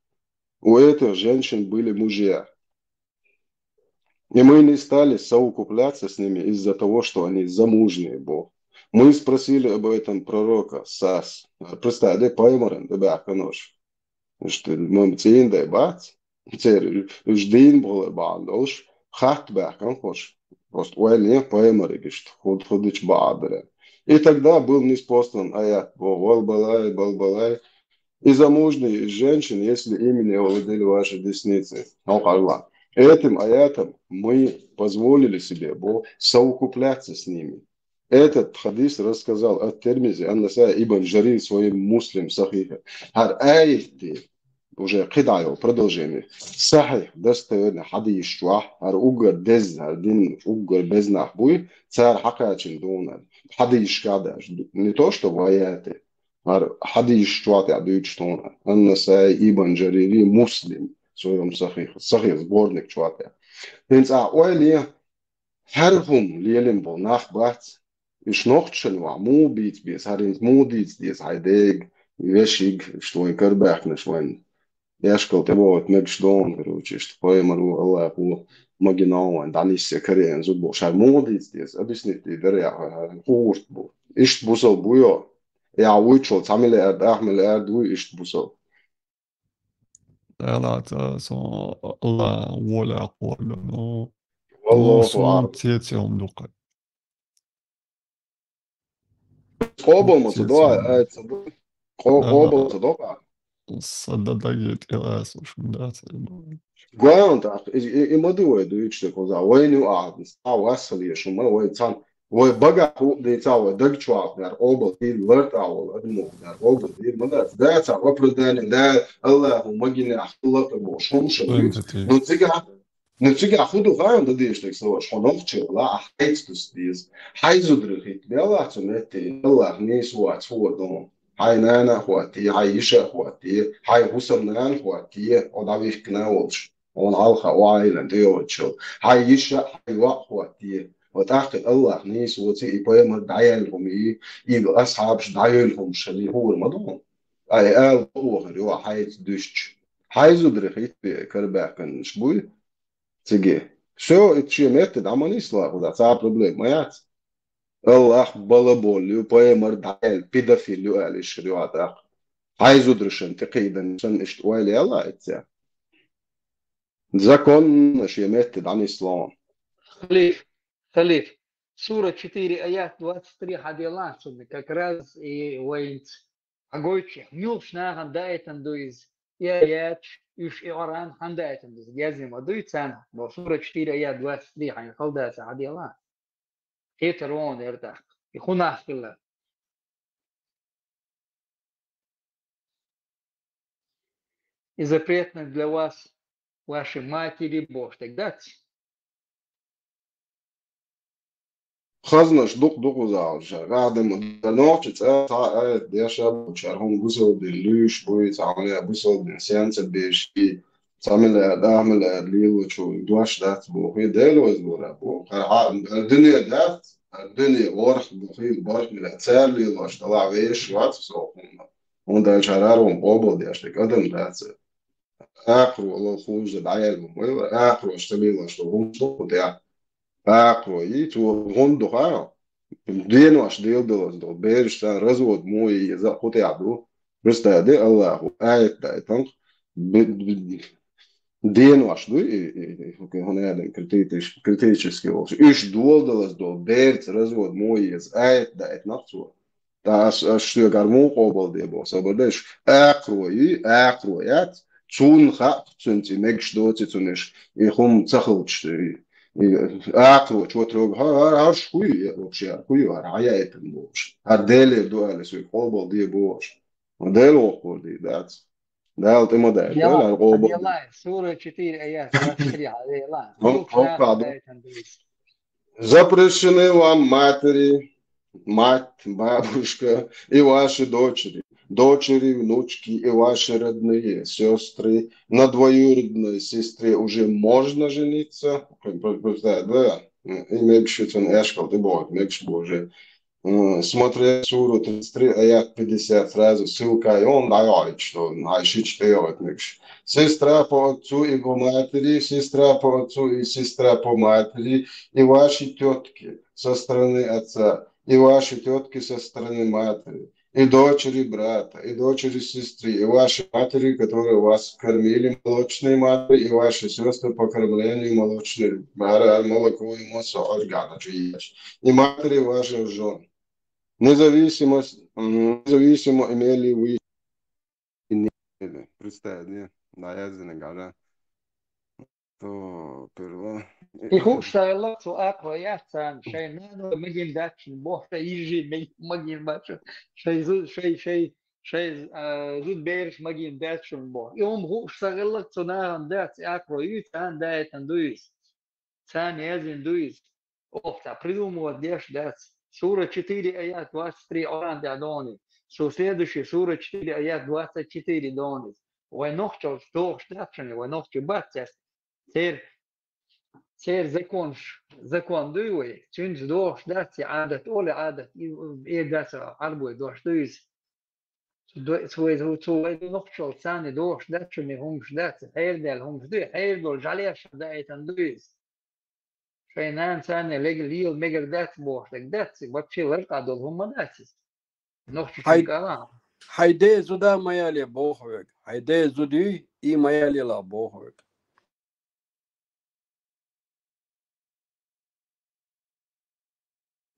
У этих женщин были мужья. И мы не стали совокупляться с ними из-за того, что они замужние, боху. Мы спросили об этом пророка, сас. Представь, де, пайхамаран де баьхкинарш. Иштта, ма цӀийндай бац. Церан уьш дийна бохура бахьана долуш, хатта баьхкина хӀорш. Просто вайна пайхамариг иштта, худ-, худича бахьа дара. И тогда был ниспослан аят, боху, вал балай, бал балай. И замужние из женщин, если ими не овладели ваши десницы. Ну, хьажал. Этим аятом мы позволили себе, бо, совокупляться с ними. Этот хадис рассказал ат-Тирмизи, ан-Насаи, Ибн Жарир в своём Муслим Сахихе. ХӀара аятте уже кхидӀа йолу продолжение. Сахьихь, достоверный хьадисаш чохь, хӀара уггар деза, хӀара дин уггар беза нах буй, цара хьакхачийна дуьйна. Хьадисашкахь даже, не то что в аяте, хӀара хьадисаш чохь тӀехь дуьйцуш дуьйна. Ан-Насаи, Ибн Джарири, Муслим, в своём сахьихь, сахьихь сборник чохь тӀехь. ХӀинца ахь ойла е, хӀара хӀума лелийна болу нах бац. Уьш нохчашна вахь муха бийца беза, хӀара хӀинца муха дийца деза хьайн дега, вешига, уьш вайн карабаьхкинарш вайн эшкал тӀебогӀуьйту мегаш догӀу, короче, иштта пайхамар ву, Аллах ву, магина вайн дӀанисъе карийна зуда болуш, хӀара муха дийца деза, объяснить дийр дара, я, хӀара хӀун гӀурт бу. Иштта бусалба бу йо, я вуьйцуш волу цхьа миллиард, ах миллиард вуй иштта бусалба. Делахь ца со Аллах волехь кхоллалуш, но Валлаху суна аълам. Цеций хӀума ду-кх. Къобал ма ца до, ай, ца до. Къо-, Да, да. Къобал ца до-кх. Са да даге тӀелаьцна уьш ма дац. Гой тӀаккха, и, и, и ма ду вай дуьйцуш дерг хӀоза. Вайна ю ахьа, схьа вассал еш хӀума, вай цхьаьна, вай багахь хӀуъа дийца, вай даг чохь хӀара къобал дийр, лартӀахь волу адамо хӀара къобал дийр ма дац. Дацахь оправдание, да, Аллахо магинехь хилла а бохуш, хӀума ша дуьйцу. Ну, цигахь Ну, цигахь хӀун ду хаьа дан дезаш дерг сан ваша, хьо нохчи валахь, ахь хьайца дуста деза. Хьайн зударий хӀиттабелахь цу метте, Аллах нийса вац хӀора дон. Хьайн нана а хӀоттае, хьайн йиша а хӀоттае, хьайн хӀусамнана а хӀоттае, хьо дӀавихкина а волуш, хьуна хьалха охьа Ӏилан тӀейогӀучул. Хьайн йиша а, хьайн йоӀ а хӀоттае. Ва тӀаккха Аллах нийса воций, и пайхамар дӀаяьлла хӀума и, и асхьабаш дӀайойла хӀума шалий хӀора ма ду. Ай, ала бохур ю, хьайца дуьстча. Хьайн зударий хӀиттабе карабаьхкинарш буй? Циге. Всё, и шен метте дӀа ма нисла, хӀунда цхьа проблема ма яц. Аллах бала болу ю, пайхамар дӀаяьлла, педофил ю аьлла, иштта ю хьан тӀаккха. Хьайн зударшна тӀекхийдан санна иштта ойла яла а эццехь. Законно шен метте дӀанисло. Халиф, халиф, сура четыре, аят двадцать три хьан делахь цунна, как раз и вайнца. Хьан гойтуш, муьлхачу нахана даийтина ду иза, и аяташ, уьш и Къуръан хьан даийтина ду иза, гезний ма дуй царна, бо сура четыре, аят двадцать три хьайна хала дацахь хьан делахь. Хетар вон яра тӀаккха. И хӀун нах хилла? И запретно для вас ваши матери бохуш дерг дац? Хазнаш дукха ду кхузахь, ша, адам нохча цӀа цхьа а аят деша а бу, чара хӀума бусалба дин луьйш буй, цхьа хӀума бусалба дин сенца беш и, цхьа миллиард, ах миллиард лелочу дош дац боху, и Дела вайза вара боху. Хьара хьа-, дуьне дац, дуьне ворхӀ бу хила барх миллиард, цара лелош далахь вешаш вац со хӀума. ХӀунда аьлча хӀара хӀума къобал деш дерг адам дац. Акхаро ло хужа дӀаяьлла ма вай вара, акхаро ца лелош долу хӀума ду кху тӀехь. Акхаро йий, цо хӀунда ду хаьа? Денош дела далаза долу бераш царна развод мо еза а кху тӀехь ду. Представь, де Аллахо аят даийтанкъ, б-, б-, денош ду и, и, и, хӀун аьлла, крититиш-, критически волуш. Уьш дола далаза долу берца развод мо еза аят даийтанкъ цо. Ткъа ас, ас шуьгара муха къобал де боху, собар деш, акхаро йий, акхаро яц, цунна хаьа, цуьнца и мегаш доций цунна уьш, и хӀума ца хилча, и, и акхаро чот рога, хӀа-, хӀа-, хӀарш хӀу ю, вообще, хӀу ю, хӀара хьан яийтина бохуш, хӀара Делера ду аьлла, соьга къобал де бохуш. Дела воккхур дий, дац. Дала тӀе ма даьлла, Дела, хӀара къобал де. Хьан делахь, сура четыре, аят двадцать три, хьан делахь. Хьо-, муьлхачу хьо-, нахана хьо-, даийтина ду иза. Запрещены вам матери, мать, бабушка и ваши дочери, дочери, внучки и ваши родные сестры. На двоюродной сестре уже можно жениться. П-, п-, п-, да, да. И мегаш ю цунна эшкал тӀебогӀуьйту, мегаш бу уже. М, смотри, сура тридцать три, аят пятьдесят, сразу ссылка, и он дӀайоуьйту, что хьайн шича тӀейогӀуьйту мегаш. Сестра по отцу и по матери, сестра по отцу и сестра по матери, и ваши тётки со стороны отца, и ваши тётки со стороны матери, и дочери брата, и дочери сестры, и ваши матери, которые вас кормили, молочные матери, и ваши сестры по кормлению молочной, мара-, молоко и мусо органа, чуешь, и матери ваших жён. Независимо, м, независимо имели вы и не имели. Представь, не? Да, я знаю, да. То перво. И хӀуъ стайла цу акхо яц царна, шайн нано магийна дац шуна боху, шайн йижи ме-, магийна бац шуна, шайн зу-, шайн, шайн Шайн, а, зуда бераш магийна дац шуна боху. И хӀума хууш ца хилларг цу нахана дац, и акхарой юьйцу, царна даийтина ду иза. Царна яздина ду иза. Оха цхьа придумывать деш дац. Сура четыре, аят двадцать три Къуръан тӀехь догӀу иза. Цу следующий сура четыре, аят двадцать четыре догӀу иза. Вай нохчалц догӀуш дац шуна, вай нохчий бац цаьрца. Церан, церан законаш, закон дуй вай, цуьнца догӀуш дац и Ӏадат, олу Ӏадат, и, и дац Ӏарбой дош ду иза. Цу до-, цу вай, цу вай нохчалц царна догӀуш дац шуна и хӀумаш дац, хьерадаьлла хӀумаш дуй, хьерадолу жӀаьлеш даийтина ду иза. Шайн нана царна лег-, лела мегар дац бохуш дерг дац, и вообще ларкъа долу хӀума ма дац иза. Нохчашна Хьай-, кӀала. Хьайн ден зуда ма яле боху вега. Хьайн ден зуда юй, и ма ялелахь боху вега.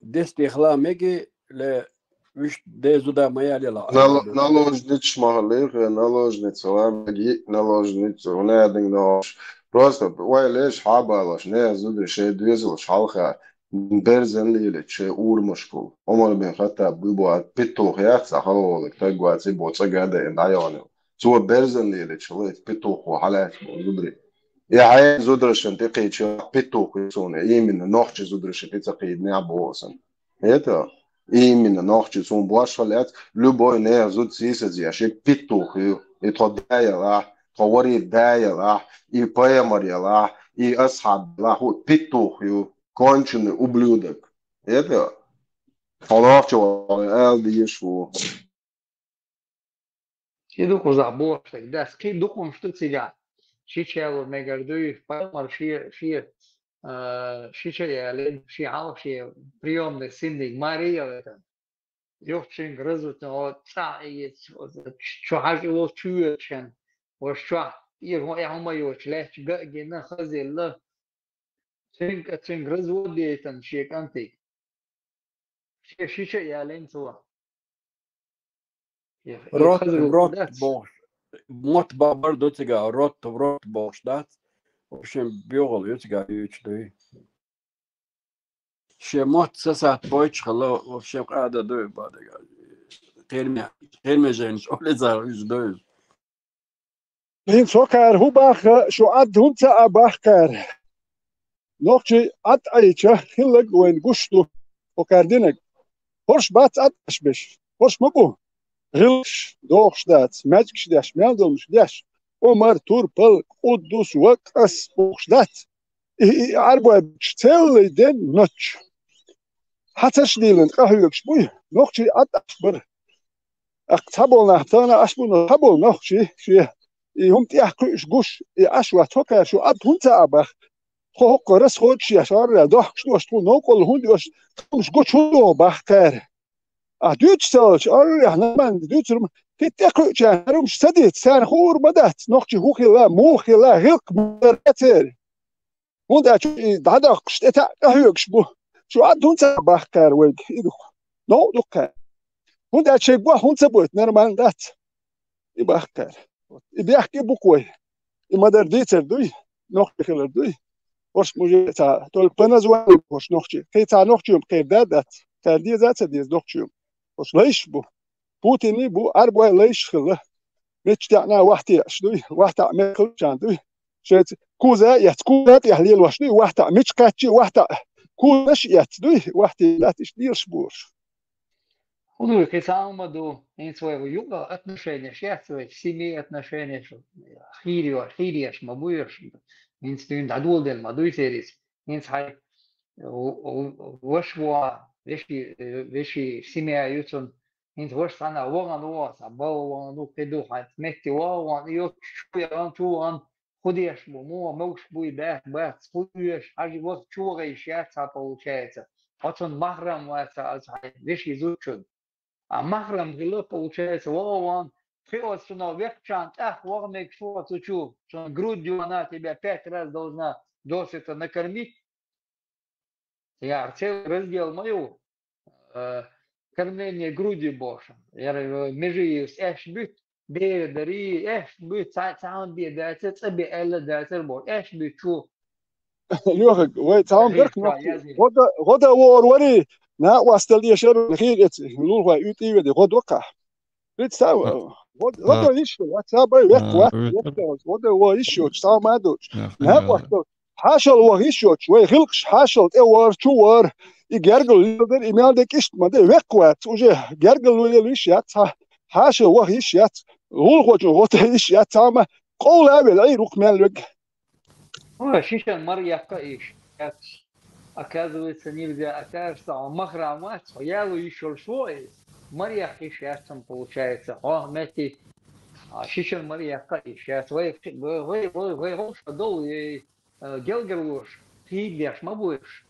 Дес тӀехьа меги, ле, вуьш ден зуда ма ялелахь. Нал-, наложница ма хилла, наложница ла меги, наложница, вон аьдинг нохча. Просто вай леш хьабалош, не зударий шайн доьзалш хьалха. Берзан лелачу шайн урамашкахула. Ӏумар бин Хаттаб буй боху, петух яц, цхьа хала волу стаг вац, и боху, цӀа гада и дӀайогӀу. Цо берзан лелачу хала, петухо хьалаьцна боху зударий. И хьайн зударшна тӀекхийча петух ю суна, именно нохчи зударшна тӀе ца кхийдинехь боху сан. Это именно нохчи суна бошхьа лаьцна, любой нехан зуда сийсазъеш, и петух ю. И тхо да ялахь, тхо вари да ялахь, и пайхамар ялахь, и асхьаб ялахь, хӀу петух ю. Конченый ублюдок. Это хьо нохчо ала дезаш ву. И ду кхузахь бохуш дерг дац, кхин дукха хӀумнаш ду цигахь. Ши ча яло мегар дуй, пайхамар шен, шен, а, ши ча ялийна, шен хьалха шен приёмный синниг маре а ялийтина. Юха цуьнга разутно, цӀа а йийца, чу хьажа и волчу чу йоьду шен. Ваша чохь, тӀера хӀун, э, хӀума йоцуш, лаьтташ ган а гина, хаза елла. Цуьнга, цуьнга развод яйтина шен кӀантиг. Шен ши ча а ялийна цо. И, и Рот, хаза рот дац. Бохуш. Мотт бабар ду цигахь, рот, рот бохуш дац. В общем, боьгӀал ю цигахь юьйцуш дуй. Шен мотт сацийта бойтуш хилла, в общем, къада дуй бадага. Кхераме, кхераме жайнаш олезар уьш дуй. ХӀинца хӀокхара хӀун боху, шу Ӏад хӀунда ца а боху кхара? Нохчий Ӏад Ӏийча, хилларг вайна гуш ду, хӀокхара динарг. ХӀорш бац Ӏад Ӏаш берш, хӀорш ма бу. ГӀиллакхаш дохуш дац, маьждигаш деш, мел долуш деш, Ӏумар, турпал, къуддус ва къас бохуш дац. И, и Ӏарбой буташ целый день, ночь. Хьацарш дийлина къахьоьгуш буй, нохчий Ӏад Ӏаш бара. Ахь цхьаболу нах тахана Ӏаш бу, но цхьаболу нохчий шен и хӀума тӀехь кхуьуш гуш, и Ӏаш вац хӀокхара шу Ӏад хӀунда ца а боху? Тхо хӀокхо расходаш еш, орра дохкуш дош, тхо новкъарло хӀунда еш, тхуна гучу хӀунда догӀу боху кхара? Ахь дуьйцуш ца волчу, орра нормально дуьйцур ма, кхин тӀекхуьучарна хӀара хӀумаш ца дийца, царна хуур ма дац, нохчий хӀун хилла, муха хилла, гӀиллакх ма дара церан. ХӀунда аьлча и дӀадоккхуш, тӀе таӀ къахьоьгуш бу. Шу Ӏад хӀунда ца боху кхара вайга, и ду-кх. Новкъа ду-кх кхара. ХӀунда аьлча шайга боху хӀунда ца бойту, нормально дац. И боху кхара. И бехке бу-кх вай. И ма-дарра дийцар дуй, нохчий хилар дуй. ХӀорш мужик ца, только по названию хӀорш нохчий. Кхин цхьа нохчий хӀума кхера да а дац. Цара деза а ца деза нохчий хӀума. ХӀорш лайш бу. Путиний бу, Ӏарбой лайш хилла. Мичча тӀехь вахтехь дуй, вахтехь мехкалчарна дуй. Шайца куза а эцна, куза тӀехь лелош дуй, вахтехь мичча кхаьччи, вахтехь кузаш а эцна дуй, вахтехь латта иштта лелаш бу уьш. ХӀун ду, кхин цхьа а хӀума ду, хӀинца вай юкъа отношенеш яц вай, семья отношенеш, хийра йо-, хийра еш ма бу уьш. ХӀинца дуьйна дӀадоладелла ма дуй церан иза. ХӀинца хьайн в-, в-, ваша ву, веши, веши семья ю цунна. ХӀинца ваша цхьана вахана ву, цхьа бала вахана ву, кхин ду, хьайн метте вахана, и йолчу чу вахана, чу вахана, хӀун деш бу, муха могуш буй, баьхка бац, хӀун оьшу, хьажа ваха чу вахийша яц хьан, получается. Оцунна махрам вац хьан, оцу хьайн вешин зудчунна. А махрам хилла, получается, ваха ван, кхин оцу цунах векхчарна тӀаккха ваха мегаш ву оцу чу, цунна грудь йона, тебя пять раз должна досыта накормить. Яра церан раздел ма ю, э, кормление грудью бохуш. Яра, э, межи йиса аьшпаш буьту, бер дарий, аьшпаш буьту, цхьа, цхьа хӀума бен дацара, цӀа бен аьлла дацара боху, аьшпаш буьту чу. Лоьхаг, вай цхьа хӀума Хи-, беркат чу нохчий. Язйина. ГӀо дан, гӀо дан вогӀур варий, накъостал дешар, хийра эций, лулахой уьйтӀий ведий, гӀо доккхахь. Представь, вот, вот он ещё, вот самый век, вот, вот, вот, вот его ещё, самое дочь. Не, вот, хьашал ваха йиш йоцуш, вай гӀиллакхаш хьашал тӀе вар, чу вар, и гергал леладар, и мел де кӀишта ма де, веккха вац, уже гергал лелаш яц, хьа-, хьашал ваха йиш яц, гӀулакхочун гӀо те йиш яц, цхьа ма къовла а велла, Ӏийр ву-кх мел вег. Ой, шишан мара яккха йиш яц. Оказывается, нельзя, окажется, а махрам вац, хьо яло йиш йолуш ву и, мара яккха йиш яц, получается, хьо метти, а шишан мара яккха йиш яц. Вай, вай, вай, вай, вай гӀовша долу, ей. Э, гелгарлош, хийдеш ма бу уьш.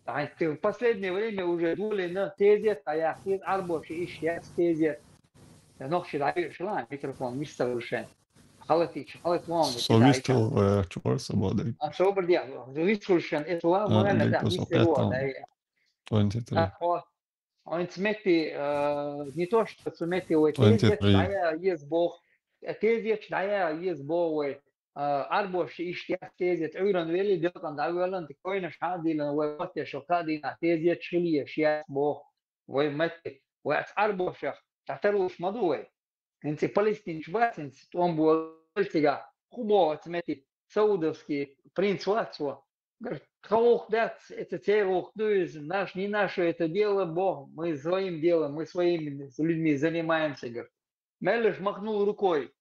Хьайн, ты в последнее время уже долийна тезет, а я хир Ӏарбоша йиш яц тезет. Я нохчи дӀавиъча ла, микрофон вист ца вуьлуш шен. Халатича, халат вон. Со вист ву, э, чур со бодай. А, собар де, вист вуьлуш шен, это ла, а, мана да, вист ву, да. Хьайнца метти, э, не то, что цу метти вай тезет, дӀая еза боху. Тезет дӀая еза боху вай. А, Ӏарбоша йиш яц тезет, Ӏуьйранна велли, делкъана дӀавоьллина, тӀе койнаш хьа а дийлина, вай маттеша кадийна тезеташ хила йиш яц боху, вай метти, вай аса Ӏарбошах дӀатарлуш ма ду вай. ХӀинца и палестинчу бац, хӀинца тӀом болу цигахь, хӀун боху аса метти, саудовский принц вац ву. Говорит, тхан гӀуллакх дац, это церан гӀуллакх ду иза, наш, не наше это дело, боху, мы своим делом, мы своими людьми занимаемся, говорит. Меллаша махнул рукой.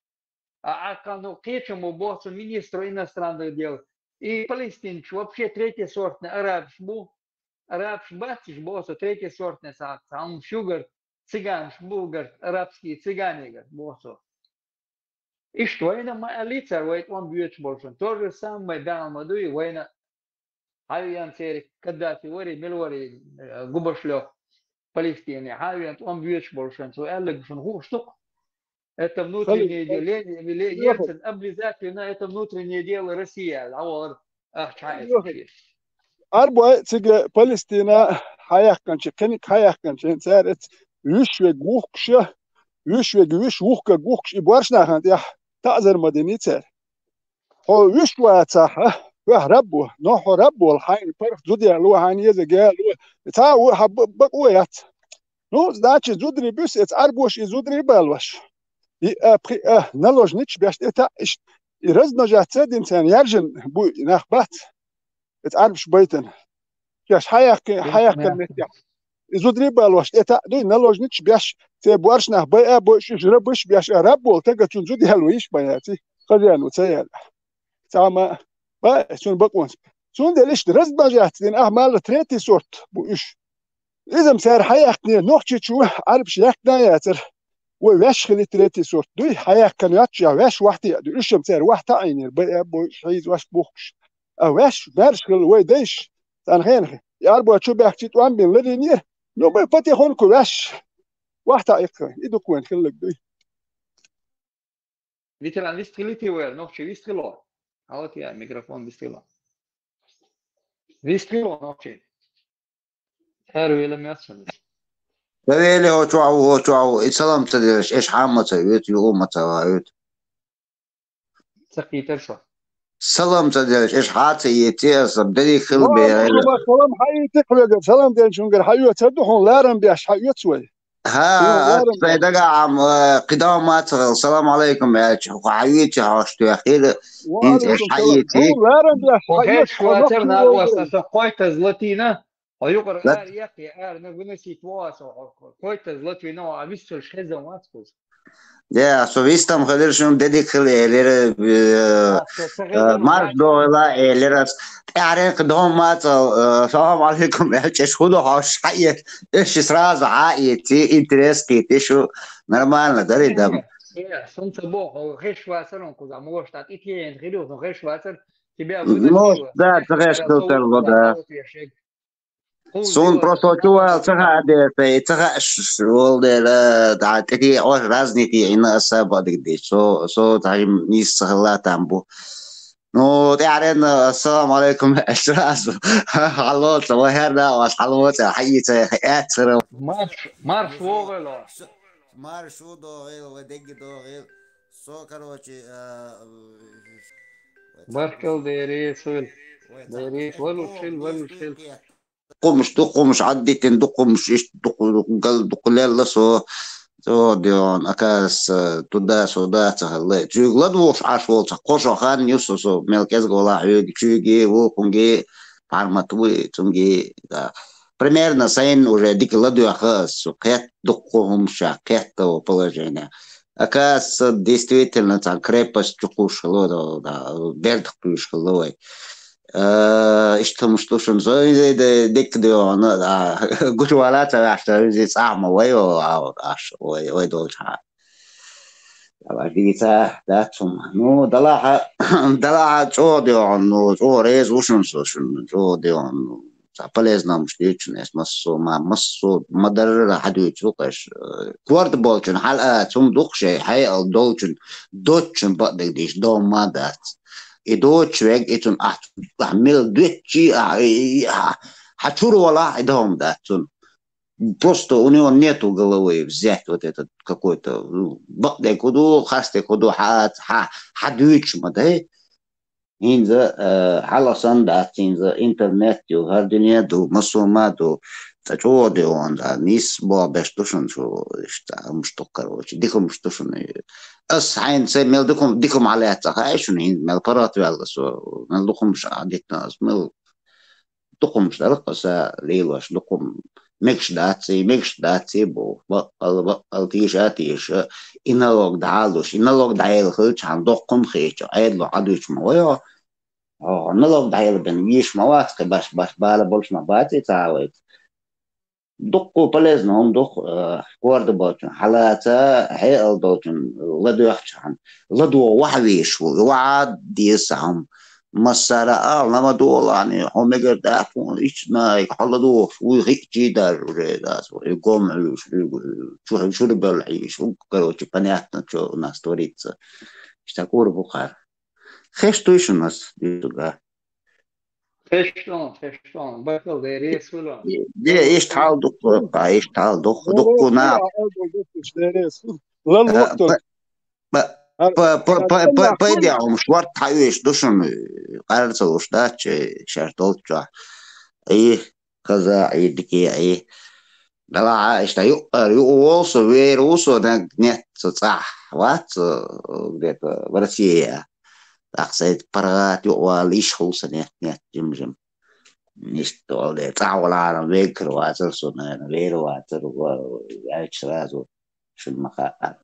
А, а кхана кхечам бу боху цу министру иностранных дел. И палестинчу вообще третьесортный арабаш бу. Арабаш бац уьш боху цо, третьесортный ца, ца хӀума шу, говорит, цыганаш бу, говорит, арабские цыгане, говорит, боху цо. Иштта вайна ма аьллий цара, вай тӀом боьдуш болу шуна. То же самое баьхна ма дуй, вайна Хьан веана церан Каддафи варий, мила варий, э, губаш лоьху Палестине? Хьан веана тӀом боьдуш болу шайн цо аьлларг шуна хууш ду-кх? Это внутреннее дело, ле-, ле-, Ельцин обязательно это внутреннее дело России аьлла, дӀавахара ахча хьаэцна шен. Арбой цига Палестина хьаяьккхинчу, кхиниг хьаяьккхинчу, цара эца вуьш вега вухкуша, вуьш вега вуьш вухкаг вухкуш, и боьрша нахана тӀехь таӀзар ма динний цара. Хьо вуьш вацахь, а, хӀоьх раб ву, но хьо раб волу, хьайна паргӀат зуда яло, хьайна еза яло, цхьа а ву, хьан ба-, бакъо яц. Ну, значит, зударий буьсу, эца Ӏарбоша и зударий балош. И, а, пхи-, а, наложнича беш тӀе таӀ, иштта, и размножаться а дина царна яржина буй, и нах бац. Эца Ӏарбаш байтана. Шаьш хьаяккхи-, хьаяккхина меттехь. И зударий балош тӀе таӀ дуй, наложнича беш, церан боьрша нах бай а бой, уьш рабаш беш а, раб волу тага цунна зуда ял ву йиш ма яций, хазен ву ца ял. Цхьа ма, ба, цунна бакъонца. Цундела иштта размножаться дина, ахь ма аьлла, третий сорт бу уьш. Иза-м цара хьаяьккхинера, нохчичо Ӏарбаш яьккхина а яцара. Вай ваьш хили третий сорт дуй, хьаяьккхина йоццушехь ваьш вахьте а дуй. Уьш-м цара вахьта а Ӏийнера, бай а бой, хьийза ваш бухкуш. А ваьш, маьрша хила вай дайша, царна хенахь, и Ӏарбой чу баьхкича тӀом бина ларийнера, ну, бай патихоньку ваьш, вахьта а иккхина. И дукха вайн хилларг дуй. Ветеран, вистхилитий вай, нохчий вистхило? Алло, я микрофон вистхило. Вистхило, нохчий. Ара вела меца. Ца вели, хӀо чохь ву, хӀо чохь ву. И салам ца делаш, эш хьан ма ца оьцу, юкъа ма ца ваоьцу. Ца кхийтар шо. Салам ца делаш, эш хьан ца йеци аса, дерриг хила бе. Ва алейкум ассалам, хьаийти хьоьгара, салам денчуьнгара, хьан оьцар ду хьуна, ларам беш, хьан оьцу вай? ХӀа, аса сайн дагахь ам, э, кхидӀа ма ца хила, салам алейкум аьлча, хьан оьци хьош тоьхира, хӀинца эш хьан йеци. Хьо хеш вацар нагӀос, аса кхойттаза латийна, хьо юкъара ара яккхий, ара на выносить ву аса, хьо кхойттаза латвийна, а виссалш хезам вац кхуза. Де, со вистам хилира шуна, дедик хила элира, э, э, марш догӀийла элира ас. ТӀаьхьарен кхидӀа ма ца, э, салам алейкум аьлча, эш хӀун ду хьош хьаэц, эш и сразу хьаэци, интерес кхийти шу, нормально дарий дам. Э, сунца боху, хеш вацар он кхуза, муш тӀа тӀитеен хир ю, хеш вацар, тебя выносила. Муш, да, ца хеш ду тарло, да. Суна просто чувал ца хаа дертай, ца хаа ш-, ш-, вол дела, да, тӀе ош разный ти ина аса бадик деш. Со, со тайм нийса ца хилла там бу. Ну, тӀаьхьаренна, ассаламу алейкум, сразу. Хьалоца, ва хӀерда ош, хьалоца, хьаийца, хьаэцара. Марш, марш вогӀело. Марш ву догӀел, ва дегги догӀел. Со, короче, а, баркал дери, суйл. Дери, валушил, валушил. Дукхумаш, дукхумаш Ӏаддитина, дукхумаш иштта, дукху-, дукху гал-, дукху лелла со. ЦӀо дион, акас, э, туда-сюда ца хилла. Цуьг ладугӀуш Ӏаш волча кхо шо хан юсу со, мел кӀезга вала хьуьга, чуьги, вукхунги, пармат вуй, цунги, да. Примерно сайн уже дика ладоьха ас, со кхет дуккхо хӀумаш, кхетта во положение. Акас, действительно, цхьан крепость чукхуш хилла, да, да, бердах кхуьш хилла вай. Э, иштта хӀумаш ду шуна, со иза де-, дика де вахана, а, гучу вала ца ваьхта, иза цӀахь ма вай, о, а, вот, аш, вай, вай долча хьа. Ала дийца, да, цум. Ну, далахьа, далахьа чӀо де вахана, ну, чӀо реза ву шуна со шуна, чӀо де вахана, ну, цхьа полезно хӀумаш дуьйцу шуна, эс массо, ма, массо, ма дарра хьадуьйцу ву кхаш. Э, корта болчун хьал а, цум дукха шей, хьайл долчун, доцчун бакъдерг дийш, дом ма дац. И доцу вег, и цун ахь, ахь мел доьччи, ахь, и, и, ахь, хьан чур валахь, и дом дац цун. Просто у него нету головы взять вот этот какой-то, ну, бакъдерг хӀу ду, харцдерг хӀу ду, хьа, хьа, хьадуьйцуш ма дай. ХӀинца, э, хьала сан дац, хӀинца интернет ю, хӀара дуьне ду, массо ма ду, цӀа чӀогӀа де вахана, да, нийса боху беш ду шуна шу, иштта, хӀумаш ду, короче, дика хӀумаш ду шуна. Ас хьайна ца мел дика хӀум-, дика хӀума хьалаьцна хаьа шуна, хӀинца мел паргӀат ваьлла со, мел дукха хӀумаш а дитина ас, мел дукха хӀумаш дара-кх аса лелош, дукха хӀума мегаш дац, и мегаш дац, и бу, баккъал, баккъал тийша а тийша, и налог дӀа а луш, и налог дӀаелла хилча, хьан доккха хӀума хетача, Ӏедало Ӏа дуьйцуш ма вай хьо. Хьо налог дӀаелла бен йиш ма вац, кхин баш, баш бала болуш ма бац и ца а вайца. Дуккха полезно хӀума ду-кх, э, корта болчун хьалаца, хьекъал долчун ладоьгӀча хьан. ЛадогӀа ваха везаш ву, ваха деза хӀума. Массара а ала ма догӀалахьа, хьо мегар дац хьуна, ичча наха хьо ладугӀуш вуй хиъчий даже уже дац, и гом хьуьйсуш, и чу хьуьйсуш, шура белла хьийзаш, хӀу, короче, понятно, чё у нас творится. Иштта кӀур бу кхара. Хеш дуй шуна ас, дуьйцург а? Хеш ду, хеш ду, баркалла, Дела реза хуьлда. Де, иштта хьал дукха, кху, иштта хьал дукха, дукха нах. Лан Э, воккхал. па-, па-, Ар-, па-, па-, па-, ар-, па-, ар-, пайде хӀума шорта хьаоьцуш ду шуна, къарар ца луш дац, шаьш долччохь. Ий, хаза, ий, дика, ий. Далахьа, иштта юкъара юкъа волу со, вер ву со, наг нет со цӀахь вац, э, где-то в России. ТӀаккха сайца паргӀат юкъавала йиш хуьлу сан нет, нет, жим-жим. Иштта вала де, цӀахь валахьара веггара вацара со, наверное, вер вацара, ва-, аьлча сразу шуна ма хаьара.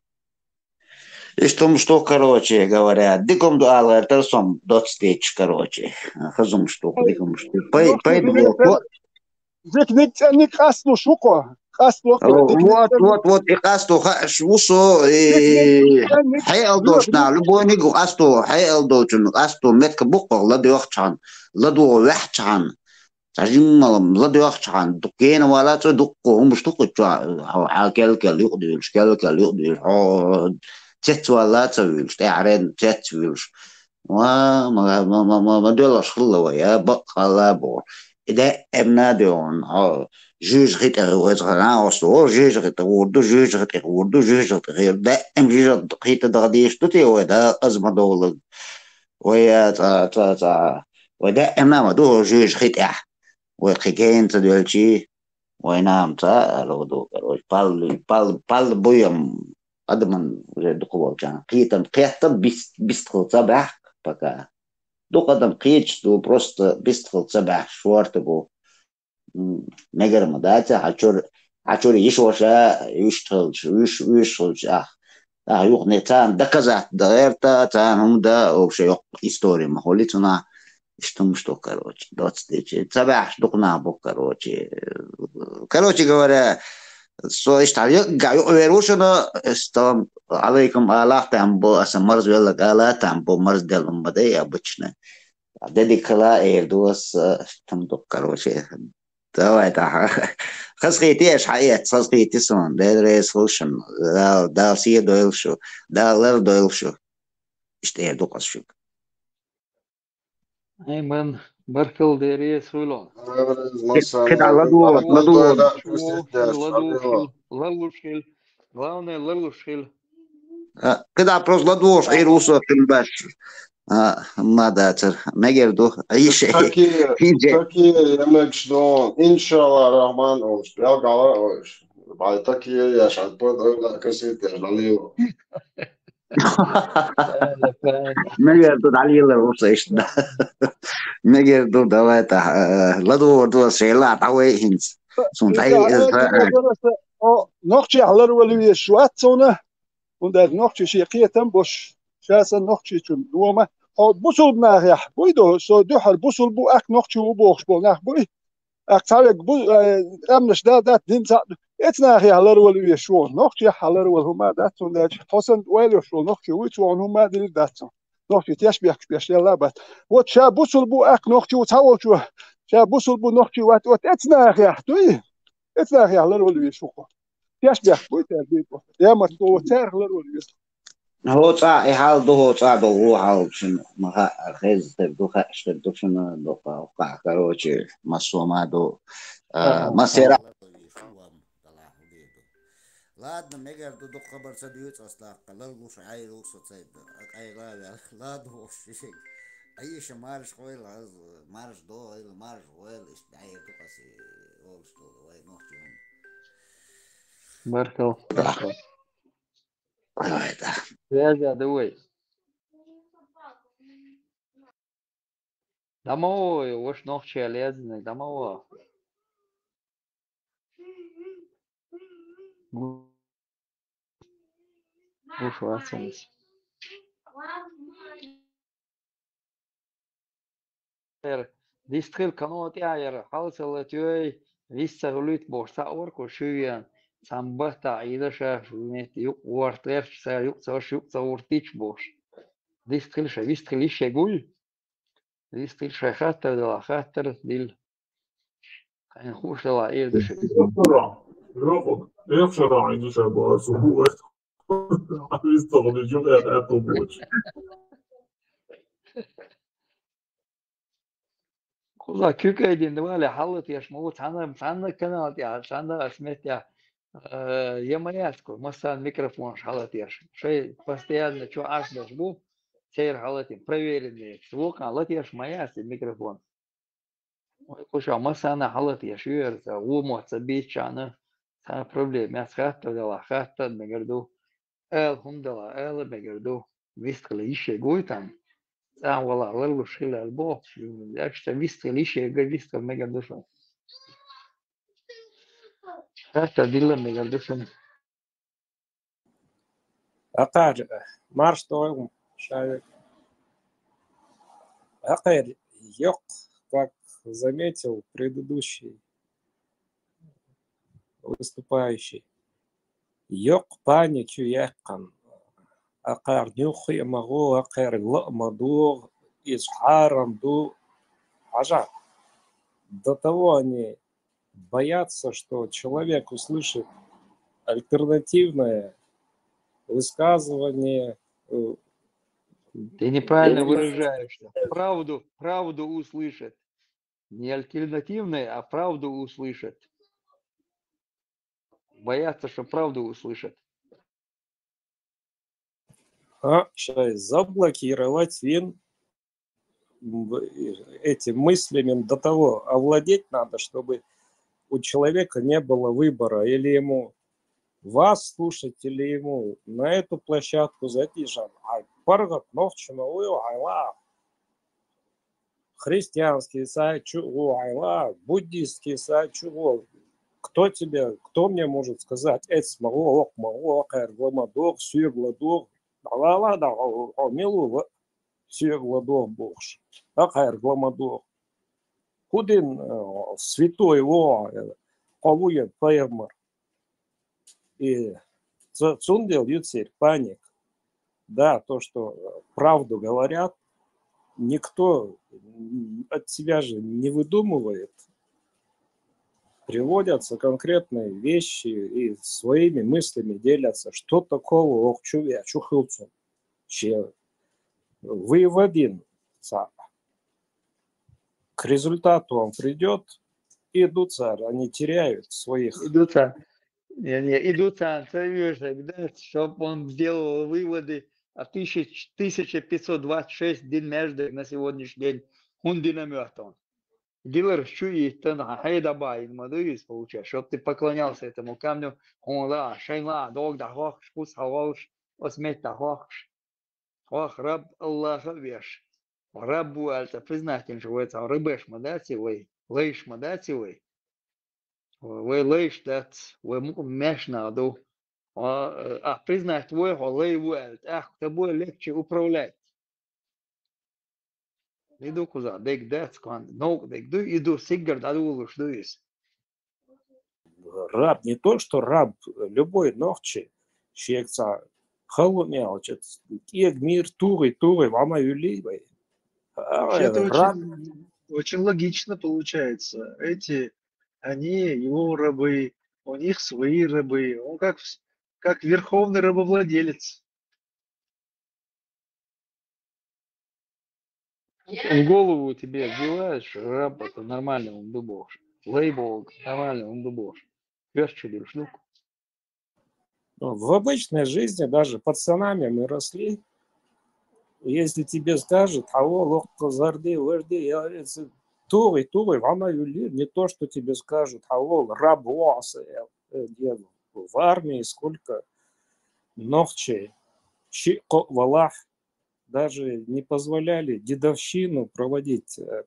Иштта хӀумаш ду, короче говоря, дика хӀума ду ала гӀертара со доцца детташ, короче. Хаза хӀумаш ду, дика хӀумаш ду. Пай-, пайда боху. Дика ник цӀенник къасталуш ву-кх. Къастало-кх. О, дика ник вот, цӀенник. Вот, вот, и къасто хууш ву со, и дика ник цӀенник хьекъал долчу нах, любойниг а къасто, хьекъал долчун къасто метка бу-кх ладоьгӀча хьан, ладогӀа ваьхьча хьан. Цхьа жимма-м ладоьгӀча хьан, ду-, гена вала ца дуккха хӀумаш ду-кх чохь, хьо, хьан кел-кел юкъадуьйлуш, кел-кел юкъадуьйлуш, хьо цец вала ца вуьйлуш, тӀаьхьаренна цец вуьйлуш. Ва, ма, ма, ма, ма, ма доьлхуш хилла вай, а, баккъалла а боху. И даимна а доьгӀна, хьо, жуьжа хи тӀе веза хана, оцу ву, жуьжа хи тӀе гӀур ду, жуьжа хи тӀе гӀур ду, жуьжа хи тӀе гӀур ду. Даим жуьжа хи тӀе даха дийш ду те вай, да, аз ма довлаг. Вай, а, цӀа, цӀа, цӀа. Вай даимна а ма ду хьо жуьжа хи тӀехь. Вай кхин гена ца доьлчий, вай нама ца а ала ду, короче, пал, пал, пал буйам адаман уже дукха волчарна. Кхетам, кхеттам бист-, бистхила ца баьхк пока. Дукха адам кхеташ ду, просто бистхила ца баьхк, шорта бу. М, мегар ма дац, хьан чуьра, хьан чуьра йиш ваша, вуьшта хилча, вуьш, вуьш хилча, ах. Ах, юхне царна доказать дан гӀерта, царна хӀума дан, вообще, йоккха история ма хуьлий цунах. Иштта хӀумаш ду, короче, доцца дечи. Ца баьхьаш дукха нах бу, короче. Короче говоря, со иштта юкъа, юкъа вер ву шуна, салам алейкум ала там бу, аса марз веллаг ала там бу, марз делун ма дай обычно. Дедик хила эр ду аса, там ду, короче. Давай, да. Хазахийти аша хьаэц, хазахийти суна. Дела реза хуьлда шуна. Дала, Дала сий дойла шу. Дала лар дойла шу. Иштта эр ду аса шуьга. Ай, ман, баркалла, Дела реза хуьлда. КхидӀа ладугӀуш, ладугӀуш. Ларлуш хила, ларлуш хила. Главное, ларлуш хила. А, кхидӀа просто ладугӀуш Ӏийр ву со кхин баш. А, ма дацар. Мегар ду. Айше. Какие, какие я мегаш ду? Иншалла Рахман, ош. Ялгала, ош. Вай, так и есть, а вот, э, как это, жалею. Мегар ду дӀалелар ву иштта. Мегар ду, давай, та, э, ладувгӀар ду, шайла дӀавай хӀинца. Сун тӀаи из ба. О, нохчий хьалар вала веш вац суна. ХӀунда аьлча нохчий шен кхетам бош. Ша сан нохчийчун дома. Хьо бусулба нахехь буй до, со дуьхьал бусулба бу, ак нохчий ву бохуш болу нах буй. Ак цхьавег бу, э, къаьмнаш да, дат, дин цхьаъ ду. Эца нахехь ларвала веш ву, нохчех хьаларвала хӀума дац цунна даьлча. Хьо сан ойла йолуш волу нохчий вуй, цо хьуна хӀума дилира дац цунна. Нохчий теш бехкаш беш лелла бац. Вот ша бусулба бу, ак нохчий ву цхьа волчо. Ша бусулба бу, нохчий вац, вот эца нахехь дуй. Эца нахехь ларвала веш ву хьо. Теш бехк буй, теш бехк буй. Я ма цо царах ларвала веш. ХӀо цӀа и хьал ду, хӀо цӀа ду, хӀо хьал шуна ма хаьа, хеза тера ду, хаьаш тера ду шуна, дукха, короче, массо ма ду. А, массера. Ладно, мегар ду, дукха хабар ца дуьйцу ас даккха, ларлуш Ӏайра ву со цайда, къайгӀа а ваьлла. Ладно, вовшашка. Айша марш хойла, аз марш дохойла, марш хойла, иштта Ӏайра ду ас, волуш долу, вай нохчий хӀума. Баркал, баркал. Давай, да. Связь давай. Домовой, ваш нохчий лезный, домовой. Уж вацунс. Эр, дистхил канотӀа яр, хьал ца латоьй, вист ца хуьлуьйту бохуш, цхьаъ вара кху шуьйен, цхьамма баттахь Ӏийла ша, вуьнетта юкъ ворта гӀерташ, цара юкъ ца ваша, юкъ ца вуртийча бохуш. Дистхил ша, вистхил йиш я гуй? Вистхил шайн хаттар дала, хаттар дила. Хьайна хууш дала, эр ду шуьга. Йокъу, экхшара Ӏийна ша боху, су бу вац. Вистхил йиш я гуй, аьлла, аьлла бохуш. Кхуза куьг айдина вале, хьалатеш ма ву, цхьана, цхьана канал тӀехь, цхьана ас меттехь, э, я ма яц кху, массарна микрофонаш хьалатеш. Шайн постоянно чу Ӏаш берш бу, церан хьалатин, проверенный. Вукхана латеш ма яц и микрофон. Вай кху ша массарна хьалатеш, юьйр ца, ву мотт ца бийцчарна, цхьана проблема яц, хаттар дала, хаттар мегар ду. Ала хӀума дала, ала мегар ду. Вистхила йиш я гуй там. ЦӀа вала ларлуш хила аьлла боху, аьшта вистхила йиш я гуй, вистхила мегар ду шуна. Хаттар дилла мегар ду шуна. Акхар, марш дойла, шавек. Акхар, йокъ, как заметил предыдущий выступающий. Йокъ паник ю яьккхина. Акхар нуьххе а ма гӀо, акхар ла а ма догӀу, иза хьарам ду. Хьажа, до того они боятся, что человек услышит альтернативное высказывание. Э, Ты неправильно выражаешься. Правду, правду услышит. Не альтернативное, а правду услышит. Боятся, что правду услышат. А, щас заблокировать вин, м, этим мыслями до того овладеть надо, чтобы у человека не было выбора, или ему вас слушать, или ему на эту площадку зайти. Жан, ай, паргат нохчи ма уйо, ай, ла. Христианский сайт чу гӀо, ай, ла, буддийский сайт чу гӀо. Кто тебе, кто мне может сказать, эц ма гӀо, ок ма гӀо, акхар гла ма догӀу, соьга ла догӀу. Ла, ла, да, хьо, хьо мила ву, соьга ла догӀу бохуш. Акхар гла ма догӀу. ХӀун дин, э, святой ву, э, кхо ву я пайхамар. И ц-, цундела ю церан паник. Да, то, что, э, правду говорят, никто, м, от себя же не выдумывает. Приводятся конкретные вещи и своими мыслями делятся. Что такого, ох, чу я, чу хилцу? Че, вывод ин, ца. К результату он придёт, и дуцар, они теряют своих. И дуцар. Не, не, и дуцар, ца вижу, да, чтоб он сделал выводы, а тысяч-, тысяча пятьсот двадцать шесть дин между на сегодняшний день. ХӀун дина моьтту он? Диларш чу йиттан, хьан хье дӀабаийна ма ду иза, получается, чтоб ты поклонялся этому камню, хьуна ла, шайн ла, дог дӀахохкаш, кхус хьаволуш, оцу метта дӀахохкаш. Хьох раб Аллаха а веш. Раб ву аьлла цӀа признать йинчу вай цхьа рабеш ма дац и вай, лайш ма дац и вай. Вай лайш дац, вай мукъа маьшна ду. Хьо, а, признать вой, хьо лай ву аьлла, тӀаккха тобой легче управлять. И ду кхузахь дерг дац, кхуьнан новкъа дерг ду, и ду, сиггара дӀадолуш ду иза. Раб, не то что раб, любой нохчи, шега цхьа хала хӀума аьлча, кӀега мийра тухий, тухий, вӀа ма вуьллий вай. А, Вообще-то раб. Очень, очень логично получается. Эти, они его рабы, у них свои рабы. Он как, вс- как верховный рабовладелец. В голову тебе вбиваешь, раб это нормально, он дубош. Лейболг нормально, он дубош. Пёс чудишь, ну. Ну, в обычной жизни, даже пацанами мы росли. Если тебе скажут, хьавол, локха зарди, варди, я, это, тухий, тухий, вӀа ма вуьллий, не то, что тебе скажут, хьавол, раб ву хьо, э, э, я, в армии сколько нохчей, шиъ-кхоъ валахь, даже не позволяли дедовщину проводить, э,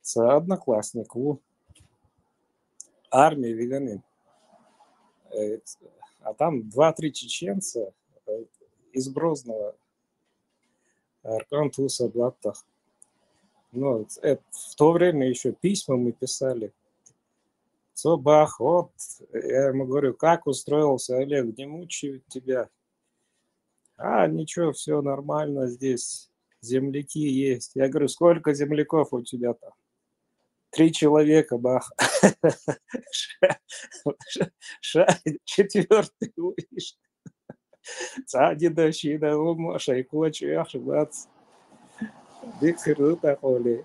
цхьа одноклассник ву армии вигнарг. Э, а там два-три чеченца, э, из Грозного, Аркан Туса Блаттах. Ну, это в то время ещё письма мы писали. Цо бах, вот, я ему говорю, как устроился, Олег, не мучают тебя? А, ничего, все нормально здесь, земляки есть. Я говорю, сколько земляков у тебя там? Три человека, бах. Ша, четвёртый ву уьш. Цхьа дедовщина хӀума, шайн коча яхаш бац. Дика хир ду тӀаккха олий,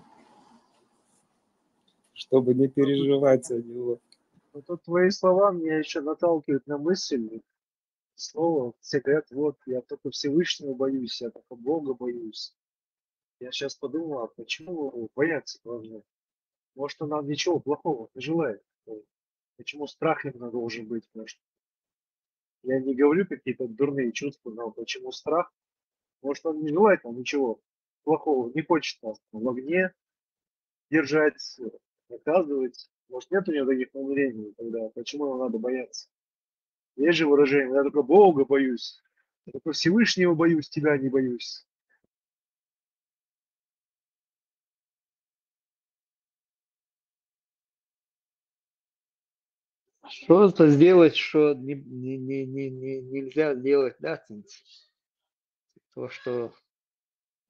чтобы не переживать за него. Вот тут твои слова меня ещё наталкивают на мысль. Слово, все говорят, вот, я только Всевышнего боюсь, я только Бога боюсь. Я сейчас подумал, а почему бояться должны? Может, он нам ничего плохого не желает. Почему страх именно должен быть? Потому что я не говорю какие-то дурные чувства, но почему страх? Может, он не желает нам ничего плохого, не хочет нас там в огне держать, наказывать. Может, нет у него таких намерений тогда? Почему нам надо бояться? Есть же выражение: «Я только Бога боюсь, я только Всевышнего боюсь, тебя не боюсь». Что-то сделать, что не, не, не, не, не, нельзя сделать, да, цинца? То, что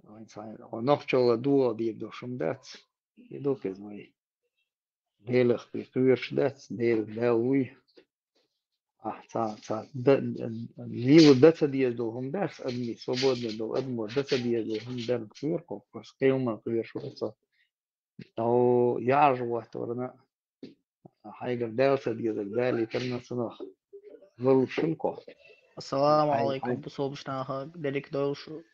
нохчалла дугӀа дийр ду шуна дац, и ду кхеза вай. Делах кхоьруш дац, Дела Дала вуй. А, ца, ца, да, лила да ца деза долу хӀума дац, адми, свободно долу адамо да ца деза долу хӀума дарна кхоьру кхо, просто кхин хӀуманна кхоьруш вац со. О, яжа ватторна, хьайгара Дала ца дезарг далийтарна цунах. Валлахьи шуна кхо. Ассаламу Хьай-, алейкум, хьай- бусулбаш наха, дерриг дойла шу.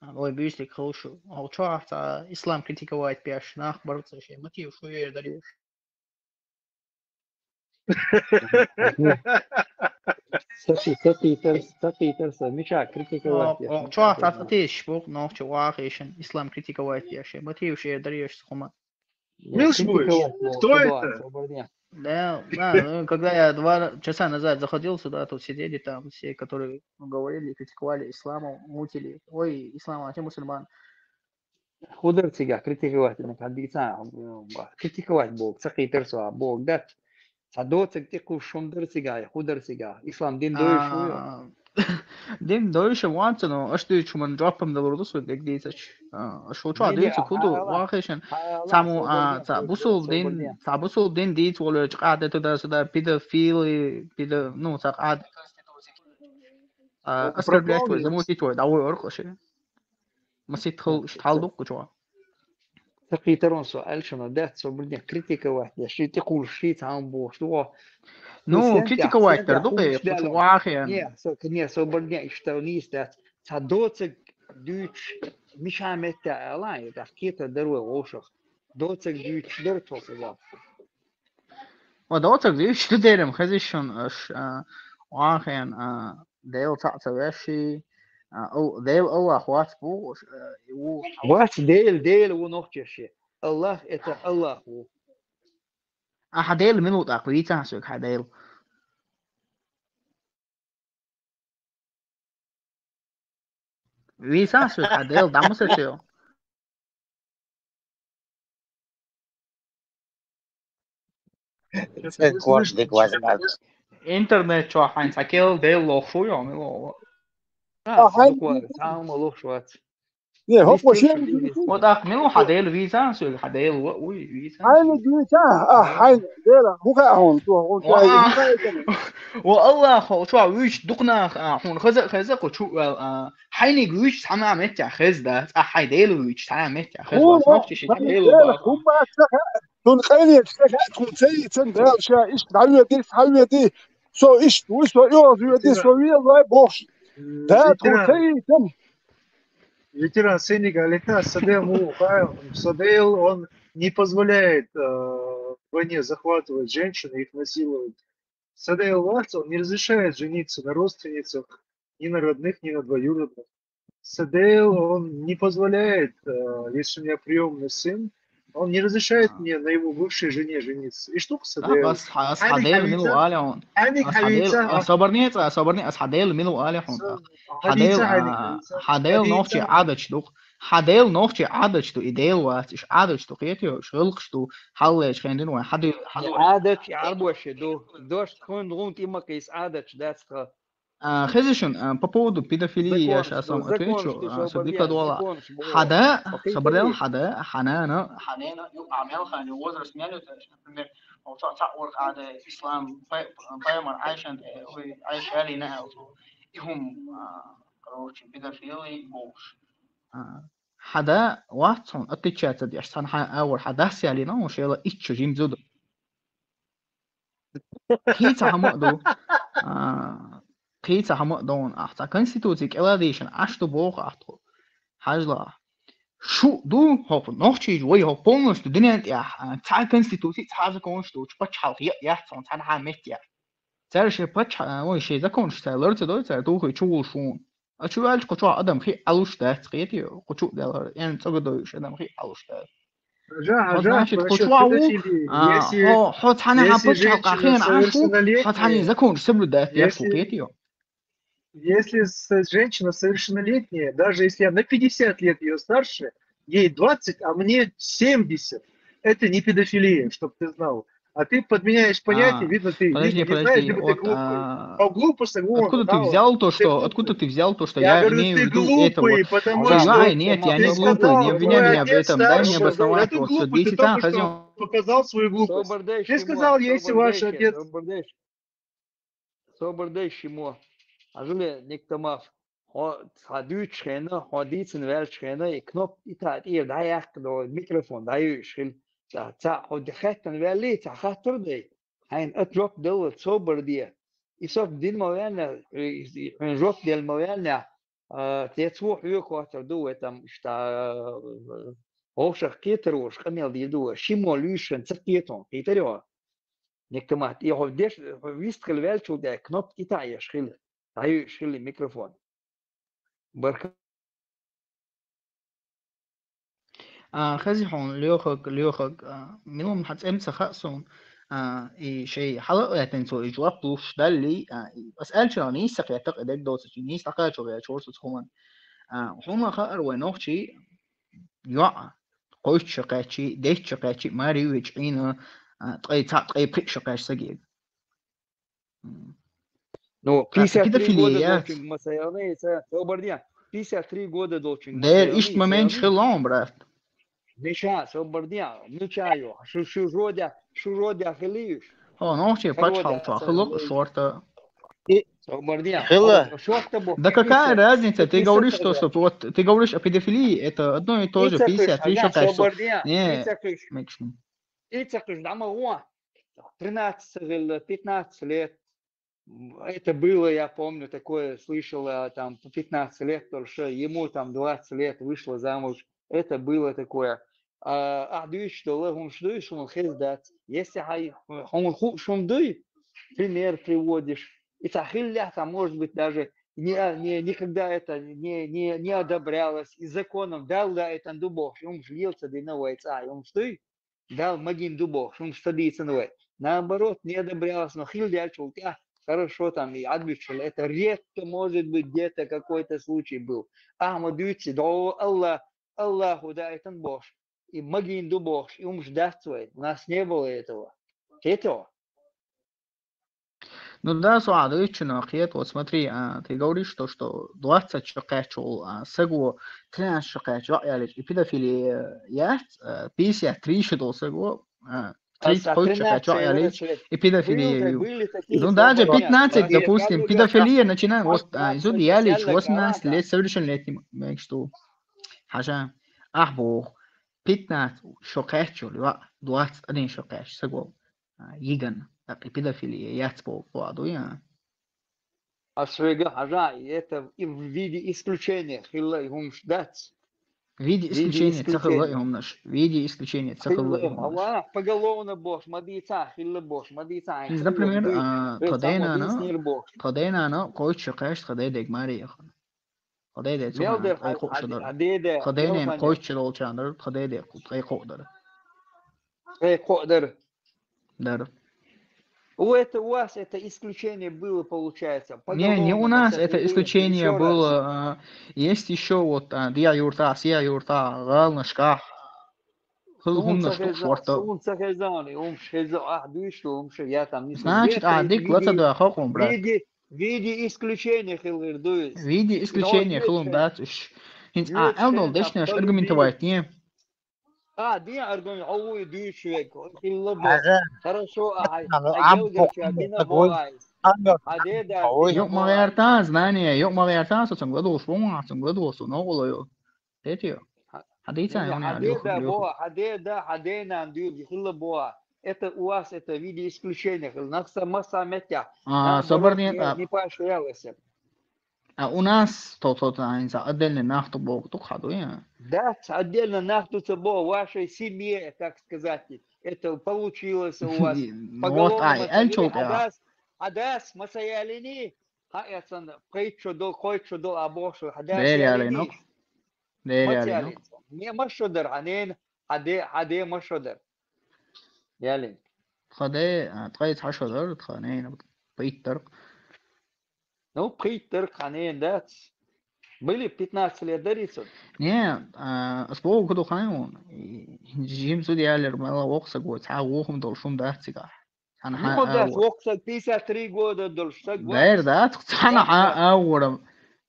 Ой, буьйсалик хала шу. Хьо чохь цхьа ислам критиковать беш нах бара ца шен мотив шу ер дареш. Сакхи-, сакхийтар, сакхийтар сан, мича критиковать О, деш, о, мича чохь цхьа критиковать. Тешаш бу, нохча вахийшин ислам критиковать деш. Мотив шу ер дареш хӀума. Ну, Милш будешь? Критиковать, ну, Кто куда, это? Свободнее. Да, да, ну, когда я два часа назад заходил сюда, тут сидели там все, которые, ну, говорили, критиковали ислама, мутили. Ой, ислам, а ты мусульман. ХӀун дара цигахь критиковать, ну, как дийца, ну, критиковать боху, ца кхийтар со, боху, да. Ца доцаг тӀекхуш хӀума дара цигахь, хӀун дара цигахь? Ислам дин доьшуш ву ю? А, дин доьшуш вац, но аша дуьйцучу хӀуманна жоп-м далур ду со, дерг дийцача. А, аша хӀун чохь дуьйцург хӀун ду, вахийшин? Цхьаммо, а, цхьа бусул дин, цхьа бусул дин дийца волуьйту къаьда туда-сюда, педофилы, педо-, ну, цхьа къаьда, а, оскорблять вай, замутить вай, дӀавой оркъа ши. Масийтта хала, иштта хьал ду-кх чохь. Ца кхийтар ван со, аьлла шуна дац, со, блин, критиковать деш, ши тӀекхуьлуш, ши цхьа хӀума бохуш ду. Ну, критиковать дер ду-кх, кху чу вахе. Не, со, не, со, блин, иштта нийса дац. Цхьа доцаг дуьйцуш, мича метта ала, и тӀаккха кхетар дара вай вовшах. Доцаг дуьйцуш дара тхо хеза. Ва доцаг дуьйцуш ду дерам хеза шун аш, а, вахен, а, Дел цаӀ ца веши, а, о, Дел Аллах вац бу, а, ву. Вац Дел, Дел ву нохчеше. Аллах это Аллах ву. А хьа Дел милу тӀаккха, вийца хьа соьга хьа Дел. Вийца хьа соьга хьа Дел, дӀа ма сацайо. Ца кхош дика ваза. Интернет чохь хьайна цхьа кел Дел лохуш ву йо, мила ву. А, хьайна дукха, цхьа а ма лохуш вац. Не, хӀокхо Вистуш шен вийна. Вот ах, мила хьа Дел вийца соьга, хьа Дел ву, уй, вийца. Хьайна дуьйца, а, хьайна, Дела, хӀу хаьа хьуна, цо хьуна Ва. чаьрга. Ва Аллах, хьо чохь вуьйчу дукха нах, а, хьуна хаза а хеза, кху чу а ваьлла, а, хьайниг вуьйчу цхьа а меттехь хеза дац, а хьайн Дела вуьйчу цхьа а меттехь хеза, Хьуна, вац нохчи ши хьайна, Дела Дела, баха. хӀумма ца хаьа, цунна къайле ца хаьа, тхуна ца йийцан, Дала ша, иштта дӀавоьди, схьавоьди, со иштта ву, со оьгӀаз воьди, со вела вай бохуш. Да, тхуна ца Ветеран, йийцан. ветеран Сенегал, это Садел, ну, Садел, он не позволяет э, в войне захватывать женщин и их насиловать. Садел вац, он не разрешает жениться на родственницах, ни на родных, ни на двоюродных. Садел, он не позволяет, э, если у меня приемный сын, он не разрешает мне на его бывшей жене жениться. И штука А, Садел. ас хьа, ас хьа Дела мила ву ала хьуна. Ас хьа Дела, а, собарне а, собарне, ас хьа Дела мила ву ала хьуна. Хьа Дела, а, хьа Дела нохчи Ӏадаташ ду. Хьа Дела нохчи Ӏадаташ ду, и Дела вац, иш Ӏадаташ ду, кхетий, иш гӀиллакхаш ду, хьаллечу хен дина вайн, хьа Дела, хьа Дела. Ӏадаташ Ӏарбоше ду. Дош тхуна гӀунта и ма кхийса Ӏадаташ дац тха. А, хеза шун, а, по поводу педофилии я щас вам отвечу, а, со дика дола. Хьада, собарел, хьада, хьанана, хьанена, ю, а мел хани возраст мел, например, вот ца, ца, ор, а, да, ислам, пай-, паймар, Айшан, э, ой, Айша Алина, а, вот, и хум, а, короче, педофилы, бомж. А, хьада, вац хьуна, отличаться деш, цхьана хьан авар, хьа дас ялина, он шела иччу жимзуду. Кхийца хӀама а ду. А, кхийца хӀама а ду, ахь цхьа конституци кӀела дийшина, Ӏаш ду боху ахь тхо. Хьажла. Шу ду, хӀокху нохчийчу, вай хӀокху полностью дуьнен тӀехь, а, цхьа конституци, цхьа законаш ду, чу пачхьалкх я, яц хьуна, цхьана хьан метте. Цара шайн пачхьа-, а, вай шайн законаш цара лар ца дой, цара тухий чу вулуш ву. А чу ваьлча кху чохь адам хи Ӏалуш дац, кхетий, кху чу а делара, эн цӀа гадойуш адам хи Ӏалуш дац. Хьажа, Хьо, хьажа, значит, кху насчёт чохь ву, педофилии. а, Если, хьо, хьо цхьана хьан если пачхьалкх а женщина хена Ӏаш ву, хьо совершеннолетняя, цхьана закон соблюдать деш ву, если, кхетий. если с- женщина совершеннолетняя, даже если я на пятьдесят лет ее старше, ей двадцать, а мне семьдесят, это не педофилия, чтоб ты знал. А ты подменяешь понятие, А, видно, ты подожди, видно не знаешь, подожди, либо ты вот, глупый. а, По глупости, вон, откуда ты да, вот, взял то, ты что, глупый. Откуда ты взял то, что Я я говорю, имею в ты виду это, глупый, вот? потому Ой, что нет, я ты не глупый, сказал, не твой обвиняй меня в отец этом, дай мне старше. Да обосновать, ты вот, что глупый, ты десять там только что хозяин. показал свою глупость. Собардай Ты шимо, сказал, если ваш собардай, отец... собардай. Собардай шимо. Ажуле, Никтамаф. Хьо цхьа дуьйцучу хенна, хьо дийцина ваьллачу хенна, и кнопка и та тӀера дӀаяккха долу микрофон дӀайуьйш хила. Цхьа, цхьа хьо ди-, хеттана ваьлли, цхьа хаттар а дай. Хьайна ат жоп делла собар де. И сов дина ма ваьллехь, и, и хьуна жоп делла ма ваьллехь, а, те цо хьоьга хоттар ду, вай там, иштта, а, вовшах кхетар волуш къамел дийр ду, шимо луьйшан ца кхетон, кхетар йо? Никтамат, и хьо деш, хьо вист хила ваьллачул тӀаьхьа кнопка и та еш хила, дӀаюьйш хила микрофон. Барка. А, хези хьуна, лоьхаг, лоьхаг, а, милан хьан цӀем ца хаьа суна, а, и шай хьала а гӀаьттина цо и жоп луш далли, а, и ас аьллачарах нийса ца кхетта, и дерг доцучу нийса дӀакхачо гӀерташ вара со цу хӀуманна. А, хьуна ма хаьара вай нохчий, йоӀ, кхойтта шо кхаьччи, десять шо кхаьччи, маре вуьйчу Ӏийна, а, ткъе цхьаъ, ткъе пхиъ шо кхаьчча сагега. М. Ну, Как-то пятьдесят три педофилия года яц. Долчинг Масаяна, это, собардия. Пятьдесят три года Долчинг Дер, ишт момент хила, брат. Миша, собардия, Миша, ё, шу, шу жодя, шу жодя хилиюш. О, нохчий пачхьалкх чохь хила шорта. Собардия. Хила. Шорта бу. Да какая разница, ты говоришь то, что вот ты говоришь о педофилии, это одно и то же, пятьдесят три шо кхаьчча. Не, мекшн. И ца кхуьш, дама гӀо. Тринадцать ца хилла, пятнадцать лет. Это было, я помню, такое слышала, там, по пятнадцать лет только, ему там двадцать лет, вышла замуж. Это было такое. а, ахь дуьйцуш долу хӀуманаш дуй, шуна хезна дац. Если хьай, хьуна хууш хӀума дуй, пример приводишь. И цхьа хиллехь, цхьа, может быть, даже не, не, никогда это не, не, не одобрялось. И законом Далла это ду бохуш, хӀуманаш лела ца дина вай цӀа, хӀуманаш дуй, Далла магийна ду бохуш, хӀуманаш ца дийцина вай. Наоборот, не одобрялось, но хилла делчул тӀаьхьа, хорошо, там и Ӏадбуьтчул, это редко, может быть, где-то какой-то случай был. Ахьа ма дуьйцу, до Аллах, Аллаху даийтан бохуш, и магийна ду бохуш, и хӀуманаш дац вай. У нас не было этого. Хетто? Ну да, со а дуьйцучунах кхета, вот смотри, а, ты говоришь то, что двадцать шо кхаьчча волу, а, саго, тринадцать шо кхаьчча йоӀ ялийча, и педофилия яц, а, пятьдесят три шо долу саго, а, тридцать шо кхаьчча йоӀ ялийча, и педофилия ю. Ну даже пятнадцать, допустим, педофилия начинает, вот, а, зуда ялийча, восемнадцать лет, совершеннолетний, имеешь в виду. Хьажа, ахь боху, пятнадцать шо кхаьчча волу йоӀ, двадцать один шо кхаьчча саго, а, йигана, тӀаккха и педофилия яц боху, боху ду, я? Ас вега хьажа, и это и в виде исключения хилла и хӀуманаш дац. В виде исключения ца хилла и хӀуманаш. В виде исключения ца хилла и хӀуманаш. Хилла, поголовно бохуш, ма дийца, хилла бохуш, ма дийца. Иза, например, а, тхан дайнана, тхан дайнана кхойтта шо кхаьчча, тхан дайдега маре яхана. Тхан дайде цу хана ткъе кхоъ шо дара. Тхан дайнена кхойтта шо долчарна дара, тхан дайде ткъе кхоъ дара. Ткъе кхоъ дара. Дара. У это, у вас это исключение было, получается. Не, не у нас это исключение было. А, есть ещё вот, а, дӀа юртахь, сехьа юртахь, гӀаланашкахь. Хила хӀуманаш ду шорта. Суна ца хеза, хӀуманаш хеза, ахь дуьйцуш ду хӀуманаш, я там не... Значит, а, дика ла ца доьху хӀокхун, брат. Виде, виде исключение хилла ду иза. Виде исключение хилла дац уьш. ХӀинца а аьлла долу дешнаш аргументовать не. А, ден аргумент, хьо вуй дуьйцуш вега, хилла бо. Хорошо, а, хьай, хьай гелгарча дина бо, хьай. Хьа де да, юкъ ма гӀерта, знание, юкъ ма гӀерта, со цунга ладугӀуш ву, цунга ладугӀуш ву, новкъа ло ю. Хетий? Хьан дийца, хьан де да бо, хьан де да, хьан де нан дуьйла хилла бо. Это у вас, это в виде исключения хилла. Нах са масса меття. А, собар нет, а. Не паша яласа. А у нас то, то, то, они за отдельный нах ду боху, ду хьан ду, я? Да, отдельно нах ду ца бо, в вашей семье, так сказать, это получилось у вас. Ну вот, поголовно ай, ай, чё, а. Хьадас, хьадас, масса ялини, хьа, я сан, кхойтта шо дол, кхойтта шо дол, а бохуш, хьадас ялини. Дера ялинок. Дера ялинок. Не, ма шо дар, хьанен, хьаде, хьаде ма шо дар. Ялин. Тхан де, а, ткъе цхьа шо дара, тхан нена, пхийтта дара. Ну, пхийтта дара, хьанен дац. Были пятнадцать лет дари цо. Не, а, ас боху ду хьан вон. И, жим зуда ялер, мала воксаг вой, цхьа вохум долу шум дац цигахь. Цхьана хьан а вора. Воксаг пятьдесят три года долуш саг вац. Дер дац, цхьана хьан а вора.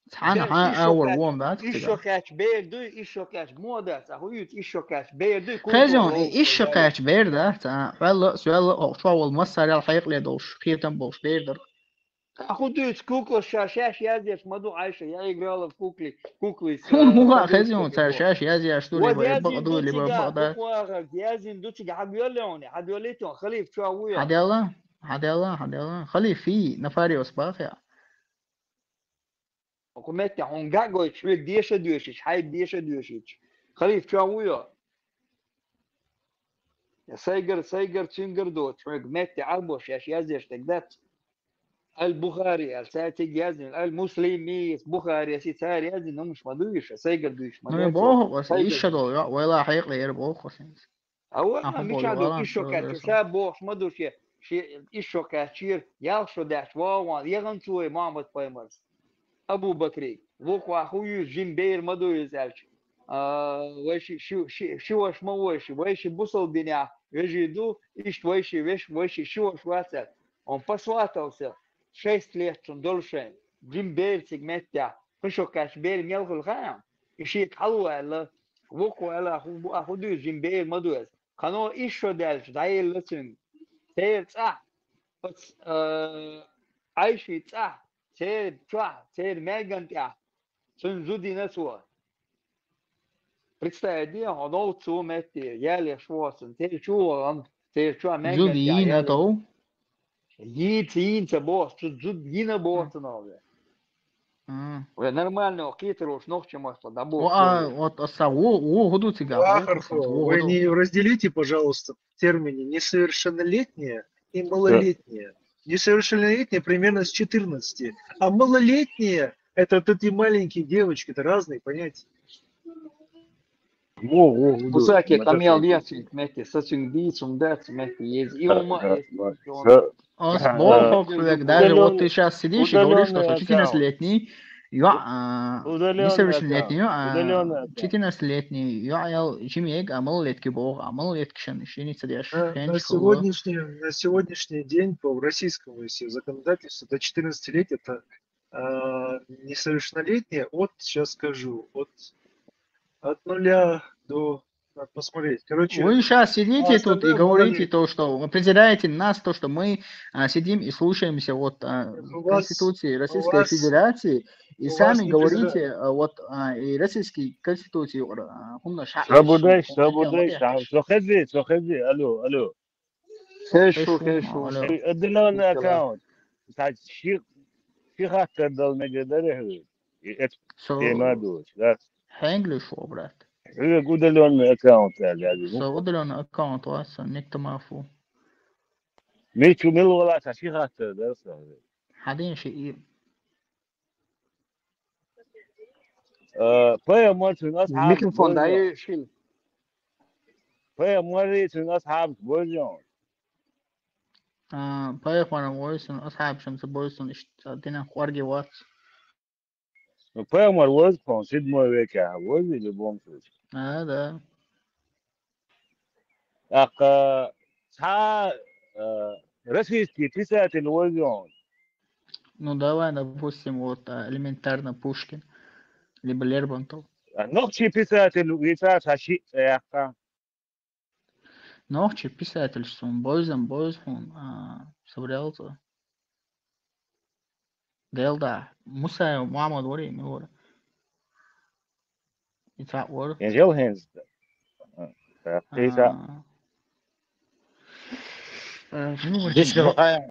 Цхьана хьан а вора, вон дац. Ишо кач бер дуй, ишо кач модац, а хуюц ишо кач бер дуй. Хезон, ишо кач бер дац, а, хвелла, свелла, о, шо вол массарел хьекъле долуш, хетам болуш бер дар. А ху дуьйцу кукла ша шаьш яздеш ма ду, Айша, я играла в кукли, куклы. Хун муха хезон, цар шаьш яздеш ду, либо бакъ ду, либо бакъ да. Яздин ду цига хьагоьлле хьуна, хьадоьллийта хьуна, халиф чу а вуй. Хьаделла, хьаделла, хьаделла. Халиф фий, нафариос бахьа. Оку метте хьуна гагойчу, хьоьга деша доьшича, хьайга деша доьшича. Халиф чу а вуй. Я сайгар, сайгар, цуьнгар доцу, хьоьга метте Ӏарбош еш яздеш дерг дац. Аль-Бухари, аль цаьрцига яздина, аль-Муслими, Бухари, аси цара яздина, хӀумаш ма дуйша, сайгар дуйш ма дуйша. Ну, боху, аса, иша долу, вайла хьекъале яра боху, аса. А вот, а, мича ду, ишо каьчча, ша бохуш ма ду, ше, ше, ишо каьччера, ялх шо даьчча, вогӀан, егӀан цо вай Мухьаммад пайхамарс. Абу Бакри, вукхо хӀу юьзу жин бер ма ду иза аьлча. А, вай ши, ши, ши, ши ваша ма вай ши, вай ши бусалба динехь вежий ду, иштта вай ши веш, вай ши, ши ваша вац аьлла. Он посватался, шесть лет цунна долу шайн, жин бер цига меттехь, хӀун шо кхаьчча бер мел хуьлу хаьа? И шега хьало аьлла, вукхо аьлла, хӀу, а хӀу дуьйцу жин бер ма ду иза. Кхано ишшо даьлча, дӀаелла цуьнга. Церан цӀахь, оцу, а, Ӏайши цӀахь, церан чохь, церан маьрган тӀехь, цуьнан зуда йина цо. Представить де, хьо новцу метте, ялеш воцун, церан чу вахана, церан чохь маьрган тӀехь. Зуда йина тов? Йийца, йийна ца боху, цу зуда йина боху ца нове. А. Вай нормально кхетараш нохчийн маттала дӀабоху. О, а, вот, а са, во, во хӀун ду цига, во, Вахархо, во вы хӀун ду? Не разделите, пожалуйста, в термине несовершеннолетние и малолетние. Несовершеннолетние примерно с четырнадцати, а малолетние — это вот эти маленькие девочки, это разные понятия. Во, во, во, Пусаки, да, там я да, льяцин, мете, сацин дицун, дац, мете, ез. И да, ума, да, ез, да. ез, Всё. А с Ага, боху да. хок флаг, даже вот ты сейчас сидишь и говоришь, что четырнадцатилетний, ё, а, Удалённый несовершеннолетний, аккаунт. ё, а, Удалённый аккаунт. четырнадцатилетний, ё, а, я, чимег, а малолетки бог, а малолетки шан, шини цадеш, На, шен на школа. сегодняшний, на сегодняшний день по российскому, если законодательству, до четырнадцати лет это а, несовершеннолетние от, сейчас скажу, от, от нуля до, надо посмотреть. Короче, Вы сейчас сидите а тут и остальное говорите малолетние. То, что вы презираете нас, то, что мы а, сидим и слушаемся вот а, У вас, Конституции у Российской вас, Федерации, и у вас сами не говорите, презира- а, вот а, и российской Конституции, а, хумна ша- Сабудай, шум, хумна сабудай, хумна саб-, сохеди, сохеди, алло, алло. Хешум, Хешум, алло. хешум. Удалённый Николай. Аккаунт. Та ши, ши хаттар дал мега даре хӀу. И эт Со- тема душ, да. Хенглиш, о, брат. Хьуьга удалённый аккаунт аьлла, аьлла. Со удалённый аккаунт васа, никто мафу. Мичу мил вала та ши хаттар дал са. Хадин ши и. Э, Пайхамар цун асхьаб Микрофон бойза. дай шин. Пайхамар цун асхьаб бойза. А, Пайхамар войсун, асхьаб шамса бойсун, ишта дина хорги вац. Ну, Пайхамар войз, по-моему, седьмой веке, а войз или бомсуч. А, да. Ака, ца, э, российский писатель войз он. Ну, давай, допустим, вот а, элементарно Пушкин, либо Лермонтов. А нохчий писатель вица са ши, э, ака. Нохчий писатель сун бойзам бойз хун, а, собрался. Делда, Мусаев Мамад вори, ми вори. И ца вор. Инжел хенз. Э, Иса. А, э, ну, вот Дишил это. хай.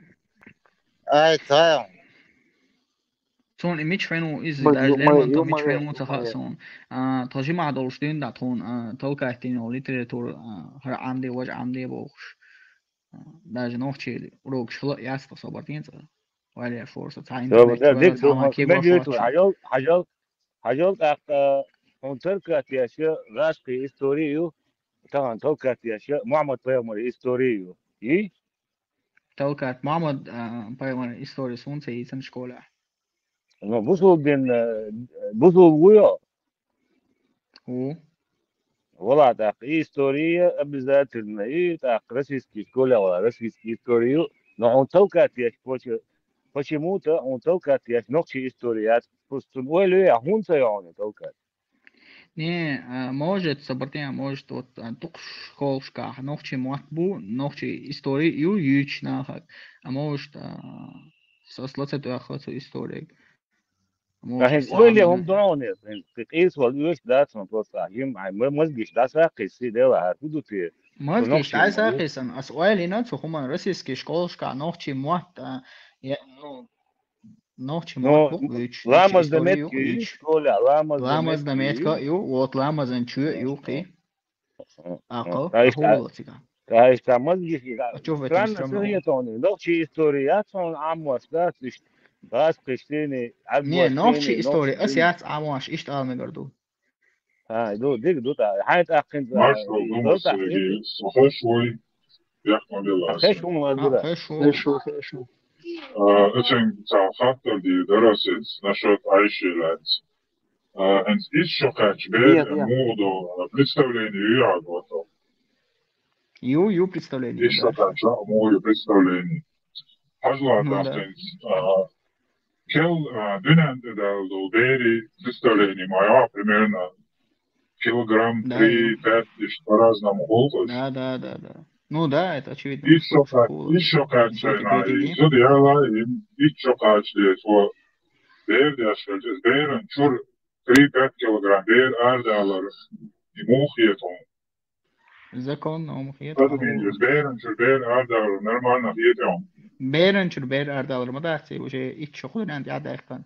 Ай, тай. Цун имидж фену из, Ма- даже ё-моё, Лермонтов имидж ё-моё, фену ца ё-моё. Сон. А, тожи ма долш дин да тун, а, толкайтин литература, а, хара амди вож амди бохш. А, даже нохчи урок шла яста собар дин ца. Валя форса ца Добре, интернет дик ца дума. ки бош Мегит вач. хажал, хажал, хажал так, э, он только отвеча гашки историю, там только отвеча Мухаммад Пайгамбар историю. И? Толкайт Мамад, а, Пайгамбар история сунца и цен школа. Ну, бусул дин, э, бусул вуё. У. Вала так, и история обязательно, и так, российский школа, вала, российский историю, но он только отвеча, почему-то он только отвеча, нохчи история, пустун, ой, лю, я, хунца я он только. Не, а, может, собртя, может, вот, а, тук школ шках, нохчи мат бу, нохчи истории ю юч нахак. А может, а, со слоца туяха цу истории. А может, Ахин, са ой, ле, амина. хум дроне, кис вал юч да, сон просто, а, хим, ай, ма-, мозгиш да са, кис си дела, а, худу ти. Может, Нохчи кис да са, ма-, кис ан, ас ой, лина, цу хума российский школ шка, нохчи мат, а, я, ну, нохчи Но мат бу, юч, ламаз нохчи да истории ю, метки, юч. школа, ламаз да Ламаз да метки, метка ю, вот ламаз ан чу ю, кис. Аха, Ай, ахула циган. Ай, ста мозгиш, А чё в этом странно, странного? Сергей Тони, нохчи история, сон амма, да, тиш, газ киштини, Не, агуаш нохчи тини, история, нохчи ас яц амаш, ишт алме гарду. А, ду, диг, ду, та, хай, та, хин, Марш вал дума, Сергей, со хеш вай, яхма белла. Хеш хум ла дура. Хешу. Хешу, хешу. А, очень цал фактор ди дарасец насчет Айши лац. А, энс ис шо кач бе, Нет, нет. Мугу, а, представление я готов. Ю, ю представление. Ис шо кач, а, Мугу представление. Хажла Ну да. да, энс, а, кел, а, дюнен да дал бери представление моя, примерно килограмм Да, три, ю. пять, иш по-разному голос. Да, да, да, да. Ну да, это очевидно. Ис шо кач, Школа. иш шо кач, Шо на, кач, и зуд яла, и иш шо кач, де, фо, бер, я, шо, бер, чур, три-пять килограмм, бер, ар далар, и мух етон. Закон, но мух ет. Подумай, бер, чур, бер, ар далар, нормально етон. Берен чур бер ардалар ма даци, уже ит шо хулинан я дайхан.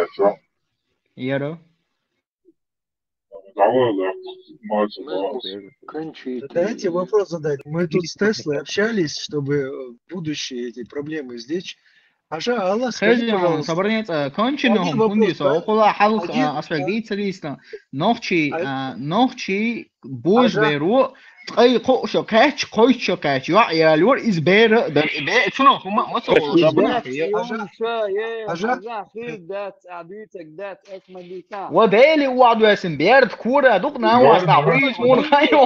кхаьчча. Яра. Давайте вопрос задать. Мы тут с Теслой общались, чтобы будущие эти проблемы сдечь. Хажа, Алла, скажи, пожалуйста. Сабарнец, кончено, хунди со, окула халх асфагица листа. Нохчи, нохчи, буж беру, ткъай кхо шо кхаьч, кхойч шо кхаьч, йоӀ ялор, из бера, бе, цуно хума, ма со. Ва дели уадуэсин берд кура, дук навас, да хуйс мун хайо.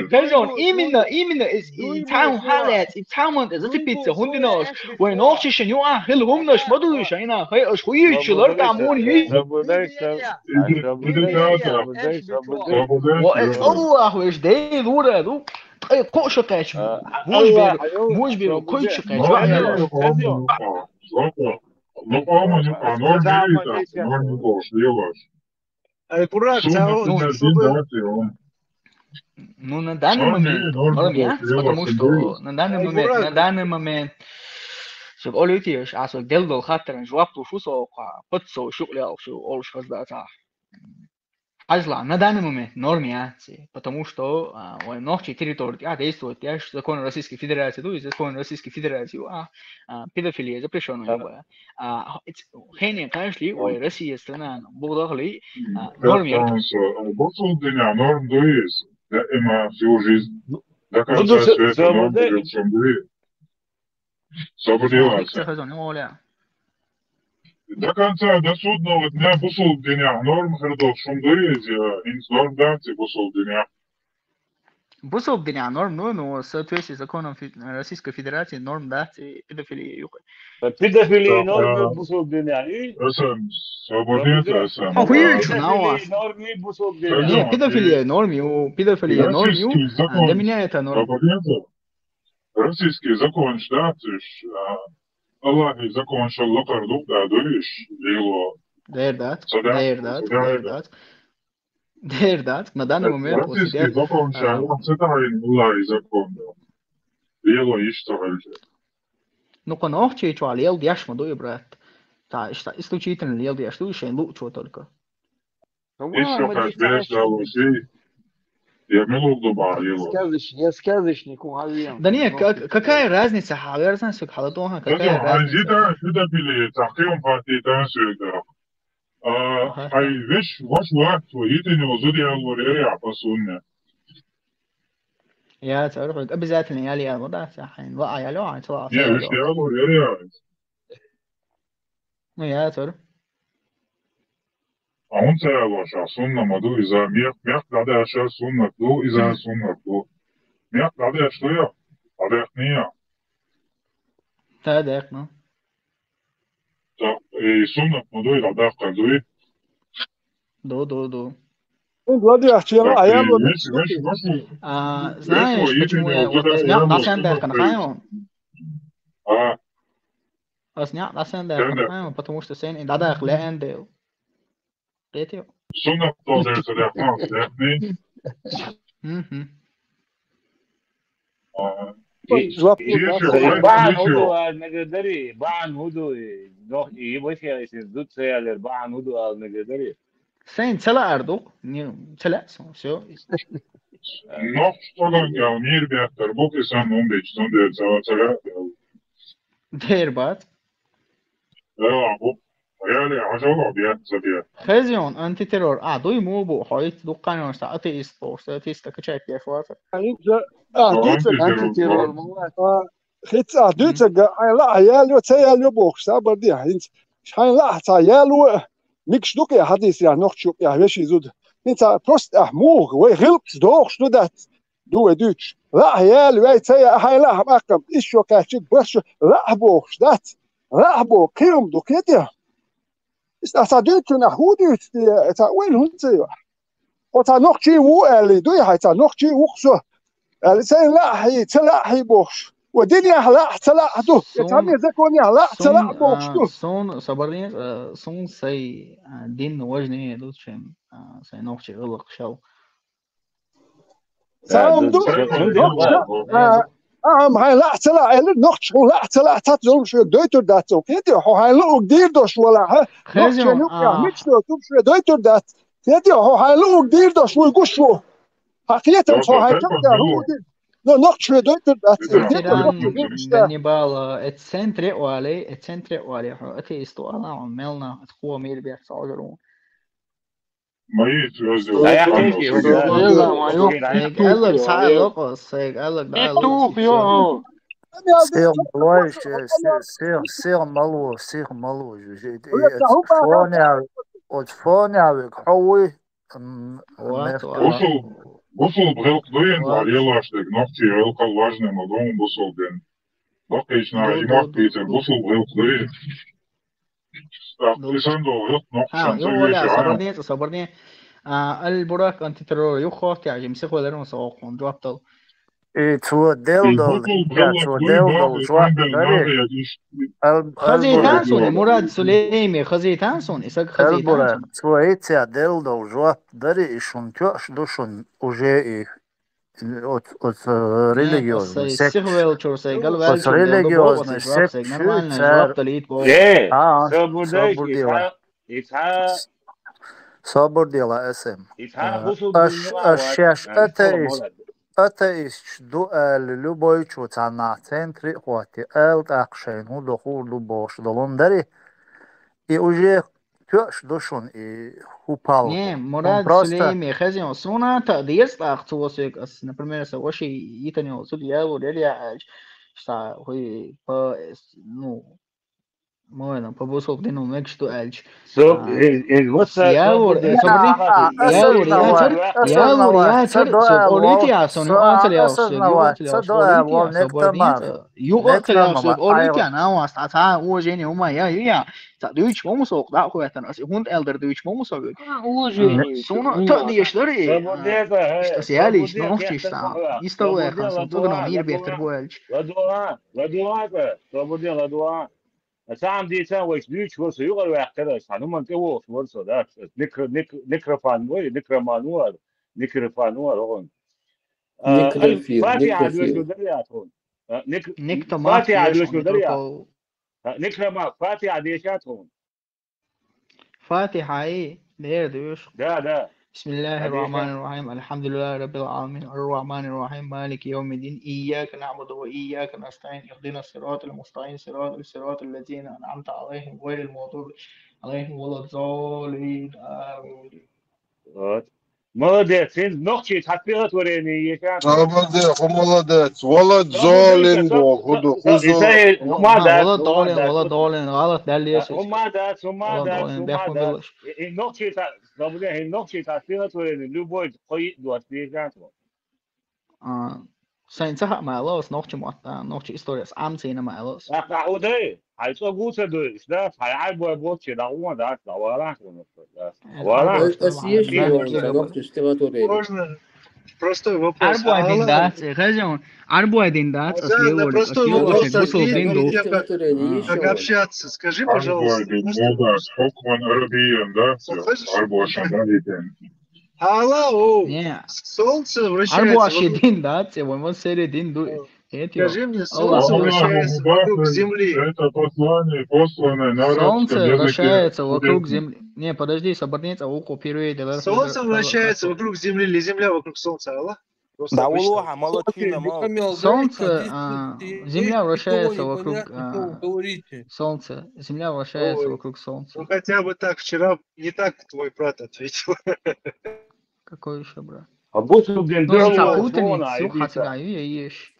Хажон, именно, именно, из, из цаун халец, из цаун зацепиться, хунди нос. Вай нохчи шен юа, хил хумнаш, мадуй шайна, хай, аш хуйч, лар тамун, хи. Ва, Аллах, веш, дей лура, ду. Ткъай кхо шо кхаьч, буж беру, буж беру, кхойч шо кхаьч. Ну, на данный момент норм, я, потому что на данный момент, на данный момент, шо олюти, а шо делдол хаттаран жуап тушу со, кхо, пот со, шук лял, шо олш хазда та. Ажла, на данный момент норм яц, потому что, а, ой, нохчи территория, а, действует, я ж закон Российской Федерации, то есть закон Российской Федерации, а, а, педофилия запрещённая любая. А, хене, конечно, ой, Россия страна, бугдахли, а, норм яц. Бусул дуня норм дуис, да, има всю жизнь. До конца света норм дуис. Собрилась. До конца, до судного дня бусул дуня норм хердот шумдуй, инс норм данци бусул дуня. Бусул дуня норм, ну, ну, в соответствии с законом Российской Федерации норм данци педофилия юха. Педофилия норм бусул дуня. Эсен, свободец, эсен. Хуйч, на вас. Норм бусул дуня. Не, педофилия норм, ю, педофилия норм, ю. Для меня это норм. Российский закон штатиш, Аллахи закон шаллакар дук да дуиш, лило. Дердат, дердат, дердат. Дердат, на данный момент вот российский закон шаллак сетарин Аллахи закон да. Лило иш цагалча. Ну, конечно, чуа лел дяш ма дуй, брат. Та, ишта, исключительно лел дяш дуй, шен лу чуа только. Ещё как беш да лучи. Я милугду барило. Сказочник, я сказочник, угадал. Да нет, как, какая разница, хаверзан сюк халатоха, какая разница? Ханжита, сюда пили, тахтиум пати, тан сюда. А, ай, веш, ваш вак, твои ты не узуди алворея, по сунне. Я, это обязательно, я ли я, да, сахин, ва, я лё, а, цела. Не, веш, я алворея. Ну, я, это. А он цела, ша, сунна маду, иза, мех, мех, да, да, ша, сунна, ду, иза, сунна, ду. Мех, да, да, что я? А да, не я. Та, да, ну. Так, и сунна маду, и да, да, кадуй. Ду, ду, ду. Ну, ладно, я вчера, а я вот... А, знаешь, почему я вот снял на сендер, а? Аз няӀ дӀасаьндаьккхина хьайна, потому что сайна и дӀадаккха лаьа дела. Кхетий? Суннат долдерца лаьхна, лаьхни. Мгм. Жоп. БагӀан хӀу ду аьлла мегар дарий? БагӀан хӀу ду? Нох, и вайхе, если ду ца ялер, бахьан хӀу ду аьлла мегар дарий? Сайна ца лаар ду? Не, ца лаьа со, всё. Нох чӀоагӀа мир беттар бу, кхы санна хӀума дича, цундела ца, ца лаьа. Дер бац. Реально, хьажал бетта ца бетта. Хезион, антитеррор. А, дуй му бу, хьо итт дуккханонаш ца атеист бохуш, ца атеист качать деш вац. А, дуьйцург антитеррор ма вац. ХӀинца а дуьйцург, хьайн лаахь ялайо, ца ялайо бохуш, сабар де хьинца. Хьайн лаахь ца ялайо, микаш ду-кх хьадисехь, нохчо кхехь вешин зуда. ХӀинца просто ахь муха, вай гӀиллакхаш дохуш ду дац. Ду вай дуьйцуш. Лаахь яла вай ца яа, хьайн лаахь баккхам, ишшо кхаьччиг, баршо лаахь бохуш дац. Лаахь боху кхин хӀума ду, кхетий? Иштта ахь ца дуьйцу нах хӀун дуьйцу те, ца ойла хӀунда ца йо? Хьо ца нохчий ву аьлла, дуй хьайн ца нохчий ву-кх со. Аьлла, сайна лаахьий, ца лаахьий бохуш. Ва динехь лаахь ца лаахь ду, я цхьанне законехь лаахь ца лаахь бохуш ду. Суна, собарнеца, суна сай дин важнее ду, чем сай нохчий гӀиллакх шал. Цхьа хӀума ду, нохча, а, а, хьайн лаахь ца лаахь аьлла, нохча хьуна лаахь ца лаахь цхьацца зулам шуна дойтур дац цо. Кхетий, хьо хьайн луург дийр долуш валахь, нохча юкъахь мича доцург шуна дойтур дац. Кхетий, хьо хьайн луург дийр долуш вуй гуш ву. Хьан кхетам цо хьайн чакхдаьлла хӀума дийр. Но нохча шуна дойтур дац. Ганнибал, э, центре а вале, э, центре а вале, хьо атеист ву ала, хьо мелна, хьо мийр бех цхьа ву. Сайга аьлларг схьа а локъо, сайга аьлларг дӀа а локъо. Сих малуш, сих, сих малуш, оцу фонехь, оцу фонехь вега хьо вуй? Бусул, бусул гӀиллакх дуй, лелош дерг нохчий гӀиллакхал важнее ма ду бусул дин. Баккхийчу наха и мотт дийцар бусул гӀиллакх дуй. Ха, юха валя, собарне, собарне. А, Аль-Бурак антитеррор юха хӀоттехь, жимма сихвелар ма со оккхун жоп дала. И цо делла долу, цо делла долу жоп дари. Хазийтан суна, Мурад Сулейми, хазийтан суна, и саг хазийтан суна. Цо и цо делла долу жоп дари, и шуна тоьаш ду шуна уже и. Оц, оц, э, религиозный сект. Сихвелчуьра сай, галвелчуьра, оц религиозный сект, нормально жоп далийта боху. Э, а, собар дела. Собар дела, эсэм. Аш, аш шаьш атеист, атеисташ ду аьлла, любойчо цхьаннахь центре а хӀотти, аьлла тӀаккха шайна хӀун дохур ду бохуш долун дари. И уже тоьаш ду шуна и хӀу палхо. Не, Мурад Сулейми, хезна, суна а деза тӀаккха цо соьга ас, например, сан ваши йитина йолу зуда ялур яра аьлча, ша хӀуй по, ну, ма вайна, по бусулба дину мегаш ду аьлча. Ялур, ялур яцара, ялур яцара, со орлуьйту я, сон юкъа ца лелаш, со юкъа ца лелаш, орлуьйту я, со барнеца. Юкъа ца лелаш, орлуьйту я, нан васта, цхьа уважение хӀума я, я. Цхьа дуьйцуш ма ву со, дӀа а хӀоьттина, ас и хӀунда аьлла дара дуьйцуш ма ву со вуьгу. Суна та деш дара и. Ас ялийча, ну, нохчийча цхьа. Истовлаха, сан цӀогано мийра бехтар бу аьлча. Ладугьа, ладугьа, ладугьа. Сан дийца вайша дуьйцуш вара со, юкъара ваьккхира ас, хьан хӀуманна тӀе вохуш вара со, да? Микро-, мик-, микрофон ву, микроман ву ара, микрофон ву ара, хӀун. Микроэфир, Фатиха микроэфир. Доьшур дара я тхуна? Ник-, Никто Фатиха доьшур дара я? Микрофон. Ха, Никрама, Фатиха деша тхуна? Фатиха, и, дера дуьйш. Да, да. بسم الله الرحمن الرحيم. الحمد لله رب العالمين. الرحمن الرحيم. مالك يوم الدين. إياك نعبد وإياك نستعين. اهدنا الصراط المستقيم. صراط، صراط الذين أنعمت عليهم غير المغضوب عليهم ولا الضالين. آمين. Вот. Молодец, хӀинца нохчий цхьа стихотворение ешан. Молодец, молодец. Вала золин боху ду, хузу. Вала долин, вала долин, гӀалат даллеш. ХӀума дац, хӀума дац, хӀума дац. И нохчий цхьа, забуде, и нохчий цхьа стихотворение, любой кхо йиъ дош дешан. А, сайн ца хаьа ма аьлла, ас нохча мотт, нохча история, ас Ӏам цийна ма аьлла. ТӀаккха хӀун дай? Хьайн цӀогу ца дуьйцуш, да? Хьайн Ӏарбой боцчи дӀагӀо, да? ДӀавала хьуна. Ас еш йолу нохча стихотворение. Можно простой вопрос? Ӏарбой дин дац, э, хазин, Ӏарбой дин дац, ас лелош, ас лелош, бусул дин ду. Как общаться? Скажи, пожалуйста. Ӏарбой дин дац, хьукман арабиян дац, Ӏарбошан дац. Алло, солнце вращается вокруг... Арбуаши дин, да, цӀе вон, вон сери дин ду. Скажи мне, солнце вращается вокруг земли. Это послание, посланное на арабском языке. Солнце вращается вокруг земли. Не, подожди, собарнеца, а вукху первый давай. Солнце вращается вокруг земли или земля вокруг солнца, алло? Да, улуха, молодчина, мол. Солнце, а, земля вращается вокруг, а, солнца. Земля вращается вокруг солнца. Ну, хотя бы так, вчера не так твой брат ответил. Какой ещё брат? А бусул дин дуьхьал ву, цхьа путаница, юха цхьа гӀайю еш.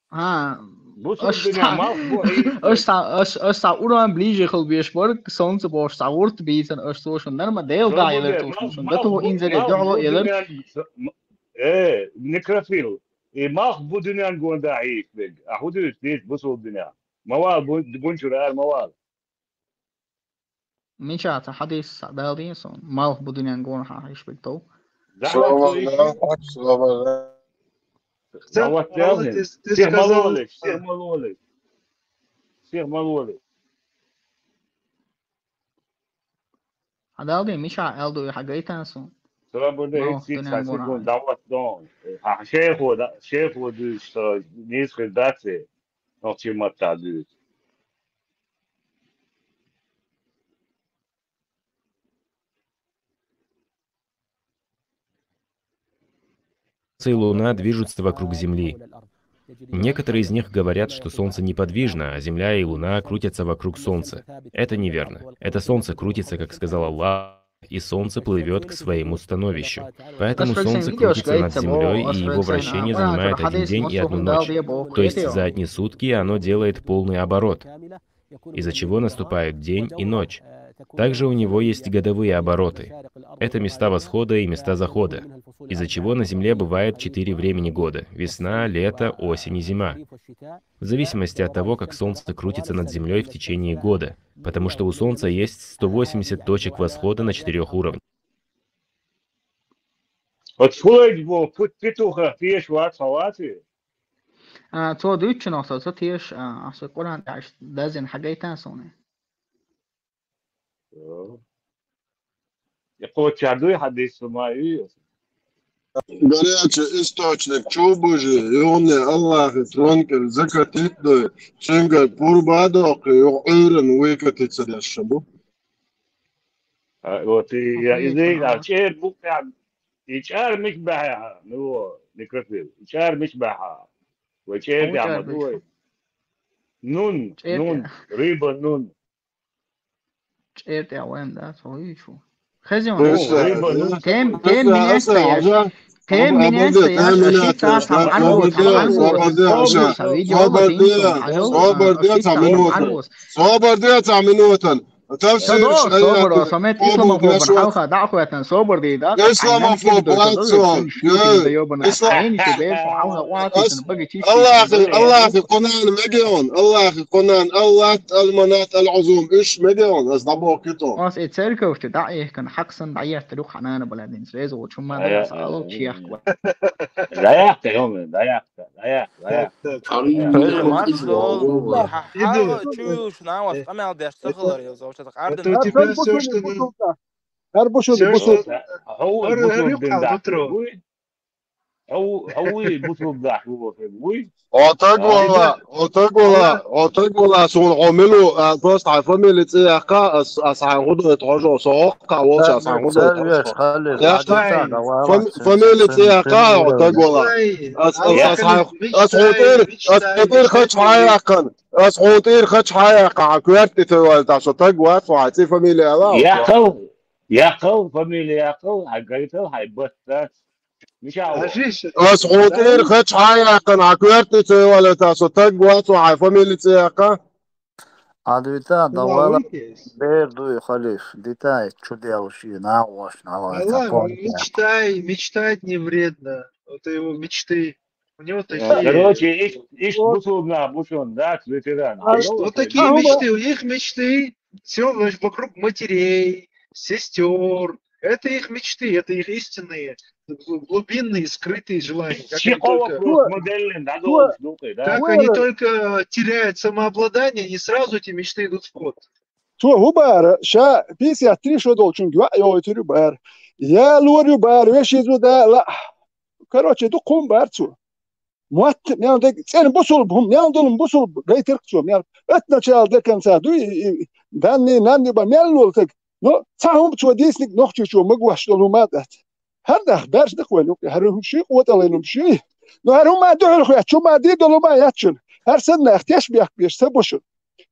А, бусул дин малх бу, аш цхьа, аш, аш цхьа уран ближе хила беш бара, солнце бохуш цхьа гӀурт бийцина, аш цо шун норма Дела дӀа елар цо шун, шун дату инзаре дуьхьало елар. Э, некрофил. И малх бу дуьнен гонда Ӏийш бег. А хӀун дуьйцу дийца бусул дуьнен? Ма вала бу-, бунчура ара ма вала. Мича цхьа хьадис схьадалдийна суна, малх бу дуьнен гонахьа хьийшбиг тов. Салам алейкум. Салам алейкум. Давай, ты, ты сказал, сигмалолиш, сигмалолиш. Сигмалолиш. Хьан дал дий, мичахь аьлла ду, хьан гайтан суна? Ма, итт секунд, дуьнен гуна. Давай, дон. Хьан шайхо, да, шайхо дуьйцу, нийса хир дац, нохчийн маттахь дуьйцу. Солнце и Луна движутся вокруг Земли. Некоторые из них говорят, что Солнце неподвижно, а Земля и Луна крутятся вокруг Солнца. Это неверно. Это Солнце крутится, как сказал Аллах, и Солнце плывет к своему становищу. Поэтому Солнце крутится над Землей, и его вращение занимает один день и одну ночь. То есть за одни сутки оно делает полный оборот, из-за чего наступают день и ночь. Также у него есть годовые обороты. Это места восхода и места захода, из-за чего на Земле бывает четыре времени года: весна, лето, осень и зима. В зависимости от того, как Солнце крутится над Землей в течение года, потому что у Солнца есть сто восемьдесят точек восхода на четырех уровнях. Вот фулайд бо пут петуха пеш вац халати. А, цо дуьйцучунах со ца теш, а, аса Къуръан тӀехь дазина хьагайтан суна. Я кхоччахь дуй хьадис ма ю. Горячий источник чу бужи, юхне Аллахи тронкер закатит дуй, цуьнгара пурба а доккхи, юха Ӏуьйран вуйкатица деш ша бу. А, вот, и я, и зей, а, чӀер бу, и чӀар мич баьхьа, ну, микрофон, и чӀар мич баьхьа. Вай чӀер тӀехь ма ду вай. Нун, нун, рыба, нун. ЧӀер тӀехь вайн, да, со ю чу. Хезий ван. Тем, тем минеста яш. Тем минеста яш. Ши цас хьан гӀо, хьан гӀо. Собар де, собар де, цхьа минутан. Собар де, цхьа минутан. Товсир, собар, самет исламофобан хьалха дӀахоьттан, собар де, да? Исламофоб, Аллахи, Аллахи къонан мегеон, Аллахи къонан, Аллат, Алманат, Алъузум, уьш мегеон, ас дӀабохкито. Ас и церковь чу дӀаэхкан хьаксан дӀаеттар юха хьанана баладин, среза волчу ма дара, ас алал чехк ва. ДӀаяккха, йоми, дӀаяккха, дӀаяккха, дӀаяккха. Марс дол, хьан хьала чуьйш, навас къамел деш ца хилар, я зовча къардан. Это у тебя всё, что надо. Гьар бу шу бу шу. Хьо вуй бусурбин дахь вуй? Хьо вуй бусурб дахь ву хир вуй? Отаг вала, отаг вала, отаг вала, суна хьо милу, а, просто хьан фамили цӀе яккха, ас, ас хьан худой тхожо, со хӀоккха волча ас хьан худой тхожо. Фамили цӀе яккха, отаг вала. Ас, ас, ас хьан, ас хьо тӀера, ас хьо тӀера хача хьан яккхана. Ас хьо тӀера хача хьан яккха, хьан коьрта тӀе тевалла, со таг вац, хьан цӀе фамили ала. Яккхал, яккхал, фамили яккхал, хьан гайтал, хьан баттац. Ас хьо тӀера хача хьан яккхана, хьан коьрта тӀе тевалла, со таг вац, хьан фамили цӀе яккха. А дита, давала бер дуй халиф, дита, чу делуш и нагӀош, нагӀош. Мечтай, мечтать не вредно. Это его мечты. У него такие... Короче, иш, иш бусулба нах бу шуна, да, ветеран. Вот такие мечты, у них мечты. Все, значит, вокруг матерей, сестер. Это их мечты, это их истинные, глубинные, скрытые желания. Как они только, как они только теряют самообладание, они сразу эти мечты идут в ход. Цо хӀу бара, ша пятьдесят три шо долчуьнга йоӀ йойтур ю бара. Я лор ю бара, вешиза да ла. Короче, дукха хӀума бара цо. Мотт, мел дег, цӀена бусулба хӀума, мел долу бусулба гайтарх цо, мел от начала до конца дуй, и, и, данни, нанни ба мел лолтаг. Но цхьа хӀума цо дийсниг нохчочо магош долу хӀума а дац. ХӀара нах баьржа дакха вайн юкъе, хӀара хӀума шуй къотӀалайн хӀума шуй. Но хӀара хӀума дуьхьал хоьтту, хӀума дий долу хӀума яц шуна. ХӀара санна нах теш бехк беш ца бу шуна.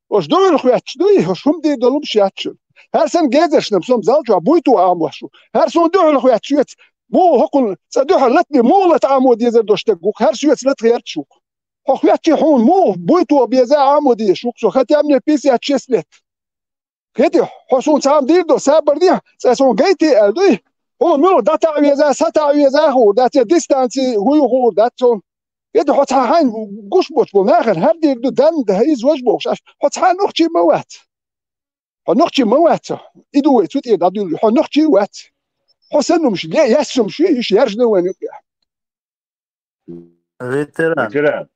Ош дуьхьал хоьттуш дуй, ош хӀума дий долу хӀума яц шуна. ХӀара санна гезаршнам сом зал чохь буй ту Ӏамош ву. ХӀара суна дуьхьал хоьттуш вец. Муха хӀокхунна цӀа дуьхьал латни, муха лата Ӏамо дезар дош дерг ву-кх, хӀара соьца лата гӀерташ ву-кх. Хьо хоьттий хьуна муха буй тоха беза Ӏамо дезаш ву-кх со, хотя мне пятьдесят шесть лет. Хети, хьо суна цхьамма дийр до, сабар дехьа, цӀа суна гайтий аьлла дуй? Хьуна муьлха дӀатаӀа веза, сатаӀа веза а хуур дац, я дистанци хӀу ю хуур дац суна. Хети, хьо цхьа хьайн гуш боцу болу нахана хӀара дийр ду, данна да, иза важа бохуш, аш, хьо цхьа нохчий ма вац. Хьо нохчий ма вац, и ду вай цу тӀе дӀадуьллу, хьо нохчий вац. Хьо санна хӀумаш, я, яьсса хӀумаш ю, уьш яьржина вайн юкъе. Ветеран. Ветеран.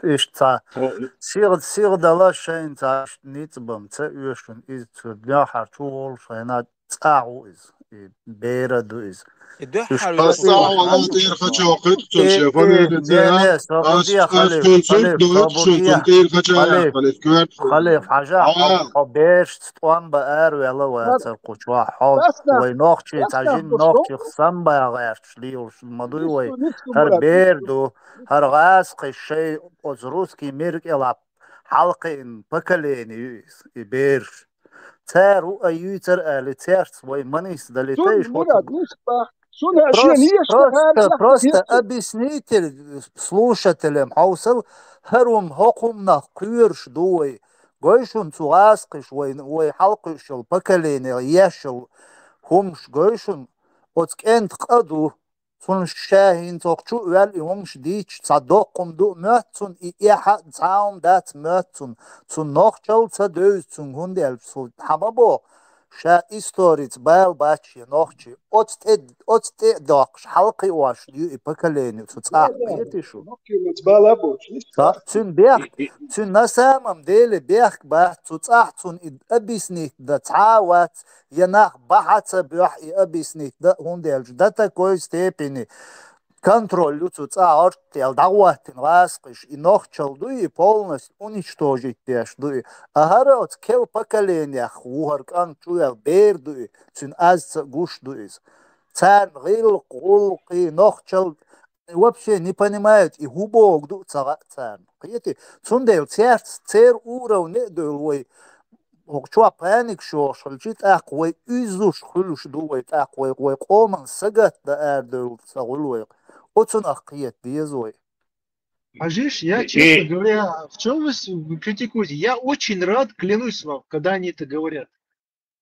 Иштта цхьа сигӀа, сигӀа дала шайна цхьа иштта ницкъ бан ца оьшу шуна, иза цу дуьхьара чу волуш хенахь цӀахь ву иза, и бер а ду иза. И дуьхьара Ас йолуш цӀахь валла тӀера хача кхуьтту цунна шен фамилия ца яхь. Ас, ас цунна цунна доьтту шуна цунна тӀера хача яхь, халиф, коьрта халиф, хьажахь, хьо, хьо берашца тӀом бан араваьлла вацара кху чохь, хьо вай нохчий, цхьа жин нохчий самбагӀа гӀерташ лелаш ма дуй вай. ХӀара бер ду, хӀара гӀазкхий шай оцу русский мир кӀелахь хьалакхиъна поколение ю иза, и бераш. Цара ву а юьйцар аьлла, цаьрца вай ма нисдалийта, Цунна иш мурад ву нисбахь. Цунна шен Просто, еш просто, ваьхьа просто тешна. Объясните слушателям, хьовсал, хӀара хӀума хӀокху хӀуманах кхоьруш ду вай. Гой шуна цу гӀазкхиш вай, вай хьалакхуьуш йолу поколение еш йолу хӀумаш гой шуна, оцу кӀентан къа ду. Цунна ша хӀинца хӀокху чу а ваьлла и хӀумаш дийцча, цхьа доккха хӀума ду а моьтту цунна, и эхь а цхьа а хӀума дац моьтту цунна. Цунна нохчалла ца девза цунна, хӀунда аьлча цо хьан ма боху, ша историца бала бац шен нохчий. Оцу тӀе, оцу тӀе а доккхуш, хьалакхиош ю и поколение цу цӀахь, кхетий шу? Нохчий бала а боцуш, иштта. Цуьнан бехк, цуьнан на самом деле бехк бац, цу цӀахь цунна и объяснить дан цхьа а вац, я нах бахьа ца боьхь и объяснить дан, хӀунда аьлча до такой степени контроль ю цу цӀа гӀортаел дӀахӀоттина гӀазкхиш, и нохчалла ду и, полностью уничтожить деш ду и. А хӀара оцу кел поколениех ву хӀара кӀант чу ваьлла бер ду и, цуьнан аз ца гуш ду иза. Царна гӀиллакх, гӀуллакхий, нохчалла вообще не понимают, и хӀун богу ду ца хаьа царна. Кхетий? Цундела цаьрца, церан уровне а девлла вай, хӀокху чохь паникаш йохуш хилча, тӀаккха вай уьззуш хуьлуш ду вай, тӀаккха вай, вай къоман сагатдан арадевлла ца хуьлу вай. Оцунах кхета деза вай. Хьажиш, я, честно говоря, в чём вы с-, вы критикуете? Я очень рад, клянусь вам, когда они это говорят.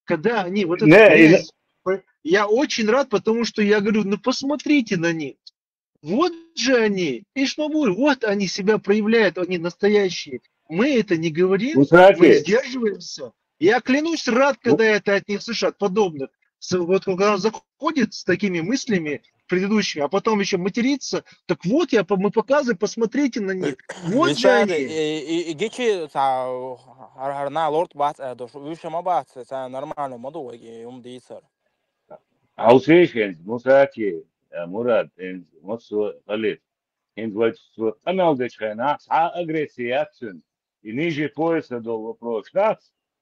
Когда они вот это... Не, и говорят, я очень рад, потому что я говорю, ну посмотрите на них. Вот же они, ишмабур, вот они себя проявляют, они настоящие. Мы это не говорим, мы Мусаки, сдерживаемся. Я клянусь, рад, когда это от них слышу, от подобных. С-, вот когда он заходит с такими мыслями предыдущими, а потом еще матерится, так вот я, по-, мы показываем, посмотрите на них. Вот же Мисали, они. И, и, и гичи ца хар-, харна лорд бац, а, дош, уьша ма бац, ца нормально ма ду, и ум дийцар. Хьовсийша хӀинца, Мусаки, а, Мурад, хӀинца, массо а халиф. ХӀинца вай цо къамел дечу хенахь, цхьа а агрессия яц цуьнан. И ниже пояса долу вопрос дац,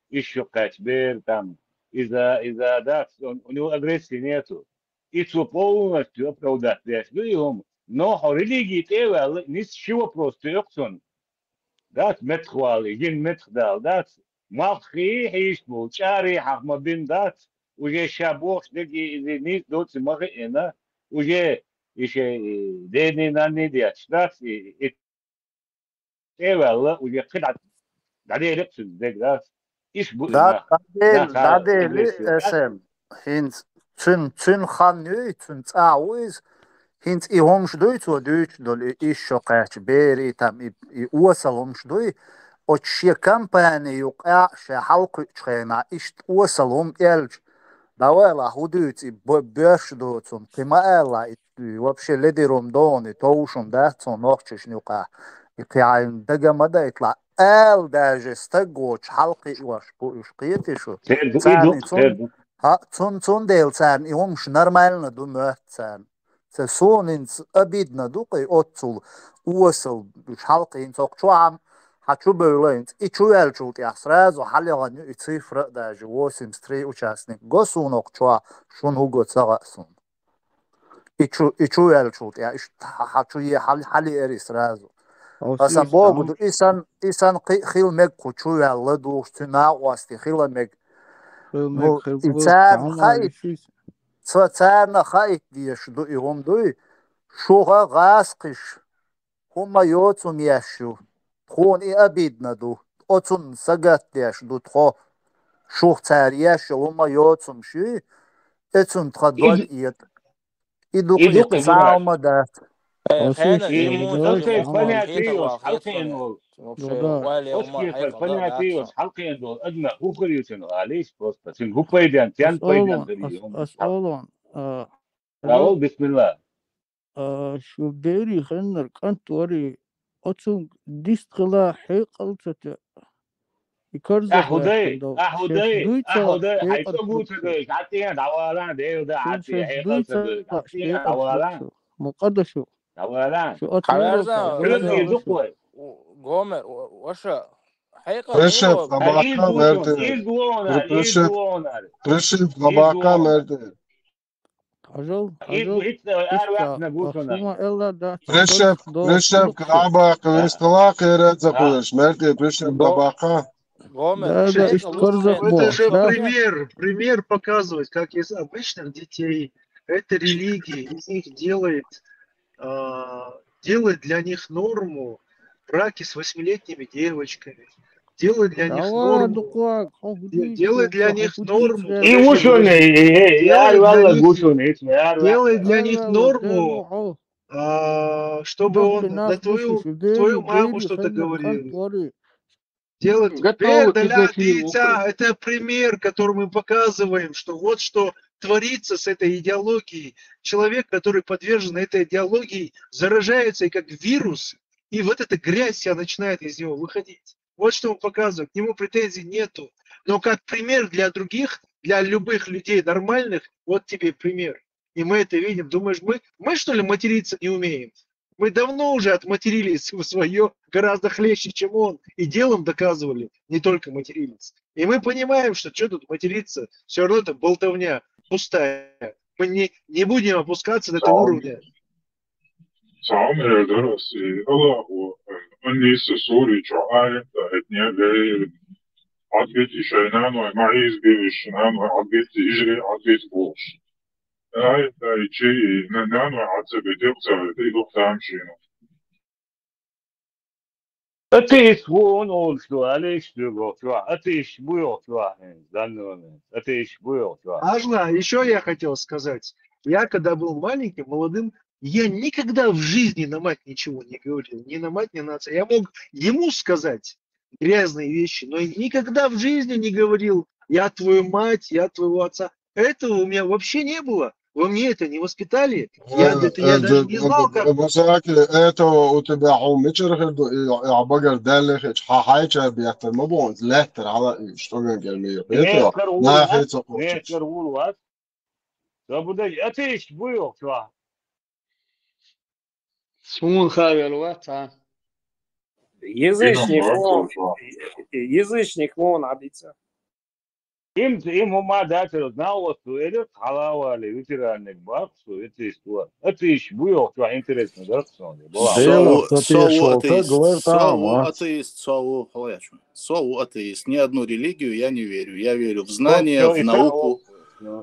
ишшо кхаьчча бер, там, иза, иза дац, у, у него агрессии нету. И цо полностью оправдать деш ду и хӀума. Но хьо религии тӀе а ваьлла, ниса ши вопрос тоьху цунна. Дац меттах вала, и жин меттах дала, дац. Малх хи хьийшта болу, чӀарий хьаха ма бина дац. Уже ша бохуш дерг и иза нийса доций ма хиъна. Уже и шен, и дений, нанний детташ дац, и, и тӀе а ваьлла, уже кхин дӀа-, дӀадерриг а цуьнан дерг дац. Иш бу и Да, нах, дӀадели, нах а дӀадели, агрессия. Эсэм. ХӀинца цуьнан, цуьнан хан юй, цуьнан цӀа а ву иза. ХӀинца и хӀумаш дуй цо дуьйцуш долу, и ишшо кхаьчча бер, и там, и, и осал хӀумаш дуй. Оцу шен компани юкъахь ша хьалакхуьучу хенахь, иштта осал хӀума аьлча, давай ла, хӀун дуьйцу и бо-, боьрша доцунна, кхин ма аьлла, и, и вообще ледером догӀу, и товшам дац цунна нохчашна юкъахь. И кхин хьайна дага ма дайта ла, ала даже стаг воцуш хьалакхиош бу уьш, кхетий шу? Церан ду, и ду, Царна и церан цунна, ду. ХӀаъ, цунна, цундела царна и хӀумаш нормально ду моьтту царна. Ца суна хӀинца обидно ду кхин оццул осал уьш хьалакхиъна, хӀинца хӀокху чохь хьан хьан чу бевлла хӀинца. И чу ваьллачул тӀехь сразу хьалаьхна ю и цифра а даже, восемьдесят три участник. Го суна хӀокху чохь, шуна хӀун го ца хаьа суна. И чу, и чу ваьллачул тӀехь, иштта хьан, хьан чу е-, хьан, хьан лиъара и сразу. Аса богу ду, и сан, и сан кхин а хила мега кху чу ваьлла духуш, цуьнан накъостий хила мега. Ну, и царна хаийта, ца-, царна хаийта дезаш ду и хӀума дуй, шуха гӀазкхиш хӀума йоцу хӀума еш ю. Тхуна и обидно ду. Оцунна сагатдеш ду тхо. Шух цара еш йолу хӀума йоцу хӀумаш юй, эцунна тхан дог эта. И ду кхин цхьа а хӀума дац. Оцу хенахь понятие йолуш хьалакхиъна волу. Оцу хенахь понятие йолуш хьалакхиъна волу адамех хӀун хир ю цуьнан гӀалиш просто. Цуьнан хӀун пайден, цуьнан пайден хир ю хӀума. Ас олу, а, Равал, бисмилла. а, шу бери хеннар кӀант вари, оцунга дист хила хьекъал ца те. И карза Ахудай, гӀертан дов. Ахудай, Шеш дуй ца Ахудай, хьекъал хьайца ца гуца гуца. Гой, хьатия давала, дел да, Шун хьатия, шеш хьекъал дуй ца ца гой, хьатия хьекъал давала. Ца. Мукъадда шу. Давала. Шу Хаварда, оцунга Хаварда, Кирилл ца. Гомер, Гомер, ва-, ваша, хьекъал Пришеф, муро. Лабака, Мерти. Пришеф, Лабака, Мерти. Хьажал, Хьажал, иштта, ахума элла дац, Пришеф, Пришеф, Лабака, вестала, кхера, закулаш, Мерти, Пришеф, Лабака. Гомер, Да, да, ишт карзах бо. Это же пример, пример показывает, как из обычных детей, это религия, из них делает, а, делает для них норму браки с восьмилетними девочками, делает для них норму, де-, делает для них норму, И гушуни, и, и, делает для них, делает для них норму, а, чтобы он на твою, твою маму что-то говорил. Дело, готовы к изучению. Это пример, который мы показываем, что вот что творится с этой идеологией. Человек, который подвержен этой идеологии, заражается и как вирус, и вот эта грязь вся начинает из него выходить. Вот что он показывает. К нему претензий нету. Но как пример для других, для любых людей нормальных, вот тебе пример. И мы это видим. Думаешь, мы, мы что ли материться не умеем? Мы давно уже отматерились в свое гораздо хлеще, чем он. И делом доказывали, не только матерились. И мы понимаем, что что тут материться, все равно это болтовня пустая. Мы не, не будем опускаться до этого уровня. Цаун эр дараси, Аллаху, анниса сури чо аят, аят не гай, адгити шайнан ва маиз бириш, нан ва адгити ижри, адгити бош. Ай, ай, чи, на, нан ва адса бедел цаве, ди лук тамшину. Атеист ву он олуш ду, алиш ду, йохчу, атеист бу йохчу, данный момент. Атеист бу йохчу. Ажла, еще я хотел сказать. Я когда был маленьким, молодым, я никогда в жизни на мать ничего не говорил. Ни на мать, ни на отца. Я мог ему сказать грязные вещи, но никогда в жизни не говорил: «Я твою мать, я твоего отца». Этого у меня вообще не было. Вы мне это не воспитали. Я, э, это, я даже не знал, как. Масаки, этого у тебя хьо мичара хир ду, и, и багар далле хич, ха-, хьайча бехтер ма бу, лехтер хала, и что гангер ми. Мехкар вур, мехкар вур. Собудай, атеист бу йохчу. Сун хавел ва ца. Язычник, язычник вон абица. Им, им хӀума дацар, наоссу, эдир хьалавали, ветеранник бахсу, атеист ва. Атеист бу йохчу, интересно, да, ксони? Бала. Со у, со у атеист, со у атеист, со у, хо я чу. Со у атеист. Ни одну религию я не верю. Я верю в знания, в науку.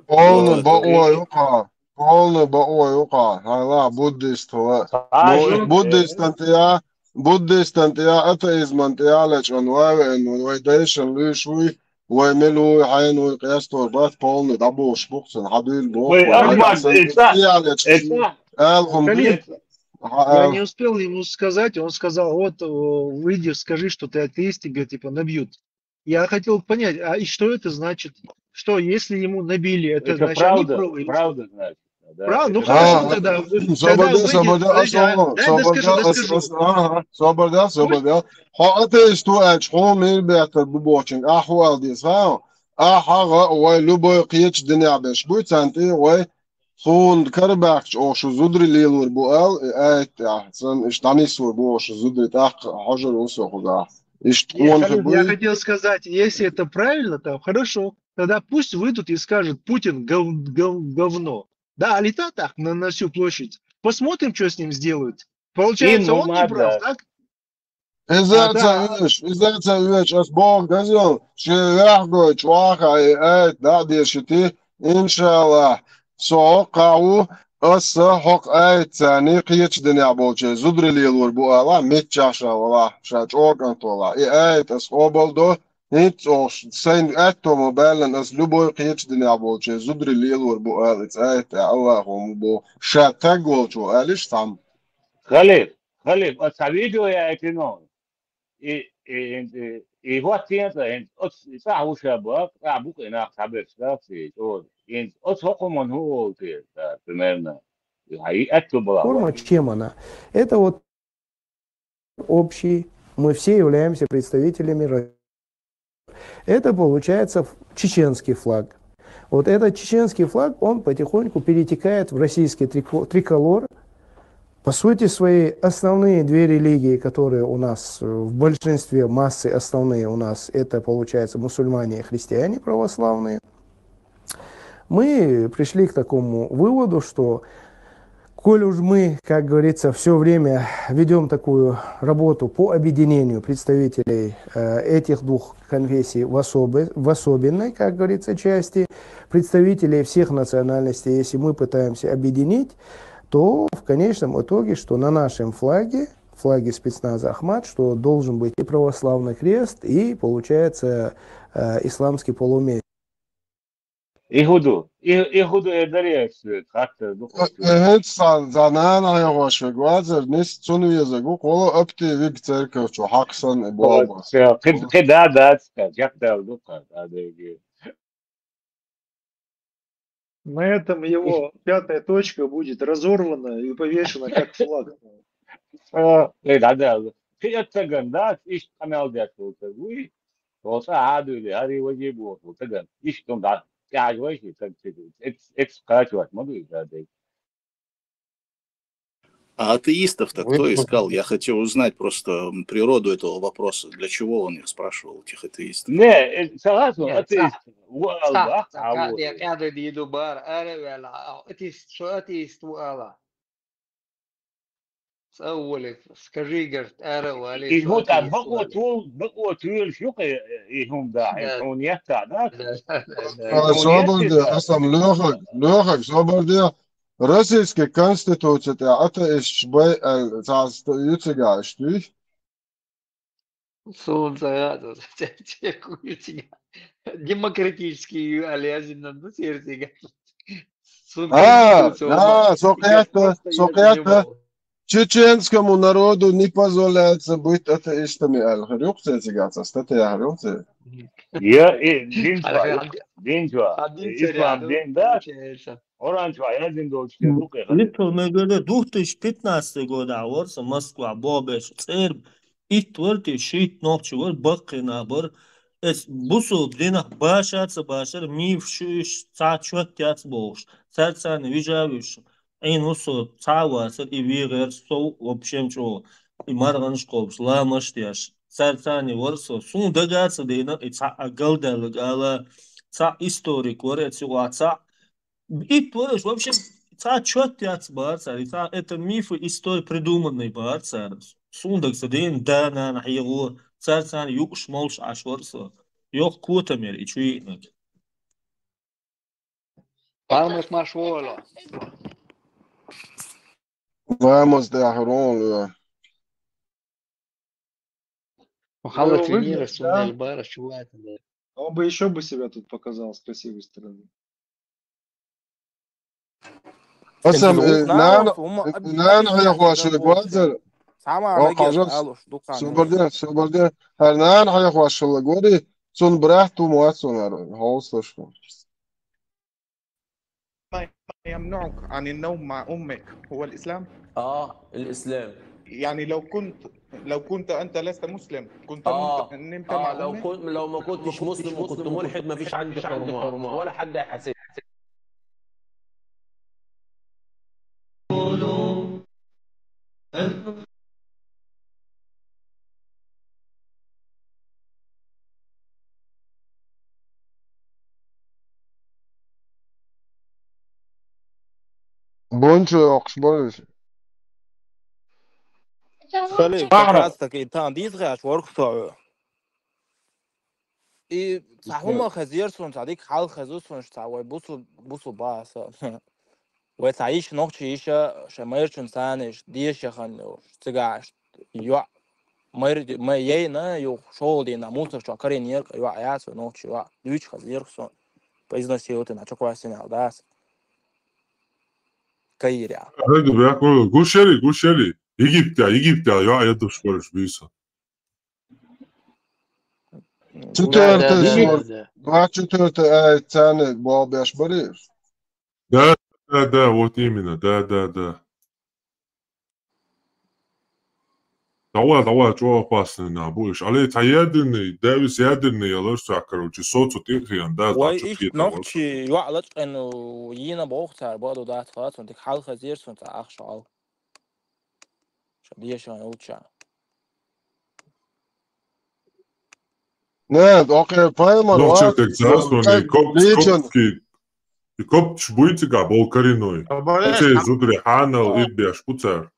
Полный баой ука. Полный баой ука. Хала буддист ва. Ну, буддистан тя, буддистан тя, атеизман тя лечан ва, ну, вай дайшан лиш вуй. Вай мел вуй, хьайн вуй, къестор бат, полный дӀаболуш бу-кх цунна, хьадуьйла боху. Вай ахмад, эца, эца, Алхум Халид, я не успел ему сказать, он сказал: «Вот, э, выйди, скажи, что ты атеист, тебя, типа, набьют». Я хотел понять, а и что это значит? Что, если ему набили, это значит, они правы? Это правда, правда, значит. Да, правда, ну, это хорошо, правда. Тогда вы, тогда выйди, подожди, а, дай доскажу, доскажу. Ага, собар да, собар да. Хьо атеист ву аьлча, хьо мел беттар бу бохучуьнга, ахьа хьо аьлла деза, ха? Ахьа, гӀа, вай любой кхечу динехь берш буй, царна тӀе вай, тхуна карабаьхча, оха шу зударий лелор бу аьлла, и аят тӀехь, царна иштта дӀанислур бу оха шу зударий, тӀаккха хьожур ву со хӀума. Иштта тхуна хир буй. Я хотел сказать, если это правильно, то хорошо. Тогда пусть выйдут и скажут: «Путин гов-, гов-, говно». Да, а летат так на, на всю площадь. Посмотрим, что с ним сделают. Получается, он не прав, так? Иза а, ца да. Оьш, иза ца оьш, ас боху газел, шен ваьхгой чохь а и аят дӀа а дешити, иншаллах, со хьокхахь ву, аса хьокху аят царний кхечу динехь болчеран зударий лелор бу алахь, меттехь ша валахь, ша чӀогӀа кӀант валахь. И аят ас къобал до, хӀинцца оха сайн аьтто ма баьллина, ас любой кхечу динехь болчеран зударий лелор бу ала, и цӀа а тӀе Аллахо ма боху, ша таг волчо алиш цхьамма. Халид, Халид, ас цхьа видео яийтина. И, и, и, и хӀоттийна цӀа, хӀинца оцу цӀахь ву ша боху, цӀахь бу кхин нах цхьаберш дац и, чӀогӀа. ХӀинца оцу хӀокху хӀуманна хӀун олу те, примерно? Форма, чем она? Это вот общий, мы все являемся представителями Ро-, это получается ф-, чеченский флаг. Вот этот чеченский флаг, он потихоньку перетекает в российский трико-, триколор. По сути своей, основные две религии, которые у нас, э, в большинстве, массы основные у нас, это, получается, мусульмане и христиане православные. Мы пришли к такому выводу, что коль уж мы, как говорится, все время ведем такую работу по объединению представителей, э, этих двух конфессий в особо-, в особенной, как говорится, части, представителей всех национальностей, если мы пытаемся объединить, то в конечном итоге, что на нашем флаге, флаге спецназа «Ахмат», что должен быть и православный крест, и, получается, э, исламский полумесяц. Ихуду, и-, ихуду эдериясвет, хатта духу. Эхет сан, занана хьехош вегвазар, нис цун везагу, коло апти виг церковь чу хаксан и бобас. Кед-, кеда дац, кеда духу, да, да, да. На этом его пятая точка будет разорвана и повешена, как флаг. Э, э, да, да. Кхы аттаган, да, иш канал дяху, уй. Тоса аду ли, ари ваги бу, таган. Иш тон да. Я говорю, что это, это, это скачивать могу, да, да. А атеистов-то кто искал? Я хотел узнать просто, м, природу этого вопроса. Для чего он их спрашивал, этих атеистов? Не, э, согласен, нет, атеист. Сах, сах, сах, а, каде, каде диду бар, аре вела, а, атеист, шо атеист вала? Саулик, скажи, говорит, аре вали, и шо вот, а атеист вала. Бакъо тюл, бакъо тюл, шо кай, э, и хум да, да, и хум ятта, да? Да, да, да, да. А, собар де, асам лёхак, лёхак, собар де, Российская конституция, атеист бай, э, царство, ю цига, что? Сун цаьра, те, те, куй цига. Демократический ю алязин на, ну, сер цига. Сун, а, конституция, да, со каятта, со каятта. Чеченскому народу не позволяется быть атеистами, ал хрюкце цига, ца статья хрюкце. Я, э, дин чва, дин чва, ислам дин, да? Оранча, я дин долчке, туке. Литва мегада две тысячи пятнадцатый года ворса Москва, бобеш, церб, ит варти, шит нохчи вар, баккхина бар. Эс бусул динах баша, ца башар, миф шуш, ца чот яц болш. Цар цани вижавиш. Ин усу ца васар, и вигер, со, в общем, чо. И марганш кобш, ламаш тяш. Цар цани ворса. Сун дагаца дина, и ца агалдалаг ала, ца историк вар, эци ва ца Ит вараш, вообще, ца чот яц бар цар, и ца, это мифы, история придуманный бар цар. Сундаг са ден, да, на, на, его, цар, цар, юкш, молш, аш варса. Йох, кота мер, и чуйнак. Палмас маш вола. Vamos de Aharón, Мухаммад Венера, Сунель Бара, чувак, да. Он бы ещё бы себя тут показал с красивой стороны. Асам, э, нан, нан хаяхуаши гвадзар. Сама о, лагер, пожалуйста. Алуш, дукан. Собарде, собарде. Хар нан хаяхуаши лагори, сун брат ту муат сунар. Хаус лашку. ما يمنعك عن النوم مع أمك هو الإسلام؟ آه، الإسلام. يعني لو كنت، لو كنت أنت لست مسلم، كنت آه، نمت، نمت آه، مع لو أمك؟ كنت، لو ما كنتش مسلم وكنت ملحد، ما فيش عندي حرمات، ولا حد هيحاسبني. Бончо окуш болуш. Салим, как раз таки тан дизгаш ворк соо. И цхьа хӀума хезар суна, цхьа дика хьал хезар суна, цхьа вай бусу-, бусу баса. Вай цхьа йиша, нохчи йиша, шоай майрачун царна деша хинна, цигаш, йоӀ, майр-, май яйна, юха шолдина, мусор чу карийна ерка, йоӀ яц вай нохчи йоӀ, дуьйцуш хезар суна. По изнасиловать, чоквасина алдас. Каира. Гушери, гушери. Египте, Египте, йоӀ ядуш кореш биса. Четвёртый, да, да, да, да. Двадцать четвёртый, э, цены бобеш бариш. Да. Да, да, вот именно, да, да, да. Давай, давай, чё опасный на будешь? Але цхьа ядерный, Дэвис ядерный ялар су, короче, соцу тихиян, да, Вай зачем ишт ты это нохчи юа лачкъен йина бохтар баду дат хацун тик хал хазир сун ца ах шал. Ша дешан улча. Не, окей, поймар. Ну, чё так, здравствуй, коп, личен. Копчи, и копч буйтига бол коренной. Эти зудри ханал и беш буцар.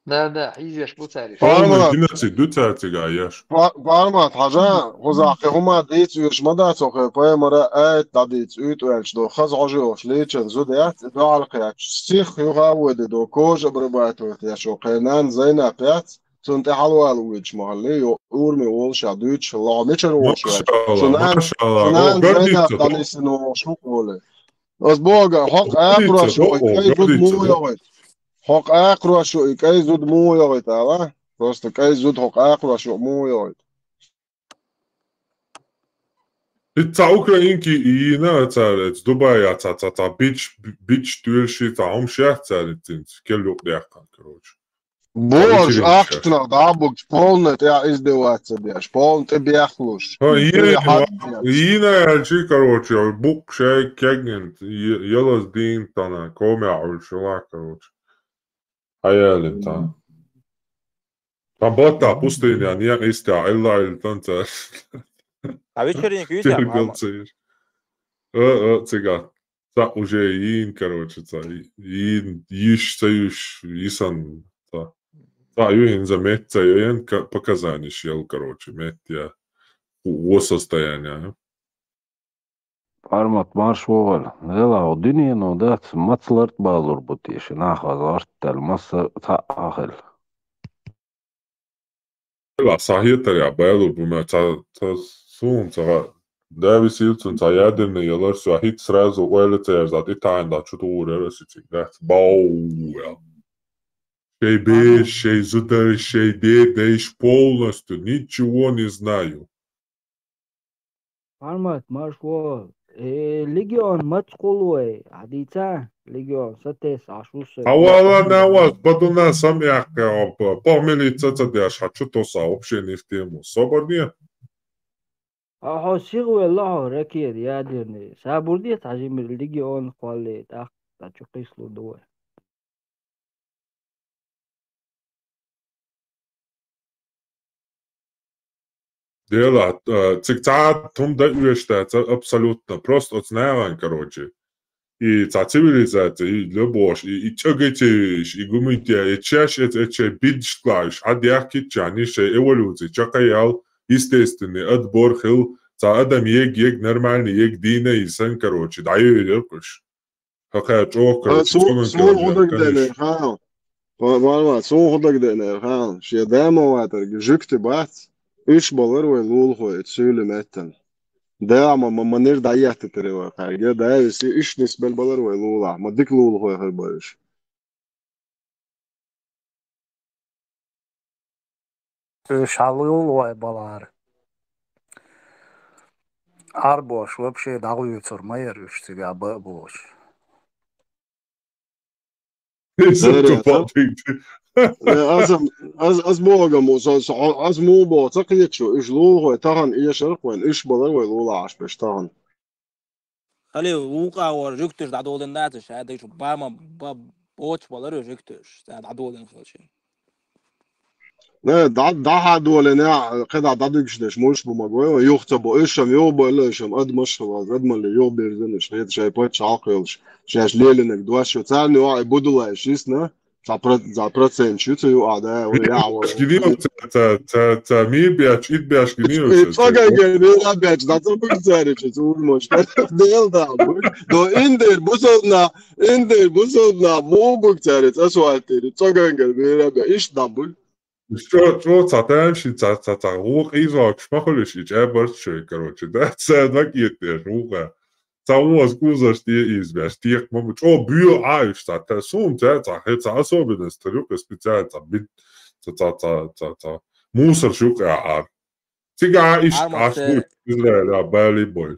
Да, да, изеш буцариш. Полный геноцид дуцар тига яш. Пармат хажа, гузахи хума диц уйш мада цохе поймара айт да диц уйт уйч до хаз гожи ош личен зуд яц, до алкъяч. Сих юга води до кожа обрабатывать яш, окей, нан зайна пяц. Цун тӀехьалвала вуьйцуш ма-хиллий, йо, урми волуш а дуьйцуш, лагӀа мичара волуш ваьлла. Машалла, машалла, о, гордиться, да? Данисино шук воле. Аз бога, хьо къакърош ю, и кӀай зуд муха йогӀит. Хьо къакърош ю, и кӀай зуд муха йогӀит, ала? Просто кӀай зуд хьо къакърош ю, муха йогӀит. Ит ца украинки и йина цареца, Дубая ца, ца, ца, бич, бич туьлши, ца, хӀум шех цареца, кел юкъ дехкан, короче. Боже, ахчанах дӀабугч, полный тӀе издеваться деш, полный тӀе бехлуш. Ха, йина, йина аьлчи, короче, букъ шай кегин, ялаз дин тана, коме улшила, короче. Хьаялин тана. Там батта пустыня, не истя, илла ил танца. А вечеринка видел, мама? Э, э, цыган. Ца уже йин, короче, ца йин, йиш, ца юш, йисан, ца. Ца юхин за мет, ца юхин показания шел, короче, мет я. Во состояние. Пармат марш вогӀал. Вела, о дуьнено дац, маца лартбалур бу теши, нахаз артдал, масса ца ахил. Ла сахьетаря байлур бу ма ца, ца сун ца га. Да висил цун ца ядерный ялар су хит сразу ойла ца ярзат и тайн да чу тугур яра сицик да. Бау. Шей беш, шей зудар, шей де, деш полностью, ничего не знаю. Пармат, марш вогӀал. Э, легион маца кхул вай, хьадийца? Легион, сатес, Ӏаш ву со. Хьавала наваз, бадуна сам яхкъе, похмелиться ца деш, хьа чу тоса, вообще не в тему. Собар не? А хьо сигъ велла хьо, ракет, ядерный. Сабур де, тхьажимир легион кхолле, тӀаккха, тӀа чу кхислу ду вай. Дела, э, цик цхьа тум да уьш дац, абсолютно. Просто оцу нагӀан, короче. И цхьа цивилизация, и любовь, и, и чӀагӀи ца йиш, и гумитя, и чеш, и, и чей бидш клавиш, а дяхкит чани, шей эволюция, чакхаял, естественный отбор хил, цхьа адам ег, ег, нормальный ег, дийна и сан, короче, дӀаюьйр куш. Хакха чӀохкара, а, су-, чӀоган су кара худагденер, ха. Ва-, варма, су худагденер, ха. Шен дама ватарги жуьгти бац. Уьш балар вай лулахой, цуьли меттан. Да, ма, ма, манер дӀаяттитаре вай, ха. Ге, да, виси уьш нисбел балар вай лулахь. Ма дика лулахой хир бай уьш. Уьш хьалуйла вай балар. Арбош вообще дӀагӀуьйцур ма яра уьш цига баъ бош. Ису Деррига, тупо а? Тигди. Э, аз, аз, аз богам, со, со, аз му бо, ца кхетачу, уьш лулахой, тахана эшарх вайн, уьш балар вай лулахьаш беш тахана. Хали вукъа вара жуьгташ дӀадолдина дац, ша дагаш бама ба-, боч балар жуьгташ, ца дӀадолдина хилча. Не, дӀа-, дӀахьадолина, кхидӀа дӀадуьгуш деш, муш бу ма гой, юха ца бо, уьш шам юха бойла, уьш шам адамаш хила, адамалли юха бирзина, уьш хета шай паччахьалкх йолуш, шаьш лелинарг дош ю, царна юха и будулай шисна, Цхьа про-, цхьа процент шу ца юкъа, да, вай яхьа вара. Гинийла ца, ца, ца, ца мийр беш, ит беш гинийла ца. ЦӀогангара бера беш, да, ца буьгу цаьрга шу ца ур мошка. Дел да, буьгу. До индер бусална, индер бусална, му буьгу цаьрга, ца суаттери, цӀогангара бера беш, иш да буьгу. ЧӀо, чӀо, ца тайм ши, ца, ца, ца, гӀо къийзокуш ма хуьлуш, и чӀаьбарц шоьй, короче, да, ца дакъеттеш, вукъа. Ца вон кузаш тӀе избеш, текхма бу, чӀо буьйла Ӏа уьш ца, та сум ца, ца, хе, ца особенность, та юкъа специально, ца, бит, ца, ца, ца, ца, ца, мусор шу юкъа Ӏар. Цига Ӏа иш, Ӏаш бу, Израиль, а, бали бой.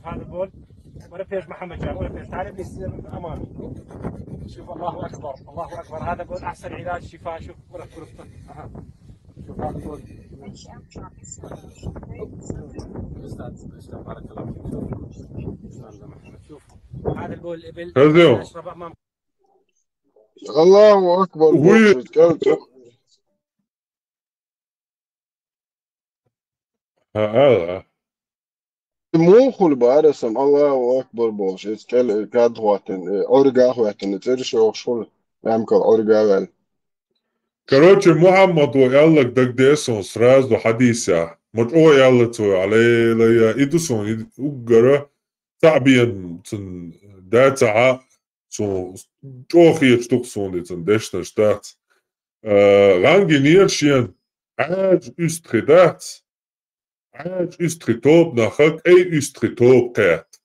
شوف هذا البول. ورا بيش محمد جان، ورا بيش. تعال ابني، يصير امامي. شوف، الله اكبر، الله اكبر. هذا بول احسن علاج شفاء. شوف ورا غرفته. أها. هذا هو. Аллаху акбар, وهي- бохуш, кӀел чӀоагӀа. ХӀаа. Муха хул бара сам, Аллаху акбар бохуш, иза кӀел кад хӀоттина, э, Ӏурга а хӀоттина, цӀераш йохуш хул, Ӏамкал Ӏурга а ваьлла. Короче, Мухьаммадо аьлларг дагадеа суна сразу хьадисехь. Ма чӀогӀа аьлла цо, алейла я, и ду суна, и уггара цхьаъ бен цун да ца хьа, суна чӀогӀа хеташ ду-кх суна и цун дешнаш дац. Э, гӀан гинера шена, Ӏаьржа уьстагӀий дац, Ӏаьржа уьстагӀий тоба наха кӀай уьстагӀий тоба кхетта.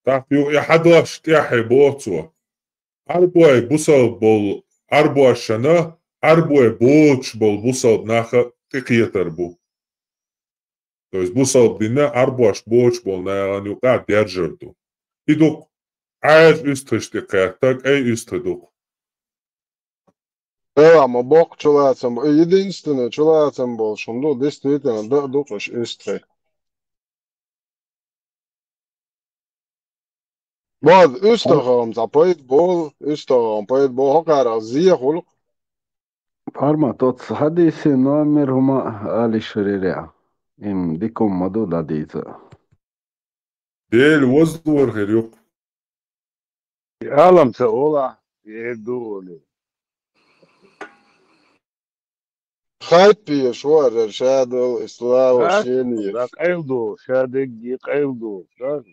ТӀаккха юха и хьадош тӀаьхье боху цо. Ӏарбой бусалба болу, Ӏарбошна, Ӏарбой боцуш болу бусалба наха тӀекхетар бу. То есть бусалба динна Ӏарбош боцуш болу нахана юкъахь держар ду. И ду-кх, Ӏаьржа уьстагӀашна тӀекхетта, кӀай уьстагӀий ду-кх. Эла, ма боккха чулацам бо-, единственное чулацам болуш хӀума ду, действительно, дан а ду-кх уьш уьстагӀий. Баз, уьстагӀан цхьа пайда болу, уьстагӀан пайда болу, хӀокхара зехула. Пармат, оцу хьадисе номер хӀума али шарира. Им дика хӀума ма ду дӀадийца. Дела ваздор хир ю-кх. Алам ца ола, ер ду олий. Хайп еш вара, ша долу, и слава шена еш. Да, къайла ду, ша дегги къайла ду, да?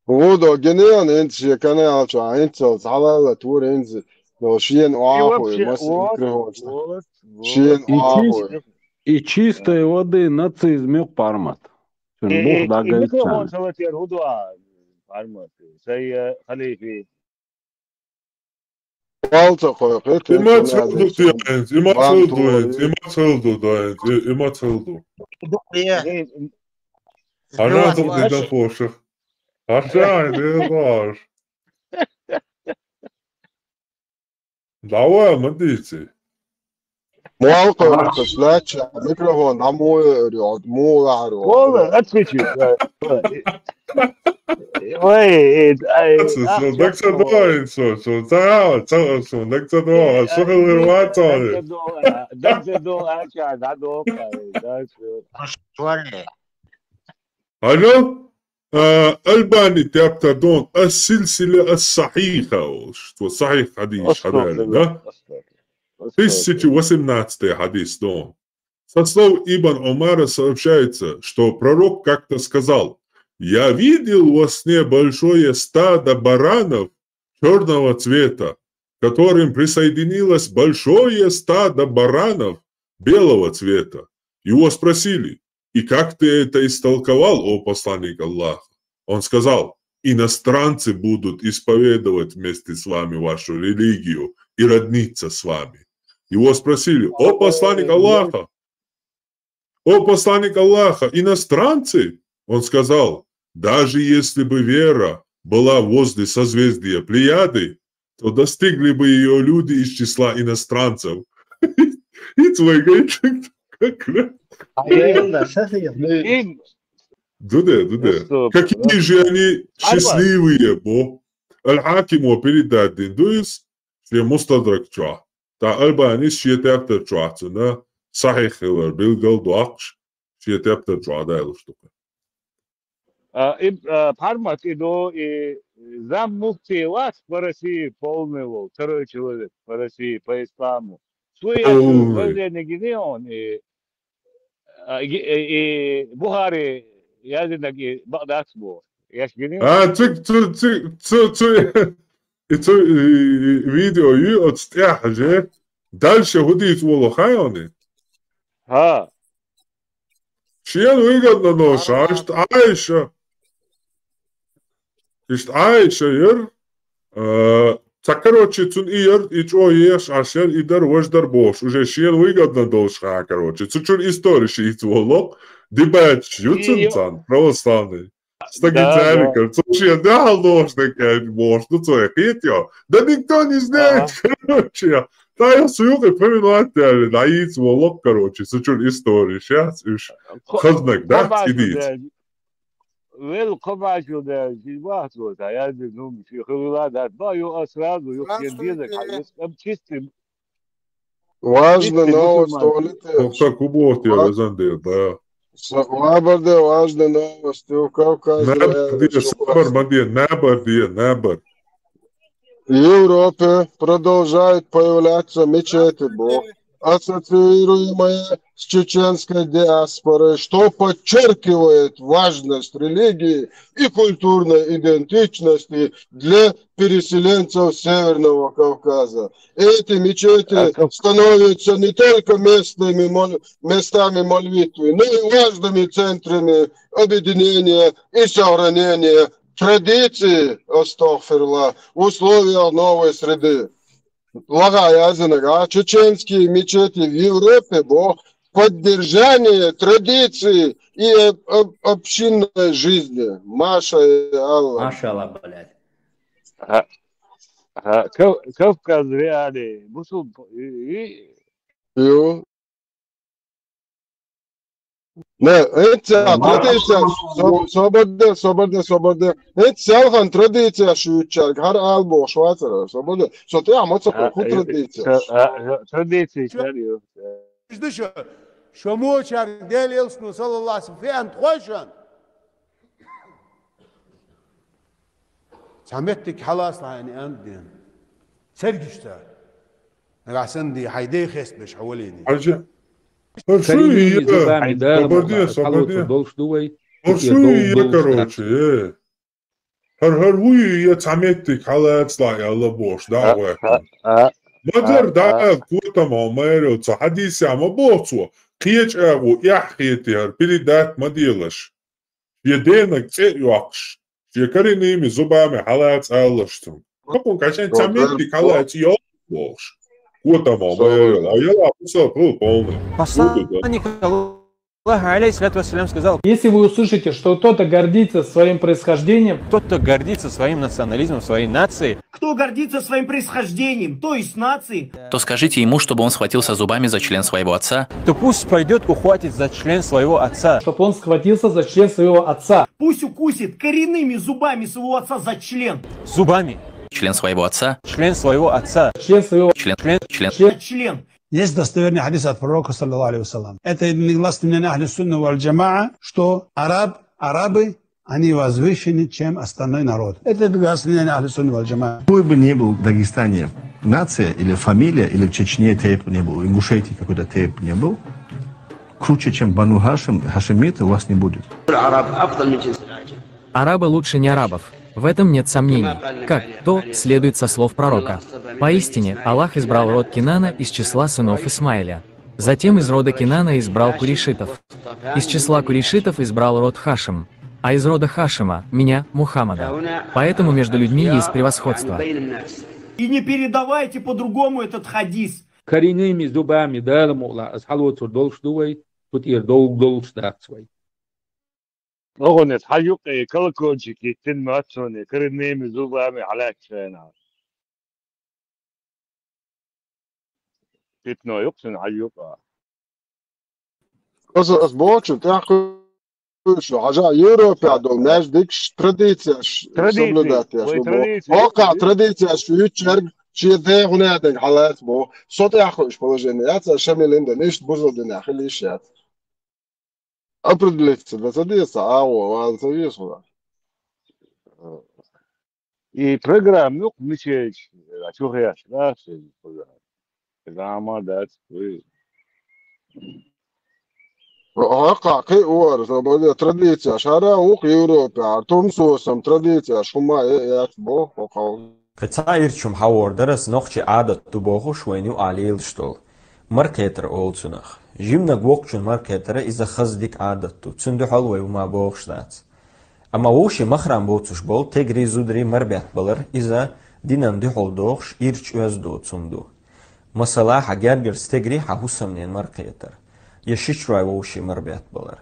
Вудо гинен, хӀинца шен канал чохь, хӀинцалц хьалалла тур, хӀинца, но шена И охьахуй, вообще, масса вот, микрофон. Вот, вот. Шена И охьахуй. чис-, и чистой воды нацизм ю-кх, Пармат. Цуьнан И, бух и, и дӀагайта микрофон царна. Ца латера хӀун ду а, Пармат? Сай, э, халифи. Палца кхойкхи, И ма цунна цхьа ду деш. Дайнца, и ма цхьа ду Бантур. Дайнца, и ма цхьа ду Дайнца, и, и ма цхьа ду. Эй, Хьан а Зуьйос ду ваш. Дан пошах. Хьан шайн дезаш. Давай, ма дийци. Муха кхойкхуш лаьтташ, микрофон дӀа муха йоьр йоӀ, муха лахьар йоӀ. Валла, отвечу. Ой, э, э, Дац, а, со, дац, а, давай, со, со, ца, ца, со, дац, а, давай, э, со, э, хилла вац, дац, а, э. Дац, а, дац, а, дац, а, дац, а, дац, а. Шорне. Алло? А, Албани тептар ду ас-силсила ас-сахьиха, что сахьих хьадис, хьадис, да? Тысяча восемнадцатый хьадис ду. Со слов Ибн Умара сообщается, что пророк как-то сказал: «Я видел во сне большое стадо баранов чёрного цвета, к которым присоединилось большое стадо баранов белого цвета». Его спросили: «И как ты это истолковал, о посланник Аллаха?» Он сказал: «Иностранцы будут исповедовать вместе с вами вашу религию и родниться с вами». Его спросили: «О посланник Аллаха, о посланник Аллаха, иностранцы?» Он сказал: «Даже если бы вера была возле созвездия Плеяды, то достигли бы её люди из числа иностранцев». И твой гайтинг как раз. А я, да, сейчас я. Им. Дуде, дуде. Просто, Какие да. же они Альбан. Счастливые, бо. Аль-Хакимо передать дин дуис, шен Мустадрак чохь. Та Албанис шен тептар чохь цуьнан сахьих хилар билгал доккхуш, шен тептар чохь дайлуш ду. А, и, а, Пармат и ду, и зам муфти вац по России полный вол, второй человек по России, по исламу. Цо яц Полный. Вайлене гине он, и, а, и, и, и Бухари язинаг и бакъ дац бо. Яц гине он? А, цу, цу, цу, цу, цу, И цу, и, и, видео ю оцу тӀехь же. Дальше хӀун дийца волу хаьий хьуна? ХӀа. Шена выгодно долуш, Ага. Иштта Ӏайша. Иштта Ӏайша яра. Э, ца, короче, цунна и яра, и чӀогӀа еш Ӏаш яра, и дара, важа дара бохуш. Уже шена выгодно долуш хаьий, короче. Цу чуьра истори шийца волу. Дибачаш ю И цунна ю- царна, православный. Стаги Да, царикар, да. Цо шен дуьхьал дохуш дерг аьлла бохуш ду цо, кхетий хьо? Да никто не знает, Ага. короче. Дай со юкъе поминать даьлла, дӀаийца волу, короче, со чуьра история, шац уьш. Кхо-, хазнаг, да, кхо башха цӀе дийца. Вел кхо башха даьлла, ши вахт ву, ца яздина, ну, ши хилла дац, ба, ю, а сразу, ю, кен деза, ка, ю, ам чистый. Важная новость, Толик. Хокса кубот я, везан дел, да. Са-, вабарде важная новость, у Кавказе, набар де, э, сабар ма де, набар де, набар. В Европе продолжают появляться мечети, бо, ассоциируемые с чеченской диаспорой, что подчеркивает важность религии и культурной идентичности для переселенцев Северного Кавказа. Эти мечети становятся не только местными мол-, местами молитвы, но и важными центрами объединения и сохранения традиций, астагфируллах, в условиях новой среды. Лагая зинага, чеченские мечети в Европе, бо, поддержание традиций и об-, об-, общинной жизни. Маша Аллах. Маша Аллах, блядь. Ха, ха, Кав-, Кавказ реалии. Бусул, и, и Ю. Не, эццел традиция, со-, собарде, собарде, собарде. Эццел хан традиция шуьйцург, хӀара албохуш вацара, собарде. Со тӀехь ма ца кху традиция. Традиция шар ю. Ишта шу, шу мочар Дела элчано, саллаллаху алейхи ва саллям, феан тхойшан. Цхьа меттиг хьалаца лайна ан ден. Цергаш ца. Нагахь санна ди хьайн дей хестабеш хьо валийна. Хьажа. Коренными зубами, да, собарде, собарде. Долуш ду вай. ХӀара шу я, короче, э. ХӀара, хӀара вуй я цхьа меттиг хьалаца лай аьлла бохуш, да, а, вай. А, а, Мадар а, да, а, котам хьо майрал ца хьадийса ма боху цо. Кхечу агӀо эхь хетий хӀара, передать ма делаш. Шен денаг цӀе а йоккхуш, шен коренными зубами хьалаца алалаш цунна. Хьакхун кхаьчна ца меттиг хьалаца йолуш бохуш. Котам хьо майрал, а яла пусал пул полный. Посланник Аллаха, алейхиссалату вассалям, сказал: Если вы услышите, что кто-то гордится своим происхождением, тот, кто гордится своим национализмом, своей нацией, кто гордится своим происхождением, то есть нацией, то скажите ему, чтобы он схватился зубами за член своего отца. То пусть пойдет, ухватит за член своего отца. Чтоб он схватился за член своего отца. Пусть укусит коренными зубами своего отца за член. Зубами. Член своего отца. Член своего отца. Член своего, член, член, член, член. Член. Есть достоверный хадис от пророка, саллаллаху алейхи ва саллям. Это единогласное мнение ахли сунна валь джамаа, что араб, арабы, они возвышены, чем остальной народ. Это единогласное мнение ахли сунна валь джамаа. Какой бы ни был в Дагестане нация, или фамилия, или в Чечне тейп не был, в Ингушетии какой-то тейп не был, круче, чем Бану Хашим, хашимиты, у вас не будет. العرب أفضل من جنس العجم. Арабы лучше не арабов. В этом нет сомнений. Как то следует со слов пророка. Поистине, Аллах избрал род Кинана из числа сынов Исмаиля. Затем из рода Кинана избрал курейшитов. Из числа курейшитов избрал род Хашим. А из рода Хашима, меня, Мухаммада. Поэтому между людьми есть превосходство. И не передавайте по-другому этот хадис. Коренными зубами, Дала мукъ лахь, ас хьалоцур долуш ду вай, цу тӀера довг долуш дац вай. Оха нес хьан юкъе колокольчик йиттина моьтту суна, коренными зубами хьалаьцначу хенахь. Питно ю-кх цуьнан хьан юкъа. Аса, ас бохучу тӀаьхьа кхуьуш ю, хьажа, Европехь долу маьждигаш традицияш соблюдать еш ду боху. Традиция, вай традиция. Оккхахь традицияш ю, чуьрг шен дехуна а дерг хьалаца боху. Со тӀаьхьа кхуьуш положение яц, аса Шамилин дан иштта бузал динехь хила йиш яц. Определиться дан ца деза, агӀо вала ца веза хьуна. И программа ю-кх мичачу, а чу хеш дац иза программа. Иза ма дац, вуй. ХӀокхахь кхин а вара, сан база традицияш хӀара а ву-кх Европехь, тумсосам традицияш хӀума а яц боху хӀокхахь. Кхин цхьа ирча хӀума хьан вор дара, аса нохчийн Ӏадат ду бохуш, вайна юкъахь лелаш долу. Маркхетар олу цунах. Жимнаг воккхачун маркхетара иза хаза дика Ӏадат ду. Цуьнан дуьхьал вай хӀума бохуш дац. Амма вовшийн махрам боцуш болу тегри, зударий марбетта балар, иза динан дуьхьал дохуш, ирча оьзда доцу хӀума ду. Масала, хьан гергара стегри хьан хӀусамнен маркхетар, я шичрой вовшийн марбетта балар.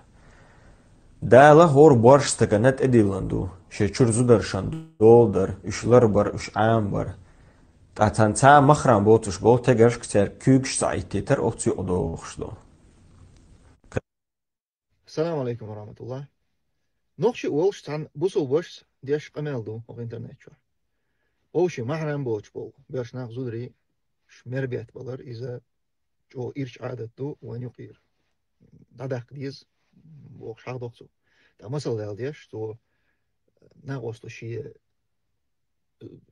Дала хӀора боьрша стагана тӀедиллина ду, шен чуьра зударшна дола дар, уьш ларбар, уьш Ӏамабар. Ткъа цхьана цхьа махрам боцуш болу тегаршка цаьрга куьйгаш ца Ӏиттийтар оццу юкъа догӀуш долу. Ассаламу алейкум ва рахматуллах. Нохчи волуш цхьана бусулбашца деш къамел ду хӀокху интернет чохь. Вовшийн махьрам боцуш болу боьрша нах, зударий, ш-, мер бетта балар, иза чӀогӀа ирча Ӏадат ду вайн юкъера. ДӀадаккха деза, бохуш хьахдо цо. ТӀаккха масал дала деш, цо накъост шен,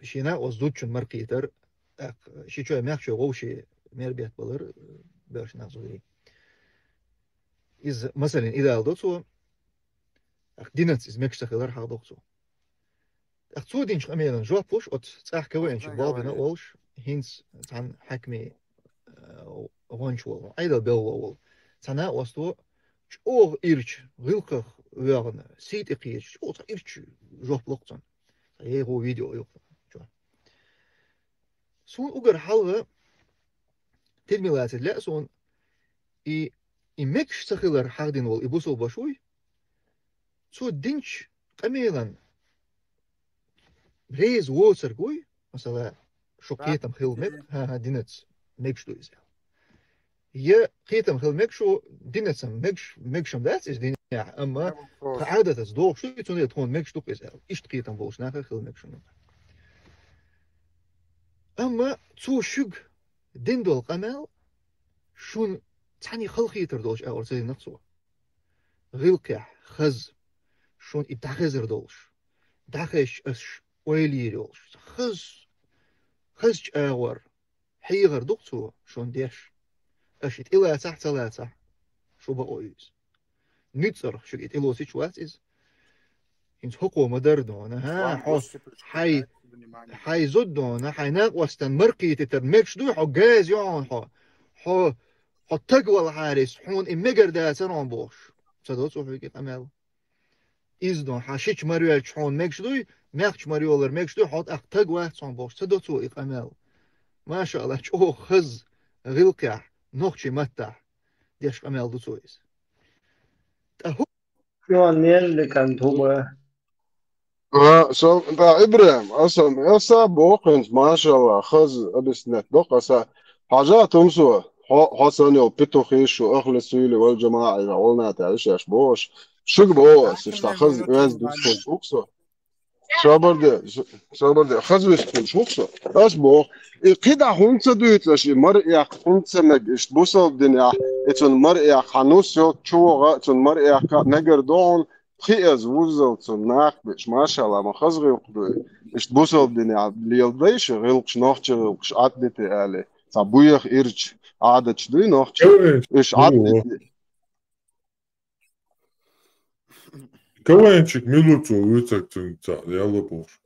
шен накъост зудчун мара кхийтар, тӀаккха ши чой мехчой вовшийн мер бетта балар, боьрша нах, зударий. Иза, масалан, идала до цо, тӀаккха динаца иза мегаш ца хилар хьахдо цо. ТӀаккха цо динчу къамелан жоп луш, оцу цӀахь КВН-чу болх бина а волуш, хӀинца цхьана хьаькамийн, а, гӀонча волу, Ӏедал белло волу. Цхьа накъосто чӀогӀа ирча, гӀиллакхах воьгӀна, сий тӀе кхеча, чӀогӀа цхьа ирча жоп ло цунна. Цхьа егӀо видео ю-кх чохь. Суна уггар хьалха тидаме лацар лаьа суна, и, и мегаш ца хилар хьахдина волу и бусулба ваша вуй, цо динчу къамелан реза воцург вуй, масала, шу кхетам хила мега, хӀан-хӀа, динаца мегаш ду иза аьлла. Я кхетам хила мега шу, динаца мегаш, мегаш-м дац иза динехь, амма тхан Ӏадатаца догӀуш ду, цундела тхуна мегаш ду-кх иза аьлла. Иштта кхетам болуш нах а хила мега шуна. Амма цо шуьга дина долу къамел шуна цхьаьна халахетар долуш агӀор ца дина цо. ГӀиллакхехь, хаза, шуна и дӀахезар долуш, дӀахезча аш ойла йийр йолуш, хаза, хазачу агӀор хьехар ду-кх цо шуна деш. Аша и тӀелацахь а, ца лацахь а, шу бакъо ю иза. Нуьцкъарх шуьга и тӀелоцийча вац иза. ХӀинца хӀокхо ма-дарра дона, хӀан, хьо, хьайн, хьайн зуда дона, хьайн накъостан мара кхетийтар мегаш дуй, хьо газа ю хьуна хьо, хьо, хьо таг валахьара иза, хьуна и мегар дацара хьуна бохуш. Ца до цо хьоьга и къамел. Иза дона, хьан шича мара йоьлча хьуна мегаш дуй, мехкачу мара йолар мегаш дуй, хьо тӀаккха таг вац хьуна бохуш. Ца до цо и къамел. Маша Аллах, чӀогӀа хаза, гӀиллакхехь, нохчийн маттахь деш къамел ду цо иза. ТӀаккха хӀу- Шуна нелли кӀант хӀума. А, со, да, ИбрахӀим, аса, аса боху хӀинца, машалла, хаза объяснять доккху аса. Хьажа, Тумсо, хьо, хьо санна йолу петухи шу, ахли суьйли вал жамаӀа, Ӏуьлланатаьрга ишеш бохуш. Шуьга боху аса, иштта хаза оьзда ву со. Собар де, с-, собар де, хаза вистхуьлуш ву со. Ас боху, и кхидӀа хӀунда ца дуьйцу аша, и мара эккха хӀунда ца мега, иштта бусалба динехь, и цунна мара эккха хьан нус йолчу чу вогӀа, цунна мара эккха мегар ду хьуна, пхи эза вуззал цунна нах беш, машалла, ма хаза гӀиллакх ду и. Иштта бусалба динехь леладай шу гӀиллакхаш, нохчийн гӀиллакхаш, Ӏад дити аьлла. Цхьа буеха ирча Ӏадаташ дуй нохчийн? Уьш Ӏад дити. КВН-чик мила ву цо вуьйцург, цуьнга цхьаъ яла бохуш.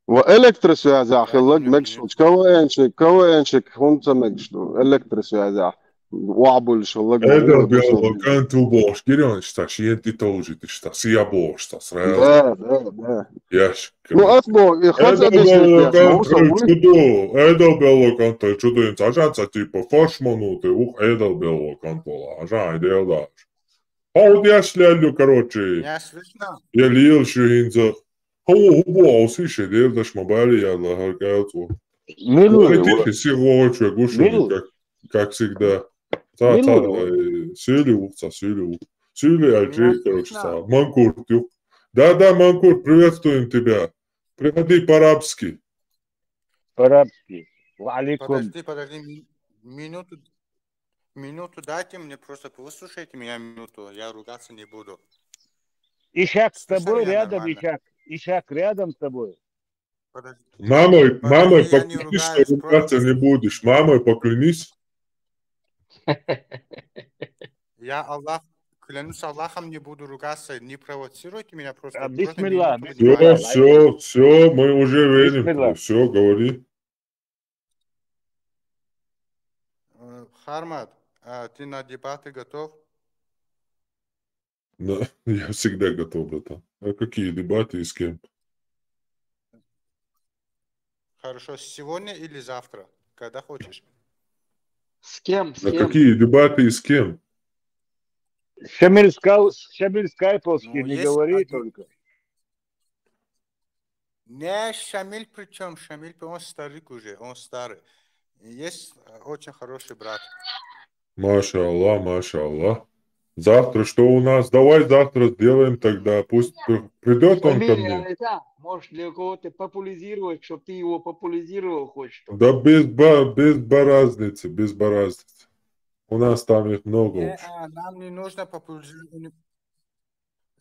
Ва электросвязь хилларг мегаш волчу КВН-чик, КВН-чик хӀунда ца мегаш ду? Электросвязь охьабуьллуш хилларг. Эдал белла кӀант ву бохуш гирий, иштта шена тӀе товжийта, иштта сия бохуш, цхьа сразу. Да, да, да. Яш. Ну, ас боху, и хаза Эдал белла кӀант хилча чу ду, эдал белла кӀант хилча чу ду, хӀинца хьажа, цхьа типа фарш ма ну тӀе, ух, эдал белла кӀант вала, хьажа, хьайн дела даш. Хьо деш леллю, короче. Я слышно. Я лелаш ю хӀинца. Хьо ву, хӀу бу, Ӏовсий шен дела даш ма бали яла, хӀара кӀел цӀур. Мила ву, Ой, тихо, сихо вогӀуш вегу шу, Мила ву? Как, как всегда. Ца, Мила ца, ву? Э, Сюли ву, ца, Сюли ву. Сюли аьлчи, короче, ца. Манкурт ю. Да, да, Манкурт, приветствуем тебя. Приходи по-рабски. По-рабски. Ва алейкум. Подожди, подожди, ми-, минуту, минуту дайте мне, просто выслушайте меня минуту, я ругаться не буду. Ишак с тобой рядом, Ишак. Ишак рядом с тобой. Подожди. Мамой, мамой поклянись, что ругаться не будешь. Мамой поклянись. Я Аллах, клянусь Аллахом, не буду ругаться, не провоцируйте меня просто. А, просто бисмилла, минуту бисмилла. Всё, всё, всё, мы уже верим. Бисмилла. Всё, говори. Э, Хармат, а ты на дебаты готов? Да, я всегда готов, братан. А какие дебаты и с кем? Хорошо, сегодня или завтра? Когда хочешь. С кем, с кем? А какие дебаты и с кем? Шамиль Скай-, Шамиль Скайповский, не говори только. Не, Шамиль при чем? Шамиль, он старик уже, он старый. Есть э, очень хороший брат. Машаллах, машаллах. Завтра что у нас? Давай завтра сделаем тогда. Пусть придет он ко мне. Это, может, для кого-то популяризировать, чтобы ты его популяризировал хоть что. Да без, ба- без ба- разницы, без ба- разницы. У нас там их много Не, уж. а, нам не нужно популяризировать.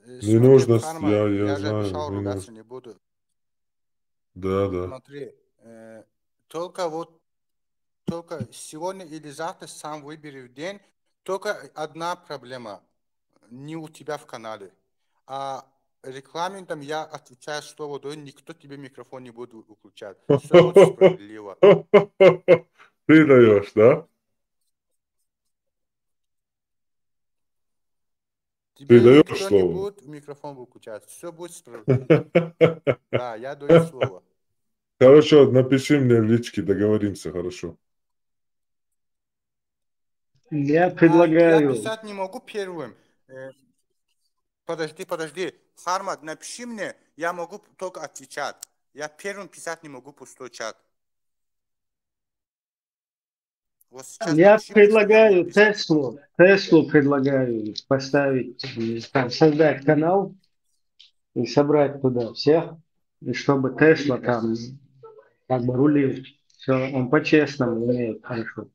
Не нужно, с- я, я, Я же знаю, обещал не ругаться, нужно. Не буду. Да, да. Смотри, э, только вот, только сегодня или завтра сам выбери в день, только одна проблема. Не у тебя в канале. А регламентом я отвечаю слово, да никто тебе микрофон не будет выключать. Все будет справедливо. Ты даешь, да? Тебе даёшь никто слово? Не будет микрофон выключать. Все будет справедливо. Да, я даю слово. Хорошо, напиши мне в личке, договоримся, хорошо. Я А, я предлагаю. Писать не могу первым. Э, Подожди, подожди. Хармат, напиши мне, я могу только отвечать. Я первым писать не могу пустой чат. Вот сейчас Я напиши мне, что я предлагаю могу писать. Теслу, Теслу предлагаю поставить, э, там, создать канал и собрать туда всех, и чтобы Тесла там как бы рулил. Все, он по-честному умеет хорошо.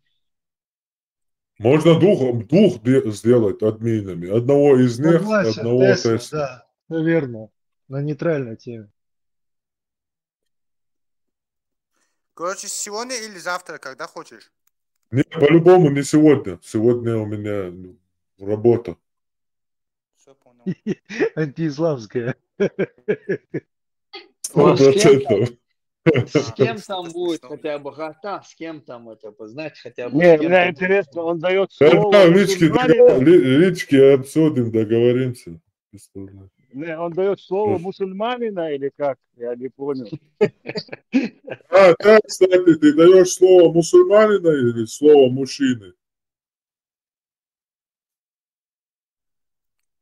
Можно двух, двух де- сделать админами. Одного из них, Согласен, одного Тесла, Тесла. Да, все верно. На нейтральной теме. Короче, сегодня или завтра, когда хочешь. Не, по-любому не сегодня. Сегодня у меня ну, работа. Все понял. Антиисламская. Сто Вот с кем процентов. С кем Что там будет смешного? Хотя бы гата, с кем там это, вот, знаете, хотя бы Не, с кем мне там интересно, он дает Это слово в личке, мусульманина? ли- личке обсудим, договоримся. Без проблем. Не, он дает слово Мгм. мусульманина или как? Я не понял. А, да, кстати, ты даешь слово мусульманина или слово мужчины?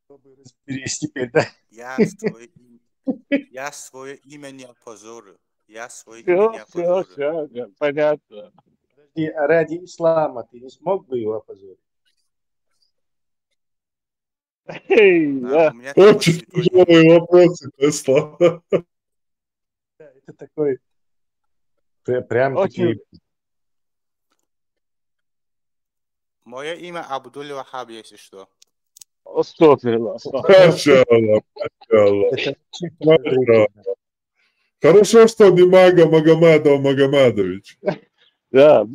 Чтобы разберись теперь, да? Я свое имя, я свое имя не опозорю. Я свое имя Все, не все, опозорю. все, понятно. Подожди, а ради ислама ты не смог бы его опозорить? Эй, Да, да. у меня такой Очень святой тяжелые вопросы, Тесла. Да, это такой... пря- Прям Очень- такие... Мое имя Абдуль Вахаб, если что. Астагфируллах, астагфируллах. Машаллах, машаллах. Это вообще Машаллах. Хорошо, что не Мага Магомадов Магомадович. Да.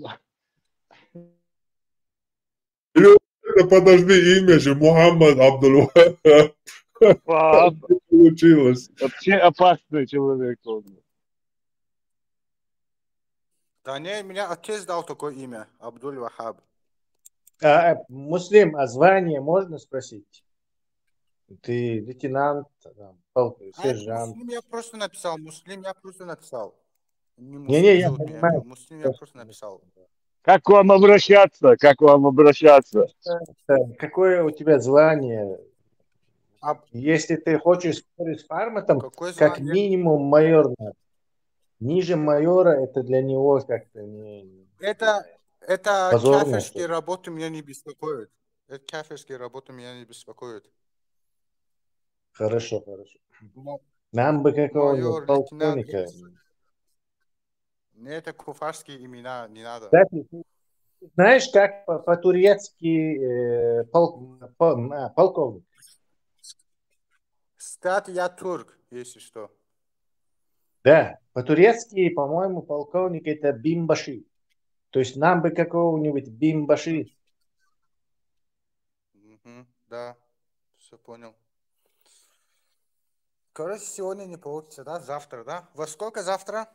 Или это, подожди, имя же Мухаммад Абдул Вахаб. Вахаб. Получилось. Вообще опасный человек он. Да не, меня отец дал такое имя, Абдуль Вахаб. А, а, Муслим, а звание можно спросить? Ты лейтенант, там, пол- А, сержант. Муслим я просто написал, Муслим я просто написал. Не-не, я Муслим, понимаю. Муслим я просто написал. Как к вам обращаться? Как к вам обращаться? Э, Какое у тебя звание? А Если ты хочешь спорить с Харматом, какое как звание? Минимум майор надо. Ниже майора это для него как-то не... Это, это Позорно, кафирские что ли? Работы меня не беспокоят. Это кафирские работы меня не беспокоят. Хорошо, хорошо. Мо- Нам бы какого-нибудь Майор, лейтенант, полковника. Мне это куфарские имена не надо. Кстати, ты знаешь, как по- по-турецки э, пол- по- а, полковник? Кстати, я турк, если что. Да, по-турецки, по-моему, полковник это бимбаши. То есть нам бы какого-нибудь бимбаши. Мгм, да, все понял. Короче, сегодня не получится, да? Завтра, да? Во сколько завтра?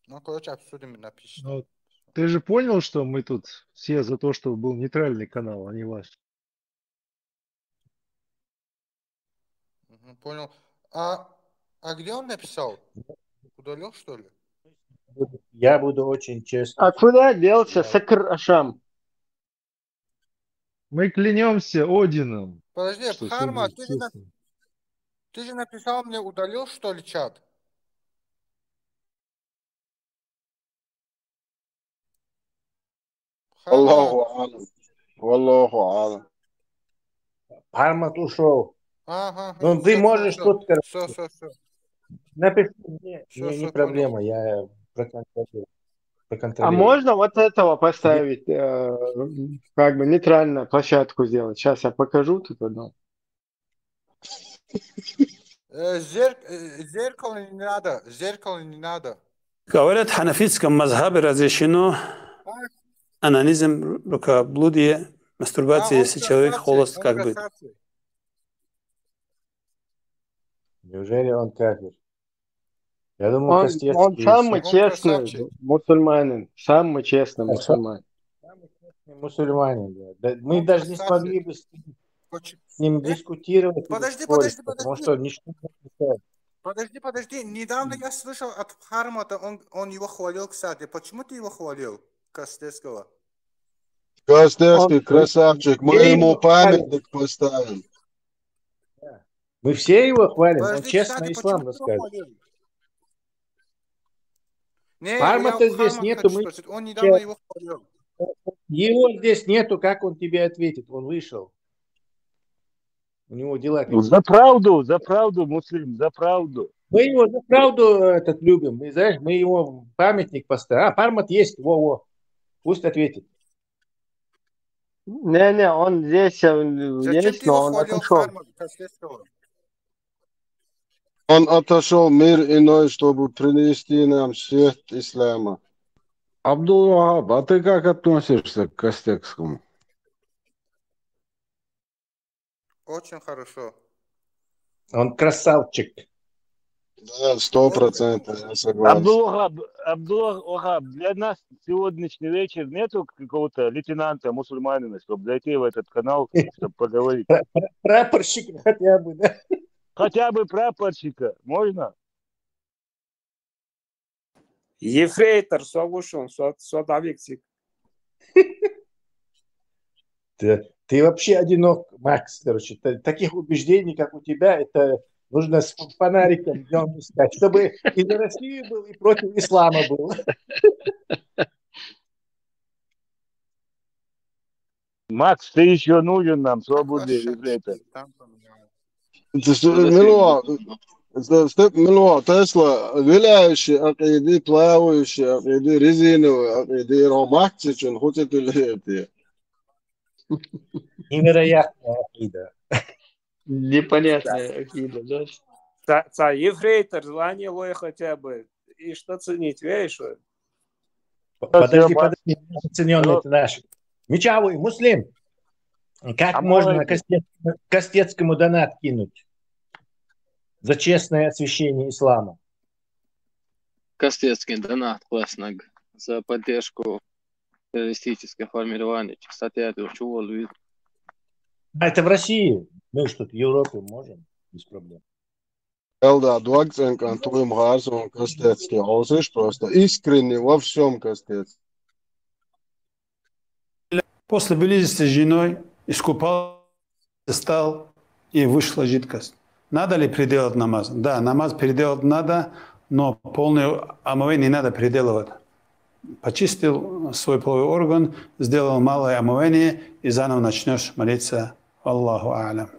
Ну, короче, обсудим и напишите. Ну, ты же понял, что мы тут все за то, чтобы был нейтральный канал, а не ваш. Мгм, понял. А, а где он написал? Удалил, что ли? Я буду очень честен. А куда делся Сакр Ашам? Мы клянемся Одином. Подожди, Что Харма, сегодня ты же, на- честно. Ты же написал мне, удалил, что ли, чат? Аллаху алам. Аллаху алам. Пармат ушел. Ага. Ну, ты можешь тут, короче, Все, все, все. Напиши мне, Всё, не, не всё, проблема, я проконтролирую. А можно вот этого поставить, э, как бы нейтрально площадку сделать? Сейчас я покажу тут одну. Э, зерк- э, Зеркало не надо, зеркало не надо. Говорят, в ханафитском мазхабе разрешено анонизм, рукоблудие, мастурбация, А, он если человек красавчик, холост, он как бы. Красавчик. Неужели он кафир? Я думал, Он, Костецкий он самый Он честный красавчик. Мусульманин, самый честный Хорошо. Мусульманин. Мусульманин, да. Да мы Он даже не красавчик. Смогли бы с ним, Поч- с ним Э, дискутировать или Подожди, спорить, подожди, потому подожди. Что он ничего не мешает. Подожди, подожди. Недавно я слышал от Пармата, он, он его хвалил, кстати. Почему ты его хвалил, Костецкого? Костецкий Он- красавчик, мы Ей, ему Павел. Памятник поставим. Мы все его хвалим, он Подожди, честно кстати, ислам почему ты его рассказывает. Хвалил? Не, Пармата я здесь Пармат нету, хочу мы спросить. Он недавно его хвалил. Его здесь нету, как он тебе ответит? Он вышел. У него дела какие-то. За правду, за правду, Муслим, за правду. Мы его за правду этот любим. Мы, знаешь, мы его памятник поставим. А, Пармат есть, во-во. Пусть ответит. Не-не, он здесь э, Зачем есть, ты его но он хвалил, отошел. Пармат, Костецкого? Он отошел в мир иной, чтобы принести нам свет ислама. Абдул-Вахаб, а ты как относишься к Костецкому? Очень хорошо. Он красавчик. Да, сто процентов я согласен. Абдул-Вахаб, Абдул-Вахаб, для нас сегодняшний вечер нету какого-то лейтенанта мусульманина, чтобы зайти в этот канал, чтобы поговорить? Пра- пра- Прапорщик хотя бы, да? Хотя бы прапорщика, можно? Ефрейтор, слушал, сот, сот объектив. Ты, ты вообще одинок, Макс, короче. Та- таких убеждений, как у тебя, это нужно с фонариком днем искать, чтобы и за Россию был, и против ислама был. Макс, ты еще нужен нам, свободный Хорошо, ефрейтор. Там поменяю. Это что, Мило, это что, Мило, Тесла, виляющий акиды, плавающий акиды, резиновый акиды, ромахчичен, хоть это ли это. Невероятная акида. Непонятная акида, да? Ца, ца, ефрейтор, звание лой хотя бы. И что ценить, видишь? П- Подожди, Спасибо. Подожди, оцененный ты наш. Мичавый, Муслим, как А можно молодец. Костец- Костецкому донат кинуть за честное освящение ислама? Костецкий донат классный за поддержку террористических формирований. Кстати, это чего. А это в России. Мы что, в Европе можем без проблем. Элда, дуаг ценкан туим гарсон Костецкий. Он слышь просто искренне во всем Костецкий. После близости с женой искупался, встал и вышла жидкость. Надо ли переделать намаз? Да, намаз переделать надо, но полное омовение не надо переделывать. Почистил свой половой орган, сделал малое омовение и заново начнешь молиться. Аллаху алям.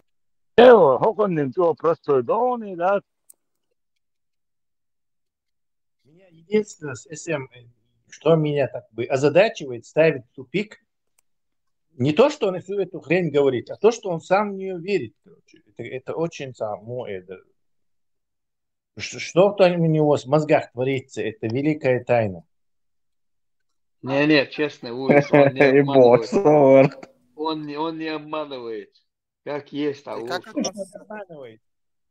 Эво, хоконнин то простой, да он и да. Меня единственное с СМ, что меня так бы озадачивает, ставит в тупик, не то, что он всю эту хрень говорит, а то, что он сам в нее верит. Короче. Это, это очень само это. Что, что там у него в мозгах творится, это великая тайна. Не-не, честный Луис, он не И бот обманывает. сорт. Он не, он не обманывает. Как есть, а И как лучше. относится? Обманывает.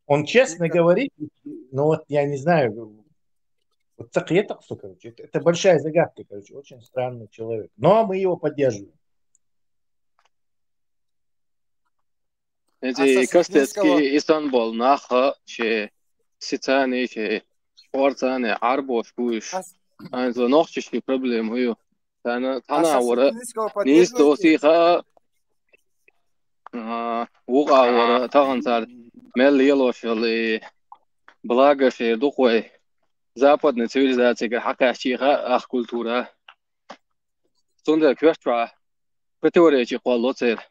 Он честно Виктор. говорит, но вот я не знаю, вот такие так, короче, это, это большая загадка, короче, очень странный человек. Но мы его поддерживаем. Эти Ассасинского. Костецкий, Истанбул, Наха, че Сицани, че Орцани, Арбош, Куш. Ас- Ан звонок чешки проблему ю. Тана, тана вара. Ассасинского Нис поддерживаете? Тосиха. А, Уга вара, таган сар. мел лелош йолу и благо шера дукха вай западный цивилизацига хьакхаьчча а ах культура. Цундела коьртачохь противоречи кхолло церан.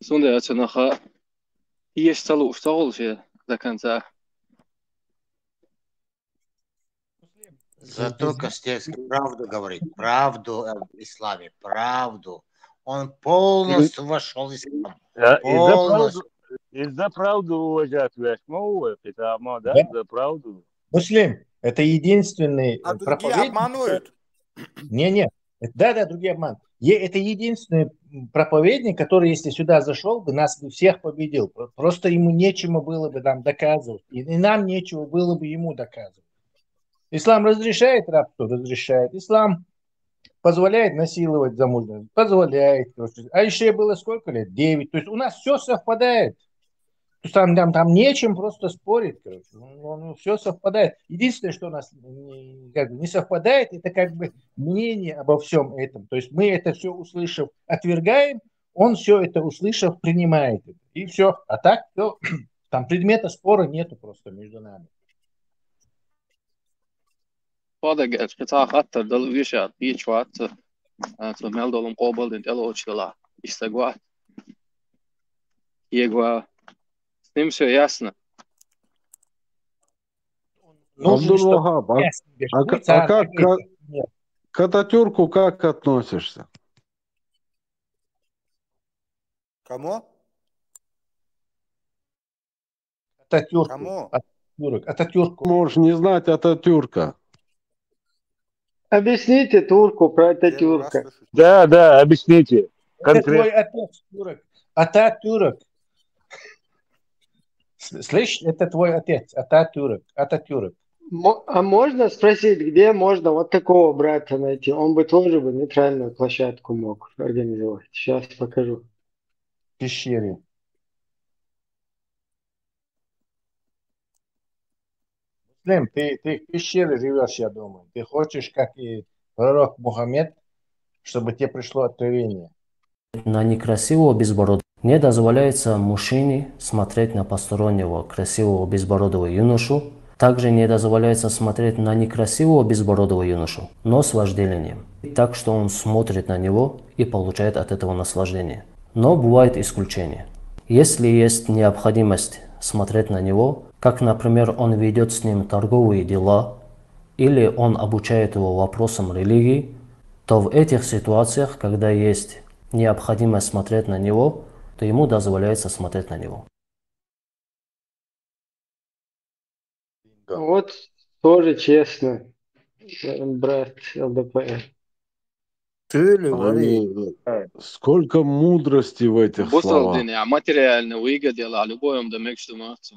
Цундела цунах а теша ца лууш ца хуьлу шен до конца. Зато Костецкий правду говорит, правду об исламе, правду. Он полностью вошёл в ислам. Да, и за правду, и за правду уважать весь, ну, это, да, за правду. Муслим, это единственный А другие проповедник. Обманывают. Не-не, да-да, другие обман. Е- Это единственный проповедник, который, если сюда зашел бы, нас бы всех победил. Про- Просто ему нечему было бы нам доказывать. И и нам нечего было бы ему доказывать. Ислам разрешает рабство? Разрешает. Ислам позволяет насиловать замужних? Позволяет. Короче. А еще было сколько лет? Девять. То есть у нас все совпадает. То есть там, там, там нечем просто спорить, короче. Ну, все совпадает. Единственное, что у нас не, как бы не совпадает, это как бы мнение обо всем этом. То есть мы это все услышав, отвергаем, он все это услышав, принимает это. И все. А так все, там предмета спора нету просто между нами. Подагерчка цхьа хаттар дала вешат, кхеча вац, а, цо мел долу къобалдина тӀелоцуш дала. Иштта вац. Ега вац. С ним все ясно. Нужно, чтобы Абдул-Вахаб, а, ясно, а к- что а как ответить. к, к Ататюрку как относишься? Кому? Ататюрку. Кому? Ататюрк. Ататюрку. Можешь не знать Ататюрка. Объясните турку про Первый раз Ататюрка. слышу. Да, да, объясните. Это Конкретно. Твой отец турок. Ататюрк. С- Слышь, это твой отец, Ататюрк, Ататюрк. Мо- А можно спросить, где можно вот такого брата найти? Он бы тоже бы нейтральную площадку мог организовать. Сейчас покажу. В пещере. Муслим, ты, ты в пещере живешь, я думаю. Ты хочешь, как и пророк Мухаммед, чтобы тебе пришло откровение. На некрасивого безбородого. Не дозволяется мужчине смотреть на постороннего красивого безбородого юношу. Также не дозволяется смотреть на некрасивого безбородого юношу, но с вожделением. Так что он смотрит на него и получает от этого наслаждение. Но бывает исключение. Если есть необходимость смотреть на него, как, например, он ведет с ним торговые дела, или он обучает его вопросам религии, то в этих ситуациях, когда есть необходимость смотреть на него, то ему дозволяется смотреть на него. Вот тоже честно, э, брат Л Д П Р. Тюлю, вари. Они- Сколько мудрости в этих словах. Бусалдин, а материальный выгода дела, любой он да мегаш ду мац.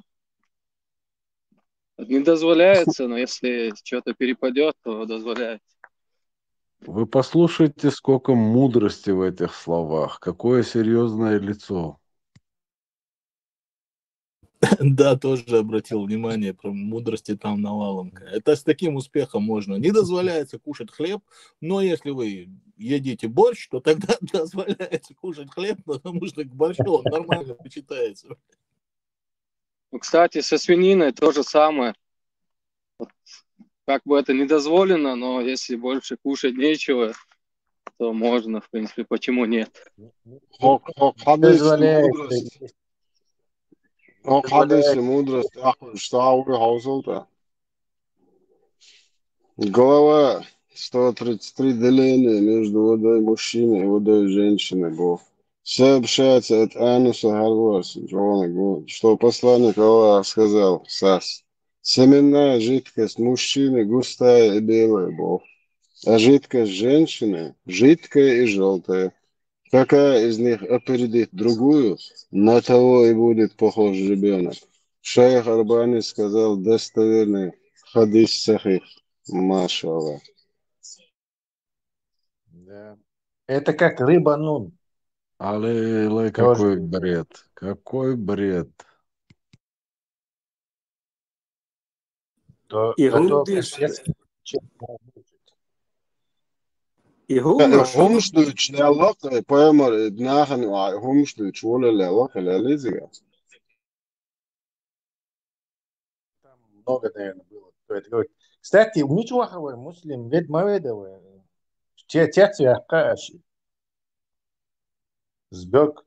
Не дозволяется, но если что-то перепадет, то дозволяется. Вы послушайте, сколько мудрости в этих словах. Какое серьезное лицо. Да, тоже обратил внимание, про мудрости там навалом. Это с таким успехом можно. Не дозволяется кушать хлеб, но если вы едите борщ, то тогда дозволяется кушать хлеб, потому что к борщу он нормально сочетается. Ну, кстати, со свининой то же самое. Вот, как бы это не дозволено, но если больше кушать нечего, то можно, в принципе, почему нет? Хок, хок, хадис Дозволяет. мудрость. Хок, хадис мудрость. Ахуй, что вы хаусал-то? Глава сто тридцать три. Деление между водой мужчины и водой женщины. Бог сообщается от Ануса Харваса, что посланник Аллаха сказал: «Сас. Семенная жидкость мужчины густая и белая, Бог, а жидкость женщины жидкая и желтая. Какая из них опередит другую, на того и будет похож ребенок». Шейх Арбани сказал: «Достоверный хадис, сахих». Машаллах. Да. Это как рыба нун. Аллилуйя, Тоже. Какой бред. Какой бред. То, И то, то гумдуйш, капец, чем может быть. и гумдуйш. Гумдуйш леллакх, пайхамар нахана гумдуйш волаллакх, леллизига. много, наверное, было. Кто это говорит? Кстати, ничего, говорю, Муслим, вед маведовый. Те, те цвяха, Збёк.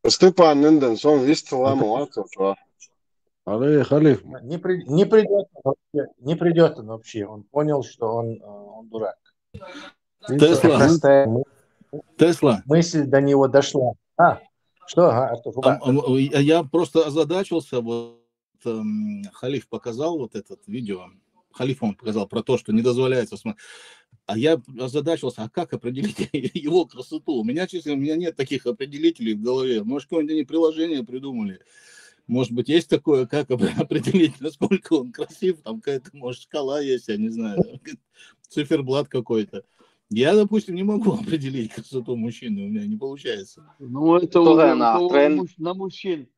Степан Нинден, сон вист ламо, а, то, что? Алло, Халиф. Не, при, не придет он вообще, не придет он вообще. Он понял, что он, э, он дурак. Тесла. Простая мы- Тесла. Мысль до него дошла. А, что, ага, Артур, а, а, я просто озадачился, вот, эм, Халиф показал вот этот видео. Халиф он показал про то, что не дозволяется смотреть. А я озадачился, а как определить его красоту? У меня, честно, у меня нет таких определителей в голове. Может, какое-нибудь они приложение придумали? Может быть, есть такое, как определить, насколько он красив? Там какая-то, может, шкала есть, я не знаю, циферблат какой-то. Я, допустим, не могу определить красоту мужчины, у меня не получается. Ну, это уже на, муж, на мужчин.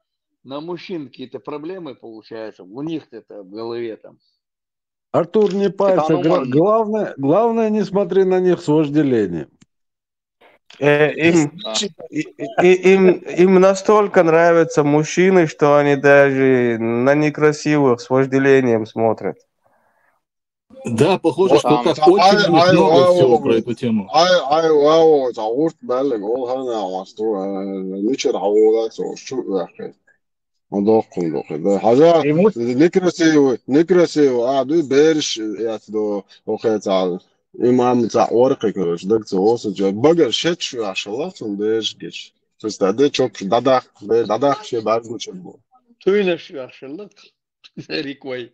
На мужчин какие-то проблемы получаются. У них это в голове там. Артур, не парься. Главное, главное, не смотри на них с вожделением. Э, им, и, и, им, им настолько нравятся мужчины, что они даже на некрасивых с вожделением смотрят. Да, похоже, что там как очень много всего про эту тему. Ай, ай, ау, за урт бәллик, ол хана васту, ничер хаула, со шу яхе. Одох кулдох. Да, хажа, некрасиво, некрасиво, а, ду берш, я до, охе, ца, имам, ца, оркы, короче, дак, ца, осу, джа, багар, шет, шу, ашала, сон берш, геш. То есть, да, да, чок, дадах, да, дадах, ше, баргу, чек, бу. Туйна, шу, ашала, риквай.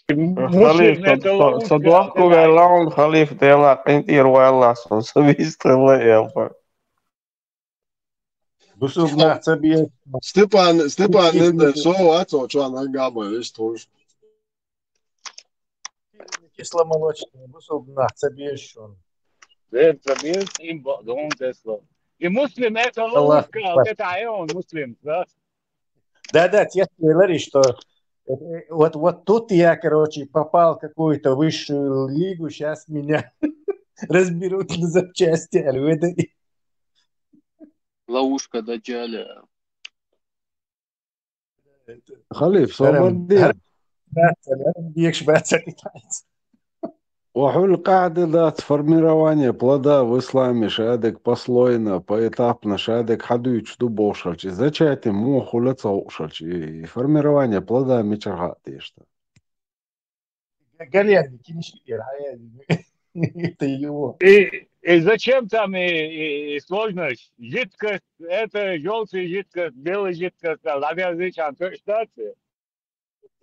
Халиф, со дуахкугай лаун, Халиф, дела, къинтӀир валла, со, со вистхила, элба. Бусулбна цабиер. Степан, Степан, нинде, со, а, цо, чуан, ангама, виш, туш. Кисломолочный, бусулбна цабиер шун. Дер цабиер, им ба-, дон Тесла. И Муслим, это ловушка, вот это, а он Муслим, да? Да-да, те сказали, что, э, вот, вот тут я, короче, попал в какую-то высшую лигу, щас меня разберут на запчасти, Альведа. Ловушка Даджаля. Халиф, Салмардин. Ва хӀул кьяйда дац формирование плода в исламе, шадек послойно, поэтапно, шадек хьадуьйцуш ду бохушалчи, зачатие муха хуьла ца хуушалчи, и формирование плода мичара хьа дешта? Галерни кинишкер, хьаяли. Это его. И, и зачем там и, и, и сложность? Жидкость, это желтая жидкость, белая жидкость, а обязательно точно.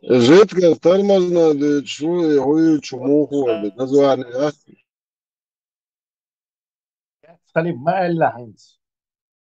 Жидкость тормозная, да, чу, хуй, чу, муху, да, название, а? Халиф, ма аьлла хӀинца.